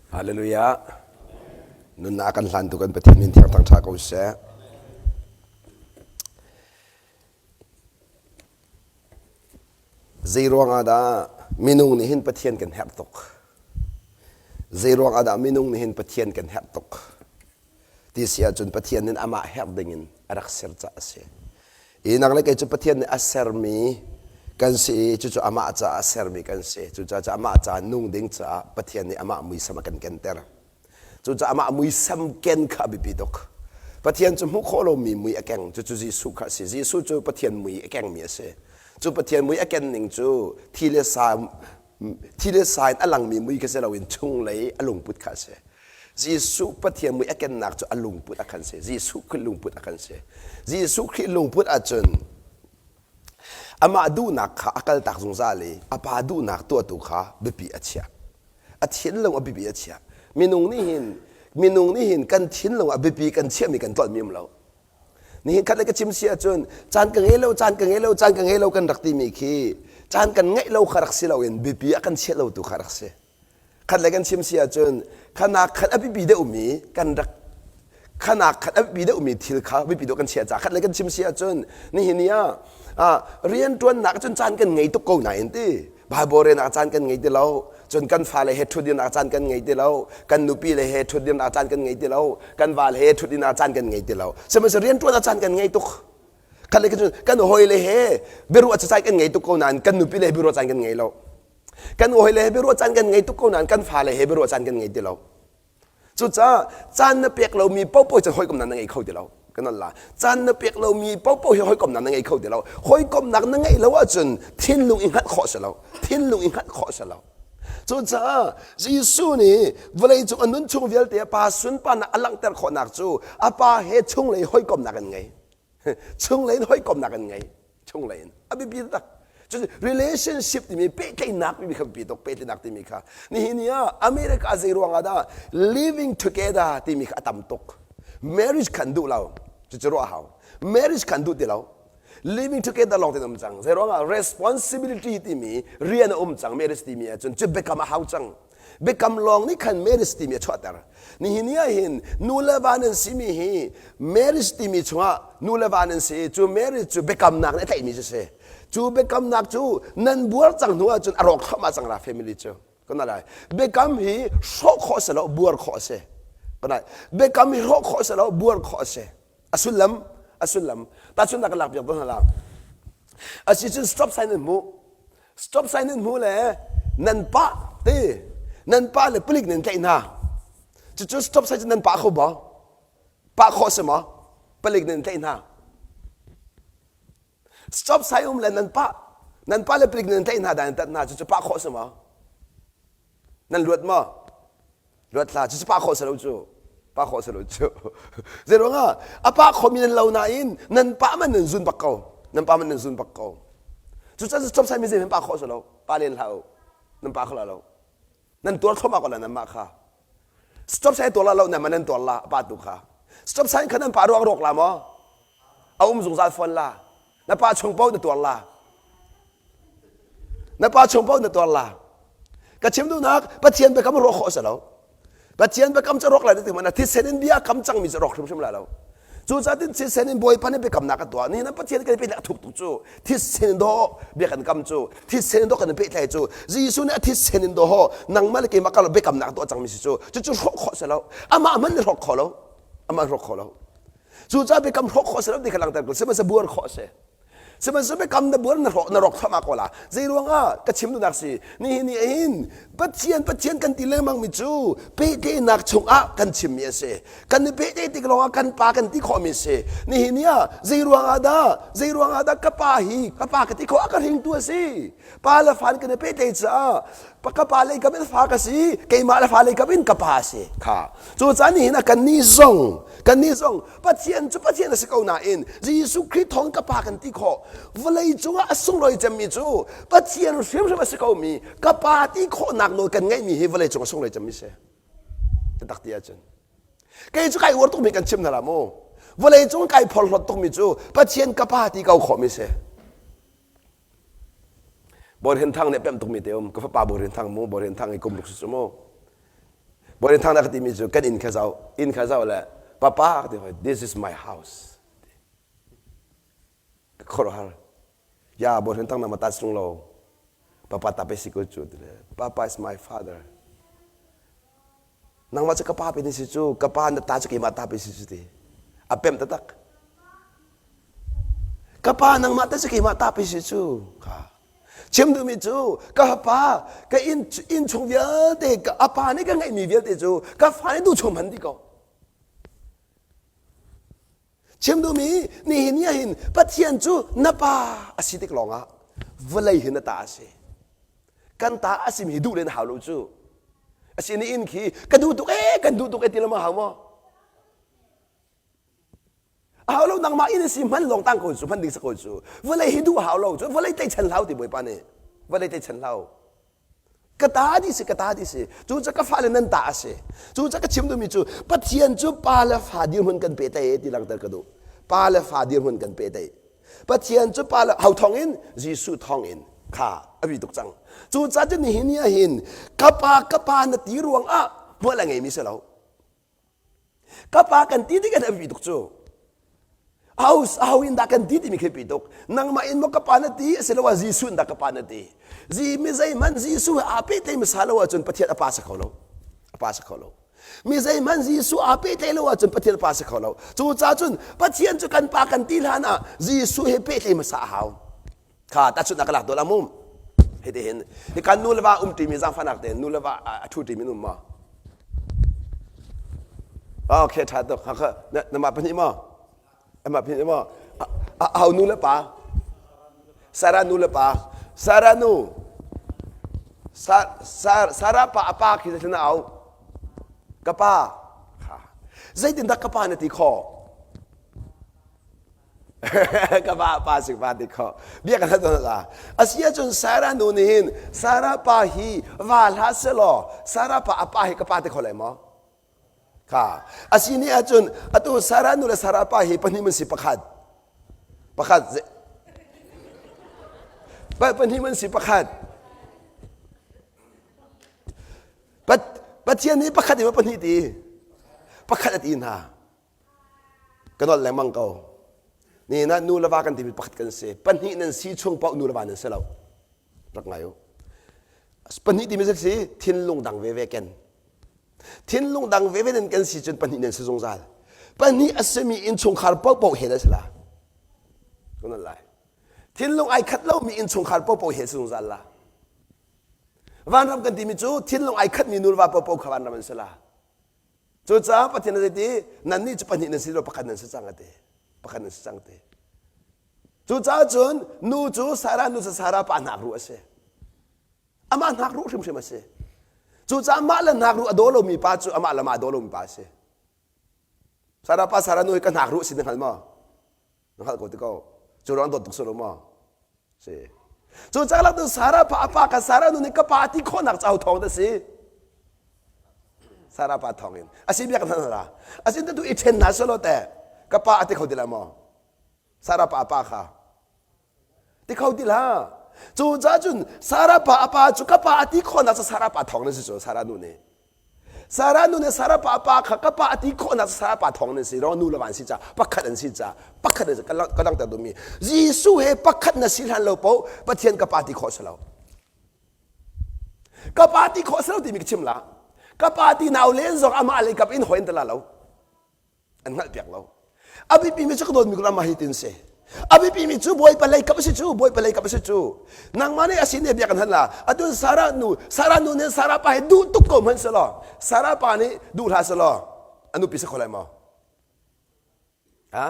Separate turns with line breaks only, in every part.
Hallelujah. Nunnak kan hlantu kan Pathian min thiang thang ṭha ko seh. Zei ruangah dah minung nih hin Pathian kan herh tuk? Zei ruangah dah minung nih hin Pathian kan herh tuk? Ti si ahcun Pathian nih amah herh dingin a rak ser caah a si. I nang le kei cu Pathian nih a sermi kan si i cucu amah caah a sermi kan si. Cucaah cu amah caah nung ding caah Pathian nih amah muisam a kan kenter. Cucaah amah muisam ken kha a biapi tuk. Pathian cu hmuh khawh lomi mui a keng, cucu Jesuh kha a si. Jesuh cu Pathian mui a kengmi a si. Cu Pathian mui a ken ning cu thi le sa thi le sa in a langmi mui kha si loin chunglei a lungput kha a si. Jesuh Pathian mui a kennak cu a lungput a kan si. Jesuh Khrih lungput a kan si. Jesuh Khrih lungput ahcun amah duhnak kha a kaltak zungzal i a pa duhnak tuahtu kha biapi a chiah. A thinlung a biapi a chiah. Minung nih hin minung nih hin kan thinlung a biapi kan chiahmi kan tlolhmi um lo. Nihin khat le ka chim si ahcun caan ka ngei lo, caan ka ngei lo, caan ka ngei lo kan rak timi khi caan kan ngeih lo kha rak si loin biapi a kan chiah lo tu kha rak si. Khat le kan chim si ahcun khanak khat a biapi deuhmi kan rak khanak khat a biapi deuhmi thil kha biapi deuh kan chiah caah khat le kan chim si ahcun nihin ni ah rianṭuannak cun caan kan ngei tuk ko nain ti Bible rian ah caan kan ngei ti lo cun kan fale he ṭhutdin ah caan kan ngei ti lo kan nupi le he ṭhutdin ah caan kan ngei ti lo kan val he ṭhutdin ah caan kan ngei ti lo sihmanhsehlaw rianṭuan ah caan kan ngei tuk khat le cun kan hawi le he biaruah caan kan ngei tuk ko nain kan nupi le he biaruah caan kan ngei lo Kan hawi he biaruah caan kan ngei tuk ko nain kan fale he biaruah caan kan ngei ti lo. Cucaah caan na pek lomi paohpaoh cu hawikomnak na ngei kho ti lo. Kan la. Caan na pek lomi paohpaoh hi hawikomnak na ngei kho ti lo. Hawikomnak na ngeih lo ahcun thinlung i hngalh khawh si lo. Thinlung i hngalh khawh si lo. Cucaah Jesuh nih vawleicung a nun chung vialte a pa sunparnak a langhter khawhnak cu a pa he chunglei hawikomnak an ngei. Chunglei in hawikomnak an ngei. Chunglei in. A biapi tak. Cun relationship timi pehtlaihnak timi kha biapi tuk pehtlaihnak timi kha nihin ni ah America zei ruang ah dah living together timi kha a tam tuk. Marriage khan duh lo. Cucu ruah hau. Marriage khan duh ti lo. Living together lawng tin um cang. Zei ruang ah responsibility timi rian a um cang marriage timi ahcun cu biakam a hau cang. Biakam lawng nih khan marriage timi a chuahter. Nihin ni ah hin nu le va nan simi hi marriage timi chungah nu le va nan si cu marriage cu biakamnak nih a tlaihmi cu si. Cu biakamnak cu nan buar cang hnu ahcun a rawk thluahmah cang ra family cu. Kana lai. Biakam hi hrawh khawh si lo buar khawh a si. Kana biakam hi hrawh khawh si lo buar khawh a si. A sullam a sullam tahchunhnak kan lak piak tawn hna la. Asi cun stop sign an hmuh. Stop sign nan hmu le nan pah ti nan pah le palik nan tlaih hna. Cucu stop sign cu nan pah kho maw? Pah khawh si maw? Palik nan tlaih hna. Stop sign um le nan pah nan pah le palik nan tlaih hna dan nan tat hna cucu pah khawh si maw? Nan luat maw? Luat hlah cucu pah khawh si lo cu. Pah khawh si lo cu. Zei ruangah a pah khomi nan lo nain nan pah man nan zun bak ko. Nan pah man nan zun bak ko. Cucaah stop sign mi zei hmanh pah khawh si lo. Pah len hlah u. Nan pah kho la lo. Nan tuar thluahmah ko la nan mah kha. Stop sign tuar la lo nan mah nan tuar la a pah tu kha. Stop sign kha nan pah ruang rawk la maw? A um zungzal fawn la. Na pa chung paoh na tuar la. Na pa chung paoh na tuar la. Ka chim duhnak Pathian biakam rawk khawh si lo. Pathian biakam cu rawk lai ti mana thisen in bia kam cangmi cu rawk hrimhrim lai lo. Cucaah tin thisen in Bawipa nih biakamnak a tuah. Nihin ah Pathian kan i pehtlaih a thuk tuk cu. Thisen in dawh bia kan kam cu. Thisen in dawh kan i pehtlaih cu. Jesuh nih a thisen in dawh nangmah le keimah kar biakamnak a tuah cangmi si cu. Cucu hrawh khawh si lo. Amah hmanh nih hrawk kho lo. Amah hrawk kho lo. Cucaah biakam hrawk khawh si lo ti kha langhter ko. Sihmanhsehlaw buar khawh a si. Sihmanhsehlaw biakam na buar na hrawk na rawk thluahmah ko la. Zei ruangah ka chim duhnak si nihin ni hin Pathian Pathian kan ti lengmang mi cu pehtlaihnak chungah kan chimmi a si. Kan i pehtlaih tik lawngah kan pa kan ti khawhmi a si. Nihin ni ah zei ruangah dah zei ruangah dah ka pa hi ka pa ka ti khawh a ka hringtu a si. Pa le fa kan i pehtlaih caah ka pa lei kam in fa ka si keimah le fa lei kam in ka pa a si kha. Cucaah nihin ah kannih zong kannih zong Pathian cu Pathian a si ko nain Jesuh Khrih thawng ka pa kan ti khawh. Vawlei cungah a sunglawi cemmi cu Pathian hrimhrim a si komi ka pa ti khawhnak nawl kan ngeihmi hi vawlei cung a sunglawi cemmi si. Taktak ti ahcun. Kei cu kai uar tukmi kan chim hna la mu. Vawlei cung kai phorhlawt tukmi cu Pathian ka pa ti ko khawhmi si. Bawi Rin Thang nih pemh tukmi te um ka fapa Bawi Rin Thang mu Bawi Rin Thang i kum ruk si cu mu. Bawi thang na ka timi cu kan inn kha zoh, inn kha zoh le papa ka ti hoi, this is my house. Ka khuaruahhar. Ya bawi tang na mata sung lo. Papa ta pe si ko cu Papa is my father. Nangmah cu ka pa pe ni si cu, ka pa na ta cu keimah ta pe si cu ti. A pemh taktak. Ka pa nangmah ta cu keimah ta pe si cu. Kha. Chim duhmi cu ka pa ka inn inn chung vialte ka a pa nih ka ngeihmi vialte cu ka fa nih duh chung hman dih ko. Chim duhmi nihin ni ahhin Pathian cu na pa a si tik lawngah vawlei hi na ta a si. Kan ta a simi hi duh len hau lo cu. A si ni inn khi ka duh tuk ee kan duh tuk ee ti lo ma hau maw? A hau lo nangmah inn a si hman lawng tang ko cu hman ding sa ko cu. Vawlei hi duh hau lo cu vawlei tleichan hlau ti Bawipa nih. Vawlei tleichan hlau. Ka ta dih si, ka ta dih si. Cu cu ka fale nan ta a si. Cu cu ka chim duhmi cu Pathian cu pa le fa dirhmun kan pehtlaih ti langhter ka duh. Pa le fa dirhmun kan pehtlaih. Pathian cu pa le ho thawng in Jesuh thawng in kha a bi tuk cang. Cu ca cu nihin ni ah hin ka pa ka pa na ti ruang ah hmual a ngeimi si lo. Ka pa kan ti tik ah a bi tuk cu. Aho aho in dah kan ti timi khi pi tuk. Nangmah in maw ka pa na ti asiloah Jesuh in dah ka pa na ti. Zi mi zeihmanh Jesuh he aa pehtlaih hmasa lo ahcun Pathian a pa si kho lo. A pa si kho lo. Mi zeihmanh Jesuh aa pehtlaih lo ahcun Pathian a pa si kho lo. Cucaah cun Pathian cu kan pa kan ti hlan ah Jesuh he pehtlaih hmasa a hau. Kha tahchunhnak ka lak dawn amum. Hiti hin hi kan nu le va um ṭimi zaangfahnak tein nu le va a ṭhu ṭimi um maw? Okay, ṭha tuk. Hakha na mah pahnih maw? Amah pahnih maw? Aho nu le pa? Sarah nu le pa. Sarah nu. Sarah pa a pa khi zeitin a au? Ka pa. Zeitindah ka pa na ti khawh? ka pa pa si pa ti kho bia kan hal la asi ahcun Sarah nu nih hin Sarah pa hi va hlah selaw Sarah pa a pa hi ka pa ti kho lai maw kha asi nih ahcun atu Sarah nu le Sarah pa hi pahnih man si pakhat pakhat pahnih man si pakhat Pathian nih pakhat in pahnih ti pakhat a ti hna Ka nolh lengmang ko. Nihin ah nu le va kan timi pakhat kan si. Pahnih nan si chung paoh nu le va nan si lo. Rak ngai u. Pahnih timi si thinlung dang veve ken. Thinlung dang veve nan kan si cun pahnih nan si zungzal. Pahnih a simi innchungkhar paohpaoh he na si la. Ka nolh lai. Thinlung ai khat lomi innchungkhar paohpaoh he si zungzal la. Vanram kan timi cu thinlung ai khatmi nu le va paohpaoh kha vanram an si la. Cucaah Pathian a zeiti nannih cu pahnih nan si lo pakhat nan si cang a ti. Pakhat nan si cang ti. Cucaah cun nu cu Sarah nu cu Sarah pa hnakruh a si. Amah hnakruh hrimhrim a si. Cucaah mah le hnakruh a daw lomi pa cu amah le mah a daw lomi pa a si. Sarah pa Sarah nu hi ka hnakruh a si na hngal maw? Na hngalh ko ti ko. Cu ruang dawt tuk si lo maw? Si. Cu caah tu Sarah pa a pa kha Sarah nu nih ka pa ti khawhnak cau thawng da si. Sarah pa thawng in. A si biak hna la. A sin tu i then hna selo te. Ka pa a ti kho ti la maw? Sarah pa a pa kha. Ti kho ti la. Cu caah cun Sarah pa a pa cu ka pa a ti khawhnak cu Sarah pa thawng na si cu Sarah nu nih. Sarah nu nih Sarah pa pa kha ka pa a ti khawhnak Sarah pa thawng nan si ro nu le van si ca pakhat an si ca pakhat an si ka langhter duhmi Jesuh he pakhat na si hlan lo po Pathian ka pa ti khawh si lo ka pa ti khawh si lo timi ka chim la ka pa ti nau len zong amah lei kap in hoi an ti la lo an hngalhpiak lo. A biapimi cu ka dawtmi ko mah hi tin si. A biapimi cu Bawipa lei kap a si cu, Bawipa lei kap a si cu. Nangmah nih a sin bia kan hal la. Atu Sarah nu, Sarah nu nih Sarah pa hi duh tuk ko hmanh selaw, Sarah pa nih duh hlah selaw, a nupi si kho lai maw? Ha?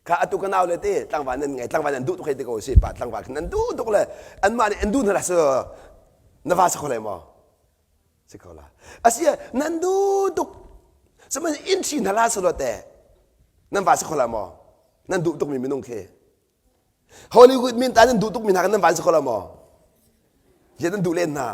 Kha atu ka nau le te tlangval nan ngai, tlangval nan duh tuk hei ti ko si pa tlangval nan duh tuk le anmah nih an duh hna su na va si kho lai maw? Si ko la. Asia nan duh tuk. Sihmanhsehlaw inn ṭhi hna la selaw te nan va si kho la maw? Nan duh tukmi minung khi. Hollywood min ta nan duh tukmi hna nan van si kho la maw? Ziah nan duh len hna?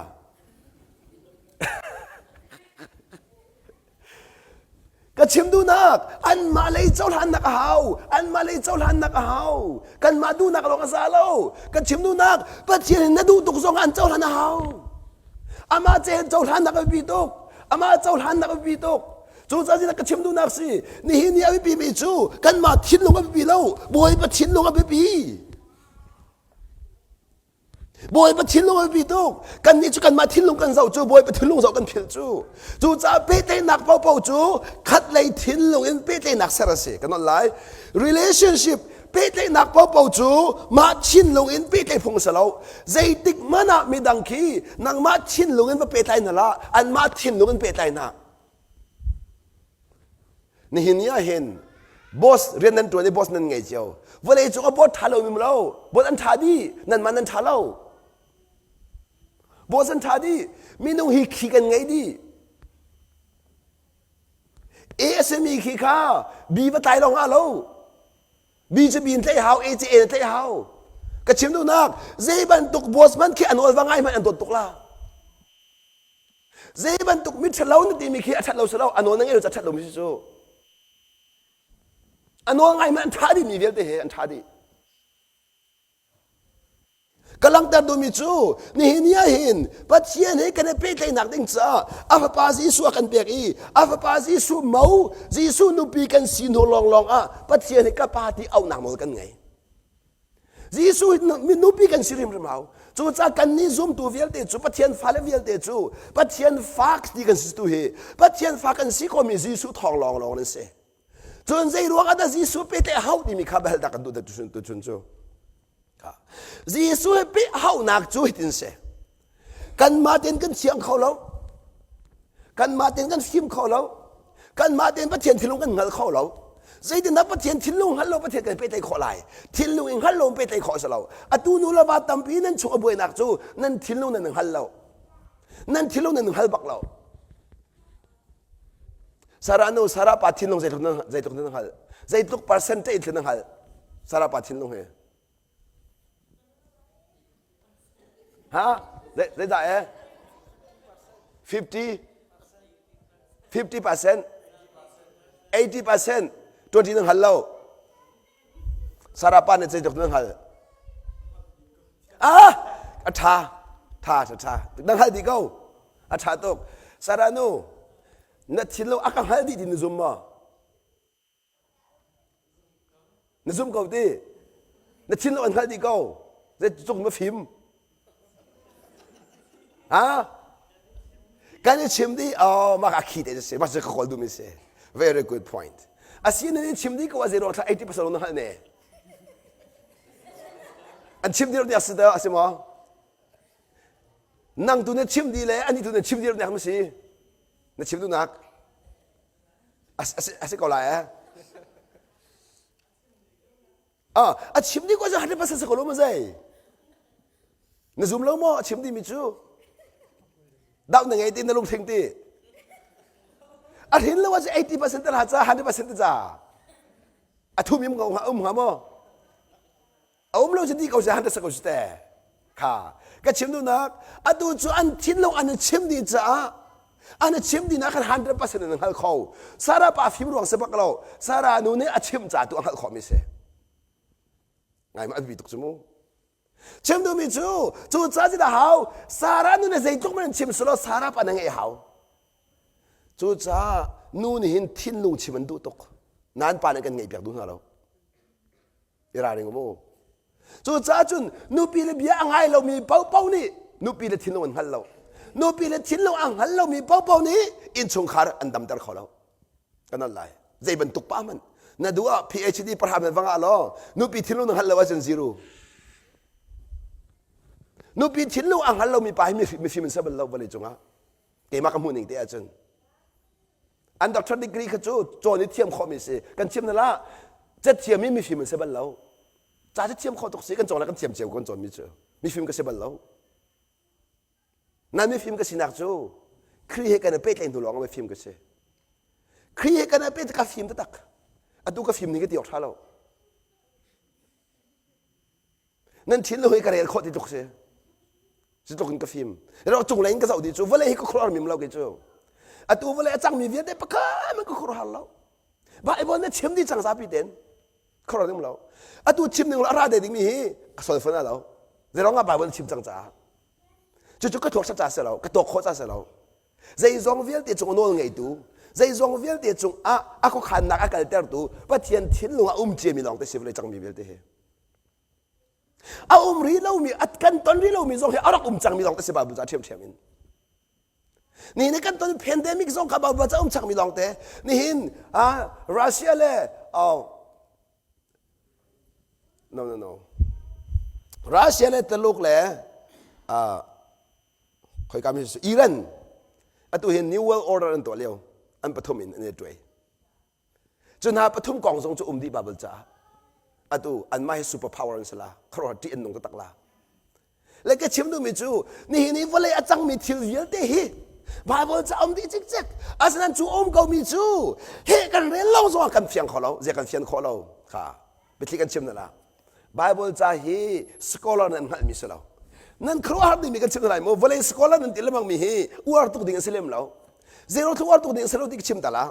Ka chim duhnak anmah lei cohlannak a hau anmah lei cohlannak a hau kanmah duhnak lawng a za lo ka chim duhnak Pathian in na duh tuk zong an cohlan a hau amah ce cohlannak a biapi tuk. Amah cohlannak a biapi tuk. Cucaah ka chim duhnak si nihin ni a biapi mi cu kanmah thinlung a biapi lo Bawipa thinlung a biapi. Bawipa thinlung a biapi tuk. Kannih cu kanmah thinlung kan zoh cu Bawipa thinlung zoh kan philh cu. Cucaah pehtlaihnak paohpaoh cu khatlei thinlung in pehtlaihnak ser a si. Kan nolh lai. Relationship pehtlaihnak paohpaoh cu mah thinlung in pehtlaih phung a si lo. Zeitik hmanh ah midang khi nangmah thinlung in va pehtlai hna hlah, anmah thinlung in pehtlai hna. Nihin ni ah hin boss rian nan ṭuan i boss nan ngei cio. Vawlei cung ah boss ṭha lo mi lo, boss an ṭha dih, nanmah nan ṭha lo. Boss an ṭha dih, minung hi khi kan ngei dih. A a simi khi kha B va tlai lo hnga lo. B cu B in tlaih hau, A cu A in tlaih hau. Ka chim duhnak, zei bantuk boss hmanh khi an awl va ngai hmanh an dawt tuk la. Zei bantuk mi ṭhalo na timi khi a ṭhat lo si lo, a nawl na ngei lo cu a ṭhat lomi si cu. A nawl ngai hmanh an ṭha dih mi vialte he an ṭha dih. Ka langhter duhmi cu nihin ni ah hin Pathian he kan i pehtlaihnak ding caah a fapa Jesuh a kan pek i a fapa Jesuh mo Jesuh nupi kan si hnu lawnglawng ah Pathian hi ka pa ti auhnak nawl kan ngei. Jesuh nupi kan si hrimhrim hau. Cucaah kannih zumtu vialte cu Pathian fale vialte cu Pathian fa ti kan si tu hi Pathian fa kan si komi Jesuh thawng lawnglawng nan si. Cun zei ruang ah dah Jesuh pehtlaih hau timi kha biahal kan duh tuchun cu. Jesuh he peh haunak cu hitin si. Kanmah tein kan thiang kho lo. Kanmah tein kan fim kho lo. Kanmah tein Pathian thinlung kan hngal kho lo. Zeitindah Pathian thinlung hngal lo Pathian kan pehtlaih khawh lai? Thinlung in hngal lo pehtlaih khawh si lo. Atu nu le va tampi nan chung a buainak cu nan thinlung nan hngal lo. Nan thinlung nan hngal bak lo. Sarah nu Sarah pa thinlung zeitluk na zeitluk na hngalh zeitluk percentage na hngalh Sarah pa thinlung hi ha zeidah eh 50 50 percent 80 percent 20 na hngal lo Sarah pa nih zeitluk na hngal ah a ṭha ṭha ṭha ṭha na hngal dih ko a ṭha tuk Sarah nu na thinlung a ka hngal dih ti na zum maw na zum ko ti na thinlung an hngalh dih ko zeitluk na fim ha kan i chim dih oh mah ka khi te si mah ka kawl duhmi si very good point asi nan in chim dih ko a zei ruang thla 80% na hngalh ne an chim dih ro si a si maw nang tu na chim dih le ani tu na chim dih ro nek si na chim duhnak a si ko lai eh Ah, a chim dih ko cu 100% si ko lo ma zei? Na zum lo maw a chim dihmi cu? Dau na ngei ti na lungthing ti. A hrin lo ah 80% te la ca 100% te ca. A thum im ko um hnga maw? A um lo cu di ko si 100 ko si te. Kha ka chim duhnak atu cu an thinlung an i chim dih caah an i chim dih nak khan 100% in an hngal kho Sarah pa fim ruang si bak lo Sarah nu nih a chim ca tu a hngalh khawhmi si ngai ma a biapi tuk cu mu chim duhmi cu cu ca cu dah hau Sarah nu nih zeitluk man chim selaw Sarah pa na ngeih hau cucaah nu nih hin thinlung chim an duh tuk nan pa nih kan ngeih piak duh hna lo i ralring mu cucaah cun nupi le bia a ngai lomi paohpaoh nih nupi le thinlung an hngal lo nupi le thinlung a hngal lomi paohpaoh nih innchungkhar an damter kho lo kan al lai zei bantuk pa hmanh na duh ah PhD pahra men va ngah law nupi thinlung na hngalh lo ahcun zero nupi thinlung a hngal lomi pa hi mifim an si bal lo vawlei cungah keimah ka hmuh ning te ahcun An doctor degree kha cu cawn i thiam khawhmi si. Kan thiam na la cat thiam i mifim an si bal lo. Ca cu thiam khawh tuk si kan cawn le kan thiam cio kan cawnmi cu mifim ka si bal lo. Nan mifim ka sinak cu Khrih he kan i pehtlaih hnu lawng ah mifim ka si. Khrih he kan i pehtlaih ka fim taktak. Atu ka fim ning ka ti awk ṭha lo. Nan thinlung hi ka rel khawh ti tluk si. Si tluk in ka fim. Ro cung lei in ka zoh dih cu vawlei hi ka khuaruahhar mim lo kei cu. Atu vawlei a cangmi vialte pakhat man ka khuaruahhar lo. Bible na chim dih cang zapi ten. Khuaruahhar ding lo. Atu chim ning lo a ra de dingmi hi a sol fana lo. Zeirong ah Bible chim cang caah. Cucu ka thuak ca si lo, ka tuak khawh ca si lo. Zeizong vialte cung nawl ngeitu, zeizong vialte cung ah a khuakhannak a kaltertu Pathian thinlung ah um ciami lawng te si vawlei cangmi vialte hi. A um rih lomi, a kan ton rih lomi zong hi a rak um cangmi lawng te si Bible ca ṭhiamṭhiam in. Nihin kan ton pandemic zong kha Bible ca um cangmi lawng te. Nihin ah Russia le oh, no no no Russia le Taluk le uh, khoika mi Iran atu hin New World Order an tuah lio an pathum in an i tuai cu hna pathum kong zong cu um dih Bible caah atu anmah hi super power an si la khuaruahhar ṭih an nung taktak la le ka chim duhmi cu nihin i vawlei a cangmi thil vialte hi Bible ca um dih cikcek asinain cu um komi cu he kan rel lo zongah kan fiang kho lo zia kan fian khawh lo kha biathli kan chim na la Bible ca hi scholar nan hngalhmi si lo nan khuaruahhar dingmi kan chim lai mu vawlei scholar nan ti lengmang mi hi uar tuk ding a si lem lo zero thlu uar tuk ding a si lo ti ka chim ta la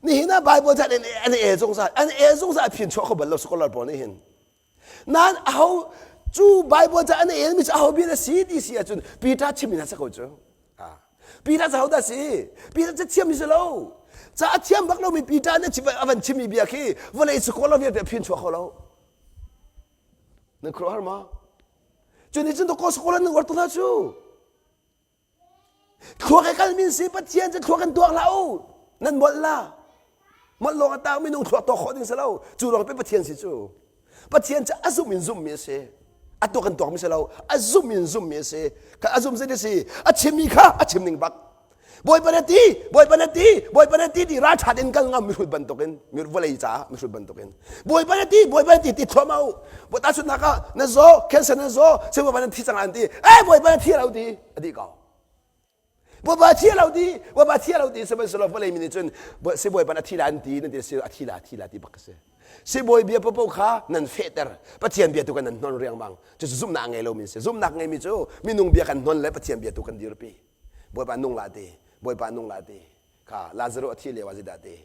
nihin ah Bible ca an an e zungzal an e zungzal a phin chuah kho bal lo scholar pawl nih hin nan aho cu Bible ca an el mi cu aho bia na si ti si ahcun Peter chim in a si ko cu Peter cu hodah si? Peter cu thiam si lo. Ca a thiam bak lomi Peter nih a van chimmi bia khi vawlei cu kawl vialte a phin chuak kho lo. Nan khuaruahhar ma? Cu nih cun kaw sakol an uar tu hna cu. Thluak he kalmi si Pathian cu thluak in tuak hlah u. Nan molh la. Molh lawng a tang minung thluak tuak khawh ding si lo. Cu lawng pe Pathian si cu. Pathian cu a zumh in zumhmi a si. A tuak in tuakmi si lo. A zumh in zumhmi a si. A zumh zei si? A chimmi kha a chim ning bak. Bawipa na ti, Bawipa na ti, Bawipa na ti ti ralṭhat in kal ngam mihrut bantukin, vawlei caah mihrut bantukin. Bawipa na ti, Bawipa na ti ti thluahmah u. Tahchunhnak ah na zaw, cancer na zaw, sai Bawipa na thi cang an ti. Eh Bawipa na thi lo ti, a dih ko. Bawipa thi lo ti, Bawipa thi lo ti sihmanhsehlaw vawlei mi nih cun sibawi a thi la an ti nan ti si a thi la thi la ti bak a si. Sibawi bia paohpaoh kha nan fehter Pathian bia tu kan nan hnon riangmang cucu zumhnak a ngei lomi si. Zumhnak ngeimi cu minung bia kan hnon le Pathian bia tu kan dirpi. Bawipa nung la ti, Bawipa nung la ti. Kha Lazarus a thi lio ah zeidah ti?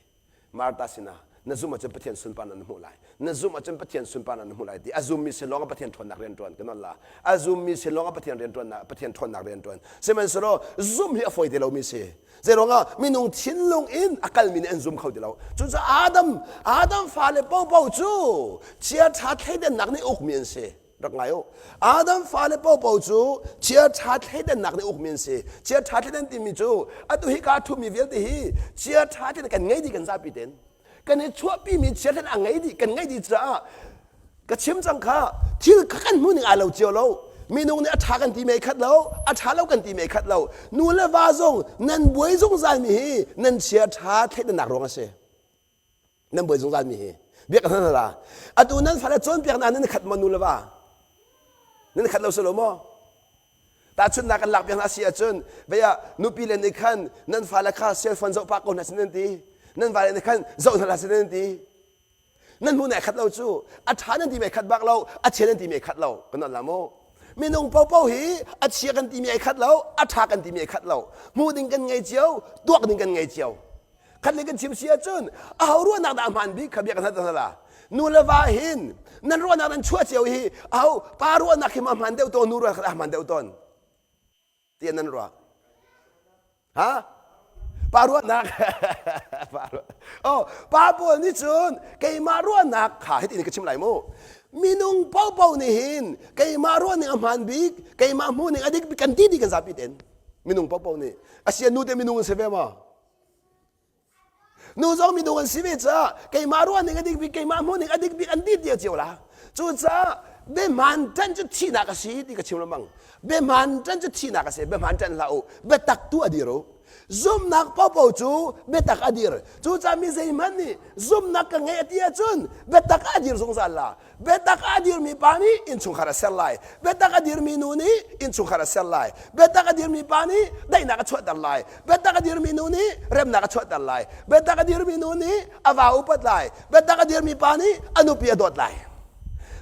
Martha sinah na zumh ahcun Pathian sunparnak na hmuh lai. Na zumh ahcun Pathian sunparnak na hmuh lai ti. A zummi sin lawng ah Pathian ṭhawnnak rian ṭuan kan la. A zummi sin lawng ah Pathian rian ṭuannak Pathian ṭhawnnak rian ṭuan. Sihmanhsehlaw zumh hi a fawi ti lomi si. Zeiruangah minung thinlung in a kalmi nih an zum kho ti lo. Cucaah Adam Adam fale popo cu chia ṭha thleidannak nih ukmi an si. Rak ngai u. Adam fale popo cu chia ṭha thleidannak nih ukmi an si. Chia ṭha thleidan timi cu atu hi kaa ṭhumi vialte hi chia ṭha thleidan kan ngei dih kan zapi ten. Kan i chuahpimi chia thleidan a ngei dih kan ngei dih caah ka chim cang kha thil kha kan hmuh ning aa lo cio lo. Minung nih a ṭha kan ti mei khat lo, a ṭha lo kan ti mei khat lo. Nu le va zong nan buai zungzal mi hi nan chia ṭha thleidannak ruang a si. Nan buai zungzal mi hi biak hna la atu nan fale cawnpiaknak nan khat maw nu le va nan khat lo si lo maw tahchunhnak kan lak piak hna si ahcun vei ah nupi le nih khan nan fale kha cell phone zoh pah ko hna sin nan ti nan vale nih khan zoh hna hlah sin nan ti nan hmu nai khat lo cu a ṭha nan ti mei khat bak lo a chia nan ti mei khat lo kan la mu minung popo hi a chia kan ti mi ai khat lo a ṭha kan ti mi ai khat lo hmuh ding kan ngei cio tuak ding kan ngei cio khat le kan chim si ahcun aho ruahnak dah hmaan bik kha bia kan hal hna nu le va hin nan ruahnak nan chuah cio hi aho pa ruahnak hi ma hmaan deuh tawn nu ruahnak hmaan deuh tawn tiah nan ruah ha pa ruahnak pa ruah oh pa pawl nih cun keimah ruahnak kha hitin ka chim lai mu minung popo nih hin keimah ruahning a hmaan bik keimah hmuhning a dik bik kan ti dih kan zapi ten minung popo nih asia nu te minung an si ve ma nu zong minung an si ve caah keimah ruah ning a dik bik keimah hmuh ning a dik bik an ti tia cio la cucaah biahmaan ṭan cu thihnak a si ti ka chim lengmang biahmaan ṭan cu thihnak a si biahmaan ṭan hlah u biatak tu a dir u zumhnak popo cu biatak a dir cucaah mi zeihmanh nih zumhnak ka ngei a ti ahcun biatak a dir zungzal la Biatak a dirmi pa nih innchungkhar a ser lai. Biatak a dirmi nu nih innchungkhar a ser lai. Biatak a dirmi pa nih daihnak a chuahter lai. Biatak a dirmi nu nih remnak a chuahter lai. Biatak a dirmi nu nih a va upat lai. Biatak a dirmi pa nih a nupi a dawt lai.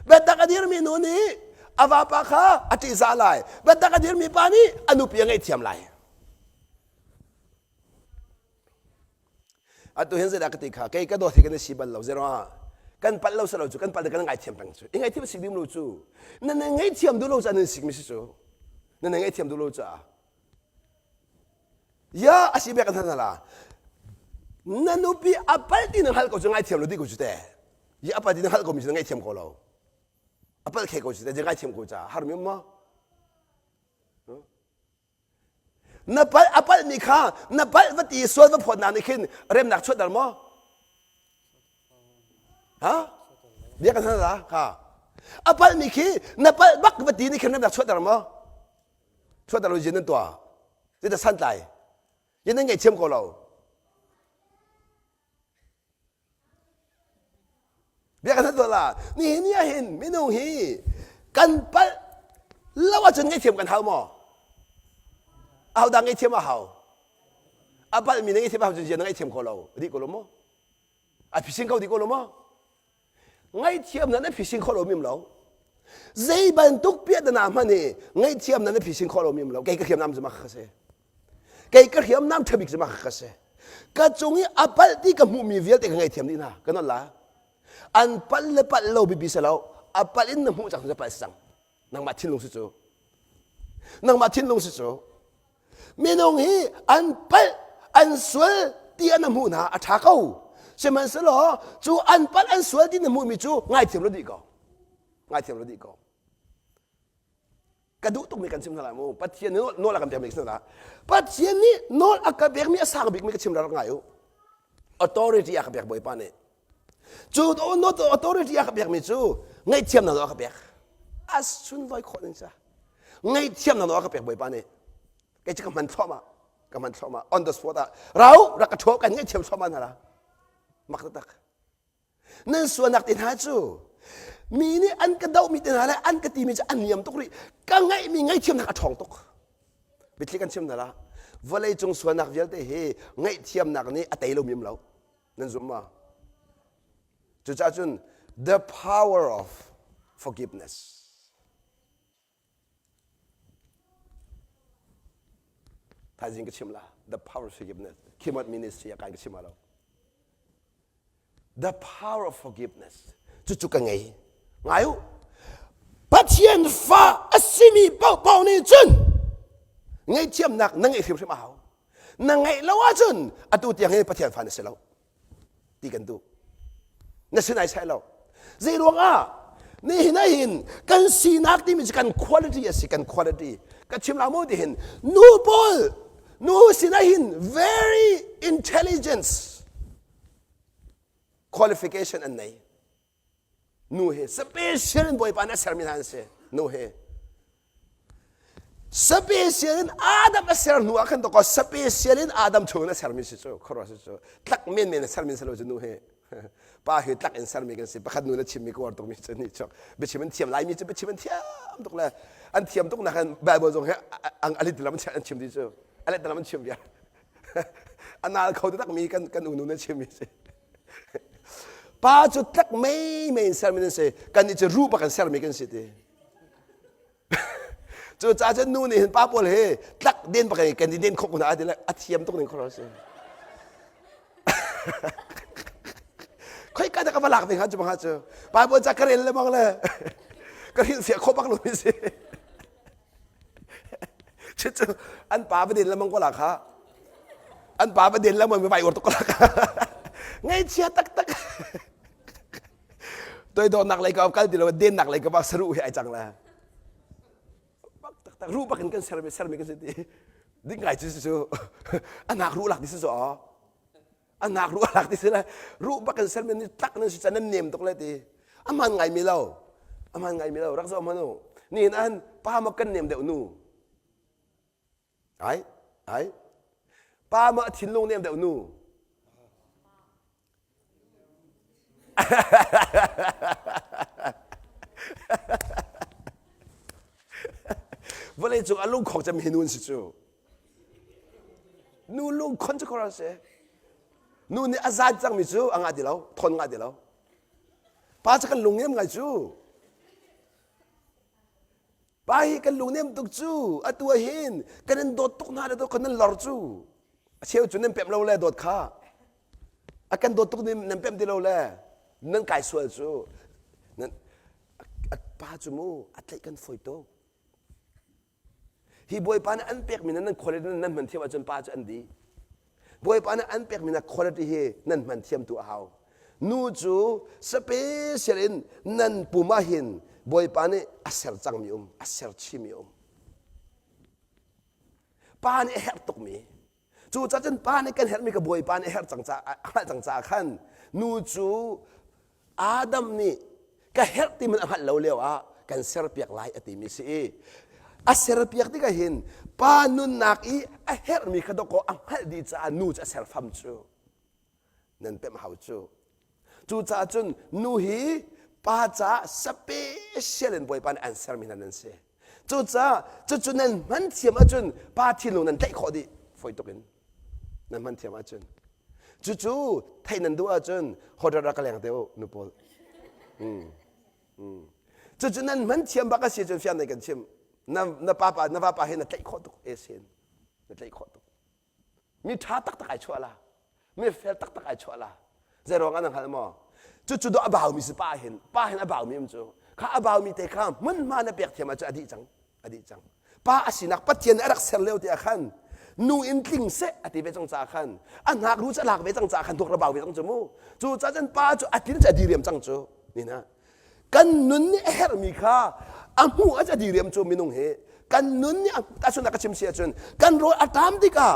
Biatak a dirmi nu nih a vapa kha a ṭihzah lai. Biatak a dirmi pa nih a nupi a ngaihthiam lai. Atu hin zeidah ka ti kha kei ka dawt hi kan i si bal lo zeruangah kan palh lo silo cu kan palh kan ngaithiam peng cu i ngaithiam sik dim lo cu nan nan ngaihthiam duh lo caah nan sikmi si cu nan nan ngaihthiam duh lo caah. Ya a si bek kan hna la. Na nupi a pal ti na hngalh ko cu ngaithiam lo di ko cu te. Ya a pal ti na hngalh ko mi cu na ngaihthiam ko lo. A pal khe ko cu te ngaithiam ko ca har mi ma. Na pal a palh mi kha na palh va ti sual va phawt na nih khin remnak chuat maw? Ha? Bia kan hal la ha. A palh mi khi na palh bak va ti nih khin remnak chuat maw? Chuat lo jin nan tuah. Zeita santlai. Yin nan ngaihthiam ko lo. Bia kan tuah la. Nihin ni ah hin minung hi kan palh lo ahcun ngaihthiam kan hau maw? Ahodah ngaihthiam a hau? A palhmi na ngaihthiam a hau cun zia na ngaihthiam kho lo. Dih ko lo maw? A phising kho dih ko lo maw? Ngaihthiam na na phising kho lo mim lo. Zei bantuk piahtana hmanh hi ngaihthiam na na phising kho lo mim lo. Kei ka hriamnam cu mah kha si. Kei ka hriamnam ṭha bik cu mah ka si. Ka cung i a palh ti ka hmuhmi vialte ka ngaihthiam dih hna. Ka nolh la. An palh le palh lo bibi si lo. A palh in na hmuh cang cu palh si cang. Nangmah thinlung si cu. Nangmah thinlung si cu. Minung hi an palh, an sual ti an hmuh hna a ṭha ko. Sihmanhsehlaw cu an palh an sual ti na hmuhmi cu ngaithiam lo dih ko. Ngaithiam lo dih ko. Ka duh tukmi kan chim hna lai mu. Pathian nih nawl a kan pekmi ka chim hna. Pathian nih nawl a ka pekmi a sang bikmi ka chim rak ngai u. Authority a ka pek Bawipa nih. Cu authority a ka pekmi cu ngaihthiamnak nawl a ka pek. A sunlawi khawh ning ca. Ngaihthiamnak nawl a ka pek Bawipa nih. Kei cu ka hman thluahmah. Ka hman thluahmah. On the spot ah rau rak ka ṭhuah kan ngaihthiam thluahmah hna la. Mak taktak. Nan sualnak te hna cu mi nih an ka dohmi te hna le an ka timi cu an niam tuk rih. Ka ngaihmi ngaihthiamnak a ṭhawng tuk. Biathli kan chim hna la. Vawlei cung sualnak vialte hi ngaihthiamnak nih a tei lomi um lo. Nan zum ma? Cucaah cun the power of forgiveness. Thaizing ka chim la. The power of forgiveness. Khimot ministry a kai ka chim lo. The power of forgiveness. Cucu ka ngei. Ngai u. Pathian fa a simi paohpaoh nih cun ngaihthiamnak na ngeih hrimhrim a hau. Na ngeih lo ahcun atu tiang hi Pathian fa na si lo. Ti kan duh. Na si nai sai lo. Zei ruangah nihin ah hin kan sinak timi cu kan quality a si kan quality. Ka chim la mu ti hin nu pawl nu sinah hin very intelligence qualification an nei. Nu hi special in Bawipa nih a sermi hna an si. Nu hi special in Adam a ser hnu ah khan to special in Adam chung in a sermi si cu khuaruah si cu tlak menmen a sermi si lo cu nu hi pa hi tlak in sermi kan si pakhat nu na chimmi ka uar tukmi cu ni chok biachim an thiam laimi cu biachim an thiam tuk le an thiam tuk nak in Bible zong hi a lit lam an chim ti cu a let lam an chim viar a nal kho taktak mi kan kan unu na chimmi si pa cu tlak mei mei in sermi nan si kan nih cu ruh bak in sermi kan si ti cu ca cun nu nih hin pa pawl hi tlak den bak in kan i den khawh ko hna ti le a thiam tuk ning khor si khoi ka da ka va lak ve hnga cu bang cu Bible ca ka rel le bang le ka hrilhfiah khawh bak lo mi si Cucu an pa va den lemang ko la kha. An pa va den lemang mi vai ur tuk ko la kha. Ngaihchia taktak. Toidornak lei ka kal ti lo dennak lei ka ba saru hi ai cang la. Bak taktak ru bak in kan sermi sermi kan si ti. Ding ngai cu cu anak ru lak ti si so. Anak ru lak ti si le ru bak in sermi ni tlak nan si ca nan nem tuk le ti. Aman ngai mi lo. Aman ngai mi lo rak zo manu. Nihin an pa ma kan nem deuh nu. Ai ai pa ma thinlung nem deuh nu. Vawlei cung a lungkhong cem hi nu si cu. Nu lungkhon cu kora si. Nu nih a zat cangmi cu a ngah ti lo, thon ngah ti lo. Pa cu kan lung nem ngai cu. Pa hi kan lung nem tuk cu. Atu ah hin kan in dawt tuk hna le dawt kan nan lor cu. A cheu cu nan pemh lo le dawt kha. A kan dawt tuk nan pemh ti lo le nan kai sual cu. Nan pa cu mu a tlaih kan fawi tuk. Hi Bawipa nih an pekmi nan quality nan hman thiam ahcun pa cu an di. Bawipa nih an pekmi na quality hi nan hman thiam tu a hau. Nu cu special in nan pum ah hin Bawipa nih a ser cangmi um, a ser chimi um. Pa nih a herh tukmi. Cu cun pa nih kan herhmi ka Bawipa nih a herh cang caah a hngalh cang caah khan nu cu Adam nih ka herh ti man a hngalh lo lio ah kan serpiak lai a timi si i a serpiak tikah hin pa nunnak i a herhmi kha dawkaw a hngalh dih caah nu cu a serfam cu nan pemh hau cu cucaah cun nu hi pa caah special in Bawipa nih an sermi hna nan si cucaah cucu nan hman thiam ahcun pa thinlung nan tlaih khawh dih fawi tuk in nan hman thiam ahcun Cucu theih nan duh ahcun hotel rak ka leng te u nu pawl. Mm. Mm. Cucu nan hman thiam bak a si cun fiang nei kan chim. Na na papa na vapa he na tlaih khawh tuk e sen. Na tlaih khawh tuk. Mi ṭha taktak ai chuah la. Mi fel taktak ai chuah la. Zei ruang ah na hngal maw? Cucu do a baumi si pa hin pa hin a baumi um cu. Kha a baumi te kha hmunhma na pek thiam ahcun a dih cang. A dih cang. Pa a sinak Pathian nih a rak ser lio ti ah khan nu in tling seh a ti ve cang caah khan a hnakru cu a lak ve cang caah khan hnuk bau ve cang cu mu. Cu caah cun pa cu a tlin cu a diriam cang cu. Nina kan nun nih a herhmi kha a hmuh a a diriam cu minung hi kan nun nih tahchunhnak ka chim si ahcun kan rawl a ṭam tikah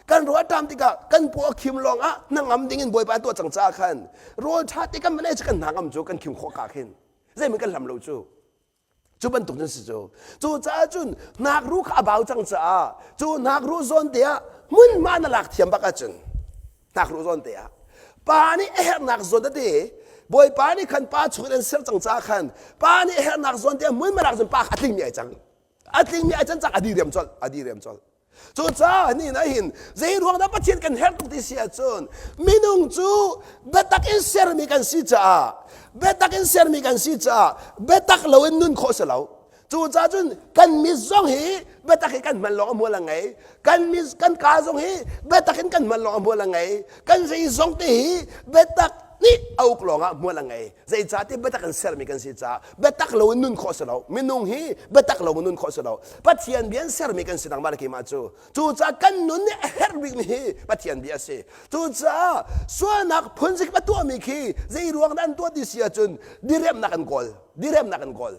kan rawl a ṭam tikah kan paw a khim lawng ah hnangam ding in Bawipa tuah cang caah khan rawl ṭha te kan van ei cu kan hnangam cu kan khim khawh ka khin zeihmanh kan hlam lo cu Cu bantuk cun si cu. Cucaah cun hnakruh kha a bau cang caah cu hnakruh zawn te ah hmunhma na lak thiam bak ahcun hnakruh zawn te ah pa nih a herhnak zawn tete Bawipa nih khan pa chung in an ser cang caah khan pa nih a herhnak zawn te ah hmunhma lak cun pa kha a tlingmi ai cang. A tlingmi ai can cang a diriam colh a diriam colh. Cucaah ni na hin zei ruang dah Pathian kan herh tuk ti si ahcun minung cu biatak in sermi kan si caah biatak in sermi kan si caah biatak loin nun khawh si lo. Cucaah cun kan mit zong hi biatak hi kan hman lawng a hmual a ngei. Kan mit kan kaa zong hi biatak in kan hman lawng a hmual a ngei. Kan zei zong te hi biatak nih a uk lawng ah hmual a ngei. Zeicahtiah biatak in sermi kan si caah biatak loin nun khawh si lo. Minung hi biatak lo in nun khawh si lo. Pathian bia in sermi kan si nangmah le keimah cu. Cucaah kan nun nih a herh bikmi hi Pathian bia a si. Cucaah sualnak phun zik a tuahmi khi zei ruang dah an tuah ti si ahcun diriamnak an kawl. Diriamnak an kawl.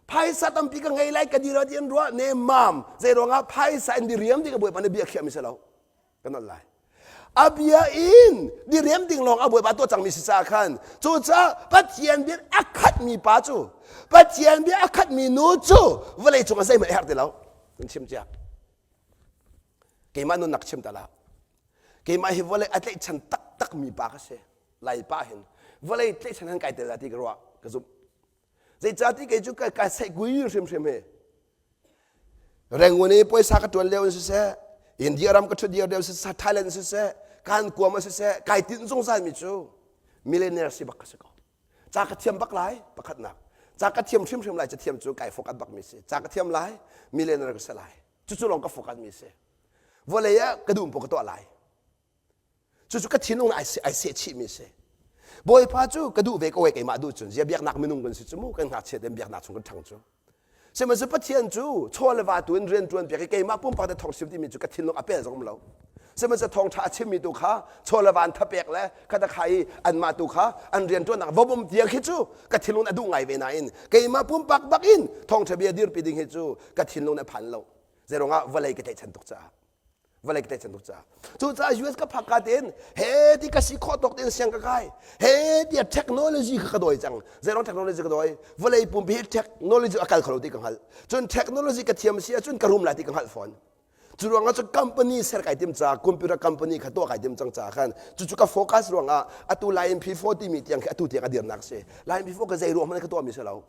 Phaisa tampi ka ngei lai ka dir ti an ruah nemmam zei ruangah phaisa in diriam ding a Bawipa nih bia khiahmi si lo. Kan nolh lai. A bia in diriam ding lawng a Bawipa tuah cangmi si caah khan cucaah Pathian bia a khatmi pa cu Pathian bia a khatmi nu cu vawlei cung ah zeihmanh a herh ti lo. Kan chim cia. Keimah nunnak chim ta la. Keimah hi vawlei a tlaihchan taktak mi pa ka si. Lai pa hin vawlei tlaihchan han kai tel la ti ka ruah ka zumh. Zeicahti kei cu ka seihkui hrimhrim hi. Rangoon i puaisa ka ṭuan lio in siseh, India ram ka ṭhut lio lio siseh, Thailand siseh, kan kuam ah siseh, kai tinh zungzalmi cu millionaire si bak ka si ko. Ca ka thiam bak lai, pakhatnak. Ca ka thiam hrimhrim lai, cathiam cu kai focus bakmi si. Ca ka thiam lai, millionaire ka si lai. Cucu lawng ka focus mi si. Vawlei ah ka duh paoh ka tuah lai. Cucu ka thinlung ai ai sehchihmi si. Bawipa cu ka duh ve ko keimah duh cun zia biaknak minung kan si cu mu kan ngakchia in biaknak chung kan ṭhang cu. Sihmanhsehlaw Pathian cu chaw le va tu in rian ṭuan piak i keimah pumpak te thawng chim timi cu ka thinlung a pel zong um lo. Sihmanhsehlaw thawngṭha a chimmi tu kha chaw le va an thapek le khata kha i anmah tu kha an rian ṭuannak va bawm tiang khi cu ka thinlung a duh ngai ve nain keimah pumpak bak in thawngṭha bia dirpi ding hi cu ka thinlung a phan lo. Zeiruangah vawlei ka tlaihchan tuk caah. Vawlei ka tlaihchan tuk caah. Cucaah US ka phak ka tein he ti ka si khawh tawk tein siang ka kai. He tiah technology kha ka dawi cang. Zeiruang technology ka dawi? Vawlei pumpi hi technology a kal kho lo ti ka hngalh. Cun technology ka thiam si ahcun ka rum lai ti ka hngalh fawn. Cu ruangah cu company ser kai tim ca, computer company kha tuah kai tim cang ca khan cucu ka focus ruangah atu Lai MP4 timi tiang khi atu tiang a dirnak si. Lai MP4 ka zei ruang hmanh ka tuahmi si lo.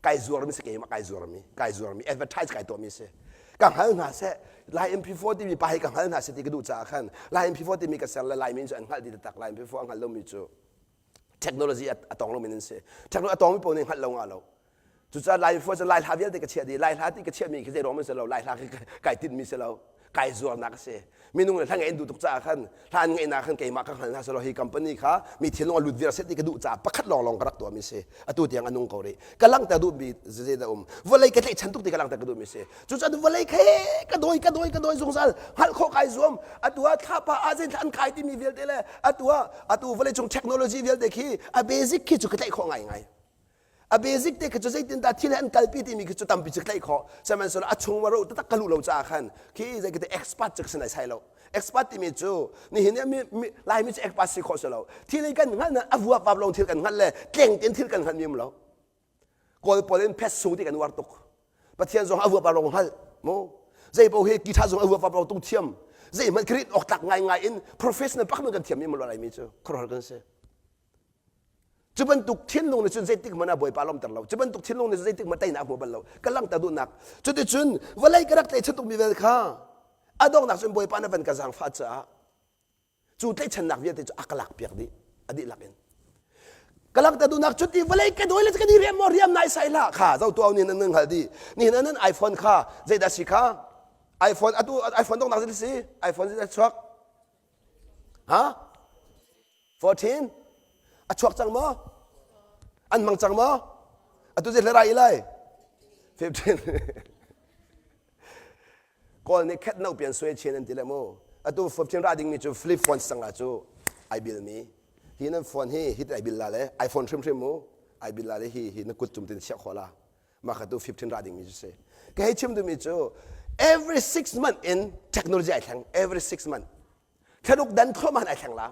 Kai zuarmi si keimah kai zuarmi kai zuarmi advertise kai tuahmi si ka hngal hna seh Lai MP4 timi pa hi ka hngal hna seh ti ka duh caah khan Lai MP4 timi ka ser le Laimi cu an hngalh dih taktak Lai MP4 a hngal lomi cu technology a tong lomi an si technology a tongmi paoh nih hngalh lo ngah lo cucaah Lai MP4 cu Lai hla vialte ka chiah dih Lai hla ti ka chiahmi khi zei ruang si lo Lai hla khi kai tinhmi si lo. Kai zuarnak a si. Minung le hla ngaih an duh tuk caah khan hla an ngaihnak khan keimah ka hngal hna selaw hi company kha mi thinlung a lut viar set ti ka duh caah pakhat lawnglawng ka rak tuahmi si. Atu tiang a nung ko rih. Ka langhter duhmi zeidah um. Vawlei ka tlaihchan tuk ti ka langhter ka duhmi si. Cucaah vawlei kha ka dawi ka dawi ka dawi zungzal hngalh khawh kai zuam. Atu ah thlapa ah zei an kai timi vialte le atu ah atu vawleicung technology vialte khi a basic khi cu ka tlaih khawh ngaingai. A basic te khi cu zeitindah thil he an kalpi timi khi cu tampi cu ka tlaih khawh. Sihmanhsehlaw a chung ro taktak ka luh lo caah khan khi zei ka ti expert cu ka si naisai lo. Expert timi cu nihin i mi, mi, Laimi cu expert si khawh si lo. Thil hi kan hngalh na a vuapvap lawng thil kan hngalh le tleng tein thil kan hngalh mi um lo. Kawl pawl in phet sung ti kan uar tuk. Pathian zong a vuapvap lawng hngalh mu. Zei paoh hi guitar zong a vuapvap lawng tung thiam. Zeihmanh krit awk tlak ngaingai in professional pak kan thiam mi mu lo Laimi cu khuaruahhar kan si. Cu bantuk thinlung nih cun zeitik hmanh ah Bawipa lawmter lo. Cu bantuk thinlung nih cun zeitik hmanh teinak hmu bal lo. Ka langhter duhnak. Cuticun vawlei ka rak tlaihchan tukmi vel kha a donghnak cun Bawipa na van ka zaangfah caah cu tlaihchannak vialte cu a ka lakpiak dih a dihlak in. Ka langhter duhnak cuti vawlei ka dawi le ka di riam maw riam nai sai hlah kha zo tuau nih nan hngalh dih. Nihin ah nan iPhone kha zeidah si kha? iPhone atu iPhone donghnak zeidah si? iPhone zeidah chuak? Ha? 14 a chuak cang maw an hmang cang maw atu zei hlera i lai 15 kawl nih khet no pian sui chin an ti le mu atu 15 ra ding mi cu flip phone sang la cu ai bil mi hi nan phone hi hit ai bil la le iPhone hrim hrim mu ai bil la le hi hi na kut cum tin chia kho la ma kha tu 15 ra ding mi cu si ka hei chim duhmi cu every six month in technology ai thleng every six month Thlaruk dan thluahmah ai thleng la.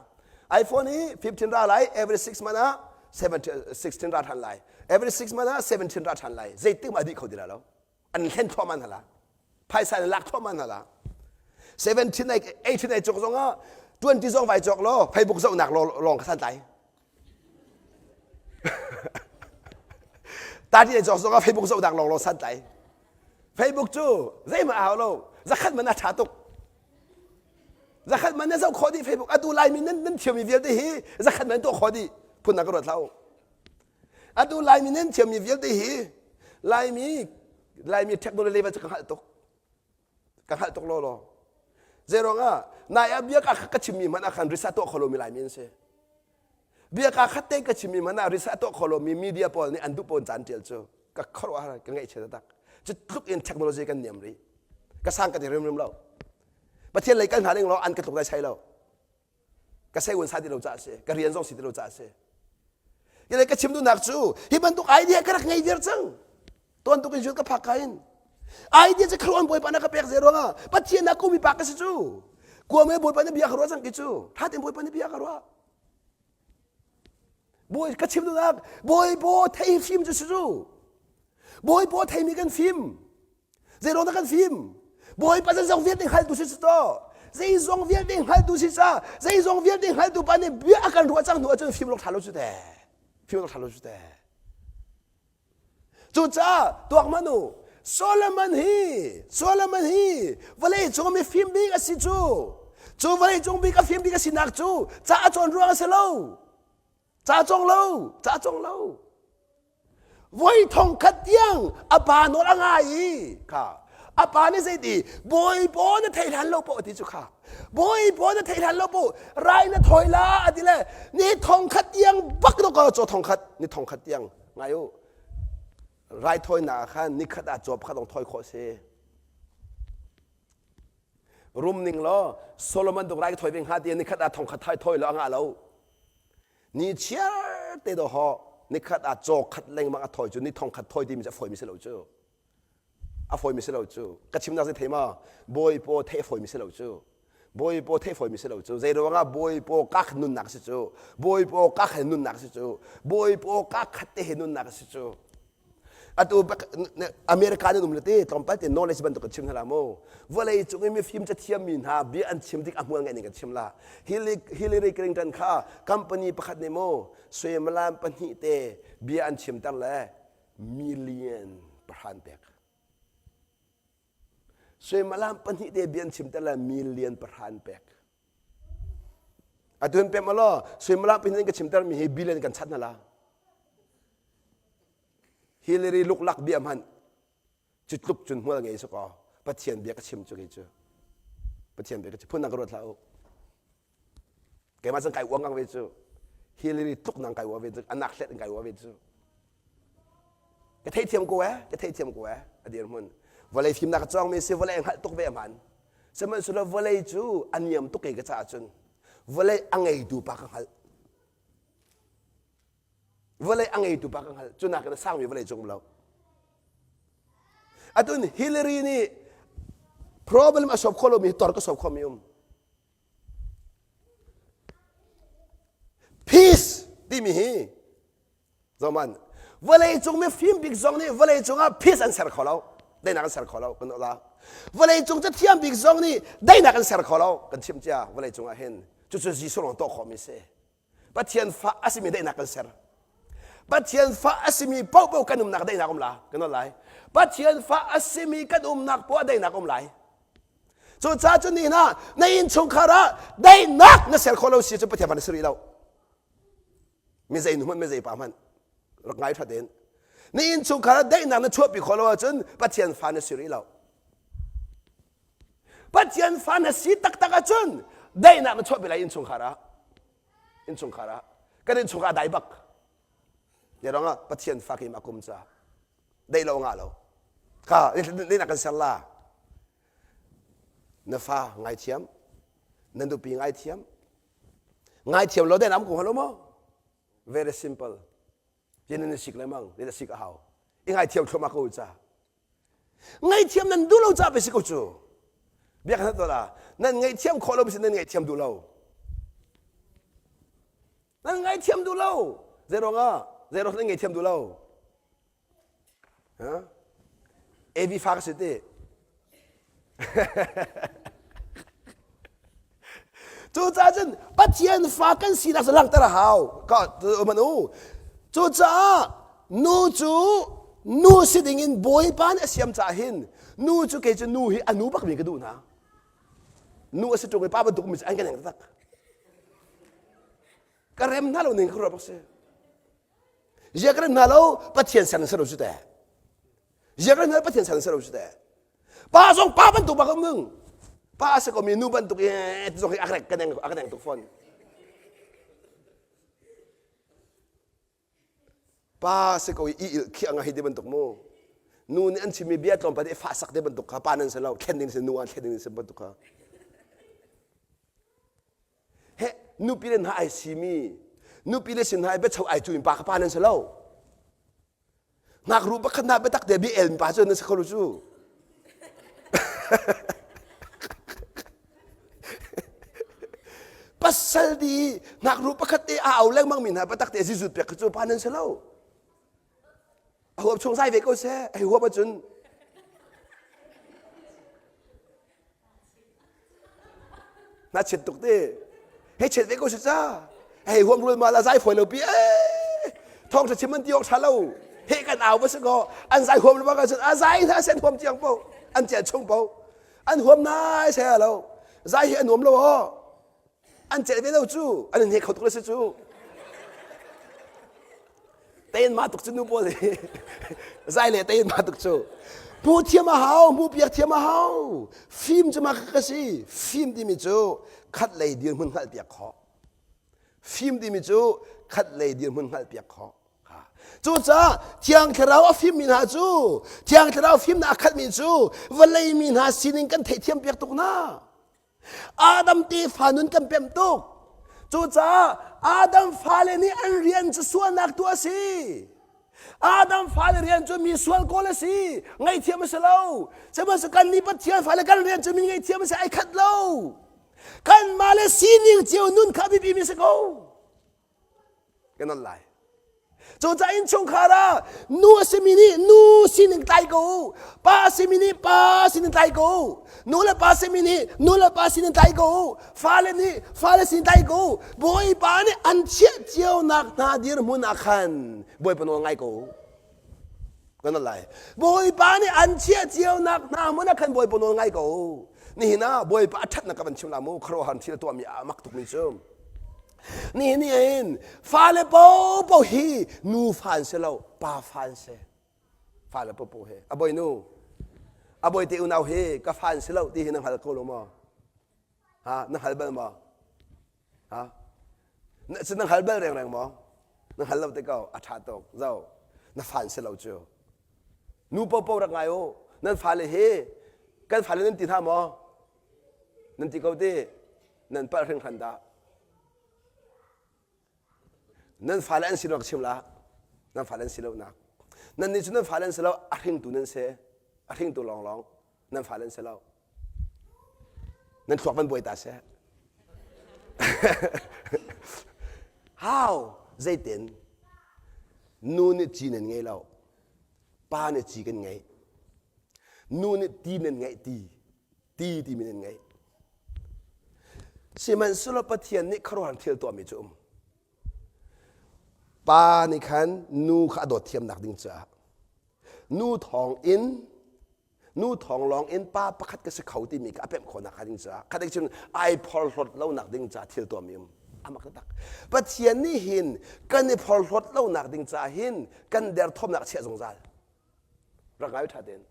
iPhone hi 15 ra lai, every 6 month ah 16 ra than lai. Every 6 month ah 17 ra than lai. Zeitik ma dih kho ti la lo. An thlen thluahmah hna la. Phaisa in lak thluahmah hna la. 17 ai 18 ai cawk zong ah 20 zong vai cawk law Facebook zohnak lawng kha san tlai. Tati ai cawk zong ah Facebook zohnak lawng lawng san tlai. Facebook cu zeihmah a hau lo. Zakhat man a tha tuk. Zakhat man na zoh khawh dih Facebook atu Laimi nan nan thiammi vialte hi zakhat man tuah khawh dih phun ka ruat hlah u. Atu Laimi nan thiammi vialte hi Laimi Laimi technology level cu ka hngalh tuk. Ka hngalh tuk law law. Zei ruangah nai ah bia ka ka chimmi hmanh ah khan risa tuah kho lomi Laimi an si. Bia ka khat te ka chimmi hmanh ah risa tuah kho lomi media pawl nih an duh pawn caan tial cu ka khuaruahhar ka ngaihchia taktak. Cu tluk in technology kan niam rih. Ka sang ka ti rimrim lo. Pathian lei kal hna ning law an ka tluk dai sai lo. Ka sei un sa ti lo caah si. Ka rian zong si ti lo caah si. Kile ka chim duhnak cu hi bantuk idea ka rak ngei viar cang. Tuan tuk in ka phak ka in. Idea cu kharuan bawipa na ka pek ze ruangah Pathian na kumi pa ka si cu. Kuam he bawipa na bia ka ruah cang ki cu. Tha tein bawipa na bia ka ruah. Bawi ka chim duhnak bawipaw thei fim cu si cu. Bawipaw theimi kan fim. Zeiruang dah kan fim? Bawipa zeizong vialte hngaltu si to. Zeizong vialte hngaltu si ca. Zeizong vialte hngaltu pa nih bia a kan ruah cang hnu ahcun fim lawk ṭha lo cu te. Fim lawk ṭha lo cu te. Cucaah tuak hmanh u. Solomon hi Solomon hi vawlei cung mi fim bik a si cu. Cu vawlei cung bik a fim bik a sinak cu ca a cawn ruang a si lo. Ca cawng lo, ca cawng lo. Voi thongkhat tiang a pa nawl a ngai i kha a pa nih zeiti bawipaw na thei hlan lo poh ti cu kha bawipaw na thei hlan lo poh rai na thawi la a ti le ni thongkhat tiang bak no ka caw thongkhat ni thongkhat tiang ngai u rai thawinak ah khan nikhat ah caw pakhat dong thawi khawh si rum ning law Solomon tuk rai ka thawi ve hnga ti nikhat ah thongkhat thai thawi lo a ngah lo Ni chiar te do ho nikhat ah caw khat lengmang a thawi cu ni thong khat thawi timi cu a fawi mi si lo cu. A fawi mi si lo cu. Ka chimnak zei thei ma? Bawi paw thei a fawi mi si lo cu. Bawi paw thei fawi mi si lo cu. Zei ruangah bawi paw ka khat nunnak si cu. Bawi paw ka khat nunnak si cu. Bawi paw ka khat te he nunnak si cu. Atu America nan um le te tlawmpal te knowledge bantuk kan chim hna la mu. Vawlei cung i mifim cathiam mi hna bia an chim tik a hmual ngai ning kan chim la. Hillary Clinton kha company pakhat nih mu suimilam pahnih te bia an chimter le million pahran pek. Suimilam pahnih te bia an chimter le million pahran pek. Atu in pem alaw suimilam pahnih ka chimter mi hi billion kan chat hna la. Hillary luklak bia hmanh cu tluk cun hmual ngei si kaw Pathian bia ka chim cu kei cu. Pathian bia ka phun nang ka ruat hlah u. Keimah cun kai uang ngang ve cu. Hillary tluk nang kai uang ve cu. Anak hlet in kai uang ve cu. Ka theithiam ko eh, ka theithiam ko eh, a dirhmun. Vawlei fimnak a cawngmi si vawlei a hngalh tuk ve a hmaan. Sihmanhsehlaw vawlei cu a niam tuk kei ka caah cun vawlei a ngeitu pa ka hngalh. Vawlei a ngeitu pa ka hngalh. Cu nakin a sangmi vawlei cung um lo. Atun Hillary nih problem a solve khawh lomi tor ka solve khawhmi um. Peace timi hi Zoman vawleicung mifim bik zong nih vawleicung ah peace an ser kho lo. Daihnak an ser kho lo kan la. Vawleicung cathiam bik zong nih daihnak an ser kho lo kan chim cia vawleicung ah hin. Cucu Jesuh lawng tuah khawhmi si. Pathian fa a simi daihnak kan ser. Pathian fa a simi paohpaoh kan umnak daihnak um la kan lai. Pathian fa a simi kan umnak poah daihnak um lai. Cucaah cu ni hna na innchungkhar ah daihnak na ser khawh lo si cu Pathian fa na si rih lo. Mi zei nu hmanh mi zei pa hmanh rak ngai ṭha tein. Na innchungkhar ah daihnak na chuahpi khawh lo ahcun Pathian fa na si rih lo. Pathian fa na si taktak ahcun daihnak na chuahpi lai innchungkhar ah. Innchungkhar ah. Kan innchungkhar dai bak. Ye rong ah Pathian fa keimah kum ca. Daih lo ngah lo. Kha daihnak kan ser la. Na fa ngaithiam. Na nupi ngaithiam. Ngaithiam lo daihnak am ko hnga lo maw? Very simple. Yin na sik lemang, na sik a hau. I ngaithiam thluahmah ko ca. Ngaihthiam nan duh lo caah pei si ko cu. Bia kan la nan ngaihthiam khawh lo si nan ngaihthiam duh lo. Nan ngaihthiam duh lo. Zei ruangah? Zei ruangah nan ngaihthiam duh lo? Ha? AV fa ka si ti. Cucaah cun Pathian fa kan sinak cu langhter a hau. Ka man u. Cucaah nu cu nu si dingin Bawipa nih a siam caah hin nu cu kei cu nu hi a nu bakmi ka duh hna. Nu a si ṭung i pa bantuk mi cu an ka neng taktak. Ka rem hna lo ning ka ruah bak si. Zia ka rem hna lo Pathian ser in ser lo cu teh. Zia ka rem hna lo Pathian ser in ser lo cu teh. Pa zong pa bantuk bak um nung. Pa a si ko mi nu bantuk i ti zong hi a ka neng a ka neng tuk fawn. Pa si ko i i il khi anga hi ti bantuk mu. Nu nih an chimmi bia tlawmpal i fah sak te bantuk kha pa nan si lo thlen ding si nu ah thlen ding si bantuk kha. He nupi le hna ai simi nupi le sin hna i biacho ai cu in pa ka pa nan si lo. Ngakru pakhat hna biatak te bi el pa cu na si kho lo cu. Pasal di ngakru pakhat te a au lengmang mi hna biatak te zizut pek cu pa nan si lo. A huap chung zai ve ko seh, a huap ahcun Na chiat tuk te. Hei chiat ve ko si ca. Hei huam rul ma la zai foi lo pi eh. Thong tha chim an ti awk tha lo. He kan au va si ko. An zai huam lo ba ka a zai hna sen huam chiang po. An cia chung po. An huam nai se lo. Zai hi an nuam lo ho. An celh ve lo cu an in he kho tuk le si cu tein ma tuk cu nu pawl hi zai le tein ma tuk cu hmu thiam a hau hmu piak thiam a hau fim cu ma ka si fim timi cu khat lei dirhmun hngalh piak khawh fim timi cu khat lei dirhmun hngalh piak khawh Cucaah Thiang Thlarau a fimmi hna cu Thiang Thlarau fimnak a khatmi cu vawlei mi hna sining kan theihthiam piak tuk hna. Adam tefa nun kan pemh tuk. Cucaah Adam fale nih an rian cu sualnak tuah a si. Adam fale rian cu mi sual kawl a si. Ngaihthiam a si lo. Sihmanhsehlaw kan nih Pathian fale kan rian cu mi ngaihthiam a si ai khat lo. Kanmah le sining cio nun kha biapi mi si ko. Kan on lai. Cucaah innchungkhar ah nu a simi nih nu sining tlai ko u. Pa a simi nih pa sining tlai ko u. Nu le pa simi nih nu le pa sining tlai ko u. Fale nih fale sining tlai ko u. Bawipa nih an chiah cionak hna dirhmun ah khan Bawipa nawl ngai ko u. Kan lai. Bawipa nih an chiah cionak hna hmun ah khan Bawipa nawl ngai ko u. Nihin ah Bawipa a ṭhatnak ka van chim la mu khuaruahhar thil tuahmi a mak tukmi cu. Nihin ni hin fale popo hi nu fa an si lo pa fa an si fale popo hi a bawinu a bawi te unau hi ka fa an si lo ti hi na hngal ko lo maw? Ha na hngal bal maw? Ha na na hngal bal rengreng maw? Na hngal lo te ko a ṭha tuk. Zo na fa an si lo cu. Nu popo rak ngai u. Nan fale hi kan fale nan ti hna maw? Nan ti ko ti. Nan palh hringhran dah. Nan fale an si lo chim la. Nan fale an si lo nak. Nan nih cu nan fale an si lo a hringtu nan si. A hringtu lawnglawng nan fale an si lo. Nan thluak van buai ta seh. How? Zeitin? Nu nih ci nan ngei lo. Pa nih ci kan ngei. Nu nih ti nan ngeih ti. Ti timi nan ngeih. Sihmanhsehlaw Pathian nih khuaruahhar thil tuahmi cu um. Pa nih khan nu kha a dawt thiamnak ding caah nu thawng in nu thawng lawng in pa pakhat ka si kho timi kha a pemh khawhnak hnga ding caah khat cun ai phorhlawt lonak ding caah thil tuahmi um amak taktak Pathian nih hin kan i phorhlawt lonak ding caah hin kan derthawmnak a chiah zungzal rak ngai ṭha tein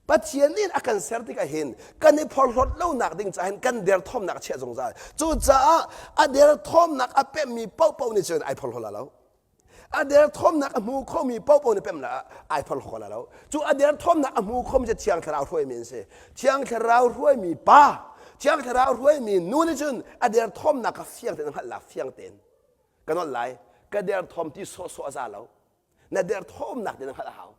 Pathian nih a kan ser tikah hin kan i phorhlawt lonak ding caah hin kan derthawmnak a chiah zungzal. Cucaah a derthawmnak a pemmi paohpaoh nih cun ai phorhlaw la lo. A derthawmnak a hmu khomi paohpaoh nih pem la ai phorhlaw la lo. Cu a derthawmnak a hmu khomi cu Thiang Thlarau hruaimi an si. Thiang Thlarau hruaimi pa, Thiang Thlarau hruaimi nu nih cun a derthawmnak kha fiang tein a hngalh la fiang tein. Ka nolh lai. Ka derthawm ti sawhsawh a za lo. Na derthawmnak te na hngalh a hau.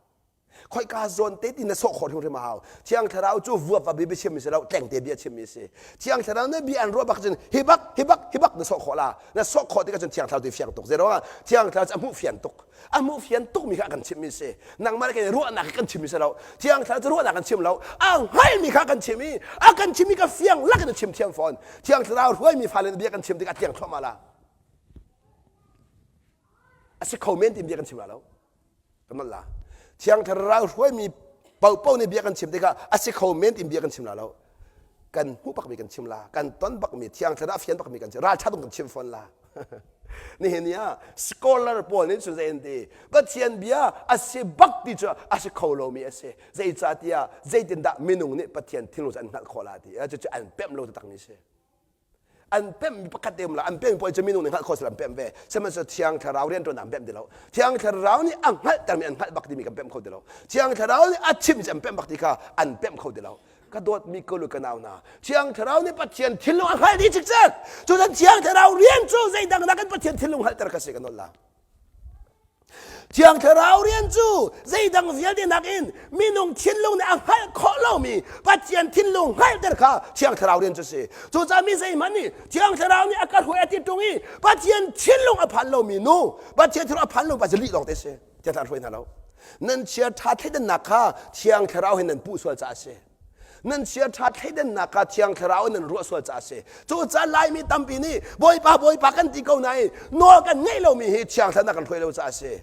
Khoika zawn te ti na sawh khawh hrimhrim a hau. Thiang Thlarau cu vuap va bia chimmi si lo, tlengte bia chimmi si. Thiang Thlarau nih bia an ruah bak cun hi bak, hi bak, hi bak na sawh khawh la. Na sawh khawh tikah cun Thiang Thlarau tu fiang tuk. Zeiruangah Thiang Thlarau cu a hmuh fian tuk. A hmuh fian tukmi kha a kan chimmi si. Nangmah le kei ruahnak kan chimmi si lo. Thiang Thlarau cu ruahnak kan chim lo. A hngalmi kha kan chim i a kan chimmi kha fiang lak in a chim thiam fawn. Thiang Thlarau hruaimi fale bia kan chim tikah a tliang thluahmah la. A si kho men ti bia kan chim la lo. Kan manh la. Thiang Thlarau hruaimi paohpaoh nih bia kan chim tikah a si kho men ti bia kan chim la lo. Kan hmuh bakmi kan chim la. Kan ton bakmi Thiang Thlarau fian bakmi kan chim. Ralṭha tung kan chim fawn la. Nihin ni ah scholar pawl nih cun zei an ti Pathian bia a si bak ti cu a si kho lomi a si. Zeicahtiah zeitindah minung nih Pathian thinlung cu an hngalh khawh la ti. Cucu an pemh lo taktakmi a si. An pemhmi pakhat te um lo an pemhmi pawl cu minung nih hngalh khawh sila an pemh ve sihmanhsehlaw thiang thlarau rianṭuan an pemh ti lo thiang thlarau nih a hngalhtermi an hngalh bak timi kan pemh kho ti lo thiang thlarau nih a chimmi cu an pemh bak ti kha an pemh kho ti lo ka dawtmi ka lu ka nau hna thiang thlarau nih Pathian thinlung a hngalh dih cikcek cucan thiang thlarau rian cu zeidang nakin Pathian thinlung hngalhter ka si ka nawl la Thiang Thlarau rian cu zeidang vialte nakin minung thinlung nih a hngalh khawh lomi Pathian thinlung hngalhter kha Thiang Thlarau rian cu si. Cucaah mi zeihmanh nih Thiang Thlarau nih a ka hruai a ti ṭung i Pathian thinlung a phan lomi nu, Pathian thinlung a phan lomi pa cu lih lawng te si. Thiang Thlarau hruai hna lo. Nan chia ṭha thleidannak kha Thiang Thlarau he nan puh sual caah a si. Nan chia ṭha thleidannak kha Thiang Thlarau in nan ruah sual caah a si. Cucaah Laimi tampi nih Bawipa Bawipa kan ti ko nain nawl kan ngeih lomi hi Thiang Thlarau kan hruai lo caah a si.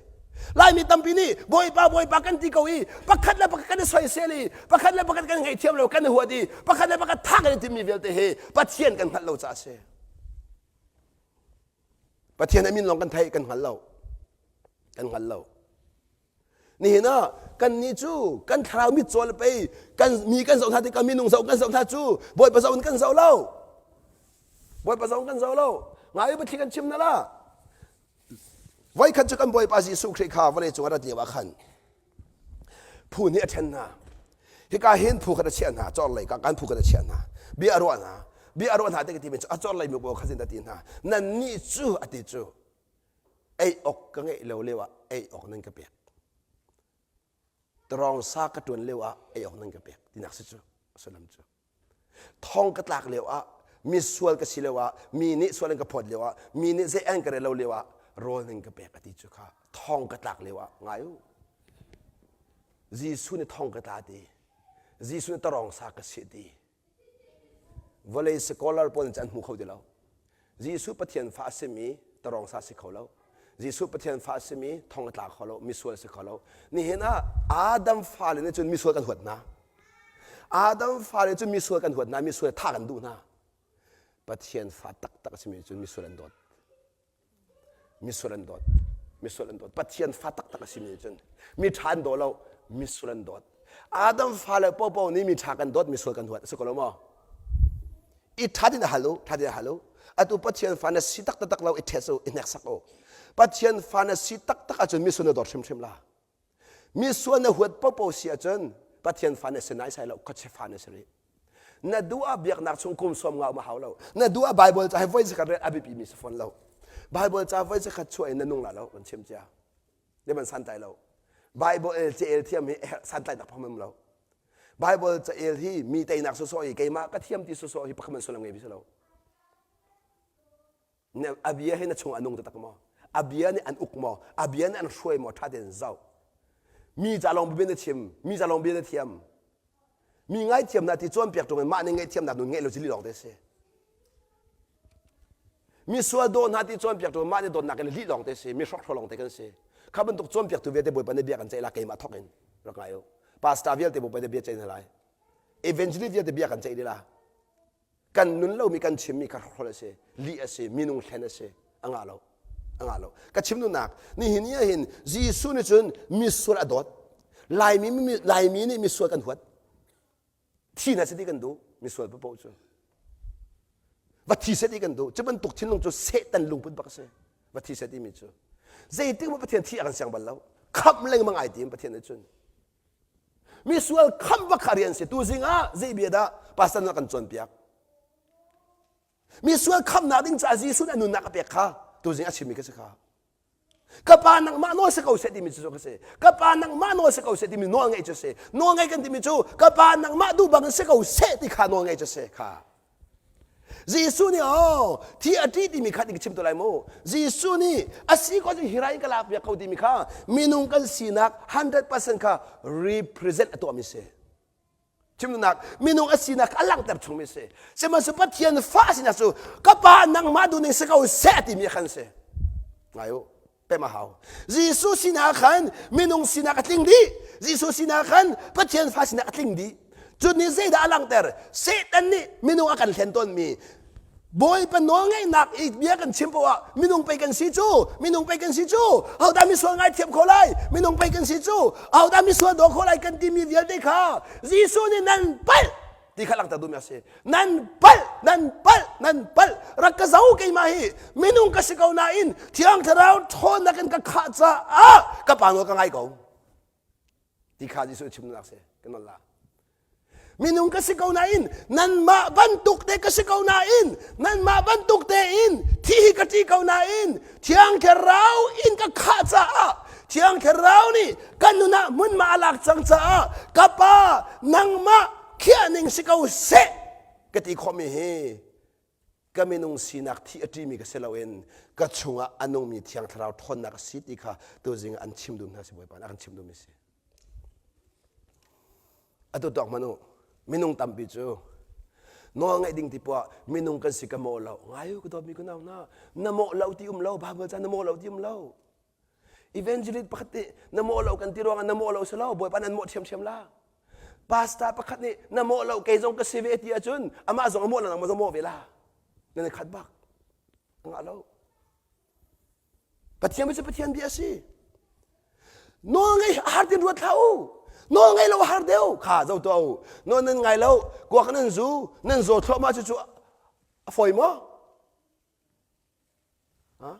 Laimi tampi nih Bawipa Bawipa kan ti ko i pakhat le pakhat kan i soisel i pakhat le pakhat kan ngaihthiam lo kan i huat i pakhat le pakhat tha kan i timmi vialte hi Pathian kan hngalh lo caah a si. Pathian a min lawng kan theih kan hngal lo. Kan hngal lo. Nihin ah kannih cu kan thlarau mitcaw le pei kan mi kan zoh hna tikah minung zoh kan zoh hna cu Bawipa zoh in kan zoh lo. Bawipa zoh in kan zoh lo. Ngai biathli kan chim na la. Voikhat cu kan Bawipa Jesuh Khrih kha vawlei cung a rat lio ah khan phu nih a ṭhen hna. Hika hin phu khat a chiah hna, cawr lei ka kan phu khat a chiah hna. Bia a ruah hna. Bia a ruah hna tik ti mi cu a cawr lei mi pawl kha zin a ti hna. Nannih cu a ti cu ei awk ka ngeih lo lio ah ei awk nan ka pek tarong sa ka ṭuan lio ah ei awk nan ka pek tinak si cu sullam cu thong ka tlak lio ah mi sual ka si lio ah mi nih sual an ka phawt lio ah mi nih zei an ka rel lo lio ah rawl nan ka pek a ti cu kha thong ka tlak lio ah ngai u Jesuh nih thong ka tla ti Jesuh nih tarong sa ka si ti Vawlei scholar pawl nih an hmu kho ti lo. Jesuh Pathian fa a simi tarawng sa si kho lo. Jesuh Pathian fa a simi thong a tla kho lo, misual si kho lo. Nihin ah Adam fale nih cun misual kan huat hna. Adam fale cu misual kan huat hna, misual tha kan duh hna. Pathian fa taktak a simi cun misual an dawt. Misual an dawt. Misual an dawt. Pathian fa taktak a simi cun mi ṭha an daw lo, misual an dawt. Adam fale popo nih mi ṭha kan dawt, misual kan huat. A si ko lo maw? I ṭha din a hal u, ṭha din a hal u. Atu Pathian fa na si taktak lo i ṭhes u, i hneksak u. Pathian fa na si taktak ahcun misual na dawt hrimhrim la. Misual na huat popo si ahcun Pathian fa na si naisai lo, khuachia fa na si rih. Na duh ah biaknak chung kum sawm nga um a hau lo. Na duh ah Bible ca hi voi zakhat rel a biapi mi si fawn lo. Bible ca voi zakhat chuah in na nung la lo, kan chim cia. Ne man santlai lo. Bible el ca el thiam hi santlainak pham um lo. Bible ca el hi mi teinak sawsawh i keimah ka thiam ti sawsawh hi pakhat man sullam ngei bi si lo. A bia hi na chung a nung taktak maw? A bia nih an uk maw? A bia nih an hruai maw? Ṭha tein zoh. Mi ca lawng bia na chim, mi ca lawng bia na thiam. Mi ngaithiamnak ti cawnpiak ṭung in mah nih ngaihthiamnak nun ngeih lo ci lih lawng te si. Mi sual daw hna ti cawnpiak ṭung mah nih dawtnak in lih lawng te si, mi hrokhrawl lawng te kan si. Kha bantuk cawnpiaktu vialte Bawipa nih bia kan ceih la keimah thawk in rak ngai u. Pastor vialte Bawipa nih bia ceih hna lai. Evangelist vialte bia kan ceih dih la. Kan nun lomi kan chimmi kha hrokhrawl a si, lih a si, minung hlen a si. A ngah lo. A ngah lo. Ka chim duhnak, nihin ni ah hin Jesuh nih cun misual a dawt. Laimi, Laimi nih misual kan huat. Thi hna seh ti kan duh, misual paoh cu. Va thi seh ti kan duh. Cu bantuk thinlung cu Satan lungput bak a si. Va thi seh timi cu. Zeitik maw Pathian thi a kan siang bal lo. Khamh lengmang ai tim Pathian nih cun. Misual khamh bak kha rian si. Tuzing ah zei bia dah pastor na kan cawnpiak? Misual khamhnak ding caah Jesuh nih a nunnak a pek kha tuzing a chimmi ka si kha. Ka pa nangmah nawl si ko seh timi cu ka si. Ka pa nangmah nawl si ko seh timi nawl ngeih cu si. Nawl ngeih kan timi cu ka pa nangmah duh bang si ko seh ti kha nawl ngeih cu si kha. Jesuh nih oh thi a ṭi timi kha ka chim to lai mu. Jesuh nih a si ko cu hira in ka lak piak ko timi kha minung kan sinak 100% kha represent a tuahmi si. Chimnak minung a sinak a langhter chungmi si. Sihmanhsehlaw Pathian fa sinak cu ka pa nangmah duh ning si ko seh timi khan si. Ngai u. Pem a hau. Jesuh sinah khan minung sinak a tling dih. Jesuh sinah khan Pathian fa sinak a tling dih. Cu nih zeidah a langhter? Satan nih minung a kan hlen tawnmi Bawipa nawlngeihnak i bia kan chim poah ah minung pei kan si cu, minung pei kan si cu, ahodah misual ngaithiam kho lai, minung pei kan si cu, ahodah misual daw kho lai kan timi vialte kha Jesuh nih nan palh ti kha langhter duhmi a si. Nan palh, nan palh, nan palh. Rak ka zo keimah hi minung ka si ko nain Thiang Thlarau ṭhawnnak in ka khah caah ka pa nawl ka ngai ko. Ti kha Jesuh chimnak si. Kan nawl la. Minung ka si ko nain nanmah bantuk te ka si ko nain nanmah bantuk tein thi hi ka ṭi ko nain Thiang Thlarau in ka khah caah Thiang Thlarau nih ka nun ah hmunhma a lak cang caah ka pa nangmah khiah ning si ko seh ka ti khawhmi hi ka minung sinak thi a ṭimi ka si loin ka chungah a nungmi Thiang Thlarau ṭhawnnak a si ti kha tuzing an chim duh hna si Bawipa nih a kan chim duhmi si. Atu tuak hmanh u, minung tampi cu nawl ngaih ding ti poah minung kan si ka mawh lo. Ngai u ka dawtmi ka nau hna, na mawh lo ti um lo, Bible ca na mawh lo ti um lo. Evangelist pakhat nih na mawh lo kan ti ruangah na mawh lo si lo, Bawipa nan mawh ṭhiamṭhiam la. Pastor pakhat nih na mawh lo kei zong ka si ve ti ahcun amah zong a mawh lo nangmah zong mawh ve la. Nan i khat bak. A ngah lo. Pathian cu Pathian bia a si. Nawl ngei a har tin ruat hlah u. Nawl ngei lo a har deuh. Kha zo tuah u. Nawl nan ngai lo, kuak nan zu, nan zaw thluahmah cu cu a fawi maw? Ha?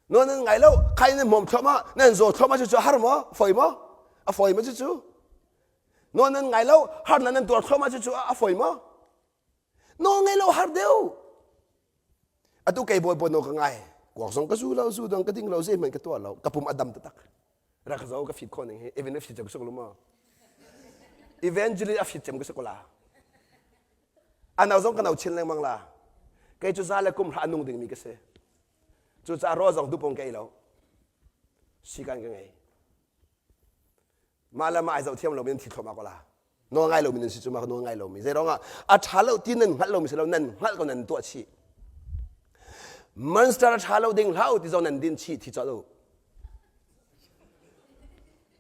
Nawl nan ngai lo, khai nan hmawm thluahmah, nan zaw thluahmah cu cu a har maw? A fawi maw? A fawi maw cucu? Nawl nan ngai lo, harnak nan tuar thluahmah cu cu a fawi maw? Nawl ngei lo har deuh. Atu kei bawi nawl ka ngai. Kuak zong ka zu lo, zu dong ka ding lo, zeihmanh ka tuah lo. Ka pum a dam taktak. Rak zo ka fit khawh ning hi. Even a fit cem ka suk lu maw? Evangelist a fit cem ka suk la. Anau zong ka nau chin lengmang la. Kei cu za le kum hra a nung dingmi ka si. Cucaah rawl zong dupong ka ei lo. Sikan ka ngei. Mah le mah ai zoh thiam lo mi nan thi thluahmah ko la. Nawl ngai lomi nan si cu mah nawl ngai lomi. Zei ruangah a ṭha lo ti nan hngalh lomi si lo nan hngalh ko nan tuah chih. Monster a ṭha lo ding hlah u ti zong nan din chih thi colh u.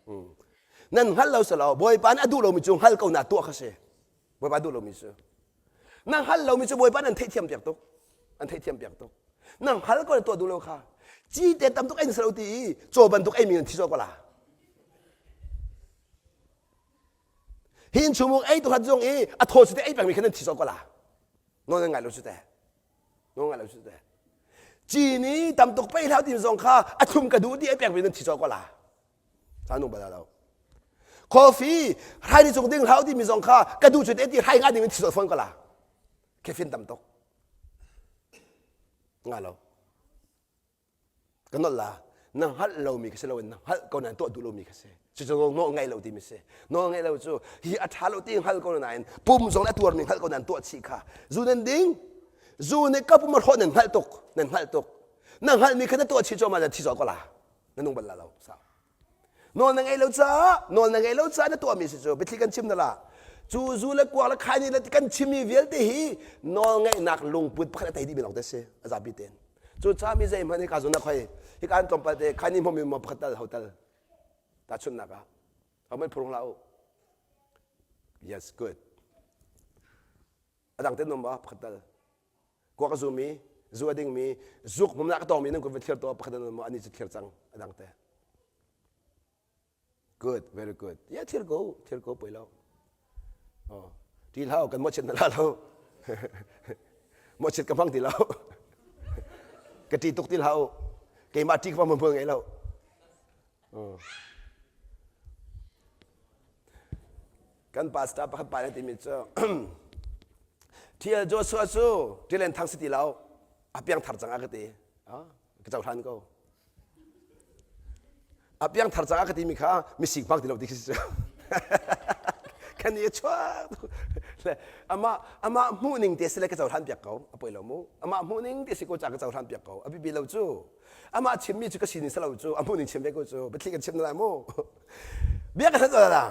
Hmm. Nan hngalh lo si lo Bawipa nih a duh lomi cu hngal ko na tuah kha si. Bawipa duh lomi cu. Na hngalh lomi cu Bawipa nan theihthiam piak tuk. An theihthiam piak tuk. Na hngal ko na tuah duh lo kha. Cite tam tuk ei si lo ti i caw bantuk eimi nan thi colh ko la. Hi inn chung ei tu khat zong i a thaw cu te ei pengmi khan nan thi cawk ko la. Nawl nan ngai lo cu te. Nawl ngai lo cu te. Cini tam tuk pei hlau ti zong kha a thlum ka duh ti ei pekmi nan thi cawk ko la. Sa nung bala lo. Coffee hrai ni cung ding hlau timi zong kha ka duh cu te ti hrai nga ding in thi cawk fawn ko la. Caffeine tam tuk. Nga lo. Ka nolh la na hngalh lomi ka si loin na hngalh ko nain tuah duh lomi ka si. Cucu nawl ngaih lo timi si. Nawl ngaih lo cu hi a ṭha lo ti hngal ko nain pum zong a tuarmi hngalh ko nain tuah chih kha. Zu nan ding, zu nih ka pum a hrawh nan hngalh tuk, nan hngalh tuk. Na hngalhmi kha na tuah chih cuahmah na thi zawt ko la. Na nung bal la lo. Sau. Nawl na ngeih lo caah nawl na ngeih lo caah na tuahmi si cu biathli kan chim na la. Cu zu le kuak le khaini le kan chimmi vialte hi nawl ngeihnak lungput pakhat a tei dihmi lawng te si a zapi tein. Cu ca mi zeihmanh hika zun ah khoi hika an tlawmpal te khaini hmawmi maw pakhat tal ho tal tahchunhnak ah ho phurung hlah u. Yes, good. A dang te nom ba pakhat tal. Kuak a zumi, zu a dingmi, zuk hmumnak a tawngmi nan kun va thlir to pakhat an maw ani cu thlir cang a dang te. Good, very good. Yeah, thlir ko, thlir ko poi lo. Oh, ti hlau kan mawhchiat na la lo. Mawhchiat ka hmang ti lo. Ka ṭi tuk ti hlah u. Keimah ṭi ka hmang hmang ngei lo. Oh. Kan pastor pakhat pa nih timi cu TL Joshua cu Tilen Thang si ti lo a piangthar cang a ka ti. Ka cohlan ko. A piangthar cang a ka timi kha misik hmang ti lo ti khi si cu. Kan i chuak le amah amah hmuh ning te si le ka cohlan piak ko a poi lo mu amah hmuh ning te si ko ca ka cohlan piak ko a bibi lo cu amah chimmi cu ka sining si lo cu a hmuh ning chim ve ko cu biathli kan chim na lai mu bia ka san la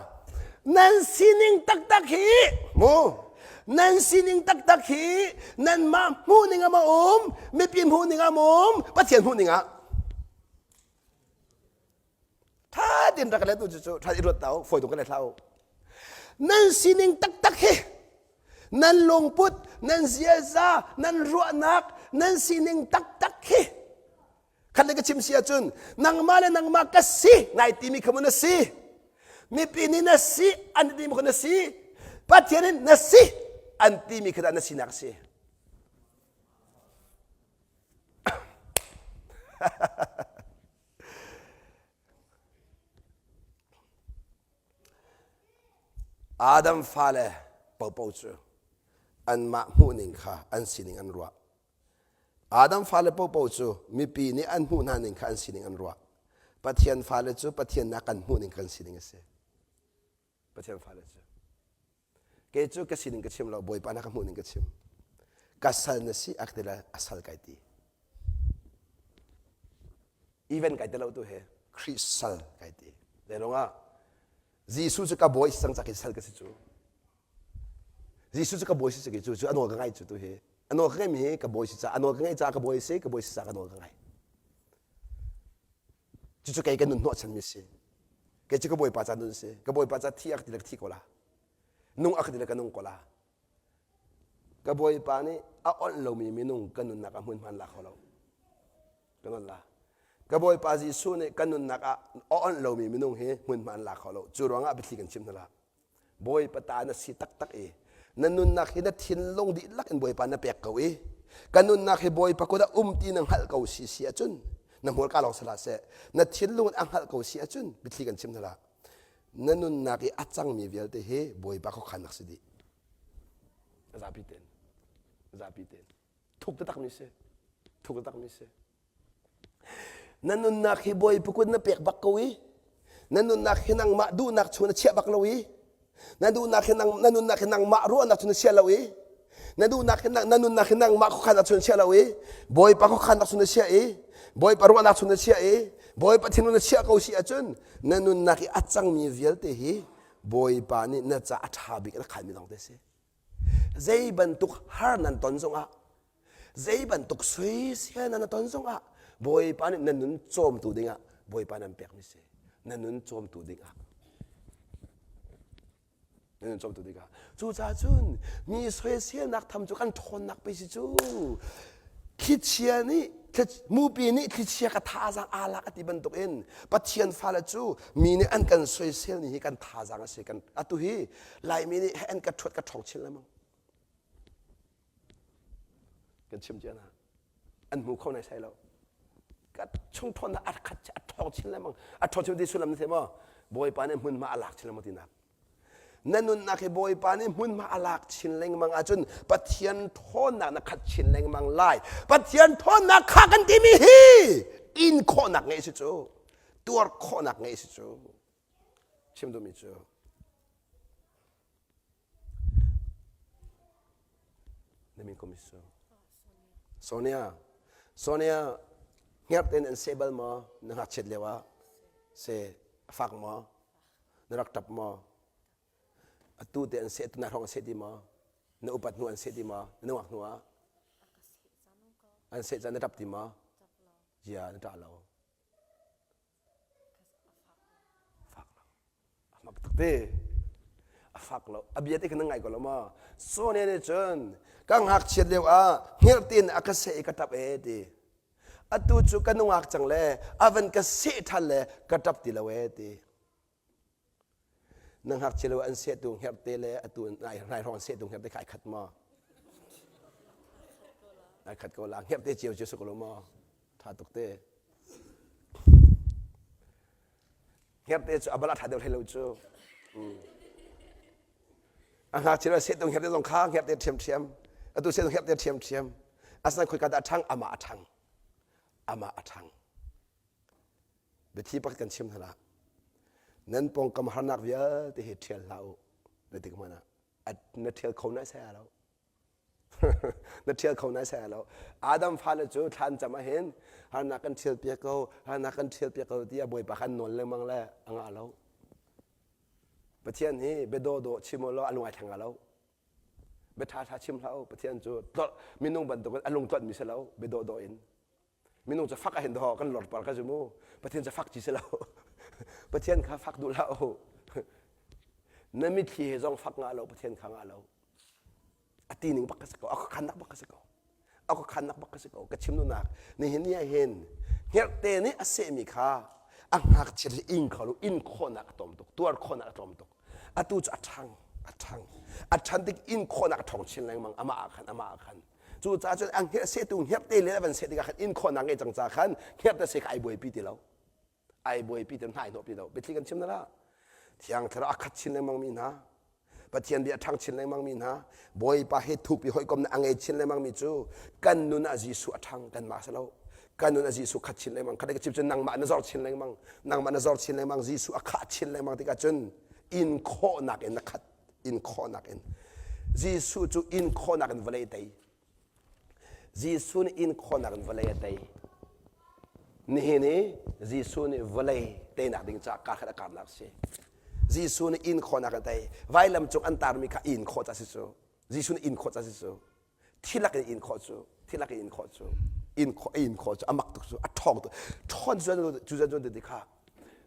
nan sining taktak hi mu nan sining taktak hi nanmah hmuh ning ah ma um mipi hmuh ning ah ma um pathian hmuh ning ah tha tin rak le tu cu tha i ruat tau foi tu ka le thlau nan sining taktak hi nan lungput nan ziaza nan ruahnak nan sining taktak hi khat le ka chim si ahcun nangmah le nangmah ka si nai timi kha na si mipi nih na si an timi kha na si pathian in na si an timi kha dah na sinak si Adam fale popo cu anmah hmuhning kha an sining an ruah Adam fale paohpaoh cu mipi nih an hmuh hna ning kha an sining an ruah. Pathian fale cu Pathian nih a kan hmuh ning kan sining a si. Pathian fale cu. Kei cu ka sining ka chim lo, Bawipa na ka hmuh ning ka chim. Ka sal na si a ka ti le a sal kai ti. Even kai ti lo tu he Khrih sal kai ti. Zei ah Jesuh cu ka bawi si cang cak i sal ka si cu. Jesuh cu ka bawi si cu cu a nawl ka ngai cu tu hi. A nawl ka ngaimi hi ka bawi si ca a nawl ka ngaih caah ka bawi si ka bawi si caah ka nawl ka ngai. Cucu kei ka nun hnawhchanmi si. Kei cu ka bawipa ca nun si. Ka bawipa ca thi a ka ti le ka thi ko la. Nung a ka ti le ka nung ko la. Ka bawipa nih a onh lomi minung ka nunnak ah hmunhma an la kho lo. Ka nun la. Ka bawipa Jesuh nih ka nunnak ah a onh lomi minung hi hmunhma an la kho lo. Cu ruangah biathli kan chim hna la. Bawipa ta na si taktak i na nunnak hi na thinlung dihlak in Bawipa na pek ko i ka nunnak hi Bawipa kut ah um ti na hngalh ko si si ahcun na hmurka lawng si hlah seh na thinlung in a hngalh ko si ahcun biathli kan chim hna lah na nunnak i a cangmi vialte hi Bawipa khuakhannak si dih zapi ten zapi ten thuk taktakmi si thuk taktakmi si Na nunnak hi Bawipa kut na pek bak ko i na nunnak hi nangmah duhnak chung na chiah bak lo i na duhnak hi nang, na nunnak hi nangmah ruahnak chung na chiah lo i na duhnak hi na nunnak hi nangmah khuakhannak chung na chiah lo i Bawipa khuakhannak chung na chiah i Bawipa ruahnak chung na chiah i Bawipa thinlung na chiah ko si ahcun na nunnak i a cangmi vialte hi Bawipa nih na ca a ṭha bik in a khanmi lawng te si. Zei bantuk har nan ton zongah zei bantuk soisel nan ton zongah Bawipa nih nan nun cawmtu dingah Bawipa nan pekmi si na nun cawmtu dingah na nun cawmtu dingah cucaah cun mi soiselnak tham cu kan ṭhawnnak pei si cu thlichia nih. Mupi nih thlichia ka thazaang aa lak a ti bantukin Pathian fale cu mi nih an kan soisel ni hi kan thazaang a si. Kan atu hi Laimi nih an ka ṭhuat ka ṭhawng chin lengmang. Kan chim cia hna. An hmu kho nai sai lo. Ka chung ṭhawnnak a khat a ṭhawng chin lengmang. A ṭhawng chin ti sullam na thei maw? Bawipa nih hmunhma a lak chin lengmang tinak. Na nunnak hi Bawipa nih hmunhma a lak chin lengmang ahcun Pathian ṭhawnnak na khat chin lengmang lai. Pathian ṭhawnnak kha kan timi hi in khawhnak ngeih si cu. Tuar khawhnak ngeih si cu. Chim duhmi cu. Na min kum isu. Sonia. Sonia, hngerh tein an seh bal maw? Na ngakchiat lio ah? Se, a fak maw? Na rak ṭap maw? Atu te an seh, tunai hrawng an seh ti maw? Na upat hnu an seh ti maw? Na nungak hnu ah? An seh caan na ṭap ti maw? Zia, na ṭah lo. Fak lo. A mak tuk te. A fak lo. A bia te kha na ngai ko lo maw? Sonia nih cun ka ngakchiat lio ah hngerh tein a ka seh i ka ṭap ee ti. Atu cu ka nungak cang le a van ka seh ṭhan le ka ṭap ti lo ee ti. Na ngakchia lo an sehtu hngerhte le atu nai hrawng an sehtu hngerhte kha ai khat maw? Ai khat ko la. Hngerhte cio cio si ko lo maw? Ṭha tuk te. Hngerhte cu a bal a ṭha deuh hlei lo cu. A ngakchia lo sehtu hngerhte zong kha hngerhte ṭhiamṭhiam. Atu sehtu hngerhte ṭhiamṭhiam. Asinain khoika dah a ṭhang? Amah a ṭhang. Amah a ṭhang. Biathi pakhat kan chim hna Nan pawngkam harnak vialte hi ṭhial hlah u. Na tik hmanh ah na ṭhial kho nai sai lo. na ṭhial kho nai sai lo. Adam fale cu thlan cam ahhin harnak kan ṭhial piak ko, harnak kan ṭhial piak ko tiah Bawipa khan nawl lengmang le a ngah lo. Pathian hi bia dawhdawh chim u law a lung ai thleng lo. Bia ṭhaṭha chim hlah u. Pathian cu minung bantukin a lung tlonhmi si lo, bia dawhdawh in. Minung cu fak ahhin dawh kan lor par ka zum u. Pathian cu fak ci si lo. Pathian kha fak duh hlah u. Na mitthli he zong fak ngah lo, Pathian kha ngah lo. A ti ning bak ka si ko. A khuakhannak bak ka si ko. A khuakhannak bak ka si ko. Ka chim duhnak nihin ni ah hin hngerhte nih a sehmi kha a ngakchia hi ing kho lo, in khawhnak a tlawm tuk, tuar khawhnak a tlawm tuk. Atu cu a ṭhang, a ṭhang. A ṭhan tik in khawhnak a ṭhawng chin lengmang amah ah khan, amah ah khan. Cucaah cun a hngerh sehtu hngerhte le a van seh tikah khan in khawhnak ngei cang ca khan hngerhte seh kha ai buaipi ti lo. Ai buaipi ti lo, hna ai hnawh ti lo. Biathli kan chim na lah. Thiang Thlarau a khat chin lengmang mi hna, Pathian bia a ṭhang chin lengmang mi hna, Bawipa he thupi hawikomnak a ngei chin lengmang mi cu kan nun ah Jesuh a ṭhang kanmah si lo. Kan nun ah Jesuh khat chin lengmang. Khat ka chim cun nangmah na zor chin lengmang. Nangmah na zor chin lengmang. Jesuh a khah chin lengmang tikah cun in khawhnak in na khat. In khawhnak in. Jesuh cu in khawhnak in vawlei tei. Jesuh nih in khawhnak in vawlei a tei. Nihin i Jesuh nih vawlei teinak ding caah kar khat a karnak a si. Jesuh nih in khawhnak a tei. Vailam cung an tarmi kha in khawh ca si cu. Jesuh nih in khawh ca si cu. Thilak in in khawh cu. Thilak in in khawh cu. In khawh in khawh cu a mak tuk cu. A ṭhawng tuk. Ṭhawn cu cu cu ti kha.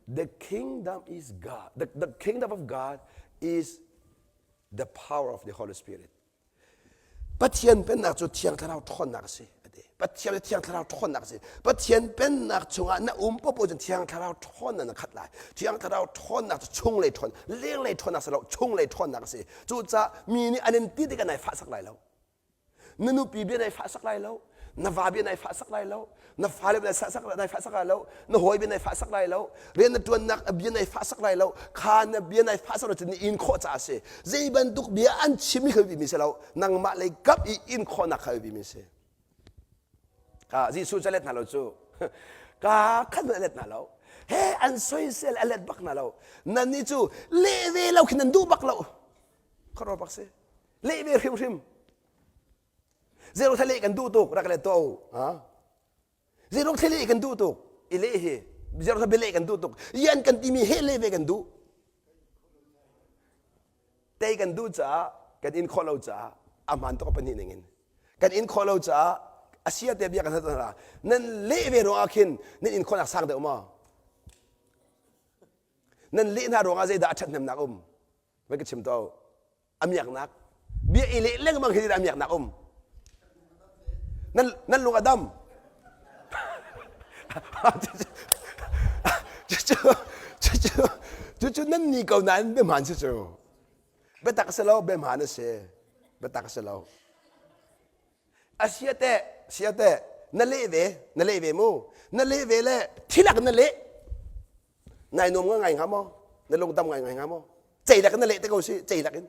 The kingdom is God. The, the kingdom of God is the power of the Holy Spirit. Pathian pennak cu Thiang Thlarau ṭhawnnak a si a ti. Pathian cu Thiang Thlarau ṭhawnnak a si. Pathian pennak chungah na um popo cun Thiang Thlarau ṭhawnnak na khat lai. Thiang Thlarau ṭhawnnak cu chunglei ṭhawn, lenglei ṭhawnnak si lo, chunglei ṭhawnnak a si. Cucaah mi nih an in ti tikah nai fahsak lai lo. Na nupi bia nai fahsak lai lo. Na va bia nai fahsak lai lo. Na fale bia nai fahsak lai lo. Na hawi bia nai fahsak lai lo. Rian na ṭuannak bia nai fahsak lai lo. Kha na bia nai fahsak lo cun na in khawh caah a si. Zei bantuk bia an chimmi kha biapimi si lo. Nangmah lei kap i in khawhnak kha biapimi si. Ka Jesuh cu a let hna lo cu. Ka khat a let hna lo. He an soisel a let bak hna lo. Nan nih cu leh ve lo khin nan duh bak lo. Khuaruah bak si. Leh ve hrimhrim. Zeirung thla leh kan duh tuk rak let tuah u. Zeirung thla leh kan duh tuk i leh hi zeirung thla bia leh kan duh tuk yan kan timi he leh ve kan duh. Tei kan duh caah kan in khawh lo caah a hmaan tuk a pahnih ning in kan in khawh lo caah a sia te bia kan hal nan leh ve ruangah khin nan in khawhnak sang deuh maw? Nan leh hna ruangah zeidah a ṭhathnemnak um? Vai ka chim to. A miaknak bia i leh lengmang hi a miaknak um. Nan nan lung a dam. Cucu cucu cucu nan ni ko nain biahmaan si cu. Biatak si lo biahmaan a si. Biatak si lo. A sia teh sia teh na leh ve na leh ve mu na leh ve le thilak na leh nai nuam ngai ngai hnga maw na lungdam ngai ngai hnga maw ceilak in na leh te ko si ceilak in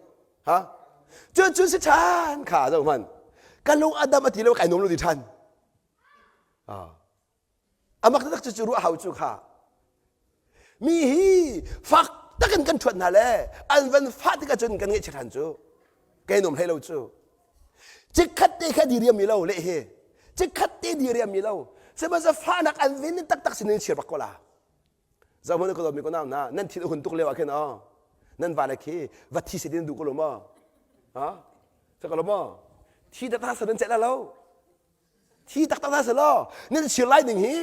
ha cu cu si ṭhan kha zo hman ka lung a dam a ti lo kai nuam lo ti ṭhan amak tak cu cu ruah hau cu kha mi hi fak takin kan ṭhuat hna le an van fah tikah cun kan ngaihchia ṭhan cu kai nuam hlei lo cu Chikkhat te kha diriam mi lo leh hi. Chikkhat te diriam mi lo. Sihmanhsehlaw fahnak an vin taktak sin in chir bak ko la. Zohhmanh ka dawtmi ko nau na nan thin a hun tuk lio ah khin aw nan vale khi va thi se din duh ko lo maw? Ha? Sa ko lo maw? Thi taktak sa nan celh lo. Thi taktak sa lo. Nan chir lai ding hi.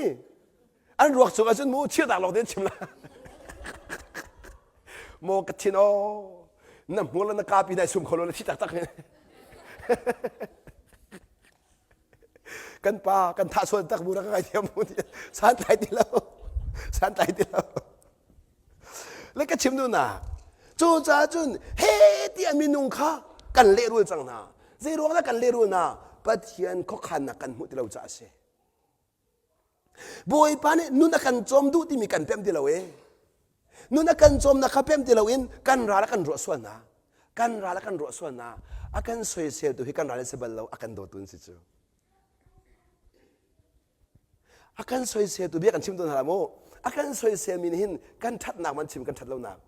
An ruak cung ahcun mu chir tak lawng te chim la. Maw ka thin aw. Na hmur le na kapi nai sum kho lo na thi taktak hin. Kan pa kan thah sual tak bu rak ngai thiam mu santlai ti lo. Santlai ti lo. Le ka chim duh nak. Cu caah cun he tiah minung kha kan lehrul cang hna. Zei ruang dah kan lehrul hna? Pathian khuakhannak kan hmuh ti lo caah a si. Bawipa nih nun a kan cawm duh timi kan pemh ti lo e. Nun a kan cawmnak kha pemh ti loin kan ral a kan ruah sual hna. Kan ral a kan ruah sual hna. A kan soisel tu hi kan ral an si bal lo, a kan dawtu an si cu. A kan soisel tu bia kan chim tawn hna mu. A kan soisel mi nih hin kan ṭhatnak man chim kan ṭhat lonak.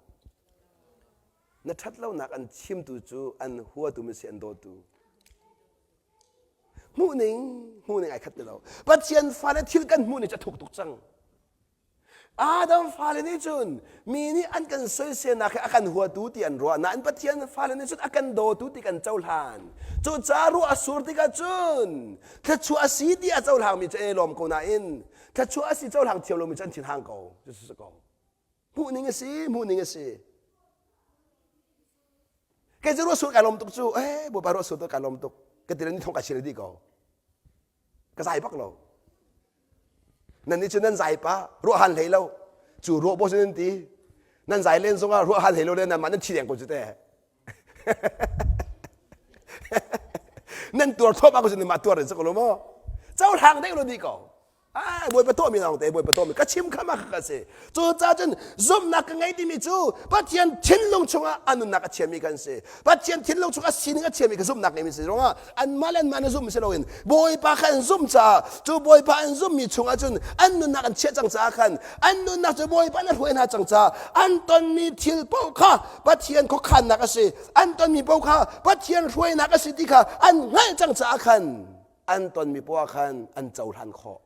Na ṭhat lonak an chimtu cu an huatu mi si an dawtu. Hmuhning, hmuhning ai khat ti lo. Pathian fale thil kan hmuh ni cu a thuk tuk cang. Adam fale nih cun mi nih an kan soiselnak hi a kan huatu ti an ruah nain Pathian fale nih cun a kan dawtu ti kan cohlan. Cucaah ruah a sur tikah cun thluachuah a si ti a cohlangmi cu e lawm ko nain thluachuah a si cohlang thiam lomi cu an thinhang ko. Cucu ko. Hmuhning a si, hmuhning a si. Kei cu ruah sur kai lawm tuk cu eh bawipa ruah sur kai lawm tuk ka ti le ni thong ka chir dih ko ka zai bak lo nan nih cu nan zai pa ruah han hlei lo cu ruah bo nan ti nan zai len zongah ruah han hlei lo le nan mah nan thi deng ko cu te nan tuar thawp ko cu nan mah tuar in sa ko lo maw cohlang deuh lo dih ko Ai Bawipa tuahmi lawng te Bawipa tuahmi ka chim kha ma kha si. Cu ca cun zumhnak ka ngei timi cu Pathian thinlung chungah a nunnak a chiami kan si. Pathian thinlung chungah sining a chiami ka zumhnak ngeimi si ruangah anmah le anmah na zumh si loin Bawipa kha an zumh caah cu Bawipa an zumhmi chungah cun an nunnak an chiah cang caah khan an nunnak cu Bawipa na hruai hna cang caah an tonmi thil paoh kha Pathian khuakhannak a si an tonmi paoh kha Pathian hruainak a si ti kha an hngalh cang caah khan an tonmi poah khan an cohlan khawh.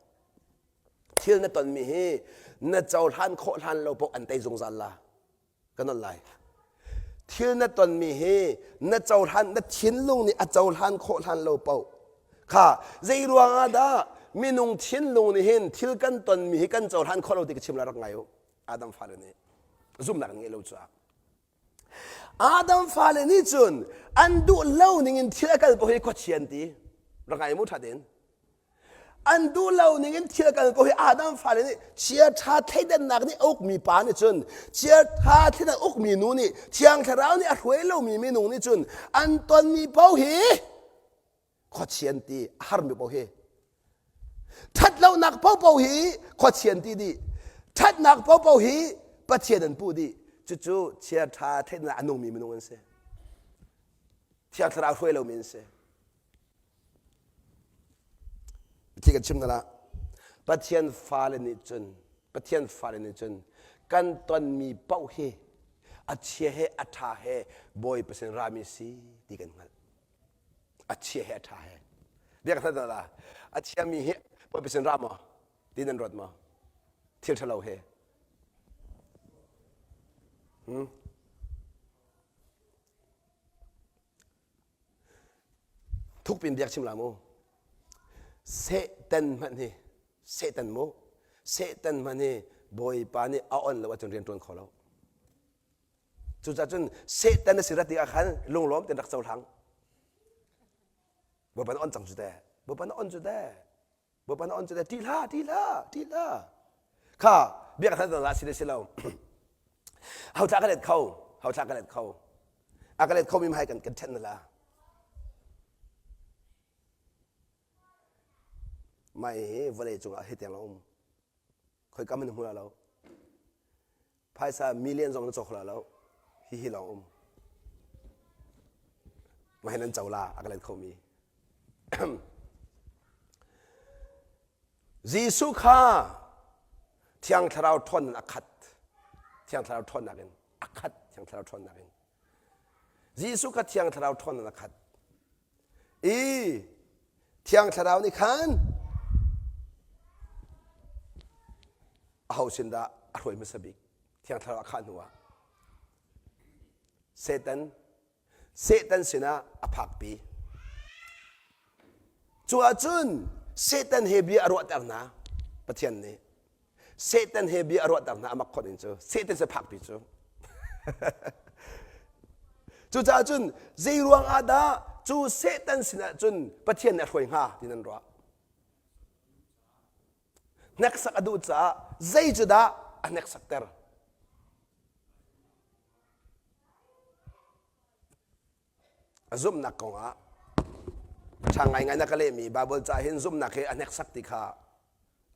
Thil na tonmi hi na cohlan khawh hlan lo paoh an tei zungzal la. Ka nolh lai. Thil na tonmi hi na cohlan na thinlung nih a cohlan khawh hlan lo paoh kha zei ruang ah dah minung thinlung nih hin thil kan tonmi hi kan cohlan khawh lo ti ka chim la rak ngai u. Adam fale nih zumhnak an ngeih lo caah. Adam fale nih cun an duh lo ning in thil a kal ko hi khuachia an ti. Rak ngai mu ṭha tein. An duh lo ning in thil a kal ko hi Adam fale nih chiaṭha thleidannak nih a ukmi pa nih cun chiaṭha thleidan ukmi nu nih Thiang Thlarau nih a hruai lomi minung nih cun an tonmi paoh hi khuachia an ti a harmi paoh hi ṭhatlonak paohpaoh hi khuachia an ti dih ṭhatnak paohpaoh hi Pathian an puh dih cucu chiaṭha theihnak a nungmi minung an si Thiang Thlarau hruai lomi an si Thi kan chim na Pathian fale nih cun Pathian fale nih cun kan tonmi paoh hi a chia he a ṭha he Bawipa sin rami si ti kan hngalh a chia he a ṭha he bia ka hngalh la a chiami hi Bawipa sin ra maw ti nan ruat maw thil ṭhalo he hmm? thukpin biak chim la mu Satan hmanh hi Satan mu Satan hmanh hi Bawipa nih a on lo ahcun rian ṭuan kho lo Cucaah cun Satan a si rat tikah khan lunglawm tein rak cohlang. Bawipa na on cang cu teh. Bawipa na on cu teh. Bawipa na on cu ṭih hlah, ṭih hlah, ṭih hlah. Kha bia ka hal la si le si lo. Ho thla ka let kho, ho thla ka let kho. A ka let kho mi hai kan kan ṭhen na la. Mai hi vawlei cungah hi tiang la um. Khoi kam in hmu la lo. Phaisa million zong na cawk la lo. Hi hi lawng um. Mah hi nan co la a ka let kho mi. Jesuh kha Thiang Thlarau ṭhawn in a khat. Thiang Thlarau ṭhawnnak in a khat. Thiang Thlarau ṭhawnnak in. Jesuh kha Thiang Thlarau ṭhawn in a khat. I Thiang Thlarau nih khan aho sin dah a hruai hmasa bik? Thiang Thlarau a khah hnuah Satan Satan sinah a phakpi. Cu ahcun Satan he bia a ruahter hna Pathian nih. Satan he bia a ruahter hna a mak khawt in cu Satan se phakpi cu. Cucaah cun zei ruang ah dah cu Satan sinah cun Pathian nih a hruai hnga ti nan ruah. Hneksak a duh caah zei cu dah a hneksakter? A zumhnak kongah a ṭha ngaingai na ka lehmi Baibal ca hin zumhnak hi a hneksak ti kha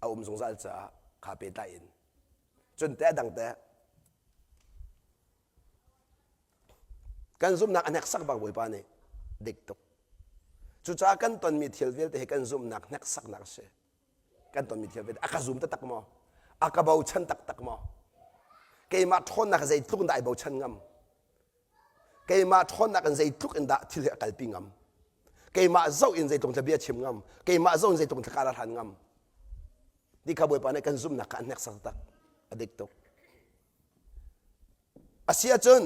a um zungzal caah kha pehtlai in cun teh a dang teh kan zumhnak a hneksak bak Bawipa nih dik tuk cucaah kan tonmi thil vialte hi kan zumhnak hneksaknak a si kan tonmi thil vialte a ka zum taktak maw a ka bochan taktak maw keimah ṭhawnnak zeitluk in dah ai bochan ngam keimah ṭhawnnak in zeitluk in dah thil hi a kalpi ngam keimah zoh in zeitluk in bia chim ngam keimah zoh in zeitluk in thla hlan ngam ti kha bawipa nih kan zumhnak kha a hneksak tak a dik tuk a si ahcun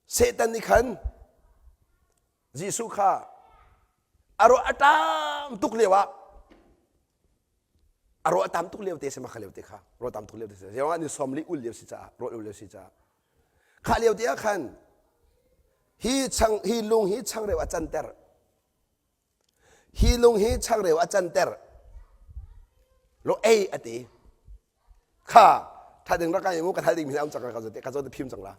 Satan nih khan Jesuh kha a ruah a ṭam tuk lio ah a ruah a tam tuk lio te si ma kha lio te kha ruah tam tuk lio te si zeirang ah ni sawm li ul lio si caah ruah ul lio si caah kha lio te ah khan hi chang hi lung hi changreu a canter hi lung hi changreu a canter lo ei a ti kha tha ding rak kai mu ka thal ding mi am cang ka zo te ka zo te phim cang la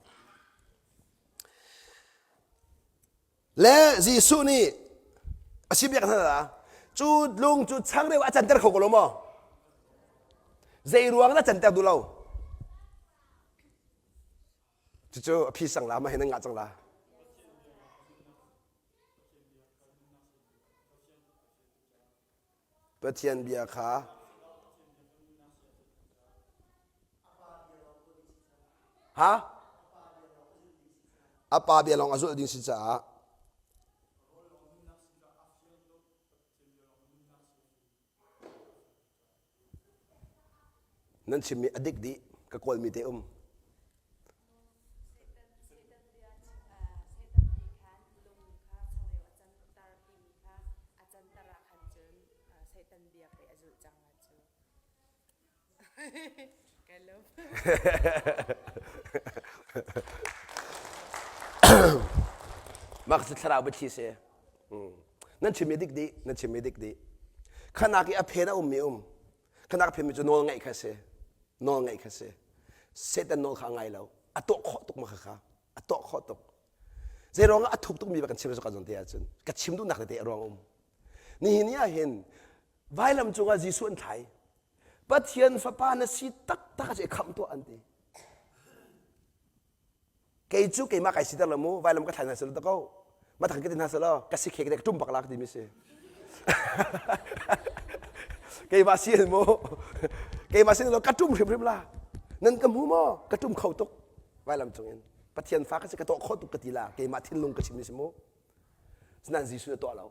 Le Jesuh nih a si biak hna cu lung cu changreu a canter kho ko lo maw? Zei ruang na canter duh lo? Cucu a phi sang la ma hin nan ngah cang la. Pathian bia kha Ha? A pa bia lawng a zulh ding si caah nan chimmi a dik dih ka kawlmi te um. Mah cu thlarau biathli si. Nan chimmi dik dih, nan chimmi dik dih. Khanak i a phen a ummi um. Khanak a phenmi cu nawl ngeih kha si. Nawl ngeih kha si. Satan nawl kha a ngai lo. A tuah khawh tuk ma kha kha. A tuah khawh tuk. Zei ruangah a thuk tukmi kan chim kan zawn te ahcun ka chim duhnak tete a ruang um. Nihin ni ah hin vailam cungah Jesuh an thlai. Pathian fapa na si taktak ah khamh tuah an ti. Kei cu keimah kai siter lo mu vailam ka thlai hna selaw ko. Ma thang ka ti hna selaw ka si khe ka tum bak la ka ti mi si. Keimah si mu. Keimah si lo ka tum hrimhrim la. Nan ka hmu maw? Ka tum kho tuk vailam cungin. Pathian fa ka si ka tuah khawh tuk ka ti la keimah thinlung ka chim mi si mu. Sinain Jesuh nih a tuah lo.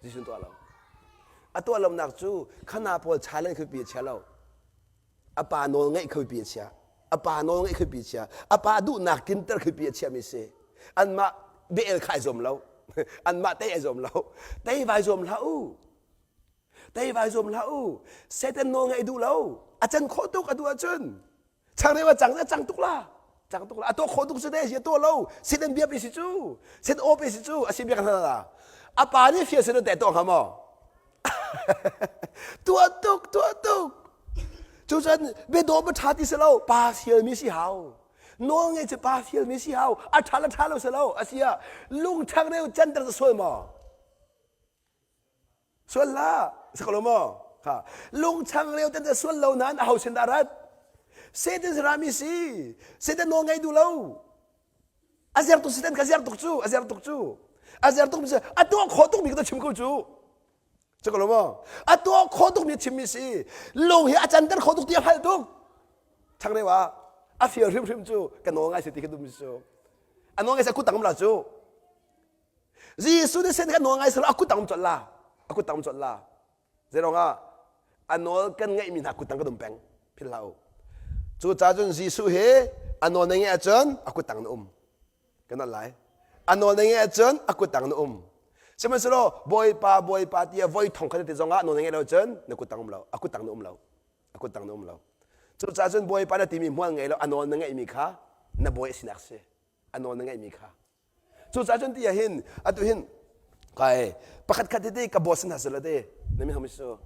Jesuh nih tuah lo. A tuah lonak cu khana pawl challenge khi pi a chia lo. A pa nawl ngeih khi pi a chia. A pa nawl ngeih khi pi a chia. A pa duhnak tlinter khi pi a chia mi si. Anmah bia kha ai zuam lo. Anmah tei ai zuam lo. Tei vai zuam hlah u. Tei vai zuam hlah u. Satan nawl ngeih duh lo. A can khawh tuk a duh ahcun changreu a cang a cang tuk la cang tuk la a tuah khawh tuk cu te si a tuah lo sit an bia pe si cu sit aw pe si cu a si bia kan la a pa nih fia sin te tuah hnga maw? Tuah tuk, tuah tuk. Cucun biadawh ma ṭha ti si lo, pa fialmi si hau. Nawl ngei cu pa fialmi si hau. A ṭha le ṭha lo si lo. Asiah lungṭhang reu canter cu sual maw? Sual hlah. Si ko lo maw? Kha. Lungchang reu ten sual lo nain aho sin dah rat? Satan rami si. Satan nawl ngei duh lo. A zer tuk Satan ka zer tuk cu. A zer tuk cu. A zer tuk mi si. A tuah khawh tuk mi ka chim ko cu. Cu ko lo maw? A tuah khawh tuk mi chim mi si. Lung hi a canter khawh tuk ti a hngalh tuk. Chang reu ah a fial hrimhrim cu ka nawl ngai si ti ka duh mi cu. A nawl ngai si a kut tang la cu. Jesuh nih sen kan nawl ngai selo a kut tang um colh la. A kut tang um colh la. Zeirong ah a nawl kan ngeihmi hna kut tang kan um peng. Philh hlah u. Cu ca cun Jesuh hi a nawl na ngeih ahcun a kut tang na um. Kan nolh lai. A nawl na ngeih ahcun a kut tang na um. Sihmanhsehlaw Bawipa Bawipa tiah voi thong khat ti zongah nawl na ngeih lo cun na kut tang um lo. A kut tang na um lo. A kut tang na um lo. Cucaah cun Bawipa na timi hmual ngei lo a nawl na ngeihmi kha na bawi a sinak si. A nawl na ngeihmi kha. Cucaah cun ti ah hin atu hin kai pakhat khat te ka boss hna selo te na mi hami su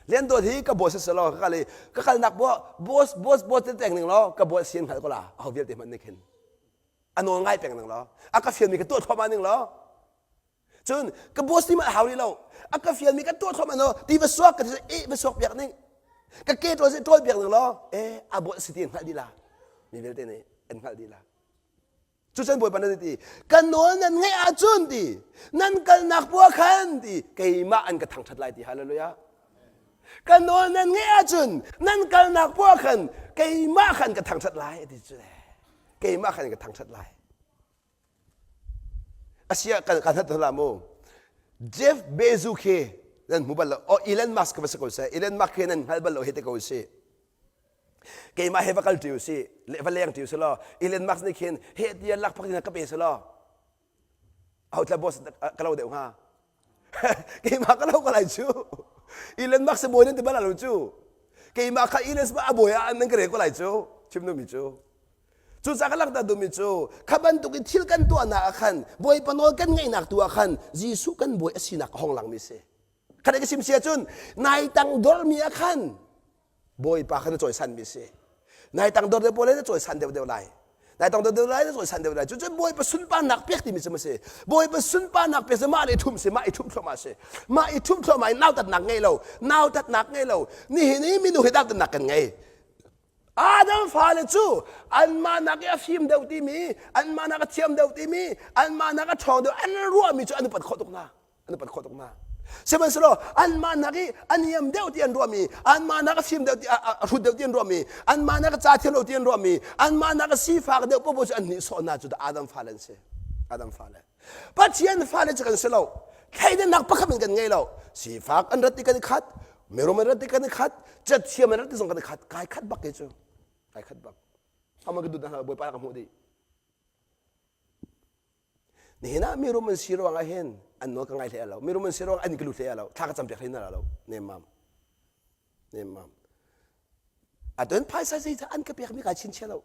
lian dawt hi ka boss selo ka kal i ka kalnak bo boss boss boss te teng ning law ka boss sin hngal ko la aho vialte hmanh nih khin a nawl ngai peng ning law a ka fialmi ka tuah thluahmah ning law cun ka boss nih mah hau rih lo a ka fialmi ka tuah thluahmah no ti va suak ka ti e va suak piak ning ka ke ṭawl si ṭawl piak ning law e a boss si ti hngalh dih la mi vialte nih an hngalh dih la Cucun Bawipa nan ti, ka nawl nan ngeih ahcun ti, nan kalnak pua khan ti, keimah an ka thangṭhat lai ti. Hallelujah. Ka nawl nan ngeih ahcun nan kalnak pua khan keimah khan ka thangṭhat lai ti cu keimah khan ka thangṭhat lai. Asia kan kan hat hla mu. Jeff Bezos khi nan hmu bal lo. Oh Elon Musk ka va si ko seh. Elon Musk khi nan hngal bal lo he te ko si. Keimah he va kal ṭi usih, va leng ṭi usih law Elon Musk nih khin heh tiah lakphak in ka pe seh law aho tla boss ka lo deuh hnga? Keimah ka lo ko lai cu. Elon Musk bawi nan ti bal lo cu. Keimah kha Elon Musk a bawi ah nan ka rel ko lai cu. Chim duhmi cu. Cucaah ka langhter duhmi cu kha bantuk in thil kan tuahnak ah khan Bawipa nawl kan ngaihnak tu ah khan Jesuh kan bawi a sinak a hong langmi si. Kha ka chim si ahcun nai tang dormi ah khan Bawipa kha na cawisanmi si. Nai tangdor deuh pawl na cawisan deuh deuh lai. Nai tangdor deuh lai na cawisan deuh lai. Cucu Bawipa sunparnak pek timi cu ma si. Bawipa sunparnak pek cu mah le ṭhum si, mah i ṭhum thluahmah si. Mah i ṭhum thluahmah in nautatnak ngei lo, nautatnak ngei lo. Nihin i minung hi nautatnak kan ngei. Adam fale cu anmah nak i a fim deuh timi, anmah nak a thiam deuh timi, anmah nak a ṭhawng deuh an ruahmi cu an upat khawh tuk hna. An upat khawh tuk hna. Sihmanhsehlaw anmah nak i a niam deuh ti an ruahmi, anmah nak a fim deuh ti a hrut deuh ti an ruahmi, anmah nak a ca thiam lo ti an ruahmi, anmah nak a sifak deuh popo cu an nihsawh hna cu Adam fale an si. Adam fale. Pathian fale cu kan si lo. Thleidannak pakhat in kan ngei lo. Sifak an rat ti kan i khat, mirum an rat ti kan i khat, cathiam an rat ti zong kan i khat. Kai khat bak ke cu. Kai khat bak. Ama ka dut hna Bawipa ka hmuh dih. Nihin ah mirum an si ruangah hin an nawl ka ngai hlei lo. Mirum an si ruangah an ka lut hlei lo. Thla ka campiak hlei hna lo. Nemmam. Nemmam. Atun phaisa zei an ka pekmi kai chinchia lo.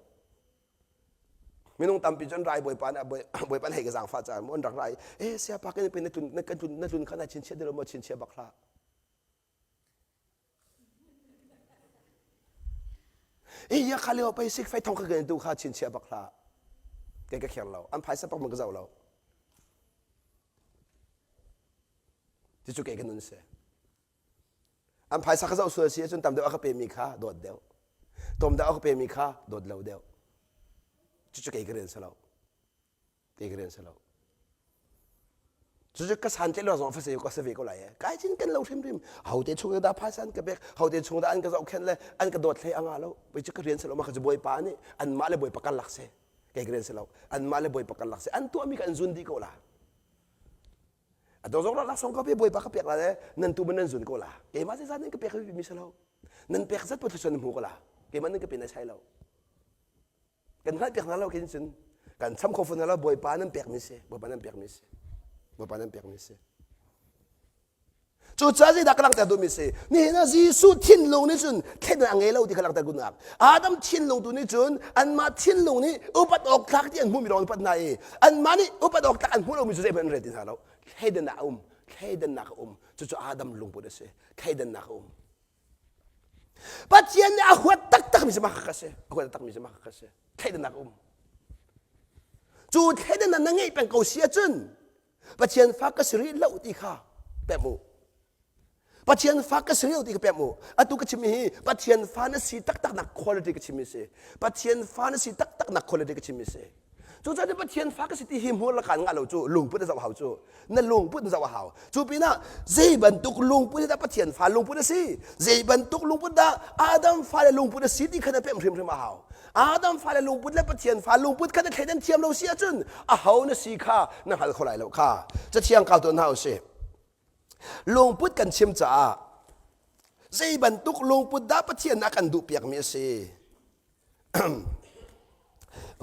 Minung tampi cun rai bawipa nih bawipa nih hei ka zaangfah caah an rak rai. Eh siapa kan na tlun na tlun na tlun kha na chinchia dilo maw chinchia bak hlah. Iya kha lio pei sik fei thong ka gen tu kha chinchia bak hlah. Kei ka kher lo. An phaisa pak man ka zoh lo. Cucu kei ka nun si. An phaisa ka zoh sual si ahcun tam deuh a ka pemi kha dawt deuh. Tlawm deuh a ka pemi kha dawt lo deuh. Cucu kei ka rian si lo. Kei ka rian si lo. Cucu ka santlaih lo zong fa ka si ve ko lai. Kai cin kan lo hrimhrim. Hote chung dah phaisa an ka pek, hote chung dah an ka zohkhenh le an ka dawt hlei a nga lo. Pei cu ka rian si lo, mah kha cu Bawipa nih anmah le Bawipa karlak si. Kei ka rian si lo. Anmah le Bawipa karlak si. An tuahmi kha an zun dih ko la. A dong zong laksawng ka pe Bawipa ka pek la le nan tu man nan zun ko la. Keimah zeizat nan ka pek mi si lo. Nan pek zat pun thluachuah nan hmu ko la. Keimah nan ka pe na sai lo. Kan hngalh piak hna lo khin cun kan cham kho fawn hna lo Bawipa nan pekmi si Bawipa nan pekmi si Bawipa nan pekmi si Cucaah zeidah ka langhter duhmi si nihin ah Jesuh thinlung nih cun thleidan a ngei lo ti kha langhter duhnak Adam thinlung tu nih cun anmah thinlung nih upat awk tlak ti an hmuhmi lawng upat hna i anmah nih upat awk tlak an hmuh lomi cu zeihmanh an rel ti hna lo thleidannak a um thleidannak a um. Cucu Adam lungput a si. Thleidannak a um. Pathian nih a huat taktakmi cu mah kha si. A huat taktakmi cu mah kha si. Thleidannak a um. Cu thleidannak na ngeih peng ko si ahcun Pathian fa ka si rih lo ti kha pemh u. Pathian fa ka si rih lo ti kha pemh u. Atu ka chimmi hi Pathian fa na si taktak nak quality ka chimmi si. Pathian fa na si taktak nak quality ka chimmi si. Cucaah Pathian fa ka si ti hi hmur la kaan ngah lo cu lungput na zoh hau cu. Na lungput na zoh a hau. Cu pinah zei bantuk lungput dah Pathian fa lungput a si? Zei bantuk lungput dah Adam fale lungput a si ti kha na pemh hrimhrim a hau. Adam fale lungput le Pathian fa lungput kha na thleidan thiam lo si ahcun aho na si kha na hngal kho lai lo kha. Cathiang kau tuah hna usih. Lungput kan chim caah zei bantuk lungput dah Pathian a kan duhpiakmi a si?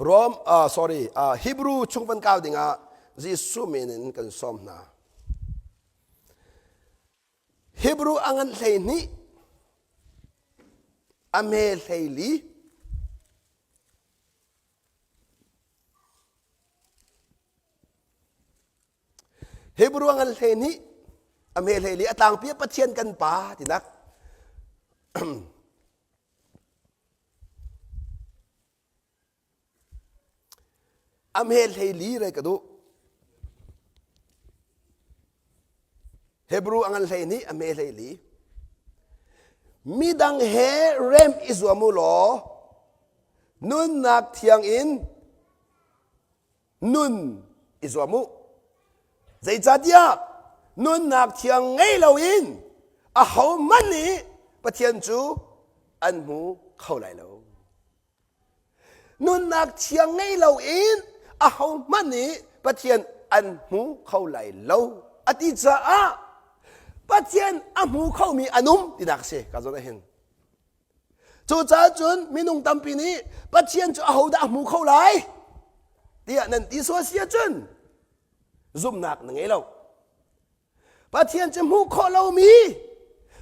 Rom, uh, sorry, uh, Hebrew chung van kau dingah Jesuh min in kan sawm hna. Hebrew a ngan 12 a hme 14 Hebrew a ngan 12 a hme 14 a tlangpi ah Pathian kan pa tinak A hme 14 re ka duh. Hebrew a ngan 12 a hme 14. Midang he rem i zuam u law nunnak thiang in nun i zuam u. Zeicahtiah nunnak thiang ngei loin ahohmanh nih Pathian cu an hmu kho lai lo. Nunnak thiang ngei loin ahohmanh nih Pathian an hmu kho lai lo a ti caah Pathian a hmu khomi an um tinak a si ka zawn ah hin. Cucaah cun minung tampi nih Pathian cu ahodah a hmu kho lai tiah nan ti sual si ahcun zumhnak na ngei lo. Pathian cu hmuh khawh lomi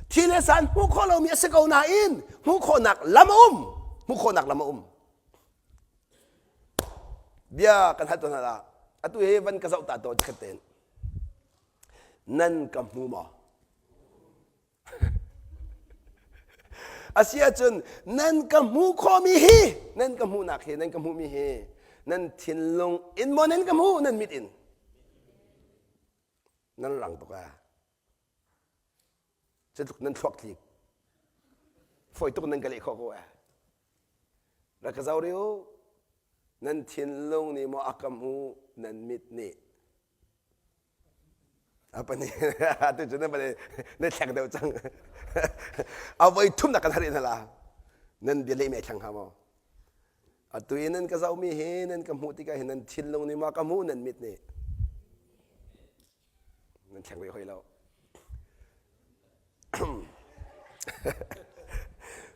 thil le san hmuh khawh lomi a si ko nain hmuh khawhnak lam a um hmuh khawhnak lam a um bia kan hal tawn hna atu hi van ka zoh ta tawn chikkhat tein nan ka hmu maw A si ahcun nan ka hmuh khawhmi hi nan ka hmuhnak hi nan ka hmuhmi hi nan thinlung in maw nan ka hmuh nan mit in nan rang tuk ah cutluk nan thluak tlik fawi tuk nan ka leh khawh ko eh rak ka zoh rih u nan thinlung nih maw a ka hmuh nan mit nih Apa nih atu cu na na thleng deuh cang. A voi thum nak kan har in hala. Nan bia leh mi ai thleng hnga maw? Atu i nan ka zohmi hi nan ka hmuh tikah hin nan thinlung nih ma ka hmuh nan mit nih nan thleng ve hoi lo.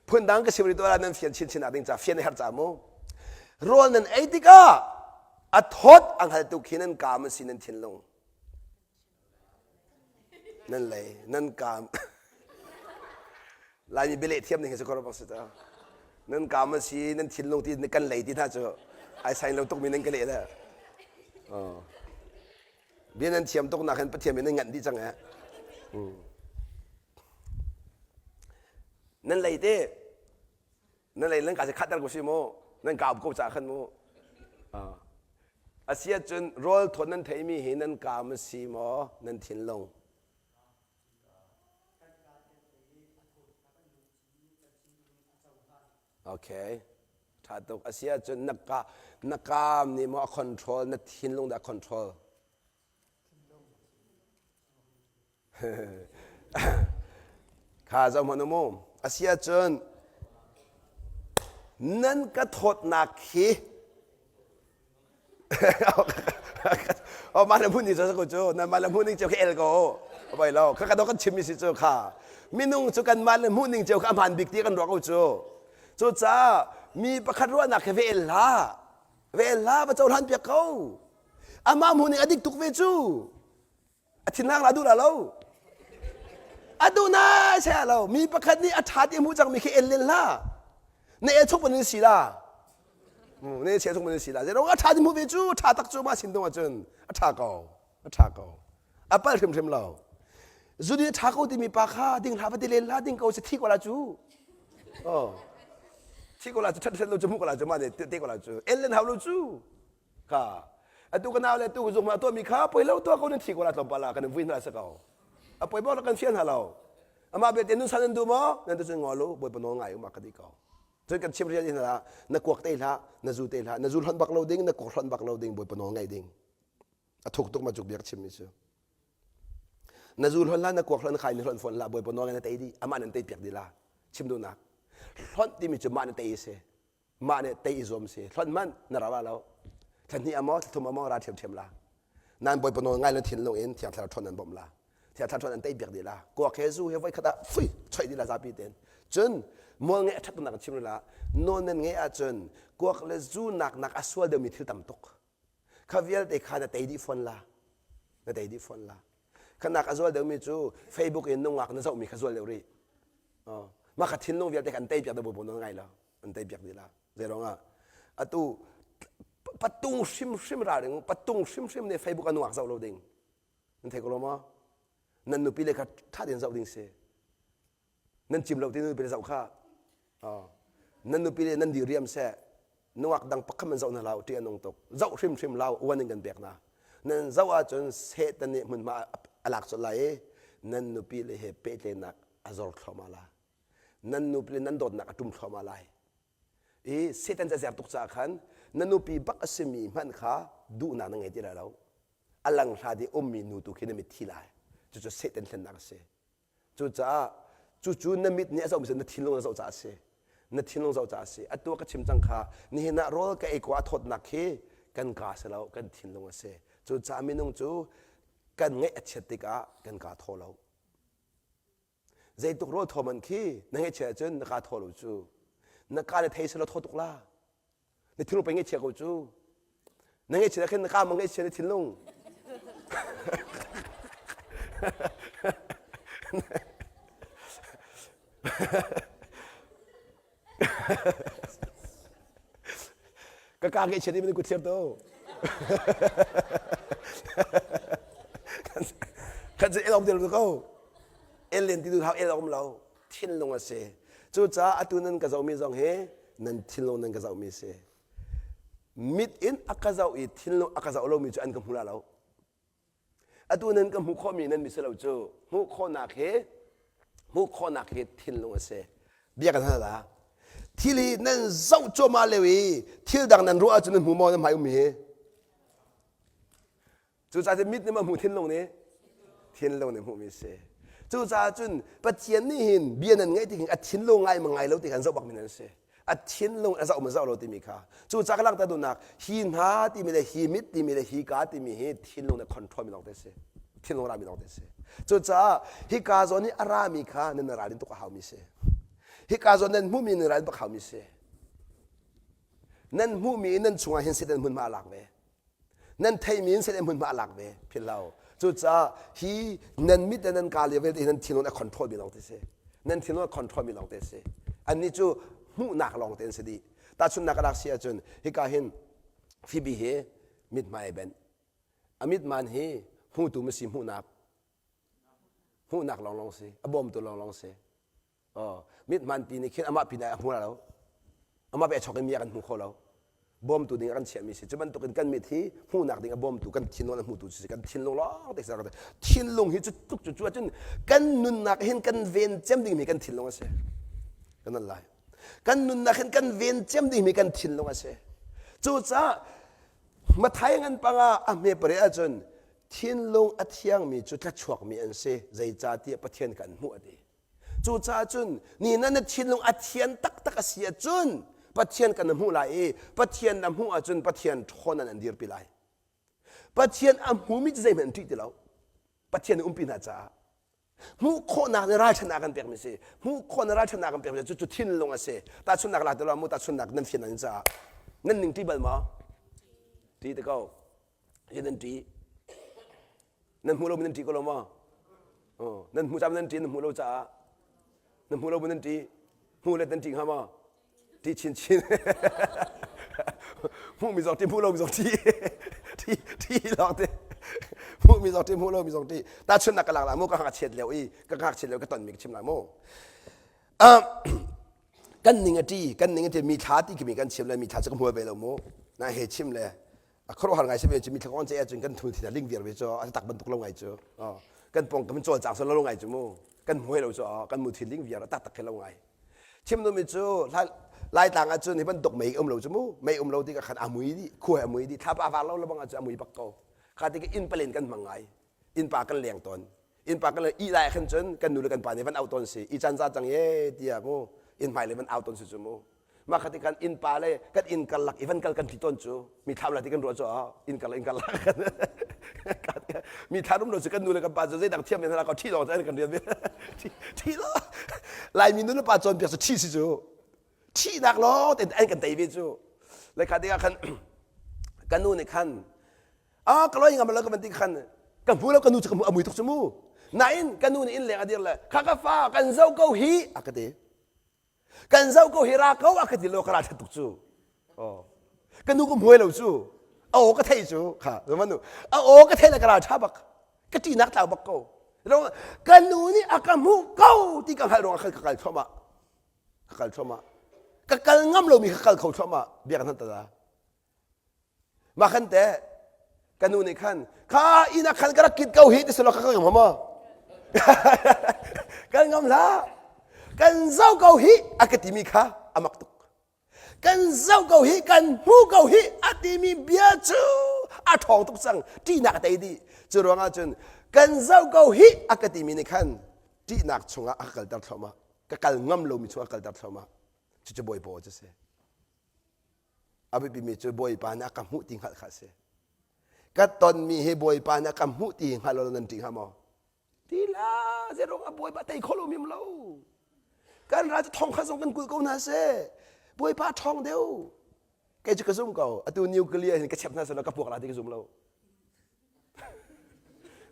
Phundang ka sim rih tuah nan fian chinchin nak ding ca fian a herh ca mu. Rawl nan ei tikah a thawt a hngaltu khi nan kaam a si nan thinlung. Nan lei nan kaam. Laimi bialeh thiam ning hi cu bak si ta. Nan kaam a si nan thinlung ti kan lei ti hna cu ai sain lo tukmi nan ka leh le. Oh. Bia nan thiam tuk nak hin Pathian min nan nganh dih cang eh. Nan lei te nan lei nan ka si khat ko si mu nan ka ko ca khan mu. A si ahcun rawl thawt nan theimi hi nan kaam a si maw nan thinlung? Okay. Ṭha tuk. A si ahcun na ka na kaam nih maw a control na thinlung dah control? Kha zoh hmanh u mu. A si ahcun nan ka thawtnak hi Oh mah le hmun ni cu cu nan mah le hmuh ning cio khi el ko bai lo kha kan kan chimmi si cu kha minung cu kan mah le hmuh ning cio kha a hmaan bik ti kan ruah ko cu cucaah mi pakhat ruahnak khi ve el hlah ve el hlah va cohlan piak ko amah hmuh ning a dik tuk ve cu A thinhang la duh la lo. A duh na se lo. Mi pakhat nih a ṭha ti hmuh cangmi khi el len hlah. Na el chuk man in si la. Na el chuk man in si la. Zei a ṭha ti hmuh ve cu ṭha tak cu mah sin dong ahcun a ṭha ko. A ṭha ko. A palh hrimhrim lo. Zu din ṭha ko timi pa kha ding hlah va ti len hlah ding ko si thi ko la cu. Oh. Thi ko la cu ṭhat lo cu hmuh ko la cu mah nih te ko la cu. El len hau lo cu. Kha. Atu ka nau le tu ka zung ma tuah mi kha poi lo tuah ko nan thi ko la tlawmpal ah kan vui hna sa ko. A poi bak kan fian hna lo. Amah belte nun san nan duh maw? Nan tu cun ngol u Bawipa nawl ngai u ma ka di ko. Cun kan chim rian hna na kuak te hlah, na zu te hlah, na zu hlonh bak lo ding, na kuak hlonh bak lo ding, Bawipa nawl ngai ding. A thuk tuk ma cuk biak chim mi cu. Na zu hlonh hlah, na kuak hlonh, na khai mi hlonh fawn hlah, Bawipa nawl ngai na tei dih, amah nan tei piak dih la. Chim duhnak. Hlonh timi cu mah na tei a si. Mah nih tei i zuam si. Hlonh hmanh na ra la lo. Thla hnih a maw, thla thum a maw ra ṭhiamṭhiam la. Nan Bawipa nawl ngai na thinlung in Thiang Thlarau ṭhawn nan bawmh la. Thiang Thlarau ṭhawn an tei piak dih la. Kuak he zu he voi khat ah fui choih dih la zapi tein. Cun mual ngeih a ṭhat nak chim la. Nawl nan ngeih ahcun kuak le zu nak nak a sual deuhmi thil tam tuk. Kha vialte kha na tei dih fawn la. Na tei dih fawn la. Khanak a zual deuhmi cu Facebook in nungak na zohmi kha zual deuh rih. Oh. Mah kha thinlung vialte kha an tei piak deuh bu na ngai lo. An tei piak dih la. Zeiruangah atu patung hrimhrim ralring patung hrimhrim nih Facebook a nungak zoh lo ding. Nan thei ko lo maw? Nan nupi le kha ṭha tein zoh ding si. Nan cim lo ti nupi le zoh kha. Oh. Nan nupi le nan diriam seh. Nungak dang pakhat man zoh na lau ṭih a nung tuk. Zoh hrimhrim lau uan in kan pek na. Nan zoh ahcun Satan nih hmunhma a lak colh lai i nan nupi le he pehtlaihnak a zor thluahmah la. Nan nupi le nan dawtnak a ṭum thluahmah lai. I Satan cu a zer tuk caah khan na nupi bak a simi hmanh kha duhnak na ngei ti lai lo. A lang hlat i ummi nu tu khi na mit thi lai. Cucu Satan thlennak a si. Cucaah cucu na mit nih a zohmi cu na thinlung na zoh caah a si. Na thinlung zoh caah a si. Atu ka chim cang kha nihin ah rawl ka ei ko a thawtnak khi kan kaa si lo, kan thinlung a si. Cucaah minung cu kan ngaih a chiat tikah kan kaa thaw lo. Zeituk rawl thaw man khi na ngaihchiat ahcun na kaa thaw lo cu. Na kaa na thei selaw thaw tuk la. Na thinlung pei ngaihchia ko cu. Na ngaihchiat ah khin na kaa ma ngaihchia na thinlung. Ka kaa ngaihchiat i na kut thlir to. Kan cu el om ti lo ko. El len ti du hau el om lo. Thinlung a si. Cucaah atu nan ka zohmi zong hi nan thinlung nan ka zohmi si. Mit in a ka zoh i thinlung a ka zoh lomi cu an ka hmu la lo. Atu nan ka hmuh khawhmi nan mi si lo cu hmuh khawhnak hi hmuh khawhnak hi thinlung a si. Bia kan hal la. Thil hi nan zoh cuahmah lio i thil dang nan ruah ahcun nan hmu maw nan hmai ummi hi? Cucaah cun mit nih maw hmuh thinlung nih? Thinlung nih hmuhmi a si. Cucaah cun Pathian nih hin bia nan ngaih tik hin a thinlung ngai ma ngai lo ti kha an zoh bakmi nan si. A thinlung a zoh ma zoh lo timi kha. Cucaah ka langhter duhnak hi hna timi le hi mit timi le hi ka timi hi thinlung nih control mi lawng te si. Thinlung rami lawng te si. Cucaah hika zawn i a rami kha nan ralrin tuk a haumi si. Hika zawn nan hmuhmi nan ralrin bak haumi si. Nan hmuhmi in nan chungah hin Satan hmunhma a lak ve. Nan theimi in Satan hmunhma a lak ve. Philh lo. Cucaah hi nan mit le nan kaa lio vialte hi nan thinlung a control mi lawng te si. Nan thinlung a control mi lawng te si. Annih cu hmuhnak lawng te an si dih. Tahchunhnak a rak si ahcun hika hin Phoebe hi mithmai ai benh. A mithman hi hmutu ma si hmuhnak hmuhnak lawnglawng si a bawmtu lawnglawng si oh mithman pi nih khin amah pin ah a hmu lo amah pe chok in mi a kan hmu kho lo bawmtu ding a kan chiahmi si cu bantukin kan mit hi hmuhnak ding a bawmtu kan thinlung a hmutu si kan thinlung lawng te thinlung hi cu tluk cu cu ahcun kan nunnak hin kan ven cem dingmi kan thinlung a si kan nan lai kan nunnak hin kan ven cem dingmi kan thinlung a si cucaah Mathai ngan panga a hme pare ahcun thinlung a thiangmi cu tlachuakmi an si zeicahtiah Pathian kan hmuh a ti Cucaah cun ni na na thinlung a thian taktak a si ahcun Pathian kan na hmuh lai i Pathian na hmuh ahcun Pathian ṭhawn an dirpi lai. Pathian a hmumi cu zeihmanh an ṭih ti lo. Pathian nih umpi hna caah. Hmuh khawhnak nih ralṭhatnak kan pekmi si. Hmuh khawhnak ralṭhatnak kan pekmi cu cu thinlung a si. Tahchunhnak lak ti lo mu tahchunhnak nan fian nan caah. Nan ning ṭih bal maw? Ṭih te ko. Hi nan ṭih. Nan hmuh lomi nan ṭih ko lo maw? Nan hmuh caah nan ṭih, nan hmuh lo caah. Nan hmuh lo bu nan ṭih. Hmuh le nan ṭih hnga maw? Ṭih chinchin. Hmuhmi zong ṭih, hmuh lomi zong ṭih. Ṭih, ṭih lawng te. Hmuhmi zong ṭih, hmuh lomi zong ṭih. Tahchunhnak ka lak lai mu, ka ngakchiat lio i ka ngakchiat lio ka tonmi ka chim lai mu. Kan ning a ṭi, kan ning a ṭi, mi thla ti kimi kan chim le mi thla cu ka hmual ve lo mu. Na he chim le a khuaruahhar ngai si ve cu mi thla kong ce ahcun kan thul thina ling viar ve cu a tak bantuk lo ngai cu. Kan pong kan cawlcang so lo ngai cu mu. Kan hmuai lo cu kan mu thil ling viar a tak tak khi lo ngai. Chim duhmi cu Laitlang ahcun hi bantuk mei um lo cu mu. Mei um lo tikah khan a mui dih, khua a mui dih, thlapa var lo lebang ahcun a mui bak ko. Kha tikah inn palen kan hmang ngai. Innpa kan leng tawn. Innpa kan leng ih lai khan cun kan nu le kan pa nih van auh tawn si. I caan za cang ye tiah mu inn hmai le van au tawn si cu mu. Mah kha tikhan innpa le kan inn karlak i van kal kan ti tawn cu mi thlam la ti kan ruah cu inn karlak inn karlak mi thla rum lo cu kan nu le kan pa cu zeidang thiam men hna ko ṭhi lawng cu kan rian ve ṭhi lo Laimi nu le pa cawnpiak cu ṭhi si cu ṭhihnak lawng te an kan tei ve cu le kha tikah khan kan nu nih khan ah ka loi ngam lo ka van ti khan ka hmu lo ka nu cu ka hmu a mui tuk cu mu nain ka nu nih inn leng a dir le kha ka fa kan zoh ko hi a ka ti kan zoh ko hi ra ko a ka ti lo ka ra ṭhat tuk cu oh ka nu ka hmuai lo cu a aw ka thei cu kha manu a aw ka thei le ka ra ṭha bak ka ṭihnak tlau bak ko ka nu nih a ka hmuh ko ti ka hngalh ruangah khan ka kal thluahmah ka kal thluahmah ka kal ngam lomi ka kal kho thluahmah bia kan tada Mah khan teh ka nu nih khan kha inn ah khan ka rak kit ko hi ti selaw ka ngam maw? Kan ngam hlah. Kan zoh ko hi a ka timi kha a mak tuk. Kan zoh ko hi kan hmu ko hi a timi bia cu a ṭhawng tuk cang. Ṭihnak a tei dih. Cu ruangah cun kan zoh ko hi a ka timi nih khan ṭihnak chungah a ka kalter thluahmah. Ka kal ngam lomi chungah a kalter thluahmah. Cucu Bawipa aw cu si. A biapimi cu Bawipa nih a ka hmuh ti hngalh kha a si. Ka tonmi hi Bawipa nih a ka hmuh ti hngalh lo nan ṭih hnga maw? Ti la, zeiruang ah Bawipa tei kho lomi um lo. Kan ral cu thong khat zong kan kulh ko hna seh. Bawipa ṭhawng deuh. Kei cu ka zum ko. Atu nuclear hin ka chep hna selaw ka puak la ti ka zum lo.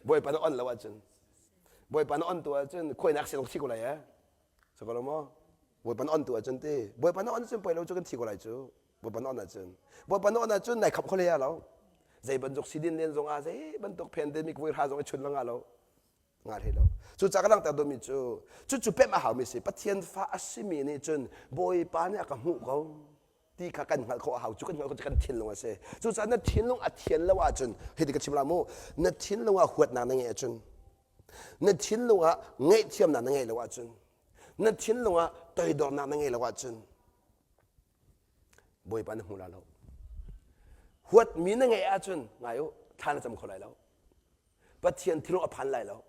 Bawipa na on lo ahcun. Bawipa na on tu ahcun khuainak sin thi ko lai eh. So ko lo maw? Bawipa na on tu ahcun ti. Bawipa na on ahcun poi lo cu kan thi ko lai cu. Bawipa na on ahcun. Bawipa na on ahcun nai khap kho hlei lo. Zei bantuk sidin len zong ah zei bantuk pandemic voi hra zong i chun la lo. Nga hlei lo. Cu ca ka langhter duhmi cu cucu pemh a haumi si. Pathian fa a simi nih cun Bawipa nih a ka hmuh ko ti kha kan hngalh khawh a hau cu kan hngalh khawh cu kan thinlung a si. Cucaah na thinlung a thian lo ahcun hiti ka chim la mu na thinlung ah huatnak na ngeih ahcun Na thinlung ah ngaihthiamnak na ngeih lo ahcun, na thinlung ah toidornak na ngeih lo ahcun, Bawipa na hmu la lo. Huatmi na ngeih ahcun, ngai u, thla na cam kho lai lo. Pathian thinlung a phan lai lo.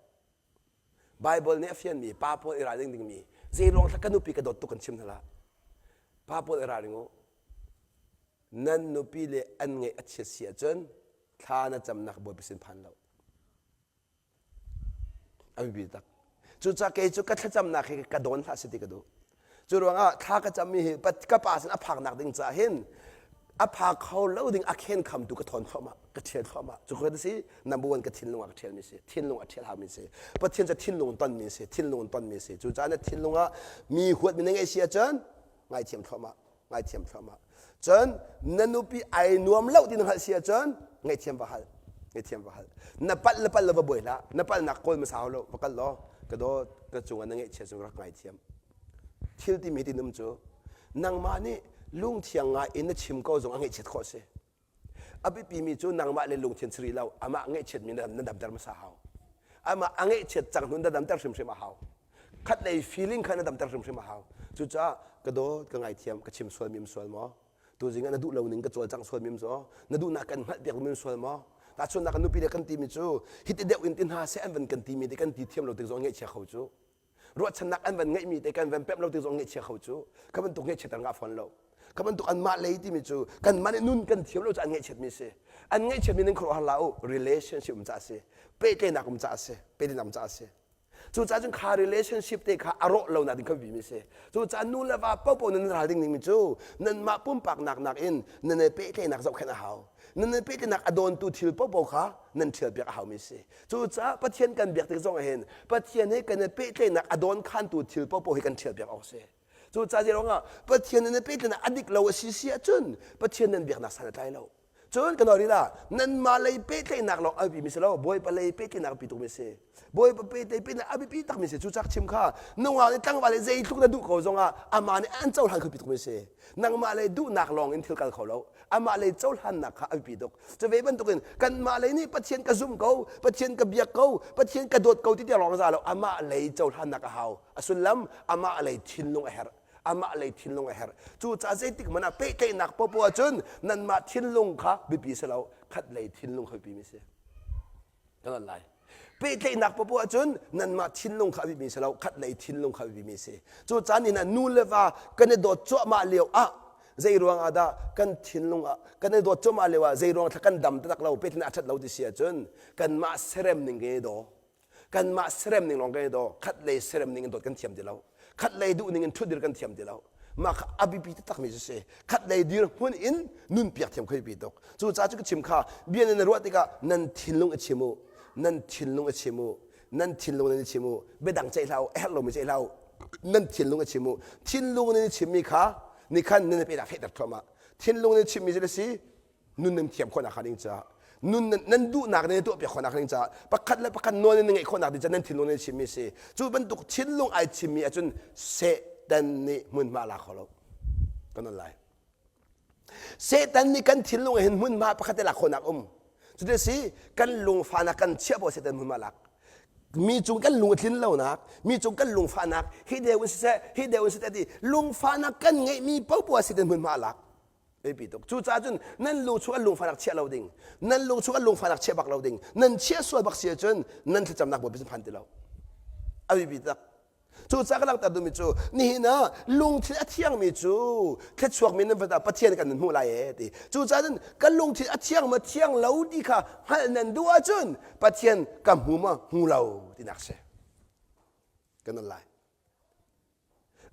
Bible nih a fianmi pa pawl i ralring dingmi zeiruang thla ka nupi ka dawt tuk kan chim hna lah. Pa pawl i ralring u. Nan nupi le an ngeih a chiat si ahcun thla na camnak Bawipa sin phan lo. A biapi tak. Cucaah kei cu ka thlacamnak hi ka dawn hlah seh ti ka duh. Cu ruangah thla ka cammi hi ka pa sin a phaknak ding caah hin a phak kho lo ding a khen khamtu ka thawn thluahmah, ka ṭhial thluahmah. Cu ka si number one ka thinlung ah ka ṭhialmi si. Thinlung a ṭhial haumi si. Pathian cu thinlung tonmi si. Thinlung tonmi si. Cucaah na thinlung ah mi huatmi na ngeih si ahcun ngaithiam thluahmah. Ngaithiam thluahmah. Cun na nupi ai nuam lo ti na hngalh si ahcun ngaihthiam va hal. Ngaihthiam va hal. Na palh le palh lo va buai hlah. Na palhnak kawl hmasa hau lo. Va kal law ka dawt ka cungah na ngaihchia cu rak ngaithiam. Thil timi hi tinum cu nangmah nih lungthiang ngai in na chim ko zong a ngaihchiat khawh si. A biapimi cu nangmah le lungthin si rih lo, amah ngaihchiatmi na damter hmasa hau. Amah a ngaihchiat cang hnu na damter hrimhrim a hau. Khatlei feeling kha na damter hrimhrim a hau. Cucaah ka dawt, ka ngaithiam, ka chim sual mi sual maw? Tuzing ah na duh lo ning ka cawlcangh sual mi maw? Na duhnak kan hngalh piak mi sual maw? Tahchunhnak kan nupi le kan timi cu hiti deuh in ti hna seh an van kan timi te kan ti thiam lo tik zong ngaihchia kho cu. Ruahchannak an van ngeihmi te kan van pemh lo tik zong ngaihchia kho cu kha bantuk ngaihchiater ngah fawn lo. Kha bantuk anmah lei timi cu kanmah nih nun kan thiam lo cu an ngaihchiatmi si. An ngaihchiatmi nan khuaruahhar hlah u. Relationship um caah si. Pehtlaihnak um caah si. Pehtlaihnak um caah si. Cucaah cun kha relationship te kha a rawh lo nak ding kha biapimi si. Cucaah nu le va paohpaoh nan ral ding dingmi cu nanmah pumpak nak nakin nan i pehtlaihnak zohkhenh a hau. Nan i pehtlaihnak a dawntu thil paohpaoh kha nan ṭhialpiak a haumi si. Cucaah Pathian kan biak tik zong ah hin Pathian he kan i pehtlaihnak a dawnkhantu thil paohpaoh hi kan ṭhialpiak awk a si. Cucaah zeiruangah Pathian nan i pehtlaihnak a dik lo a si si ahcun Pathian nan biaknak san a tlai lo. Cun kan ril ah nanmah lei pehtlaihnak lawng a biapi mi si lo, Bawipa lei pehtlaihnak a biapi tukmi si. Bawipa pehtlaihnak a biapi takmi si. Cucaah chim kha nungak nih tlangval nih zeitluk na duh ko zongah amah nih an cohlan kho pi tukmi si. Nangmah lei duhnak lawng in thil kal kho lo. Amah lei cohlannak kha a biapi tuk. Cu ve bantukin kanmah lei nih Pathian ka zum ko, Pathian ka biak ko, Pathian ka dawt ko ti tiang lawng a za lo. Amah lei cohlannak a hau. A sullam amah lei thinlung a herh. Amah lei thinlung a herh. Cucaah zeitik hmanh ah pehtlaihnak popoh ahcun nanmah thinlung kha biapi si lo, khat lei thinlung kha biapi mi si. Kan on lai. Pehtlaihnak popoh ahcun nanmah thinlung kha a biapi si lo, khat lei thinlung kha a biapi mi si. Cucaah ni na nu le va kan i dawt cuahmah lio ah zei ruang ah dah kan thinlung ah kan i dawt cuahmah lio ah zei ruang thla kan dam taktak lo pehtlaihnak a ṭhat lo ti si ahcun kanmah serem ning kan i daw. Kanmah serem ning lawng kan i daw. Khat lei serem ning in dawt kan thiam ti lo. Khat lei duh ning in ṭhutdir kan thiam ti lo. Mah kha a biapi taktakmi cu si. Khat lei dirhmun in nun piak thiam kha biapi tuk. Cucaah cu ka chim kha bia nan ruah tikah nan thinlung i chim u. Nan thinlung i chim u. Nan thinlung nan i chim u. Biadang ceih hlah u. A herh lomi ceih hlah u. Nan thinlung i chim u. Thinlung nan i chimmi kha nih khan nan i pehnak fehter thluahmah. Thinlung nan i chimmi cu si nun nan thiam khawhnak hnga ding caah nun nan duhnak nan i tuahpiak khawhnak ding caah pakhat le pakhat nawl nan ngeih khawhnak ding caah nan thinlung nan chimmi si cu bantuk thinlung ai chimmi ahcun Satan nih hmunhma a la kho lo kan on lai Satan nih kan thinlung ah hin hmunhma pakhat te lak khawhnak um cuti si kan lungfahnak kan chiah bo Satan hmunhma lak mi cung kan lung a tlin lonak mi cung kan lungfahnak hi deu in siseh hi deu in siseh ti lungfahnak kan ngeihmi popoah Satan hmunhma a lak Biapi tuk. Cucaah cun nan lung chung an lungfahnak chiah lo ding. Nan lung chung an lungfahnak chiah bak lo ding. Nan chiah sual bak si ahcun nan thlacamnak Bawipa sin phan ti lo. A biapi tak. Cucaah ka langhter duhmi cu nihin ah lungthin a thiangmi cu thluachuakmi nan vat ah Pathian kan nan hmuh lai ee ti. Cucaah cun kan lungthin a thiang maw thiang lo ti kha hngalh nan duh ahcun Pathian ka hmu maw hmu lo tinak si. Kan on lai.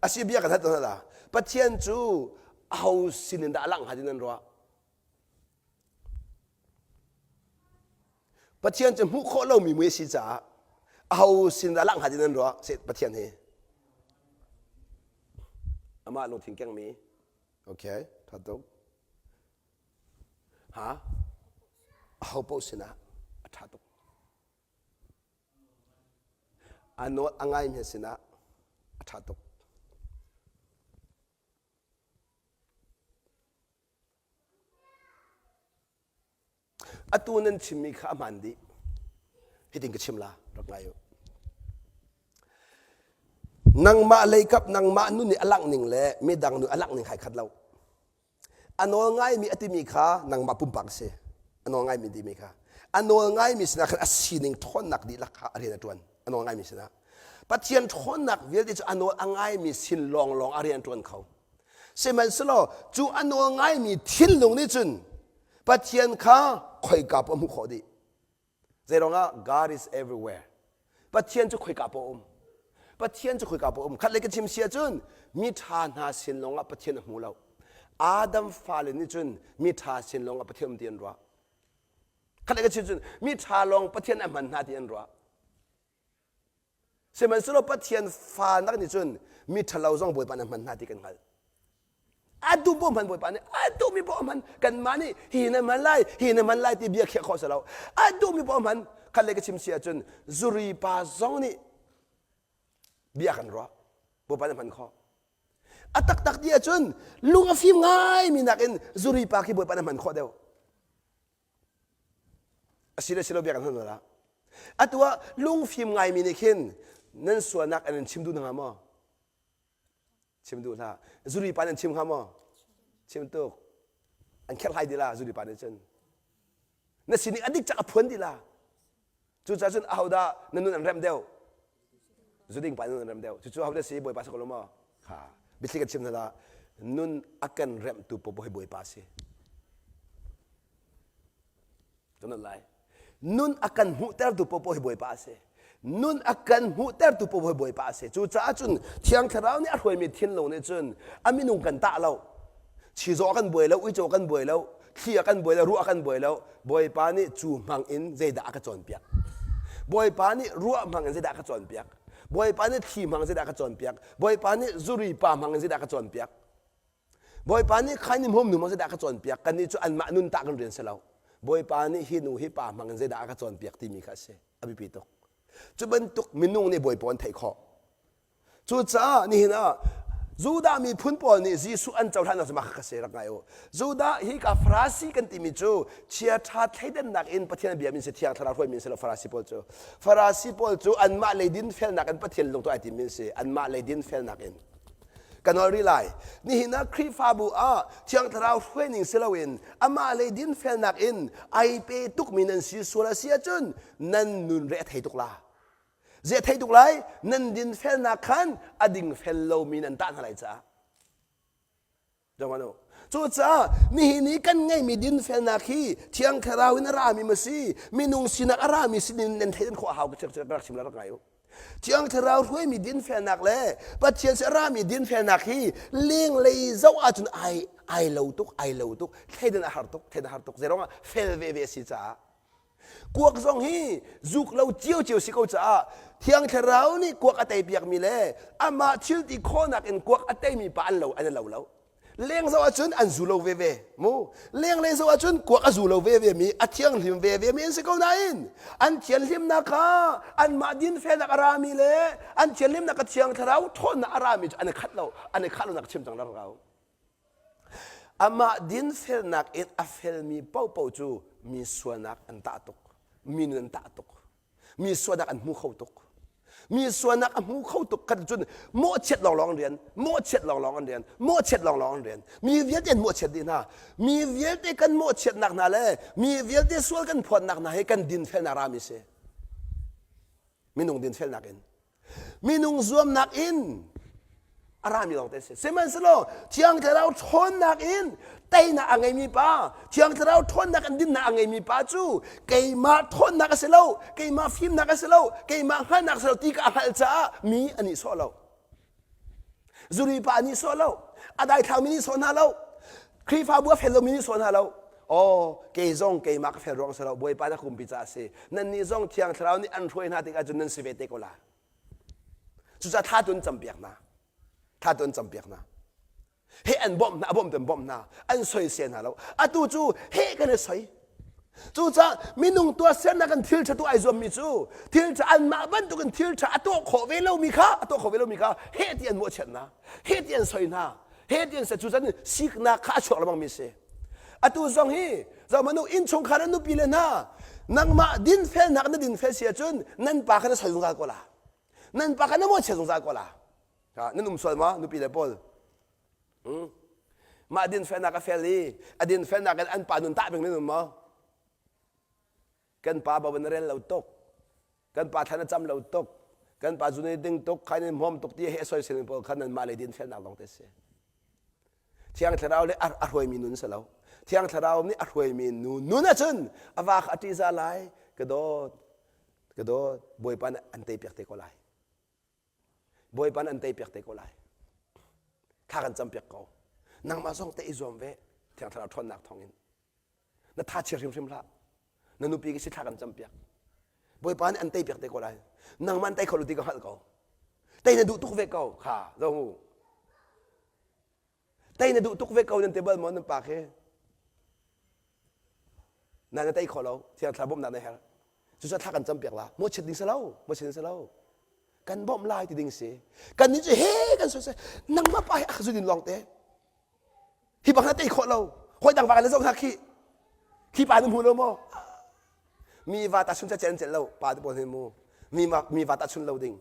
A si bia kan hat hna Pathian cu aho sin in dah a langh hnga ti nan ruah? Pathian cu hmuh khawh lomi mui a si caah aho sin dah a langh hnga ti nan ruah? Pathian hi amah lungthin kengmi okay tha tuk ha aho paoh sinah a tha tuk A nawl a ngaimi sinah a ṭha tuk. Atu nan chimmi kha a hmaan dih. Hitin ka chim la, rak ngai u. Nangmah leikap nangmah nun nih a langh ning le midang nun a langh ning hai khat lo. A nawl ngaimi a timi kha nangmah pumpak a si. A nawl ngaimi timi kha. A nawl ngaimi sinah khan a sining ṭhawnnak dihlak kha a rian a ṭuan. A nawl ngaimi sinah. Pathian ṭhawnnak vialte cu a nawl a ngaimi sin lawnglawng a rian a ṭuan kho. Sihmanhsehlaw cu a nawl ngaimi thinlung nih cun Pathian kha khoika paoh a hmuh khawh dih. Zeiruangah God is everywhere. Pathian cu khoika paoh um. Pathian cu khoika paoh um. Khat le ka chim si ahcun mi ṭha hna sin lawngah Pathian a hmu lo. Adam fale nih cun mi ṭha sin lawngah Pathian um ti an ruah. Khat le ka chim cun mi ṭha lawng Pathian a hman hna ti an ruah. Sihmanhsehlaw Pathian fa nak nih cun mi ṭhalo zong Bawipa nih a hman hna ti kan hngalh. A duh paoh hman Bawipa nih a duhmi paoh hman kanmah nih hi na hman lai hi na hman lai ti bia khiah khawh si lo. A duhmi paoh hman khat le ka chim si ahcun zuri pa zong nih bia kan ruah Bawipa nih a hman khawh. A taktak ti ahcun lung a fim ngaimi nakin zuri pa khi Bawipa nih a hman khawh deuh. A si le si lo bia kan hman la. Atu ah lungfim ngaimi nih khin nan sualnak an in chim duh hnga maw? Chim duh hlah. Zuri pa nan chim hnga maw? Chim tuk. An kherhlai dih la zuri pa nih cun. Na sining a dik cak a phuan dih la. Cucaah cun ahodah na nun an remh deuh? Zuding pa nun an remh deuh. Cucu ahodah si Bawipa si ko lo maw? Kha. Biathli kan chim hna lah. Nun a kan remhtu popo hi Bawipa si. Kan lai. Nun a kan hmuhtertu popo hi Bawipa a si. Nun a kan hmuhtertu popo hi Bawipa a si. Cucaah cun Thiang Thlarau nih a hruaimi thinlung nih cun a minung kan tah lo. Chizawh kan buai lo, uico kan buai lo, thli a kan buai lo, ruah a kan buai lo. Bawipa nih cu hmang in zeidah a ka cawnpiak. Bawipa nih ruah hmang in zeidah a ka cawnpiak. Bawipa nih thli hmang in zeidah a ka cawnpiak. Bawipa nih zuri pa hmang in zeidah a ka cawnpiak. Bawipa nih khan i hmawm nu maw zeidah a ka cawnpiak kannih cu anmah nun tah kan rian si lo. Bawipa nih hi nu hi pa hmang in zeidah a ka cawnpiak timi kha a si. A biapi tuk. Cu bantuk minung nih Bawipa an theih khawh. Cucaah nihin ah Judah miphun pawl nih Jesuh an cohlannak cu mah kha si rak ngai u. Judah hi ka Farasi kan timi cu chiaṭha thleidannak in Pathian bia min si Thiang Thlarau hruaimi an si lo Farasi pawl cu. Farasi pawl cu anmah lei dinfelnak in Pathian lung tu ai timmi an si. Anmah lei dinfelnak in. Ka nawl rih lai. Nihin ah Khrihfabu ah Thiang Thlarau hruaining si loin amah lei dinfelnak in ai pe tukmi nan si sual a si ahcun nan nun re a thei tuk la. Ziah thei tuk lai? Nan dinfelnak khan a dingfel lomi nan tah hna lai caah. Dong Cucaah nihin i kan ngeihmi dinfelnak hi Thiang Thlarau in a rami ma si, minung sinak a rami sinin nan theih khawh a hau ka rak chim la rak ngai u. Thiang Thlarau hruaimi dinfelnak le Pathian si a rami dinfelnak hi lenglei zoh ahcun ai ai lo tuk, ai lo tuk, thleidan a har tuk, thleidan a har tuk. Zeiruangah fel veve a si caah. Kuak zong hi zuk lo ciocio si ko caah Thiang Thlarau nih kuak a teipiakmi le amah thil ti khawhnak in kuak a teimi pa an lo an i lo lo. Leng zoh ahcun an zu lo veve mu. Lenglei zoh ahcun kuak a zu lo veve mi a thianghlim veve mi an si ko nain an thianhlimnak kha anmah dinfelnak a rami le an thianhlimnak a Thiang Thlarau ṭhawnnak a rami cu an i khat lo an i khah lonak chim cang rak Amah dinfelnak in a felmi paohpaoh cu mi sualnak an tah tuk. Mi nun an tah tuk. Mi sualnak an hmu kho tuk. Mi sualnak a hmu kho tuk kan cun mawhchiat lawnglawng an rian, mawhchiat lawnglawng an rian, mawhchiat lawnglawng an rian. Mi vialte an mawhchiat dih hna. Mi vialte kan mawhchiatnak hna le mi vialte sual kan phuannak hna hi kan dinfelnak rami si. Minung dinfelnak in. Minung zuamnak in a rami lawng te si. Sihmanhsehlaw Thiang Thlarau ṭhawnnak in teinak a ngeimi pa, Thiang Thlarau ṭhawnnak in dinnak a ngeimi pa cu keimah ṭhawnnak a si lo, keimah fimnak a si lo, keimah hngalhnak a si lo ti ka a hngalh caah mi a nihsawh lo. Zuri pa a nihsawh lo, a daithlangmi nihsawh hna lo, Khrihfabu a fel lomi nihsawh hna lo. Aw, kei zong keimah ka fel ruang si lo, Bawipa na kumpi caah a si. Nannih zong Thiang Thlarau nih an hruai hna tikah cun nan si ve te ko la. Cucaah thla tu an campiak hna. Thla tu an campiak hna. He an bawmh hna, a bawmh tu an bawmh hna. An soisel hna lo. Atu cu he kan i soi. Cucaah minung tuahsernak in thil ṭha tuah ai zuammi cu thil ṭha anmah bantukin thil ṭha a tuah khawh ve lomi kha a tuah khawh ve lomi kha heh ti an mawhchiat hna. Heh ti an soi hna. Heh ti an soi cucaah siknak kha a chuak lengmang mi si. Atu zong hi zohmanh u innchungkhar an nupi le hna nangmah dinfelnak na dinfel si ahcun nan pa kha na soi zungzal ko la. Nan pa kha na mawhchiat zungzal ko la. Nan um sual ma nupi le pawl? Hmm? Mah dinfelnak a fel i a dinfelnak in an pa nun tah bing nan um maw? Kan pa ba na rel lo tuk. Kan pa thlan a cam lo tuk. Kan pa zu ding tuk, khan in hmawm tuk ti he soisel pawl khan nan mah le dinfelnak lawng te si. Thiang Thlarau le a hruaimi nun si lo. Thiang Thlarau nih a hruaimi nu nun ahcun a va kha a ṭihzah lai. Ka dawt, ka dawt, Bawipa nih an teipiak te ko lai. Bawipa nih an teipiak te ko lai. Thla kan campiak ko. Nangmah zong te i zuam ve. Thiang Thlarau ṭhawnnak thawngin. Na tha chia hrimhrim hlah. Na nupi ka si thla kan campiak. Bawipa nih an teipiak te ko lai. Nangmah an tei kho lo ti ka hngalh ko. Tei na duh tuk ve ko. Kha, zo hu. Tei na duh tuk ve ko nan ti bal maw nan pa khi? Na na tei kho lo. Thiang Thlarau bawmhnak na herh. Cucaah thla kan campiak la. Mawhchiat ding si lo. Mawhchiat ding si lo. Kan bawmh lai ti ding si. Kan nih cu he kan soi sai. Nangmah pa hi a ka din lawng te. Hi bang na tei khawh lo. Hawi dang va le zoh hna khi. Khi pa na hmu lo maw? Mi va ta chun cha cel cel lo. Pa te pawl hin mu. Mi mi va ta chun lo ding.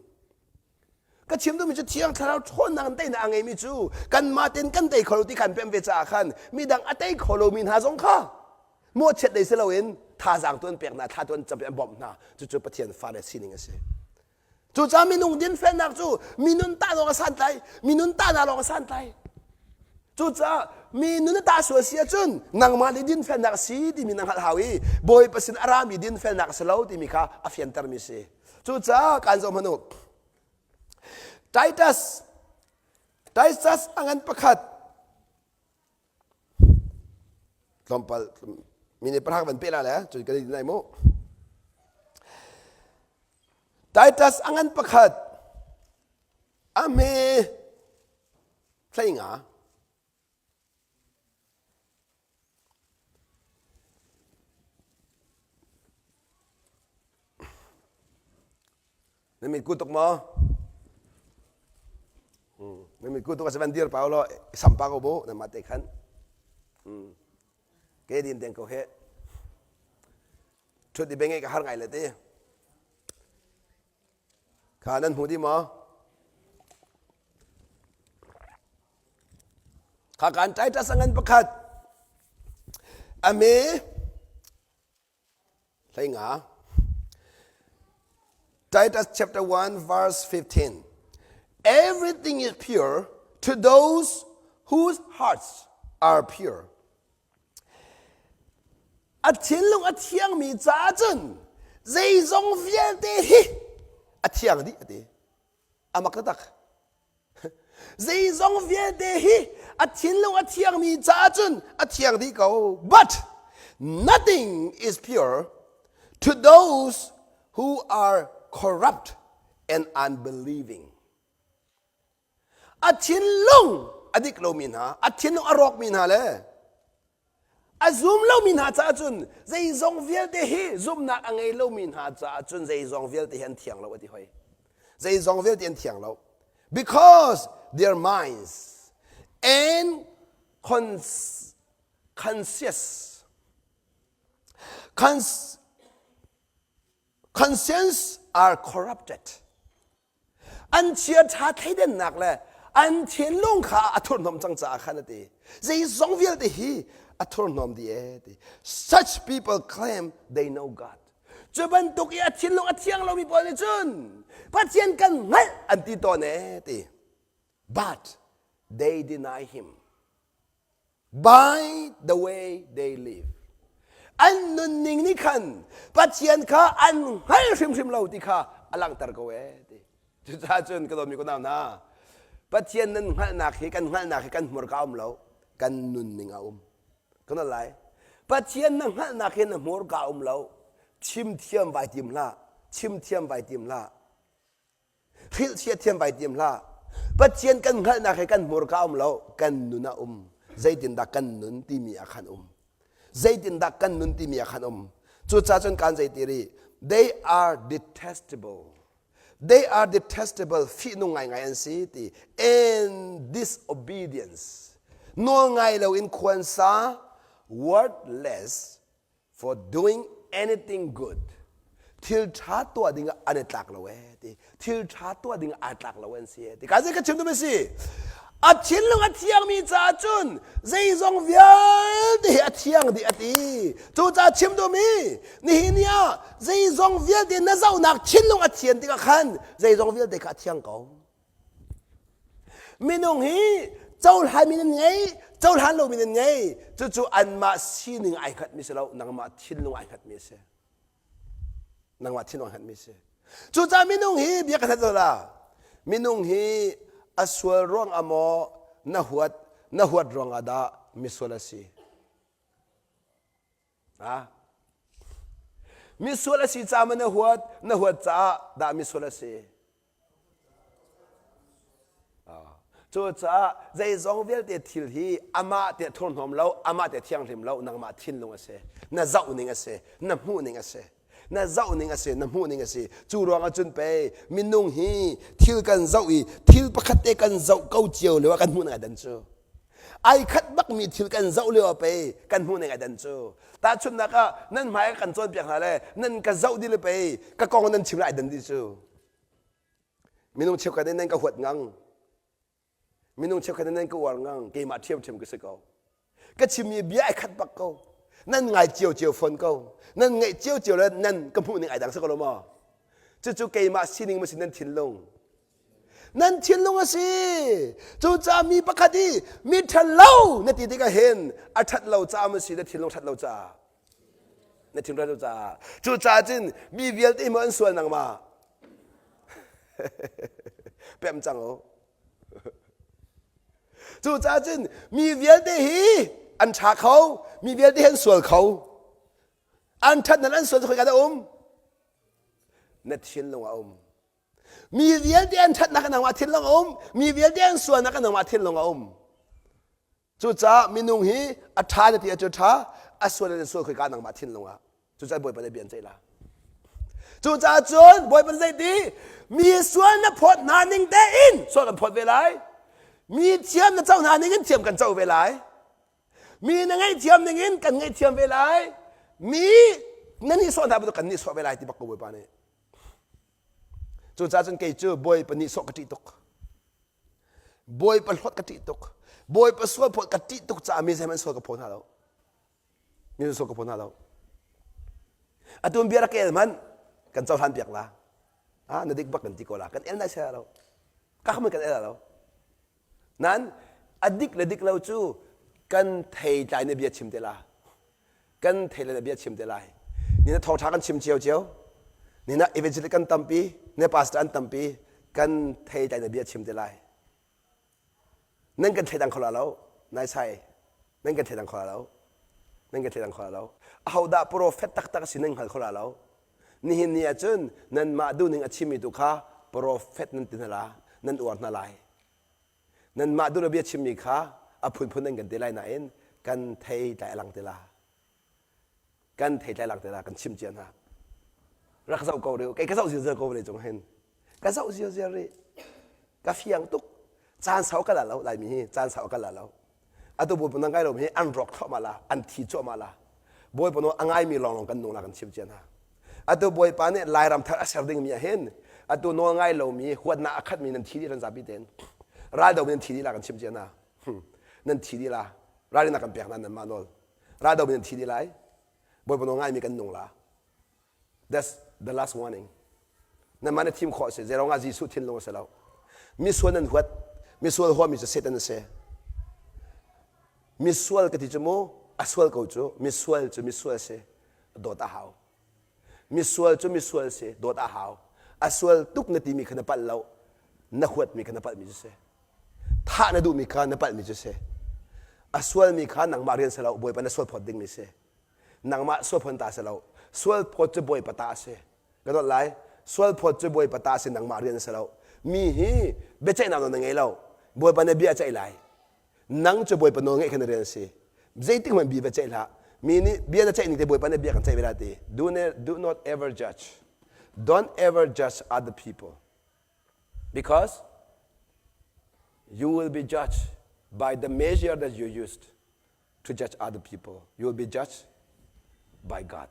Ka chim duhmi cu Thiang Thlarau ṭhawnnak in teinak a ngeimi cu kanmah tein kan tei kho lo ti khan pem ve caah khan midang a tei kho lomi hna zong kha mawhchiat lei si loin thazaang tu an pek hna, thla tu an cam an bawmh hna. Cucu Pathian fale sining a si. Cucaah minung dinfelnak cu minun tah lawng a santlai, minun tahnak lawng a santlai. Cucaah mi nun a tah sual si ahcun nangmah nih dinfelnak a si timi na hngalh hau i Bawipa sin a rami dinfelnak a si lo timi kha a fiantermi si. Cucaah kaan zoh hmanh u. Titus Titus a ngan pakhat tlawmpal mi nih parhak van pe la le cun kan i nai mu. Titus a ngan pakhat a hme hlei nga. Na mit ku tuk maw? Na mit ku tuk a si van dir pau law sam pa ko bu na mah te khan. Ke din deng ko he. Ṭhut i bengei ka har ngai le ti. Kha nan hmu dih maw? Kha kan Titus a ngan pakhat. A me hleinga. Titus chapter 1 verse 15. Everything is pure to those whose hearts are pure. A thinlung a thiangmi caah cun zeizong vialte hi a thiang dih a ti. A mak taktak. Zeizong vialte hi a thinlung a thiangmi caah cun a thiang dih ko. But nothing is pure to those who are corrupt and unbelieving. A thinlung a dik lomi hna, a thinlung a rawkmi hna le a zum lomi hna caah cun zeizong vialte hi zumhnak a ngei lomi hna caah cun zeizong vialte hi an thiang lo a ti hoi. Zeizong vialte an thiang lo. Because their minds and cons conscious cons conscience are corrupted. An chiaṭha thleidannak le an thinlung kha a thurhnawm cang caah khan a ti. Zeizong vialte hi a thurhnawm dih ee ti. Such people claim they know God. Cu bantuk i a thinlung a thiang lomi pawl nih cun Pathian kan hngalh an ti tawn ee ti. But they deny him. By the way they live. An nunning nih khan Pathian kha an hngal hrimhrim lo ti kha a langhter ko ee ti. Cucaah cun ka dawtmi ka nau hna, Pathian nan hngalhnak hi kan hngalhnak hi kan hmurka um lo, kan nunning a um. Kan lai. Pathian na hngalhnak hi na hmurka um lo. Chim thiam vai tim hlah. Chim thiam vai tim hlah. Hrilhchia thiam vai tim hlah. Pathian kan hngalhnak he kan hmurka um lo, kan nun ah um. Zeitindah kan nun timi ah khan um. Zeitindah kan nun timi ah khan um. Cucaah cun kan zei ti rih, they are detestable. They are detestable, fihnung ngaingai an si ti. And disobedience. Nawl ngai lo in khuansa, worthless, for doing anything good thil ṭha tuah ding ah an i tlak lo ee ti thil ṭha tuah ding ah aa tlak lo an si ee ti ka zei ka chim duh si a thinlung a thiangmi caah cun zeizong vialte hi a thiang dih a ti cucaah chim duhmi nihin ni ah zeizong vialte na zohnak thinlung a thian tikah khan zeizong vialte kha a thiang ko Minung hi cohlanmi nan ngei, cohlan lomi nan ngei. Cucu anmah sining ai hngatmi si lo, nangmah thinlung ai hngatmi a si. Nangmah thinlung ai hngatmi a si. Cucaah minung hi bia ka that la. Minung hi a sual ruang ah maw na huat, na huat ruang ah dah misual a si? Ah. Misual a si caah maw na huat, na huat caah dah misual a si? Cucaah zeizong vialte thil hi amah te thurhnawm lo, amah te thianghlim lo, nangmah thinlung a si. Na zoh ning a si, na hmuh ning a si. Na zoh ning a si, na hmuh ning a si. Cu ruangah cun pei minung hi thil kan zoh i thil pakhat te kan zoh ko cio lio ah kan hmuh ning ai dan cu. Ai khat bakmi thil kan zoh lio ah pei kan hmuh ning ai dan cu. Tahchunhnak ah nan hmai kan cawnpiak hna le nan ka zoh dih le pei ka kong nan chim le ai dan dih cu. Minung cheukhat nih nan ka huat ngang. Minung cheukhat nih nan ka uar ngang. Keimah ṭhiamṭhiam ka si ko. Ka chimmi bia ai khat bak ko. Nan ngai ciocio fawn ko. Nan ngaih ciocio le nan ka hmuh ning ai dang si ko lo maw? Cucu keimah sining maw si nan thinlung? Nan thinlung a si. Cucaah mi pakhat i mi ṭhalo na ti tikah hin a ṭhat lo caah maw si na thinlung ṭhat lo caah? Na thinlung ṭhat lo caah. Cucaah cun mi vialte maw an sual nangmah? Pem cang u. Cucaah cun mi vialte hi an ṭha kho, mi vialte hi an sual kho. An ṭhatnak an sual cu khoika dah um? Na thinlung ah um. Mi vialte an ṭhatnak nangmah thinlung a um, mi vialte an sualnak nangmah thinlung a um. Cucaah minung hi a ṭha na ti ahcun ṭha, a sual na sual khoika nangmah thinlung ah. Cucaah Bawipa nih bia an ceih la. Cucaah cun Bawipa nih zeiti mi sual na phawt hna ning tein sual kan phawt ve lai. Mi thiam na co hna ning in thiam kan co ve lai. Mi na ngaihthiam ning in kan ngaihthiam ve lai. Mi na nihsawh hna bantuk kan nihsawh ve lai ti bak ko Bawipa nih. Cucaah cun kei cu Bawipa nihsawh ka ṭih tuk. Bawipa hlawt ka ṭih tuk. Bawipa sual phawt ka ṭih tuk caah mi zeihmanh sual ka phaw hna lo. Mi sual ka phaw hna lo. Atu bia rak el hmanh kan cohlan piak la. Ah na dik bak kan ti ko la. Kan el nai sia lo. Ka khaman kan el lo. Nan a dik le dik lo cu kan thei tlai na bia chim te la. Kan thei le na bia chim te lai. Ni na thawngṭha kan chim cio cio. Ni na evangelist kan tampi, na pastor an tampi. Kan thei tlai na bia chim te lai. Nan kan thleidang kho la lo. Nai sai. Nan kan thleidang kho la lo. Nan kan thleidang kho la lo. Ahodah prophet taktak a si nan hngal kho la lo. Nihin ni ahcun nanmah duhning a chimmi tu kha profet nan ti hna la, nan uar hna lai. Nanmah duh bia chimmi kha a phunphun nan kan ti lai nain kan thei tlai a lang ti la. Kan thei tlai lang ti la kan chim cia hna. Rak zoh ko rih kei ka zoh ziarziar ko vawlei cung hin. Ka zoh ziarziar rih. Ka fiang tuk. Caan sau ka la lo Laimi hi caan sau ka la lo. Atu Bawipa na ngai lomi hi an rawk thluahmah la, an thi cuahmah la. Bawipa nawl a ngaimi lawnglawng kan nung la kan chim cia hna. Atu Bawipa nih Lairam thar a ser dingmi ah hin atu nawl ngai lomi huatnak a khatmi nan thi dih ran zapi tein. Raldo mi nan thi dih la kan chim cia hna. Nan thi dih la. Ralrinnak kan pek hna nanmah nawl. Raldo mi nan thi dih lai. Bawipa nawl ngaimi kan nung la. That's the last warning. Nanmah na thim khawh a si. Zeiruang ah Jesuh thinlung a si lo. Misual nan huat. Misual huami cu Satan a si. Misual ka ti cu mu, a sual ko cu. Misual cu misual si. Dawt a hau. Misual cu misual si. Dawt a hau. A sual tuk na timi kha na palh lo. Na huatmi kha na palhmi cu si. Thah na duhmi kha na palhmi cu si. A sualmi kha nangmah rian si lo. Bawipa na sual phawt dingmi si. Nangmah sualphon ta si lo. Sualphawt cu Bawipa ta a si. Ka dawt lai. Sualphawt cu Bawipa ta a si nangmah rian a si lo. Mi hi biaceihnak nawl na ngei lo. Bawipa nih bia a ceih lai. Nang cu Bawipa nawl ngeih kha na rian a si. Zeitik hmanh bia va ceih hlah. Mi nih bia na ceih ning te Bawipa nih bia kan ceih ve lai ti. Do, ne, do not ever judge. Don't ever judge other people. Because you will be judged by the measure that you used. to judge other people. You will be judged by God.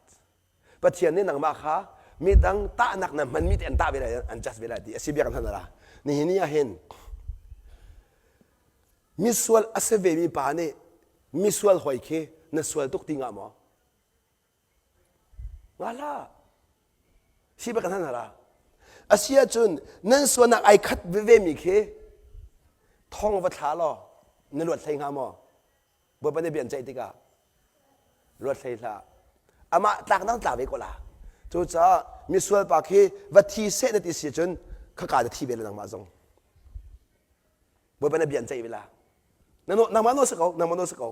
Pathian nih nangmah kha midang tahnak na hmanmi te an tah ve lai an judge ve lai ti a si bia kan hman la. Nihin ni ah hin misual a si ve mi pa nih misual hoi khi na sual tuk ti ngah maw? Nga hlah. Si bak kan hman la. A si ahcun nan sualnak ai khat veve mi khi thong va thla law na luat hlei hnga maw? Bawipa nih bia an ceih tikah luat hlei hlah. Amah tlak dang tla ve ko la. Cucaah misual pa khi va thi seh na ti si cun khaka na thi ve le nangmah zong. Bawipa nih bia an ceih ve la. Nangmah nawl si ko, nangmah nawl si ko.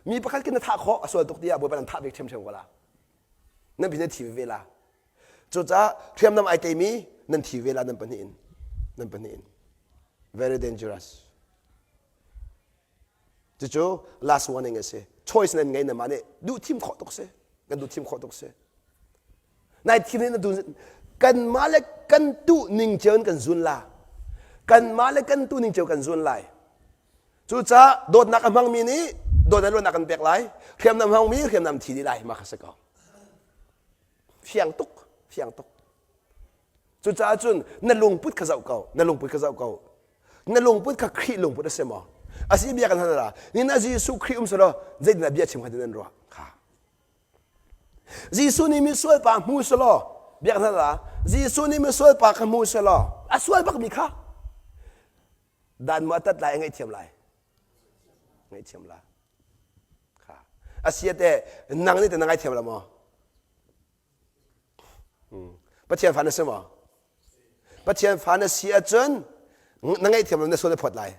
Mi pakhat khi na thah khawh a sual tuk tiah Bawipa nan thah ve ṭhiamṭhiam ko la. Nan pin na thi ve la. Cucaah hriamnam ai teimi nan thi ve la nan pahnih in. Nan pahnih in. Very dangerous. Cucu last warning a si. Choice nan ngei namah nih duh thim khawh tuk si. Kan duh thim khawh tuk si. Nai thim nih na duh kanmah le kan tuh ning cio in kan zun la. Kanmah le kan tuh ning cio kan zun lai. Cucaah dawtnak a hmangmi nih dawtnak luatnak kan pek lai. Hriamnam hmangmi hriamnam thi dih lai. Mah kha si ko. Fiang tuk, fiang tuk. Cucaah cun na lungput kha zoh ko, na lungput kha zoh ko. Na lungput kha Khrih lungput a si maw? A si bia kan hal la. Ni na Jesuh Khrih um selaw zeitindah bia chim kha ti nan ruah? Kha. Jesuh nih misual pa hmu selaw bia kan hal la. Jesuh nih misual pa kha hmu selaw a sual bakmi kha dan maw a tat lai a ngaihthiam lai ngaihthiam la kha a sia te nang nih te na ngaithiam la maw Pathian fa na si maw Pathian fa na si ahcun na ngaihthiam lo na sual na phawt lai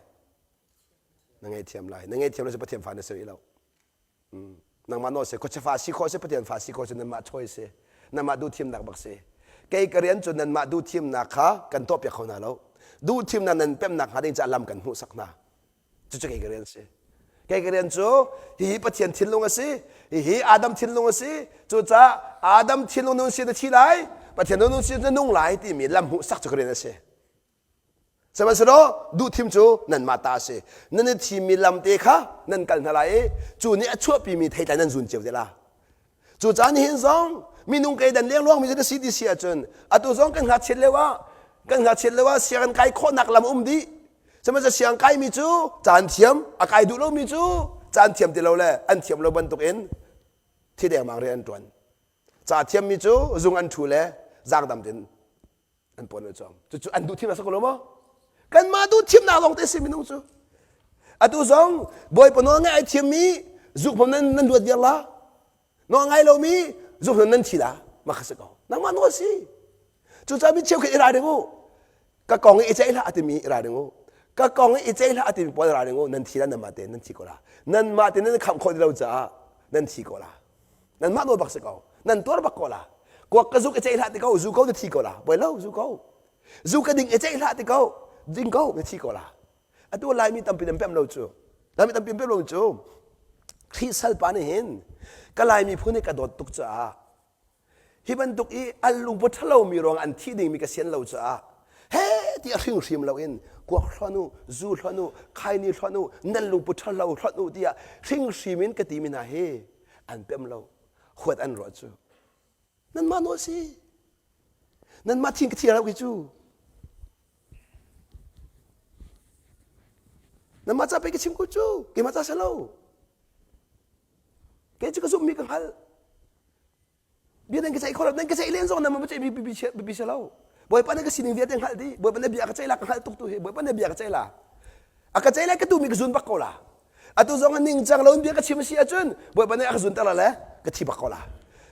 na ngaihthiam lai na ngaihthiam lo cu Pathian fa na si rih lo Nangmah nawl si khuachia fa si khawh si Pathian fa si khawh si nanmah choice si nanmah duhthimnak bak si kei ka rian cu nanmah duhthimnak kha kan tuahpiak kho hna lo duhthimnak nan pemnak hnga ding caah lam kan hmuhsak hna cucu kei ka rian si kei ka rian cu hihi Pathian thinlung a si hihi Adam thinlung a si cucaah Adam thinlung nun si na thi lai. Pathian na nung si na nung lai timi lam hmuhsak cu ka rian a si. Sihmanhsehlaw duhthim cu nanmah ta a si. Nan i thimmi lam te kha nan kal hna lai i cu nih a chuahpimi theitlai nan zun cio te la. Cu caan hin zong minung keidan lengluangmi cu na si ti si ahcun atu zong kan ngakchiat lio ah kan ngakchiat lio ah sianginn kai khawhnak lam um dih. Sihmanhsehlaw siang kaimi cu caan thiam a kai duh lomi cu caan thiam ti lo le an thiam lo bantukin thi dengmang rian an ṭuan. Ca thiammi cu zung an ṭhu le zaangdam tin an puan an cawm cucu an duh thimnak si ko lo maw kanmah duh thimnak lawng te si minung cu atu zong bawipa nawl ngaih ai thiammi zukphom nan nan luat viar la nawl ngai lomi zukphom nan thi la mah kha si ko nangmah nawl si cucaah mi cheukhat i ralring u ka kong i ceih hlah timi i ralring u ka kong i ceih hlah timi pawl ralring u nan thi la nanmah te nan thi ko la nanmah te nan khamh khawh ti lo caah nan thi ko la Nanmah nawl bak si ko. Nan tuar bak ko la. Kuak ka zuk i ceih hlah ti ko, zu ko na thi ko la. Boi lo, zu ko. Zu ka ding i ceih hlah ti ko, ding ko na thi ko la. Atu Laimi tampi nan pem lo cu. Laimi tampi pem lo cu. Khrih salpa nih hin ka Laimi phun hi ka dawt tuk caah hi bantuk i an lungput ṭhalomi ruang an thih dingmi ka sian lo caah he ti a hringhrim loin kuak hlonh u zu hlonh u khaini hlonh u nan lungput ṭhalo hlonh u tiah hringhrim in ka timi hna hi an pem lo huat an ruah cu nanmah nawl si nanmah thin ka thia lo khi cu nanmah ca pei ka chim ko cu keimah ca si lo kei cu ka zumhmi ka hngalh bia nan ka ceih kho lo nan ka ceih len zong nan ma ceih biapi si lo bawipa na ka sining vialte hngalh dih bawipa na bia ka ceih la ka hngalh tuk tu hi bawipa na bia ka ceih la a ka ceih lai ka duhmi ka zun bak ko la atu zong a ningcang lo in bia ka chim si ahcun bawipa nih a ka zun ter la le ka thi bak ko la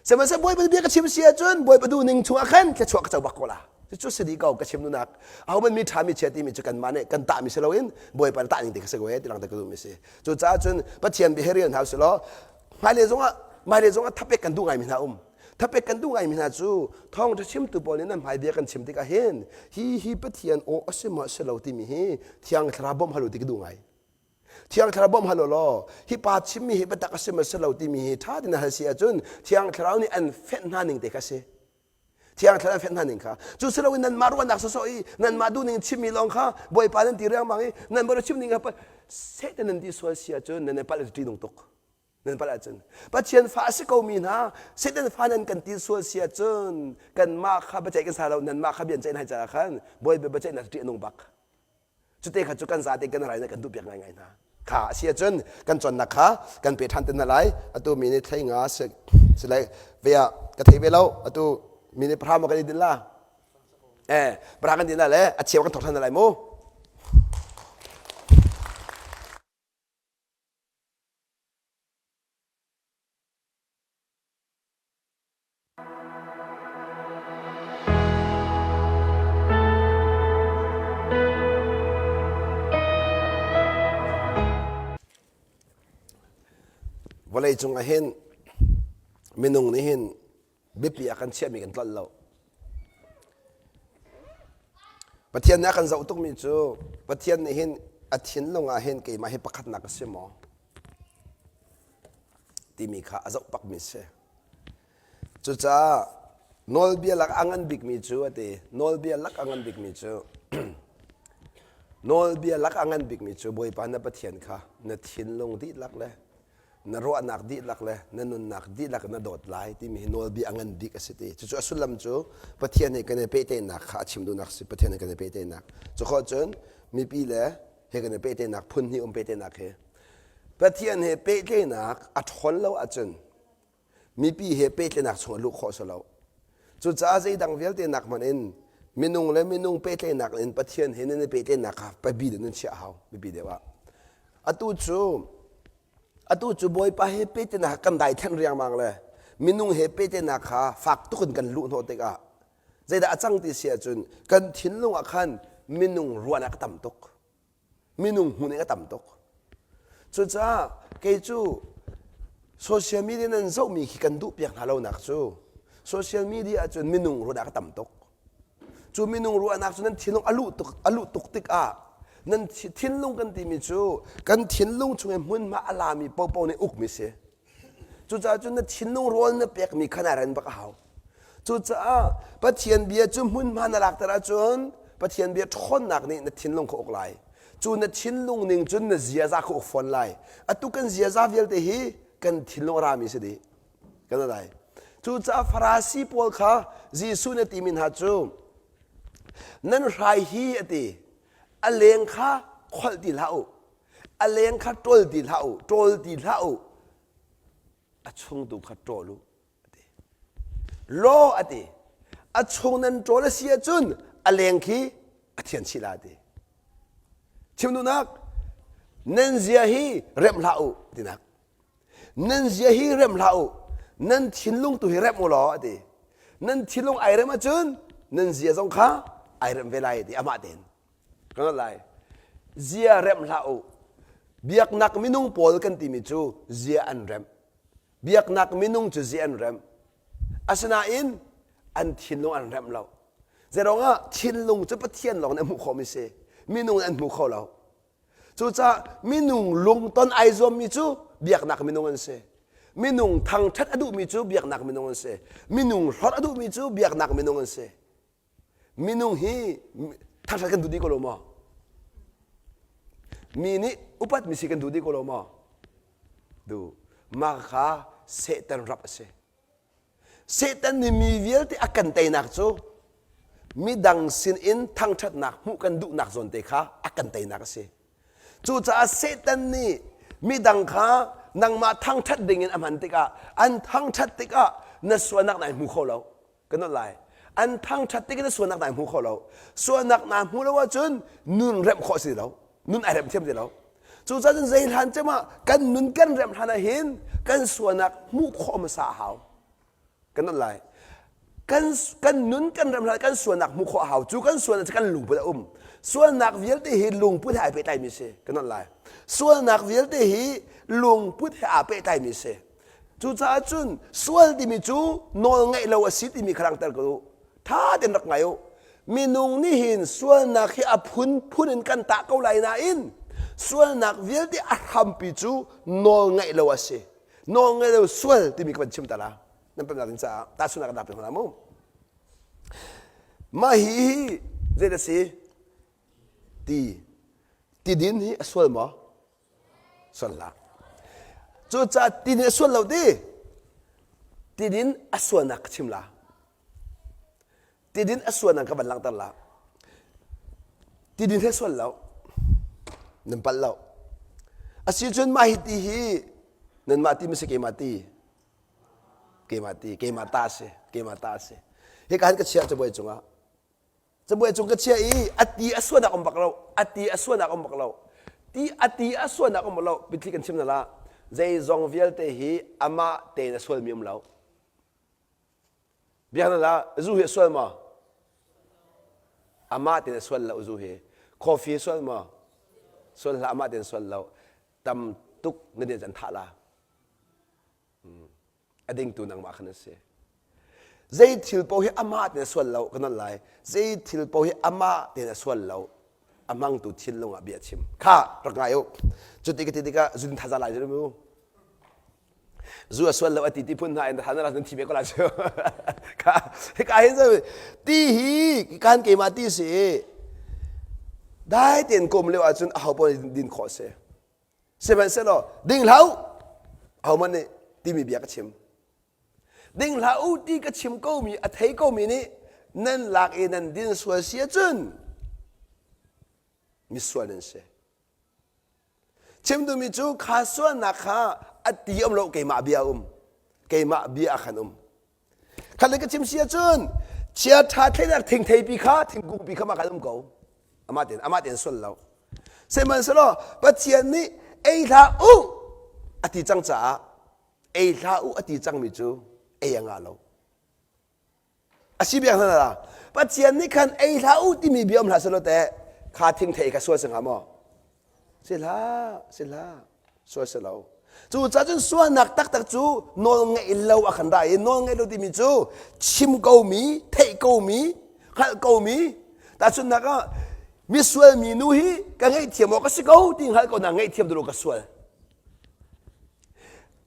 sihmanhsehlaw bawipa bia ka chim si ahcun bawipa duh ning chungah khan thluachuah ka co bak ko la cucu si dih ko ka chim nunak ahohmanh mi ṭha mi chia timi cu kanmah nih kan tahmi si loin bawipa na tah ning te kha si ko he ti lang te ka duhmi si cucaah cun Pathian bia hi rel hna usih law hmailei zongah hmailei zongah thapek kan duh ngaimi hna um thapek kan duh ngaimi hna cu thawngṭha chimtu pawl nih nan hmai bia kan chim tikah hin hi hi Pathian aw a si maw a si lo timi hi Thiang Thlarau bawmh hal u ti ka duh ngai Thiang Thlarau bawmh hal u law hi pa chimmi hi biatak a si maw si lo timi hi ṭha tein hal si ahcun Thiang Thlarau nih an fenh hna ning te kha a si Thiang Thlarau an fenh hna ning kha cu si loin nanmah ruahnak sawsawh i nanmah duhning chimmi lawng kha Bawipa nan ti riangmang i nan bawi chim ning kha Satan nan ti sual si ahcun nan i palh ṭihnung tuk nan palh ahcun Pathian fa a si komi hna Satan fa nan kan ti sual si ahcun kanmah kha biaceih kan sa lo nanmah kha bian ceih hna caah khan Bawipa biaceihnak ṭih a nung bak Cute kha cu kan zate kan rai kan duh piak ngaingai hna. Kha a si ahcun kan cawnnak kha kan pe ṭhan te hna lai. Atu mi nih thlei nga si si lai ve ah ka thei ve lo. Atu mi nih pahra maw kan i din la? Eh, pahra kan din la le a cheu kan thawk ṭhan hna lai mu. Vawlei cung ah hin minung nih hin biapi ah kan chiahmi kan tlolh lo. Pathian nih a kan zoh tukmi cu Pathian nih hin a thinlung ah hin keimah hi pakhatnak ka si maw timi kha a zoh bakmi a si. Cucaah nawlbia lak a ngan bikmi cu a ti. Nawlbia lak a ngan bikmi cu nawlbia lak a ngan bikmi cu Bawipa na Pathian kha na thinlung dihlak le na ruahnak dihlak le na nunnak dihlak na dawt lai timi hi nawlbia a ngan bik a si ti. Cucu a sullam cu Pathian he kan i pehtlaihnak kha a chim duhnak a si. Pathian he kan i pehtlaihnak. Cu khawh cun mipi le he kan i pehtlaihnak phun hnih um pehtlaihnak hi Pathian he pehtlaihnak a ṭhawn lo ahcun mipi he pehtlaihnak chung a luh khawh si lo. Cucaah zeidang vialte nak hmanh in minung le minung pehtlaihnak in Pathian he nan i pehtlaihnak kha biapi deuh nan chiah a hau biapi deuh ah. Atu cu atu cu Bawipa he pehtlaihnak kan daithanh riangmang le minung he pehtlaihnak kha fak tuk in kan luh hnawh tikah zeidah a cang ti si ahcun kan thinlung ah khan minung ruahnak a tam tuk. Minung hmuh ning a tam tuk. Cucaah kei cu social media nan zohmi khi kan duh piak hna lonak cu social media ahcun minung ruahnak a tam tuk. Cu minung ruahnak cu nan thinlung a luh tuk a luh tuk tikah nan thinlung kan timi cu kan thinlung chung i hmunhma a lami paohpaoh nih ukmi si. Cucaah cun na thinlung rawl na pekmi kha naa ren bak a hau. Cucaah Pathian bia cu hmunhma na lakter ahcun Pathian bia ṭhawnnak nih na thinlung kha uk lai. Cu na thinlung ning cun na ziaza kha uk fawn lai. Atu kan ziaza vialte hi kan thinlung a rami si dih. Kan lai. Cucaah Farasi pawl kha Jesuh na timi hna cu nan hrai hi a ti. A leng kha kholh ti hlah u. A leng kha ṭawl ti hlah u. Ṭawl ti hlah u. A chung tu kha ṭawl u. A ti. Law a ti. A chung nan ṭawl a si ahcun a leng khi a thian chih la a ti. Chim duhnak nan zia hi remh hlah u tinak. Nan zia hi remh hlah u. Nan thinlung tu hi remh u law a ti. Nan thinlung ai rem ahcun nan zia zong kha ai rem ve lai a ti amah tein. Kan lai. Zia remh hlah u. Biaknak minung pawl kan timi cu zia an remh. Biaknak minung cu zia an remh. Asinain an thinlung an remh lo. Zeiruangah thinlung cu Pathian lawng nih a hmuh khawhmi si. Minung nih an hmu kho lo. Cucaah minung lungton ai zuammi cu biaknak minung an si. Minung thangṭhat a duhmi cu biaknak minung an si. Minung hlorh a duhmi cu biaknak minung an si. Minung hi thangṭhat kan duh dih ko lo maw? Mi nih upatmi si kan duh dih ko lo maw? Duh. Mah kha Satan rap a si. Satan nih mi vialte a kan teinak cu midang sinin thangṭhatnak hmuh kan duhnak zawnte kha a kan teinak a si. Cucaah Satan nih midang kha nangmah thangṭhat dingin a hman tikah an thangṭhat tikah na sualnak nai hmu kho lo. Kan nolh lai. An thangṭhat tik in na sualnak nai hmu kho lo. Sualnak naa hmu lo ahcun nun remh khawh si lo. Nun ai remh thiam ti lo. Cucaah cun zei hlan cem ah kan nun kan remh hlan ah hin kan sualnak hmuh khawh hmasa a hau. Kan nolh lai. Kan, kan nun kan remh hlan kan sualnak hmuh khawh a hau. Cu kan sualnak cu kan lungput a um. Sualnak vialte hi lungput he ai pehtlaimi si. Kan nolh lai. Sualnak vialte hi lungput he aa pehtlaimi si. Cucaah cun sual timi cu nawl ngeih lo a si timi kha langhter ko u. Tha tein rak ngai u. Minung nih hin sualnak hi a phunphun in kan tah ko lai nain sualnak vialte a hrampi cu nawl ngeih lo a si. Nawl ngeih lo sual timi ka van chim ta la. Nan pemnak ding caah tahchunhnak ka dak pe hna mu. Mah hi hi zei dah si? Ti. Tidin hi a sual maw? Sual hlah. Cucaah tidin a sual lo ti. Tidin a sualnak ka chim la. Tidin a sualnak ka van langhter la. Tidin he sual lo. Nan palh lo. Asi cun mah hi ti hi nanmah ti maw si keimah ti? Keimah ti, keimah ta si, keimah ta si. Hika han ka chiah cabuai cungah. Cabuai cung ka chiah i a ti a suanak um bak lo. A ti a suanak um bak lo. Ti a ti a suanak um bak lo. Bitli kan chim na la. Zeizong vialte hi amah tein a sualmi um lo. Biak na la zu hi a sual maw? Amah tein a sual lo zu hi. Coffee a sual maw? Sual hlah amah tein sual lo. Tam tuk na din an thah la. A dingtu nangmah khan a si. Zei thil paoh hi amah tein a sual lo ka non lai. Zei thil paoh hi amah tein a sual lo. A hmangtu thinlung ah bia chim. Kha rak ngai u. Cuti ka ti tikah zun thaza lai mu. Zu a sual lo a ti ti phun hna in than nan thi ve ko la cu. Kha hika hin ti hi kan keimah ti si. Dai tein kom lio ahcun aho paoh din khawh si. Sihmanhsehlaw ding hlah u ahohmanh nih timi bia ka chim. Ding hlah u ti ka chim komi a thei komi nih nan lak i nan din sual si ahcun misual nan si. Chim duhmi cu kha sualnak kha a ti um lo keimah bia um. Keimah bia ah khan um. Khat le ka chim si ahcun chia ṭha thleinak thingtheipi kha thingkungpi kha mah khan um ko. Amah tein amah tein sual lo. Sihmanhsehlaw Pathian nih ei hlah u a ti cang caah ei hlah u a ti cangmi cu ei a ngah lo. A si biak hna la. Pathian nih khan ei hlah u timi bia um hlah selaw teh kha thingthei kha sual si hnga maw? Si hlah, si hlah, sual si lo. Cucaah cun sualnak taktak cu nawl ngeih lo a kan ra i nawl ngeih lo timi cu chim komi, theih komi, hngalh komi, tahchunhnak ah misual mi nu hi ka ngaihthiam awk a si ko ti hngalh ko na ngaihthiam dulu ka sual.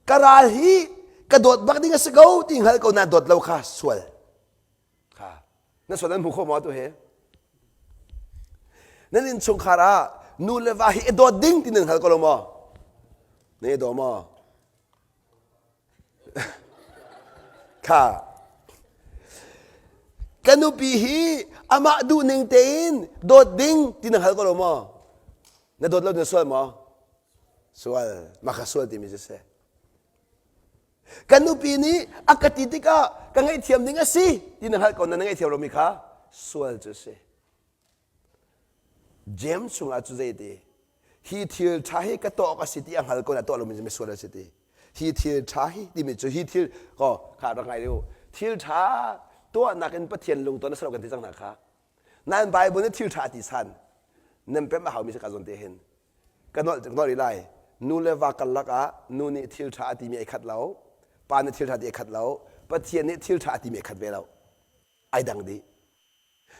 Ka ral hi ka dawt bak ding a si ko ti hngalh ko na dawt lo kha sual. Kha na sual an hmu kho maw tu he? Nan innchungkhar ah nu le va hi i dawt ding ti nan hngal ko lo maw? Na i daw maw? Kha ka nupi hi amah duhning tein dawt ding ti na hngal ko lo maw? Na dawt lo na sual maw? Sual. Mah kha sual timi cu si. Ka nupi nih a ka ti tikah ka ngaihthiam ding a si ti na hngalh ko na na ngaihthiam lomi kha sual cu a si. James chungah cu zei ti? Hi thil ṭha hi ka tuah awk a si ti a hngal ko na tuah lomi cu misual a si ti. Hi thil ṭha hi timi cu hi thil ko kha rak ngai u. Thil ṭha tuahnak in Pathian lungton a si lo kan ti cang hna kha. Nain Bible nih thil ṭha ti san nan pemh a haumi si ka zawn te hin. Ka nolh nolh rih lai. Nu le va karlak ah nu nih thil ṭha a timi ai khat lo, pa nih thil ṭha ti ai khat lo, Pathian nih thil ṭha a timi ai khat ve lo. Ai dang dih.